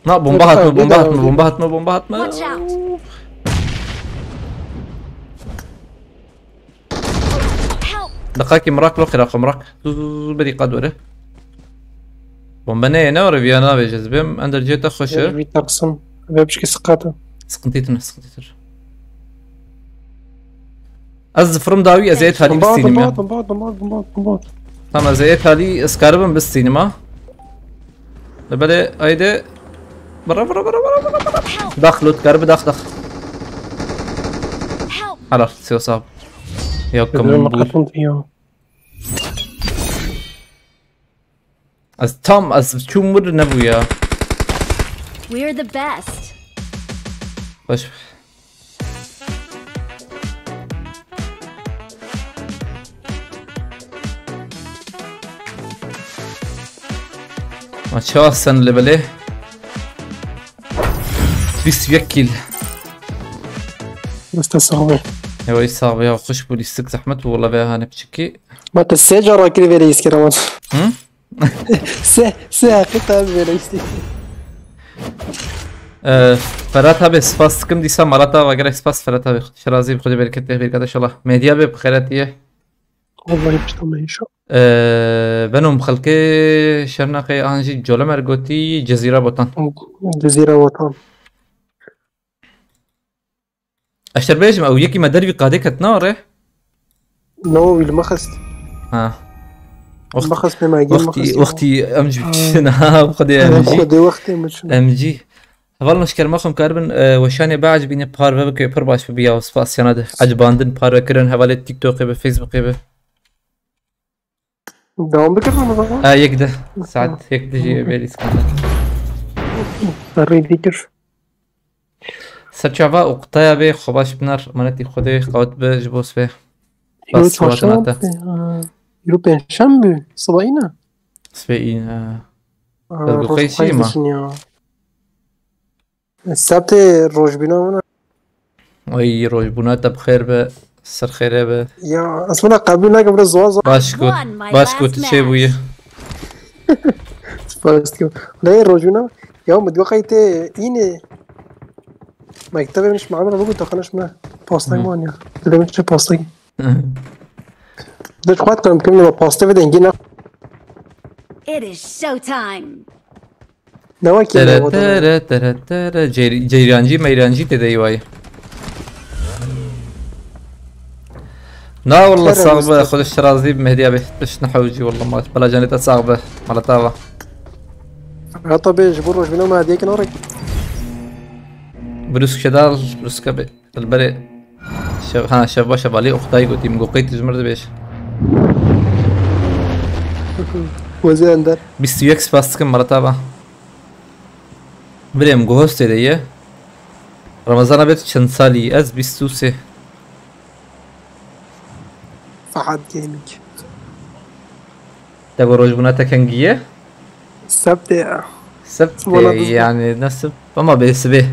Na, bomba hatma, bomba hatma, bomba hatma, bomba hatma. Watch out. Help. Deqakî mirak lo, qiraq mirak. Zû, zû, zû, berî qad were. Bombe neyê ne ore viya navê cezbêm. Ender cê te xweş e. Vî taxsim. Vê pişkî siqat e. Sıkıntı tine, sıkıntı tine. Ez zifirim dawî, ez ê talî Bomba, bistînim ya. Bomba, bomba, bomba, bomba, bomba. Tamam, ez ê talî, ez karibim bistînim ha. Lebelê, haydi. Bıra, bıra, bıra, bıra, bıra, bıra. Dax, lut, karibi dax, dax. Helal, siyo sağ ol. Yok, Ödülüm kabul. Kapın diyor. Ez tam, ez çûm wir nebû ya. We're the best. Baş. Ma çawa sen li belê? Bîst û yek kîl. Deste sağ be. Ewa, sax be ya, xweş bû, lîstik zehmet bû, wala vê hane piçikî. Ma te sê cara kirî vê reis kiraman. Hı? Se, se heqî tabi böyle işte. Ee, Ferhat abi, spas dikim dîsa, Marat abi, gerek spas Ferhat abi. Şirazî bi Xwedê bereket lê bêrkate inşallah. Medya be bi xeyretiye. Vallahi işte inşallah. Ee, benim xelkê Şernaqê an jî Colemer gotî Cezîra Botan. Cezîra Botan. Ez te bêjim, ew yekî me dervî qadê ketna re? No, wî li me xist. Ha. Li me xist, me magî me xist. Wextî em jî biçin, ha, bi Xwedê em jî. Xwedê wextê me çin. Em jî. Heval nuşker maxim karibin, e, weşanê biecibîne parve bike, pir baş bibiya, spasiyana de. Ecibandin parve kirin, hevalê TikTokê be, Facebookê be. Devam bikin Ramazan. Ha, yek de. Saet yek de jî bêrî skanda. Serrî dikir. Serçava û qutaya bê, xwe baş binar, emanetî Xwedê, qawet be ji bo sibê. Bas çarşamba, e, îro pêncşembe, siba îne. Sibê îne, ha. Aa, roj xweş çi ma? Sebtê rojbîna min e. Ay, rojbûna te bi xêr be, ser xêrê be. Ya, ez wina qebûl nakim, biraz zor zor. Baş got, baş got, çê bûye. Spas dikim. Lê rojbûna, ya, min digo qey tê înê. Mektebê min ji muallim re bigot, daxwaniş min e. Pastayê min ya. Dilê min çi pastayê. De xwet kirim, kim ne pastayê ve dengî ne. It is show time. Ne wekî Tere, ne o da. Tere, tere, tere. Ceyr-, ceyrancî, meyrancî tê de wayî. Na wallah, tere sax be, Xwedê ji te razî be, Mehdî abi. Tiş ne hewcî wallah, ma. Bela canê te sax be. Mala te ava. Heta bê ji bo rojbîna me hediyek nare. Brûsk şedal, brûska be. Dilberê. Şev, ha, şev baş e, balê Oktay gotî, min got qey tu ji mir dibêj. Wezî Ender. Bîst û yek spas dikim, Marat ava. Birê min, guhostê de ye. Ramazan abi, tu çend salî? Ez bîst û sê. Fahad Gaming. Te got rojbûna te kengî ye? Sebtê ya. Sebtê, yani ne sib-, ama bê sibê.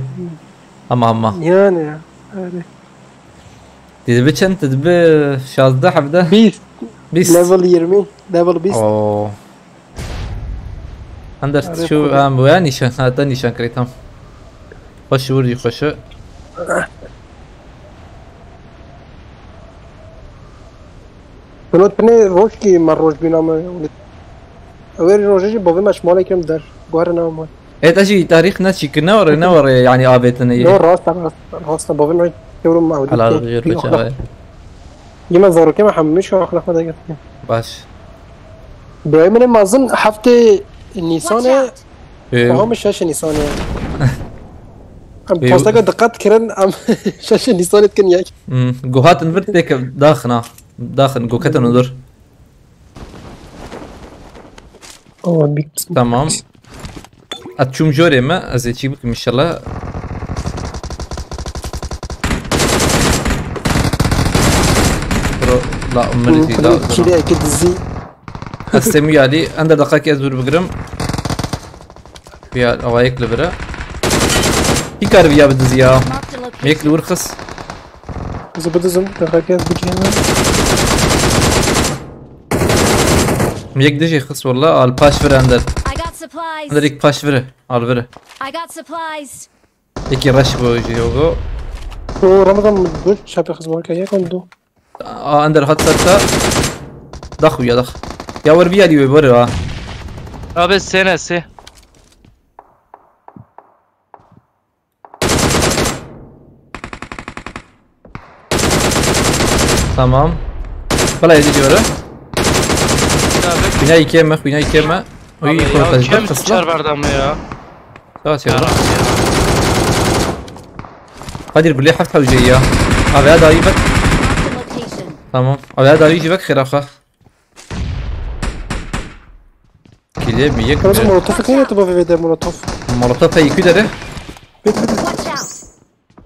Ama, ama. Yani ya. Öyle. Dibi çend, dibi şazdeh, hevdeh? Bîst. Bîst. Level yirmi. Level bîst. Oo. Ender şu, ha, bu ya nîşan, ha, te nîşan kirî tam. Xweş, wir jî xweş e. Hino tinê rojkî me rojbîna me. Ew ê rojê jî bavê me ji malê kirim der. Guhere nava mal. Ê, te jî tarîx neçî kir, ne were, ne were, yani avêtine yê. No, rast e, rast, rast e, bavê me kewrim me. Helal, jêr be çawa. Yê me zarokê me hemî şu axlaq me de girtiye. Baş. Birayê min ê mezin heftê Nîsanê. Watch out. Ee, aha, min şeşê Nîsanê. Em, ee, posteke diqet kirin, em şeşê Nîsanê dikin yek. Hmm, guhatin vir têke daxin ha. Daxin, guketin dur. Awa bit. Tamam. Ez çûm jorê me, ez ê çî bikim inşallah. Bro, la, min jî da. Kîreyeke dizî. Ez temî alî, ender deqakê ez dûr bigirim. Ya, awa yek li vir e. Kî kar viya bidizî ya? Yek li wir xis. Ez bidizim, deqakê ez bigihînim. Yek dijî xis walla, al paş vir ender. I got supplies. Ender yek paş vir, al vir. I got supplies. Yekî reş bu jî yogo. O Ramazan, dur, çapê xizmarka yek an du. A, ender hat ser te. Dax ya dax. Ya wer vîya dî wê, wer ha. Abi sene se. Tamam. Bela yedi diyor. Abi. Bina ikiye mi? Bina ikiye mi? Uy, Abi ya korkacı. kim Kısla. Sıçar vardı ama ya. Tamam, şey Ya var. Rabbi ya. Kadir, gulê heft hewce ya. Abi ya dahi bak. Marked a location. Tamam. Abi ya dahi bak xiraxa. Kile mi yek Kanka mi? molotof ne yaptı bu V V'de molotof? Molotof heyku deri. Watch out.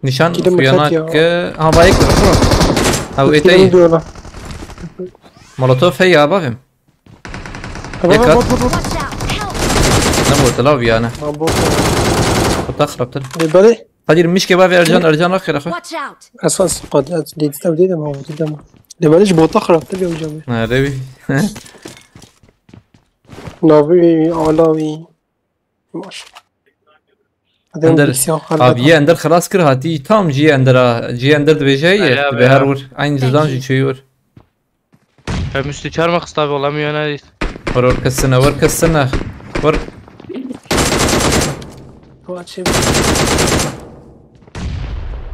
Nişan Kile mi kuyana kat ya? Ke. Ha, bayık mı? Ha, bu Kile eteyi. mi diyorlar? Molotof hey ya, bakayım. Tamam Yekat. bot bot bot. Watch out. Help. Ne bu, lav yani. Tamam bot. Kutak raptır. E, bari. Kadir, mişke bavi Ercan, Ercan bak xiraxa. Watch out. Esas hadi hadi dedi tabii dedim ama dedim. De bari bota xıraptı bir hocam. Ha, revi. Navi alavi. Maş. Hadi Ender, bir siyah abi ye ender xelas kir hatî tam cî ender a, cî ender dibêje ye, Aya dibe be. Her wir. Aynı Thank cizdan you. jî çêyî wir. Hem üstü çarma kısta abi olamıyor ne? War war kesine, war kesine. War. Bu açayım.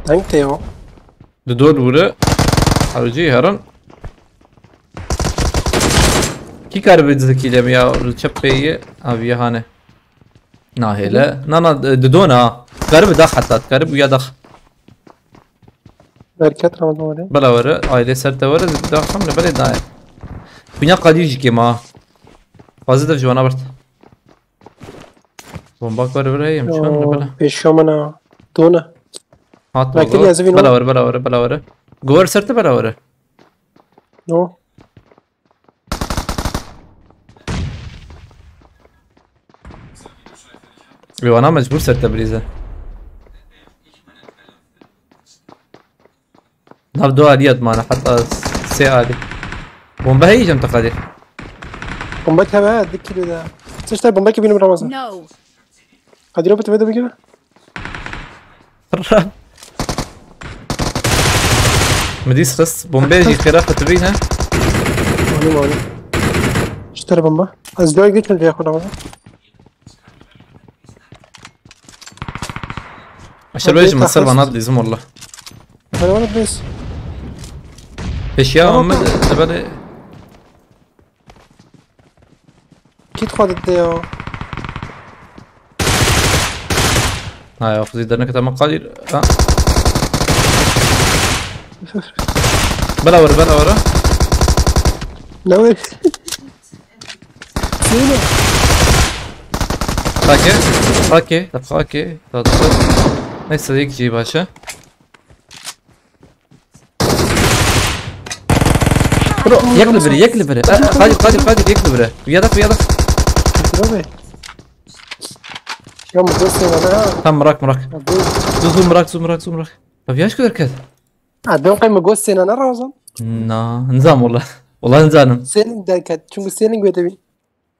Dank te ya. Di dor wire. Hewcî herin. Kî karibe dizikî lem ya, li çep pêyî. Abi ye hane. Nahêle. Na na, di dona. Karibe dax heta, karibe uya dax. Bereket Ramazan abi. Bela were, aile ser te were, daxam ne bele daye. Kunya Kadir jî kê ma. Fazla da jwana bert. Bomba kar vire yem, çon ne bela. Peşiyo mana. Dona. Hat Belki baba. yazı vino. Bela were, bela were, bela were. Gover ser te bela were. No. Vê wana mecbur ser te birîze. Nav du aliyet mane, heta sê alî. Bombe heyî cem te Kadir. Bomba keme ha, dik kilo da. Sıçtay bomba ki benim Ramazan. No. Kadir abi tepede bir kere. Min dîs xist. Bombe jî xêra xwe tibîne. Mani mani. Şu tarafa bomba. Az daha geçmedi ya Ramazan. Aşağı Bombe bejim, ser takas. bana dizim valla. Bana bana please. Peşiya Tamam, Ahmet, tamam. Ebele. Kit xwe dide ya. Ha ya, xizî derneke tamam Kadir. Ha. Bela were, bela were. Ne var? Söyle. Sake. Sake. Sake. Tatlı. Neyse, yek jî başa. Bro, yek li biri, yek li biri. Aa, Kadir, Kadir, Kadir, yek li biri. Yadak, yadak. Abi. Ya mı gösterme ha? Tam Murak, Murak. Ya bu Zu, zu Murak, zu Murak, zu Murak. Ya viyaş kadar kes. Ha, dön kay mı gösterme ne Ramazan? Na, nizam ola. Ola nizanim. Senin derken çünkü senin gödevi.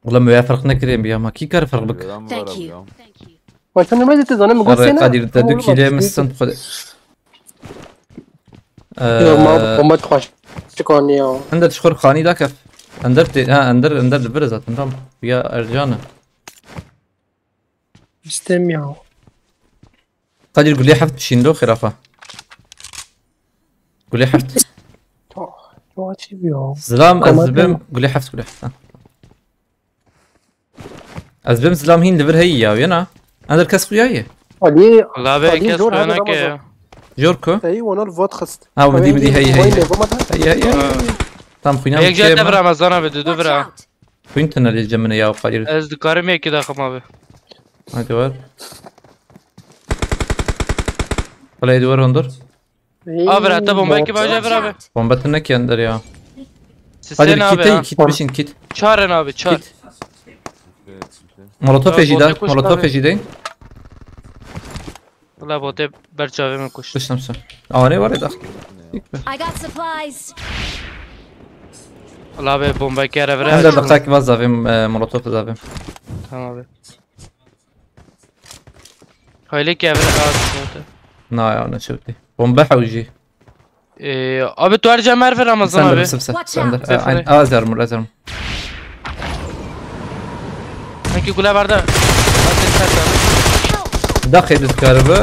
Ola me ya fark nekirê bi ya ma. Kî kar fark bik. Thank you. Başka ne dedi zaten mı Kar gösterme? Kadir te du kîlê min stend xwe. Yok ma bomba hoş. Çıkan ya. Ender ji xwe xanî dakef. Ender tê, ha, Ender, Ender li vir e zaten, tamam. Ya Ercan e. İstemiyor. Kadir gulê heft şîndo xirafa. Gulê heft. Çok, çok açık ya. Zilam ez Tamam, dibim tamam. gulê heft, gulê heft. Ha. Ez dibim zilam hîn li vir heyî ya, yena. Ender kes xuya ye. Ali, La be Ali kes zor hadi uyanık Ramazan. Ya. Jor ku? Hey, onu vot xist. Ha, wî dî, wî dî, hey, hey, hey. Bomba da. Hey, hey, hey. Tam xwîna Yek şey jete ma. Bira Ramazan abi, dudu Watch bira. Out. Xwîn tunelê cemine ya Kadir. Ez dikarim yekî daxim abi. Hadi var. Play duvar ondur. Abi, hatta bomba ki baca bir abi. Bomba tine ki ender ya. Siz Hadi sen bir abi kit, hey, ya. kit, bir şey kit. Çağırın abi, çağır. Kit. Molotof Tamam, ejide, botu koş molotof abi. Ejide. Valla bote berçavê min kuşt. Kuştum sen. Aa, ne var ya da? I got supplies. Valla be bomba kere vira. Hem de dakika vaz zavim, e, molotof zavim. Tamam abi. Hayli ki evre az oldu. Na ya, ne çöptü. Bomba hewji. Ee, abi tu her cem merve Ramazan Sen de abi. bir sıpsa. Watch Sen de. out. E, aynı. Az yarım, az yarım. Ki gule vardı. Bak, sen sen sen. Daxê dikaribe.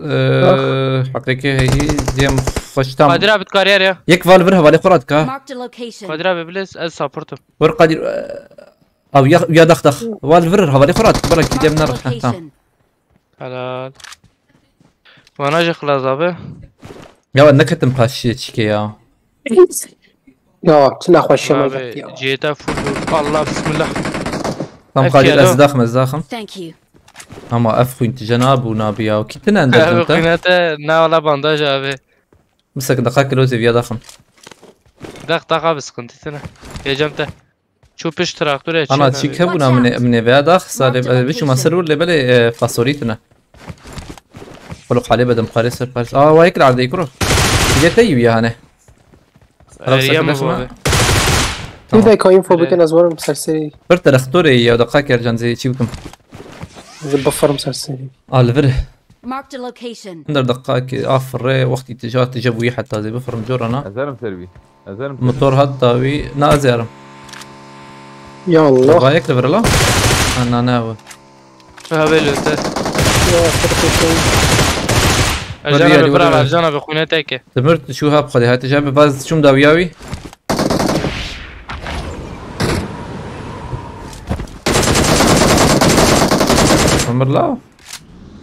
Eee, heqîqî heyî diyem xweş tam. Kadir abi kariyer ya. Yek val vir hevalê xwe radika. Marked a location. Kadir abi biliriz, ez supportum. Vir Kadir. Eee, ew ya, ya dax dax. Val vir hevalê xwe radika. Bala ki dem Marked a nerx. Tamam. Location. Helal. Vana jî xilas abi. Ya neketim paşiye çike ya. Ya çi nexweşiye me Abi vekti ya. cihete full. Allah bismillah. Tam Hep Kadir yelo. Ez daxim ez daxim. Thank you. Ama ev xwîn tije nabu nabi ya. Kitin ender Abi dinte. kıynete ne ola bandaj abi. Misek daqa kilo zêviya daxim. Dak dak abi sıkıntı tine. Yecem te. Şu piş traktör ya. Ana çîk hebûna min ê- min ê veya dax salê. Biçûma ser wir lê belê e, fasorî tine. Xuluk halê bedim parê ser parê. Aa wa yek ardê kuro. Bile te yiviya hane. Eriyem abi. Tu de ka info bikin ez warim ser serî. Bir terextorê ya daqa kercan zê çî bikim. Ez bifirim ser serî. Alvir. Marked a location. Ender daqa ki afirê wextî tija tije bûyî heta zê bifirim corana. Ez herim ser wî. Ez herim ser wî. Motor hat dawî na ez yarim. Ya Allah. Bayek de virla. Ana ne bu. Şu haber öte. Ya sırf şey. Ercan Hadi, abi hadi, bırak hadi. Ercan abi kuyuna teke. Demir şu hap xwedê hati cabe baz çûm dawiya wî. Ömür la.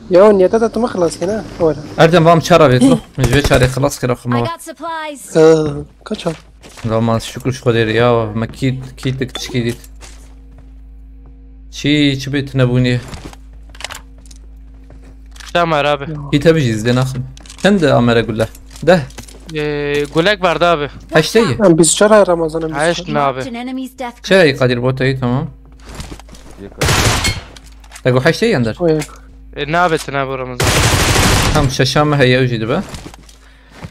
Ya niyete de tu xelas kene. Öyle. Erdem vam çara vêt lo. Min ji vê çarê xelas kira I xwe. got supplies. Ee, kaç al? Lama şükür ji Xwedê re ya me kît kîtik tişkî dît. Çi çi bê tune bûnî. Tamam abi. Kît hebî jî zidê naxim. Çend amere gule? Deh. Ee, gulek vardı abi. Heştê yî. Em bîst çar ay Ramazan'ın Heşt ne abi? An enemy's death Çi heyî Kadir botayî tamam. Yek abi. Te got heştê yî ender. Oy. E, ne abi tine bu Ramazan? Tam şeşa me heye ew jî dibe.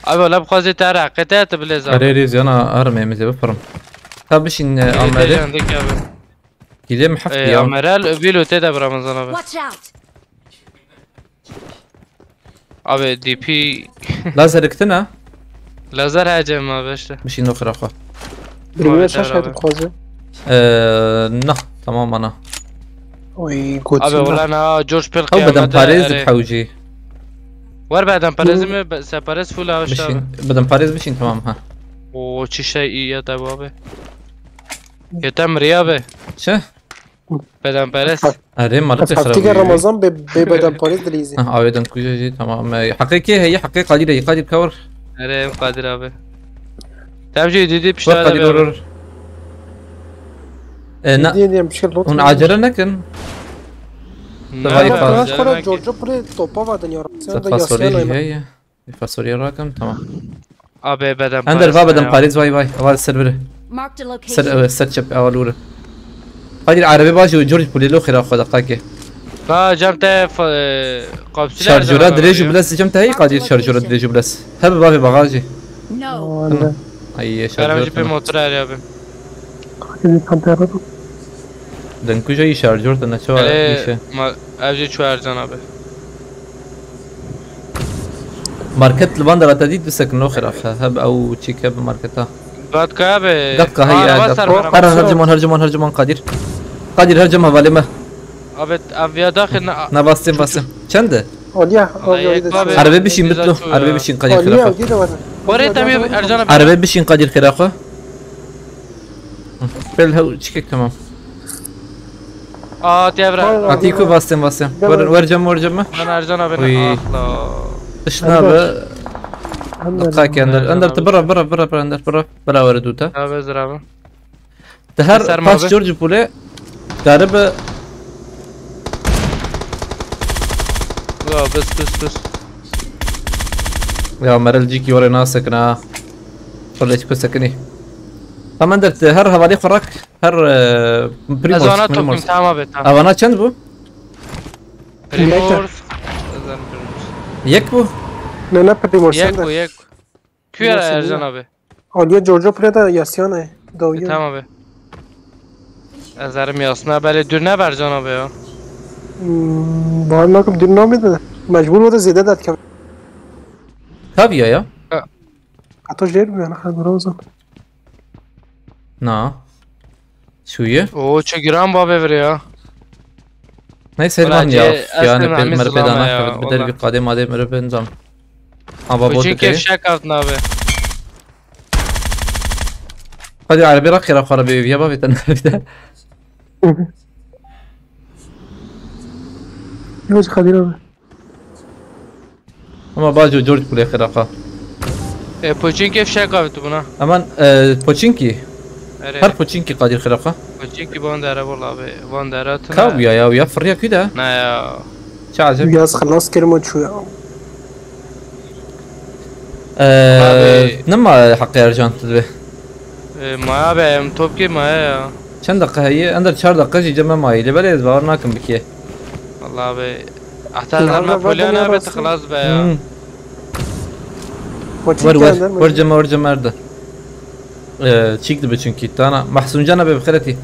Abi ola bu xwazê te reqete te bile zaten. Erê rêz yana armê min zê bifirim. Ta bişîn e, amere. Yandık abi. Gilê min heft Ee, ya. Amerel öbül öte de bu Ramazan abi. Watch out. Abi D P Lazer iktin ha. lazer hacem abi işte. Bişîn o xira xwe. Bilmiyorum Evet, şaş abi. hadi xwazı. Eee, na, tamam ana. Oy götüne. Abi ulan ha George Pell Ew bedem parêz dib hewcî. Var bedem parêz mi? Be- Se parêz full ha işte abi. Bişîn, bedem parêz bişîn tamam ha. Oo çi şey iyi ya tabi abi. Yetem abi. Çi? Bedem parêz. Erê malik Haftige Ramazan be be beden parêz dilîzî. Ha, avê den kuja jî tamam. E, heqê kê heye? Heqê Kadir heye. Kadir kawir. Nereye Kadir abi? Tamam şey dedi Wek piştara Kadir da or or. E, na, Diye diye bir şey lot. hûn acele nekin. Ne Tamam, var? tamam. Kaç Canım para ben- George Pule topa vardı ya. Sen de Fasolî yasyan jî oyna. Heye. Fasolî rakim tamam. Abi bedem Ender va bedem parêz vay vay. Va ser vire. Marked a Ser location. e, ser çep ewal vire. Kadir arabê baş û George Pule lo xira xwe daqakê. Ha cem te fa- e, kapsüle Şarjöra Ercan abi dirêj û ya. bilez cem te heye Kadir şarjöra dirêj û bilez. Hebe bavê bagajê. No. Öyle. Ay Kerem şarjöra. jî pê motor her abi. Kadir çantaya bak. Den kuja î şarjör te neçewa Ee, îşe. ma- ev jî çu Ercan abi. Market li van derata dît bisekin o xirafe. Heb ew çîke bi marketa. Gatka abi. Gatka heye Araba gatka. ser bana. Her her ciman her ciman her ciman Kadir. Kadir her ciman hevalê me. Abi ev ya daxil na. Na bastên bastên. Çend e? Aliye. Abi, abi. Arabê bişîn Güzel bitlo. çu ya. Arabê bişîn Kadir Aliye xirafe. o değil de var. Oraya tam Ercan abi. Arabê bişîn Kadir xirafe. Pel hew çikek tamam. Aa tevra. Aynen. Atî ku bastên bastên. Wer wer cem wer cem me. Ben Ercan abi. Uy. Ah la. Tişt nabe. Dikkat ki ender. Ercan Ender abi. tu bira bira bira bira ender bira. Bira were dûte. Abi zir abi. Te her Serma pas be. George Pule garibe Ya bes bes bes. Ya merel cîkî were nasekina. Xwe leşko sekinî. Tamam der te her hevalê xwe rak her e, Ez Primos. ana tokim Primos. Tamam abi tamam. Avana çend bu? Primos. Ezan Primos. Yek bu. Ne ne pedi morsan Yek bu da. yek. Kuya Ercan abi. Aliye George Pule de yasyan e. E, Dawiye. tamam abi. Ezerim yasna beli dür ne Ercan abi ya. Hmm, var nakim dün namı da. Mecbur o da ziyade dat kem. Tabii ya ya. Hatta jêr bu yani ha bura o zaman. Na. Şûye. Oo, çi giran bavê vir ya. Neyse, Wala Elvan ya, cê, ya, ez ne de pê-, hemî mere pê zilame dana ya, kevit, bi der wala. Bir qadê madê mere benzam. Ha, baba, Puçin dikey. Kevşek kevt nabe. Hadi arabê rakê ra xwe ra bê, ya bavê te nerede? Yok, Kadir abi. Ama baco George kulê xiraqa. E, Pochinki fişek avê tu buna. Aman, e, Pochinki. Erê. Her Pochinki Kadir xiraqa. Pochinki van dere wala be, van dere tune. Ka bu ya, ya, ya fırya kü de. Ne ya. Çağcı. Yaz xelas kirmo çu ya. E, Abi. Nema hakkı ercan tüdü be. E, maya be, em top ki maya ya. Çend dakika heye? Ender çar dakika jî cem me mayî. Lê belê ez bawer nakim bikê. Vallahi be. Heta Lan zerna lan, polya lan, ne lan, be lan. Tıxlas be ya. Hmm. Koçin Wer wer. Wer cem wer cem erde. Ee, çîk dibe çünkü. Tana mahsunca ne be bixireti.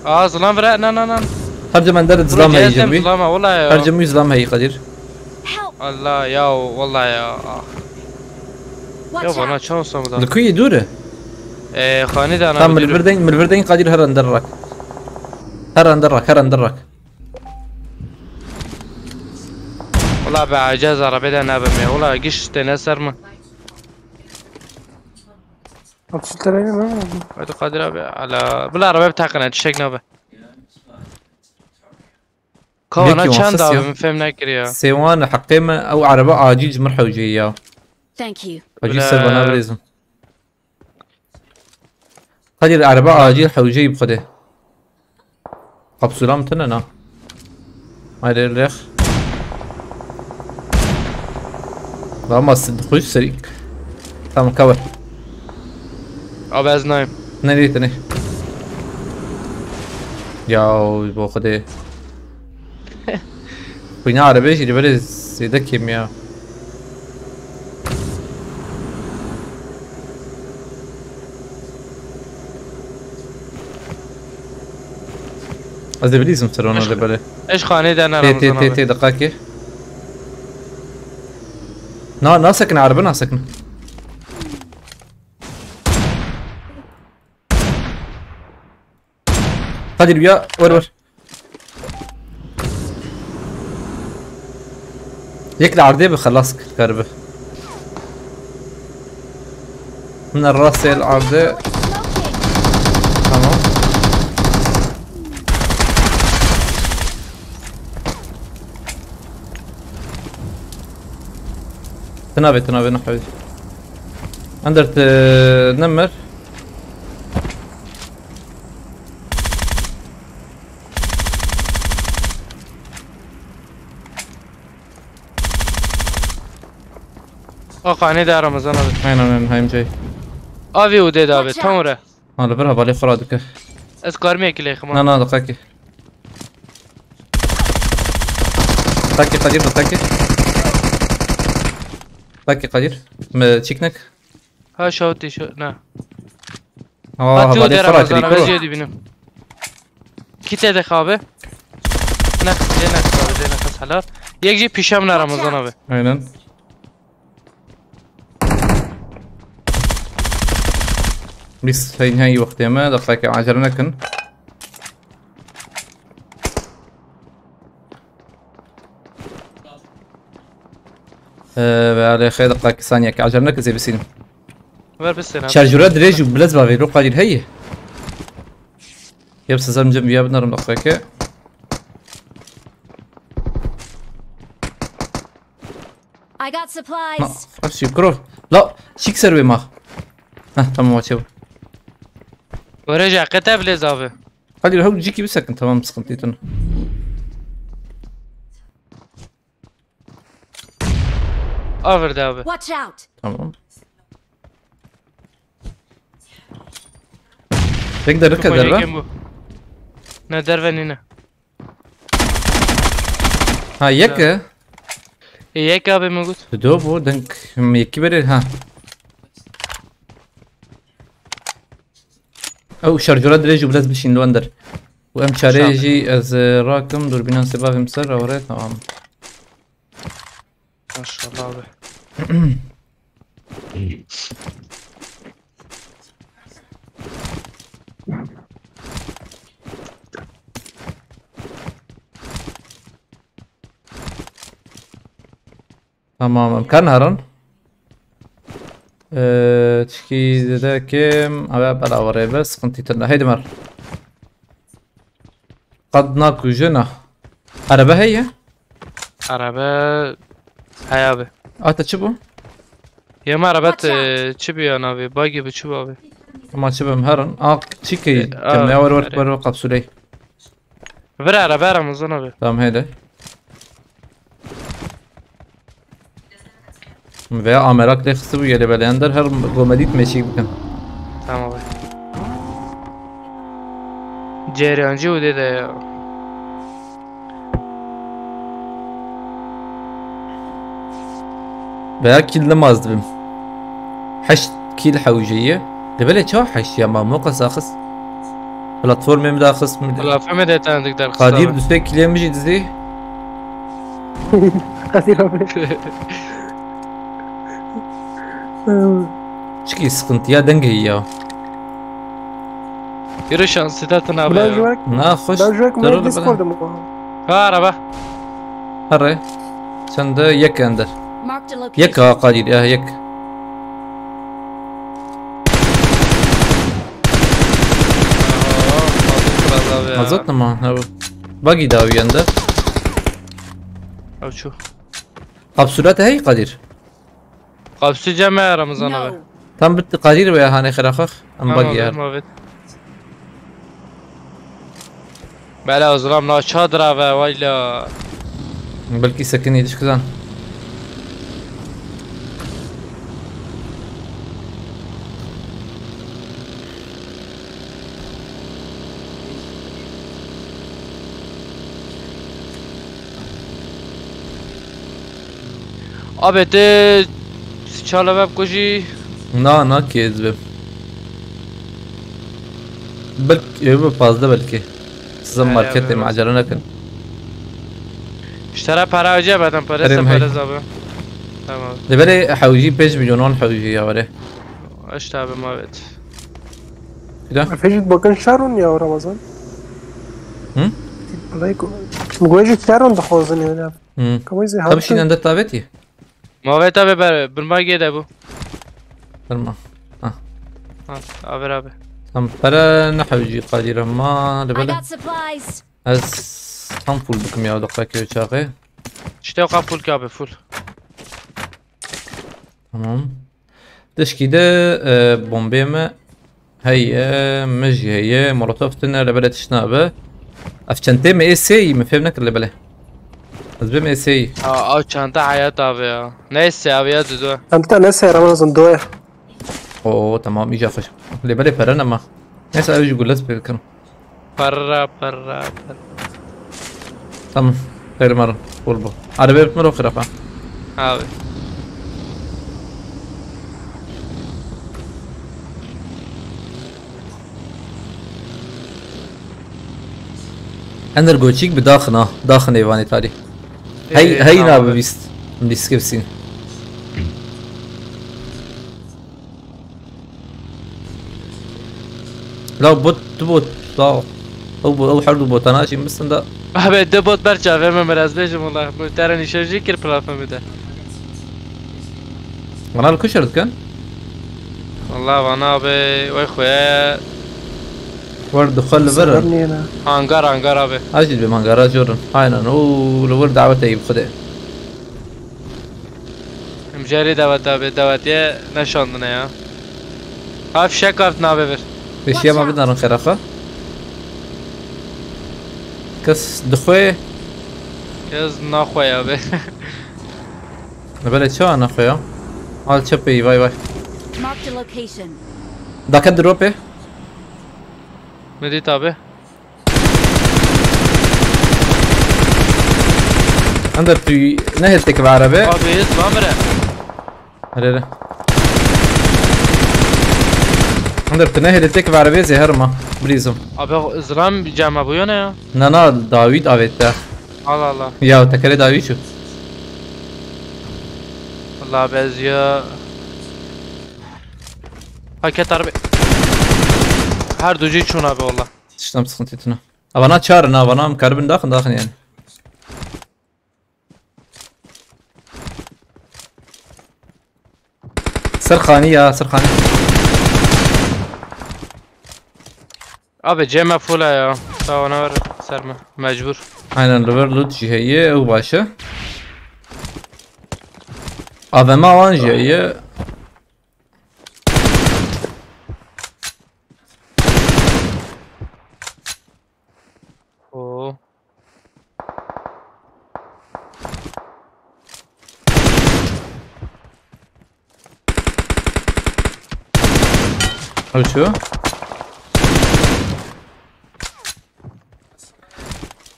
Aa, zılan vire, nan, nan, nan. Her cem ender zılam heye cem. Zılam ha, wala ya. Her cem zılam heye Kadir. Help! Allah ya, wala ya. Ah. Ya bana çaw samda. Li ku yî dûr e? Ee, xanî dana. Tam milvirdên, milvirdên Kadir her ender rak. Her ender rak, her ender rak. Wala be acez arabê de nebim ya. Wala giş têne ser min. Otuz liraya ne oldu? Hadi Kadir abi, ala. Bila arabê bi taqine, tiştek nabe. Kavana çend abi, min fem nekir ya. Sêwan heqê me, ew araba acil ji mir hewceyî ya. Thank you. Acil ser bana birêzim. Kadir, araba acil hewceyî bi xwedê. Kapsula min tune na. Haydi lex. Ama sid kuş serik. Tamam, kawe. Abi ez nayım. Nereye tane? Ya, bo xwedê. Xwîna erebê jî li berê zêde kêm ya. Ez dê bilîzim ser ona li berê. Eş xanê de ne Tê, tê, Ramazan tê, abi. Tê, diqakê. Na, nasekine, erebe nasekine. Kadir ya, wer wer. Yek li erdê bi xelas karibe. Min rastê li erdê. Tamam. Tinabe, tinabe, nexewî. Ender te nemir. Aka ne de Ramazan abi. Aynen, aynen, hayım cay. Abi o dedi abi, tam oraya. Ha, li vir hevalê xwe radike. Ez karmê ki lêxim. Na, na, diqekê. Diqekê Kadir, diqekê. Diqekê Kadir. Me çîk nek. Ha, şawtê, şa-, na. Ha, Fatih hevalê o xwe dera radike, Ramazan abi, kuro. Ez jê dibînim. Kite de xabe. Ne, ne, ne, ne, ne, helal. Yek jî pîşe min e Ramazan abi. Aynen. Biz heyî heyî wextê me, dexteke acele nekin. Ee, ve alê xê dexteke saniyeke acele nekin zê bisînim. Ver bisînim. Şarjora dirêj û bilez bavê lo Kadir heyî. Yep, sizem cem viya binarim dexteke. I got supplies. Hepsi kuro. La, çîk ser wê ma. Heh, tamam, açıyor. Were ji heqê te bilêz abi. Hadi, hew cîkî bisekin, tamam, sıkıntı tune. Averde abi. Watch out. Tamam. Pek derike derve. Ne derve nîne. Ha, yek e? E, yek abi mi got? Do bu, denk mi yekî berê, ha. Ew şarjora dirêj û biraz bişîn li wender. Û em çare jî ez, e, rakim, durbînan sê bavêm ser, awre, tamam. Maşallah abi. Tamam, em karin herin. Ee, çikî zêde kim? Eve bela warê be, sıkıntı tırna. Heydi mer. Qad nakujina. Araba heye? Araba heye abi. Ata çi bu? Yema araba Watch out. Çi bi ya abi? Bagi bi çi bi abi? Ama çi bim herin. Aa, çi ki? E, aa, kemne, ver, ver, are. Ver, ver, kapsüley. Ver araba, Ramazan abi. Tamam, heydi. Veya amerak lê xistibû yê lê belê ender her gomedît meşîk bikin. Tamam abi. Ceryancı o dede ya. Veya kil limaz dibim. Heşt kil hewjeye. Lê belê çawa heşt ya ma moqa saxis? Platformê min daxist min. Platformê de tanıdık der Kadir kısa. Dustê kilê min jî dizî. Kadir abi. Çikî sıkıntıya dengê ya. Yürü şansı da tına Buna be ya. Juwek, Na xoş. Buna Juwek Dur, mi dur, dur. Discord'da mı? Ha araba. Herre. Sen de yek ender. Marked a location. Yek ha Kadir ya yek. Aa, mazot biraz abi ya. Mazot mu? Ha bu. Buggy dawi ender. Abi şu. Kapsülat hey Kadir. Kapsü cem ya Ramazan abi. Tam bitti Kadir ve hani xeraxax. Em Tamam buggy abi, ya. Muhabbet. Bela o zaman na çadır abi valla. Belki sekin yetişkizan. Abi te çaleve kujî. Na, na ki ez bim. Belki, e, bu fazla belki. Size He, market abi, evet. Acele nekin. İşte para hoca beden para Kerem hey. Para abi. Tamam. De böyle hawji beş milyon on hawji ya böyle. İşte abi muhabbet. Bir daha. Fecit bakın şarun ya Ramazan. Hı? Like, bu gece şarun da hozun ya. Hı. Kavayı zey Tabii hattı. Şimdi anda davet ya. Muhabbet abi ber, bir magê de bu. Tamam. Ha. Ha, abi abi. Tam para ne hawji Kadir ama de I böyle. Got supplies. Ez tam full bikim ya, dakika ki çağı. İşte o full ki abi, full. Tamam. Dişkî de, e, bombê me heye, me jî heye, molotof tune, lê belê tişt nabe. Ev çentê me ê sêyî, me fêm nekir lê belê. Ez bêm ê sêyî. Aa, ew çanta hayat abi ya. Neyse abi ya, dudu. Çanta ne sê Ramazan doya. Oo, tamam, iyice xweş. Lê belê pere nema. Neyse, ew jî gules pê dikin. Para, para, para. Tamam. Xeyr marin. Bol bol. Arabaya bitme o xirafa. Abi. Ender goçik bi daxin ha. Daxin eyvanê tarî. Hey, ee, hey tamam. Nabi bîst. Bîst kevsîn. La bot, tu bot, la. Ew bo-, ew her du botana jî misin da. Abi, du bot ber çavê me, ez bêjim wala. Bu teren îşe jî kir platformê de. Vana li ku şer dikin? Wala vana abi, wê xwe. Wer dixwe li vir in. Hangar, hangar abi. Ez jî dibêm hangara jor in. Aynen. Û li wir dawetê yî bi Xwedê. Em jê rê dawet dabe, dawetiye neşandine ya. Ha, fişek kat nabe vir. Pêşiya me bidarin xêra xwe. Kes dixwe. Kes naxwe ya be. Ne belê çawa naxwe ya? Al çepeyî, vay vay. Marked a location. Dake dropê. Medît abi. Ender tu nehê têk ve erebe. Abi, ez bamire. Here, here. Ender tu nehê têk ve erebe zê herma. Bilîzim. Abi, zilam cama bu yana ya. Na, na, Dawid avête. Allah Allah. Ya, tekerê dawî çû. Allah bez ya. Paket arbe. Her du jî çûn abi, wallah. Tiştam sıkıntı tuna. Avana çağırın ha, avana em karibin daxin, daxin yani. Ser xanî ya, ser xanî. Abi cem me full e ya. Sağ ona ver ser me. Mecbur. Aynen, li vir loot jî heye, ew baş e. A V M wan jî heye. Oo. Ew çi?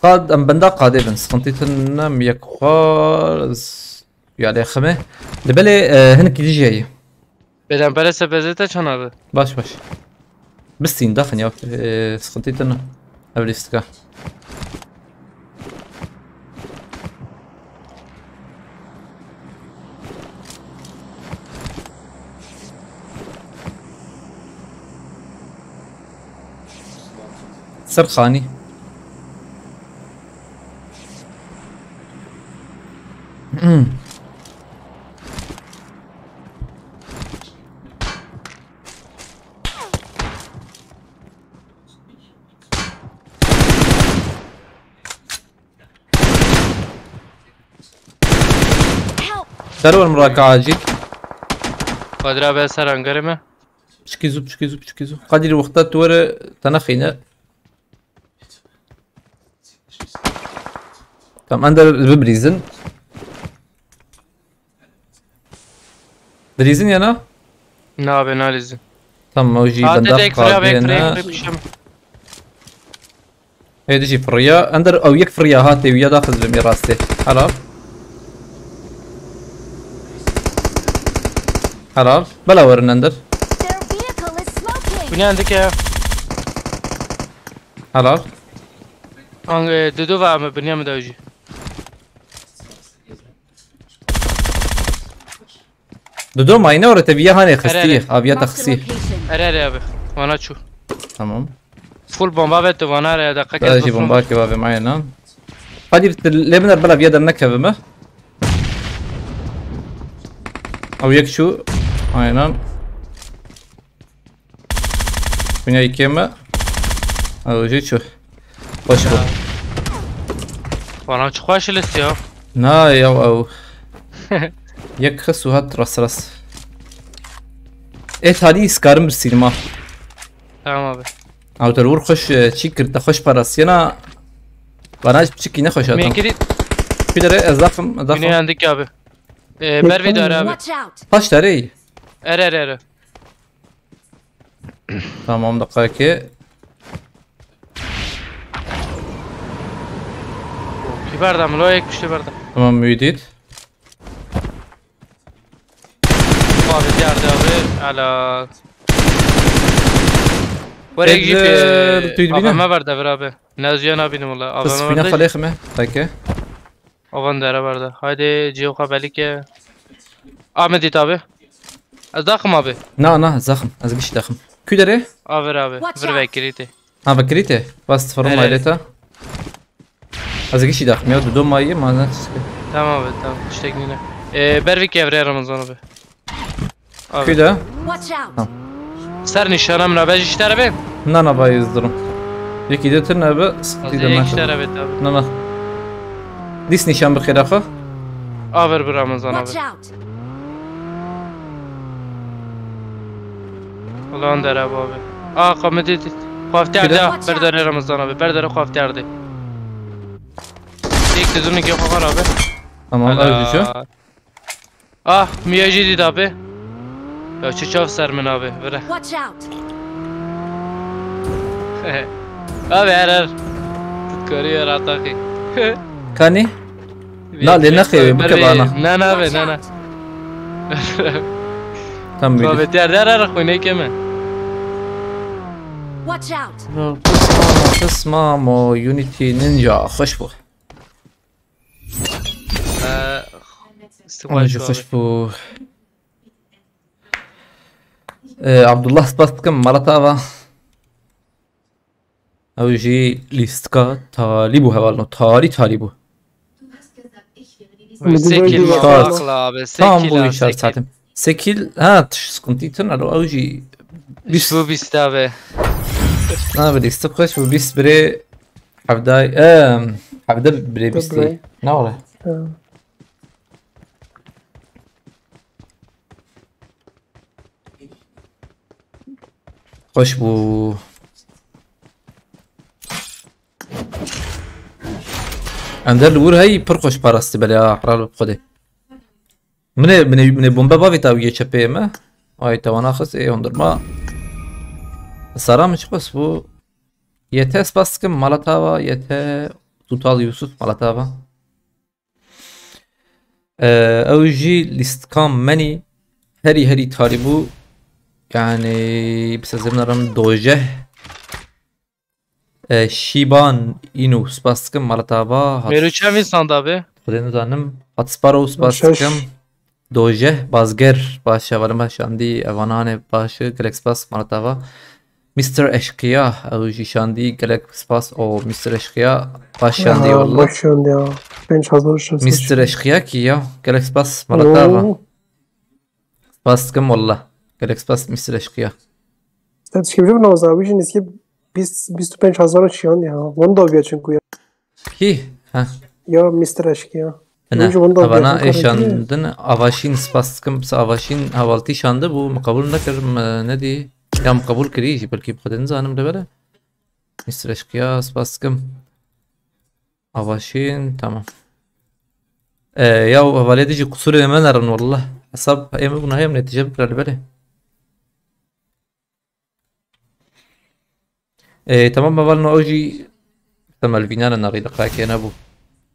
Qad, em benda qadê bin, sıkıntı tın nem yek xwar, z-, ya lê xime. Li belê, e, hinek dî jî heye. Bedem pere se bezete çan abi. Baş, baş. Bistîn daxin ya, e, sıkıntı tın. Ev lîstika. Ser xanî. Derwar muraka acil. Kadir abi ser hangarê me. Piçikî zû, piçikî zû, piçikî zû. Kadir wexta tu were te nexîne. Tamam, ender bibirîzin. Dirîzin ya na? Na be, nalîzin. Tamam, o jî benda qadê ne. Hê dijî firiya. Ender ew yek firiya hatê û ya daxizibim ê rastê. Helal. Helal. Bela werin ender. Their vehicle is smoking. Biniyan dike. Helal. Ang e, dudu va me biniyan me da jî. Dudu mayne ora te viya hanê xistî. Ere, ere. Aviya te Marked a xistî. Location. Ere ere abi. Vana çu. Tamam. Full bomba ve tu vana re dakika Daha kes jî full. Bomba ki bavê mayne. Hadi bir lê biner bela viya der nekeve mi? Ew yek çû. Aynen. Dünya ikiye mi? Ew jî çû. Hoş bu. Vana çu xweş list ya. Na ya ew. Yek xis û hat rast rast. Et hadi iskarim bir sinema. Tamam abi. Ew te wir xweş, e, çî kir, te xweş parasiyena. Bana hiç piçikî ne xweş hatam. Mekiri. Pidere ez daxim, ez daxim. Biniyan dike abi. E, ber vî dare abi. Watch out. Taş derê. Ere ere ere. Tamam, dakika ki. Ki berdem lo, yek piştî berdem. Tamam, müdit. Abi derdi abi. Helal. Were Ed, jî e, tu dibîne? A V M ver devir abi. Naziya nabînim wala. Bes A V M fîna ver. xelê xime. Peki. Avan dere ver de. Haydi ciyo xwe belike. Ahmet dit abi. Ez daxim abi. Na, na, zaxim. Ez gişî daxim. Kü derê? Aver abi. Watch Vir out. vekirî te. Ha, vekirî te. Bas tifirım Evet. Ayleta. Ez gişî daxim ya, dudu mayî ma ne çizgi. Tamam abi, tamam. Tiştek nîne. Ee, ber vî kevrê Ramazan abi. Abi. Kü de? Watch out! Ser nîşana min abi, ji te re be. Na, na, bayî zdirim. Yekî de tune be, sıkıntı Az da yek ne ji te kadar. re be tabi. Na, na. Dîs nîşan bi xêra xwe. Aver bi Ramazan abi. Watch out! Ulan dere abi. Aa, kameti dit. Xafti Kü de? erdi ha. Berdere Ramazan abi. Berdere xafti erdi. Tek de zunun ki kokar abi. Tamam, Helal. Ergücü. Ah, miyajî dît abi. Ya çi çav ser min abi. Vire. Watch out! Abi her her. Kariyer ataki. Kani? Na, lê nexê wê, bike bana. Na, na abi, Watch na, na. out! Tam böyle. Abi diğer der her xwînê keme. Watch out! Kısma, kısma mo Unity Ninja, hoş bu. Ee, Ama Sivay abi. hoş bu. Ee, Abdullah spas dikim, Marat Ava. Ew jî lîstika talî bû hevalno. Talî, talî bû. Sekiz Şart. akla abi. Tam Sekiz bu lan, işaret sekiz. saatim. Sekil, ha, tiş skunti tun, alo, ew jî bîst. Ji bo bîst abi. Na, bi lîstik xweş bû, bîst birê hevdayê, em, hevde birê bîstî. Birê. Ne were? Ha. Xweş bû. Ender li wir hey pir xweş parastî belê ha, qral bi Xwedê. Min ê, min ê, min ê bombe bavîta wî yê çepê me. Ay te wana xist ê hondirma. Sara min çi xwest bû? Yete spas dikim mala tava, yete Tutal Yusuf mala tava. Ee, ew jî lîstika menî herî herî tarî bû. Yani, bi sezim narim dojeh. Ee, Şîban Îno spas dikim, mala tava. Hat-, Mêrû çend vî sanda be? Xwedê nizanim. Hatsparo spas Şeş. dikim. Dojeh Bazger, baş e, hevalê me şandî, evananê baş e, gelek spas, mala tava. Mister Eşqiya, ew jî şandî, gelek spas, o Mister Eşqiya, baş şandî, Aa, wallah. Baş şandî ya. Pênc hezar şeş yüz. Mister Eşqiya kî ya, gelek spas, mala tava. Oo. Spas dikim, wallah. Gelek spas, Mister Eşqiya. Sen tişkî biliyor musun, abi, jin eski biz, biz tu pênc hezar şiyan ya. Onu da bir çünkü ya. Kî? Ha. Ya Mister Eşqiya. Ne? Önce bunu da Havana bir êşandin, Avaşîn spas dikim, pisa Avaşîn havaltî şandi bû, min qebûl nekir, min nedî. Ya min qebûl kirî jî, belkî bi Xwedê nizanim de bere. Mister Eşqiya, spas dikim. Avaşîn, tamam. Ee, ya hevalê dijî qusûrê me nerin, wallah. Hesab ê me bûna heye, em netîce bikira li berê. Ee, tamam, hevalno, ew jî temel vînane nerî li qekê nebû.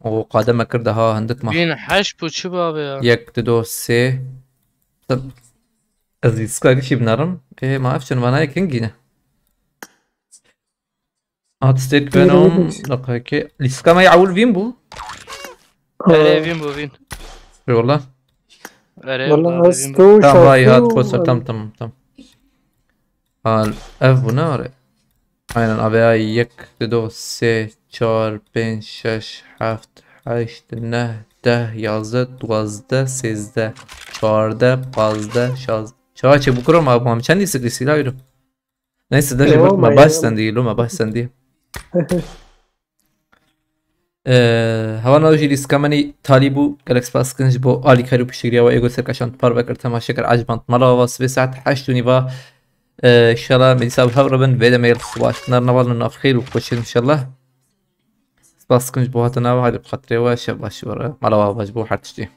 O qade me kir daha hindik ma. Vîn heş bû çi babe ya? Yek, di, do, sê. Tab-, ez lîstika gişî binerim. Ê, ma ev çend vana yek hingî ne? Hat state Venom, laqaki. Lîstika me ya ewil vîn bû? Erê, vîn bû, vîn. Ê, wallah. Erê, Wallah, wallah, ez vîn bû. Tamam, vay, hat, kosa, tamam, tamam, tamam. Hal, ev bû ne are? Aynen, abi, ay, yek, di, do, sê, çar, pênc, şeş, heft, heşt, neh, deh, yazdeh, duwazdeh, sêzdeh, çardeh, pazdeh, şazdeh. Çawa çê bû kuro ma, ma çendî sikli sîla yürü? Neyse, de jî Yo, ma baş ya. Sendî, lo ma baş sendî. Ee, hewana jî lîstika menî talî bû. Gelek spas dikin ji bo alîkarî û piştgiriya we. Êgo serkeşan parve kir, temaşe kir, ecband. Mala we va sibê saet heşt û nîva. Ee, inşallah me dîsa bi hev re bin. Vê demê yê xweş, nar nevalin nav xêr û xweşin inşallah. Spas dikin ji bo hatina we. Hadi bi xatirê we, şev baş ji we re. Mala we va ji bo her tiştî.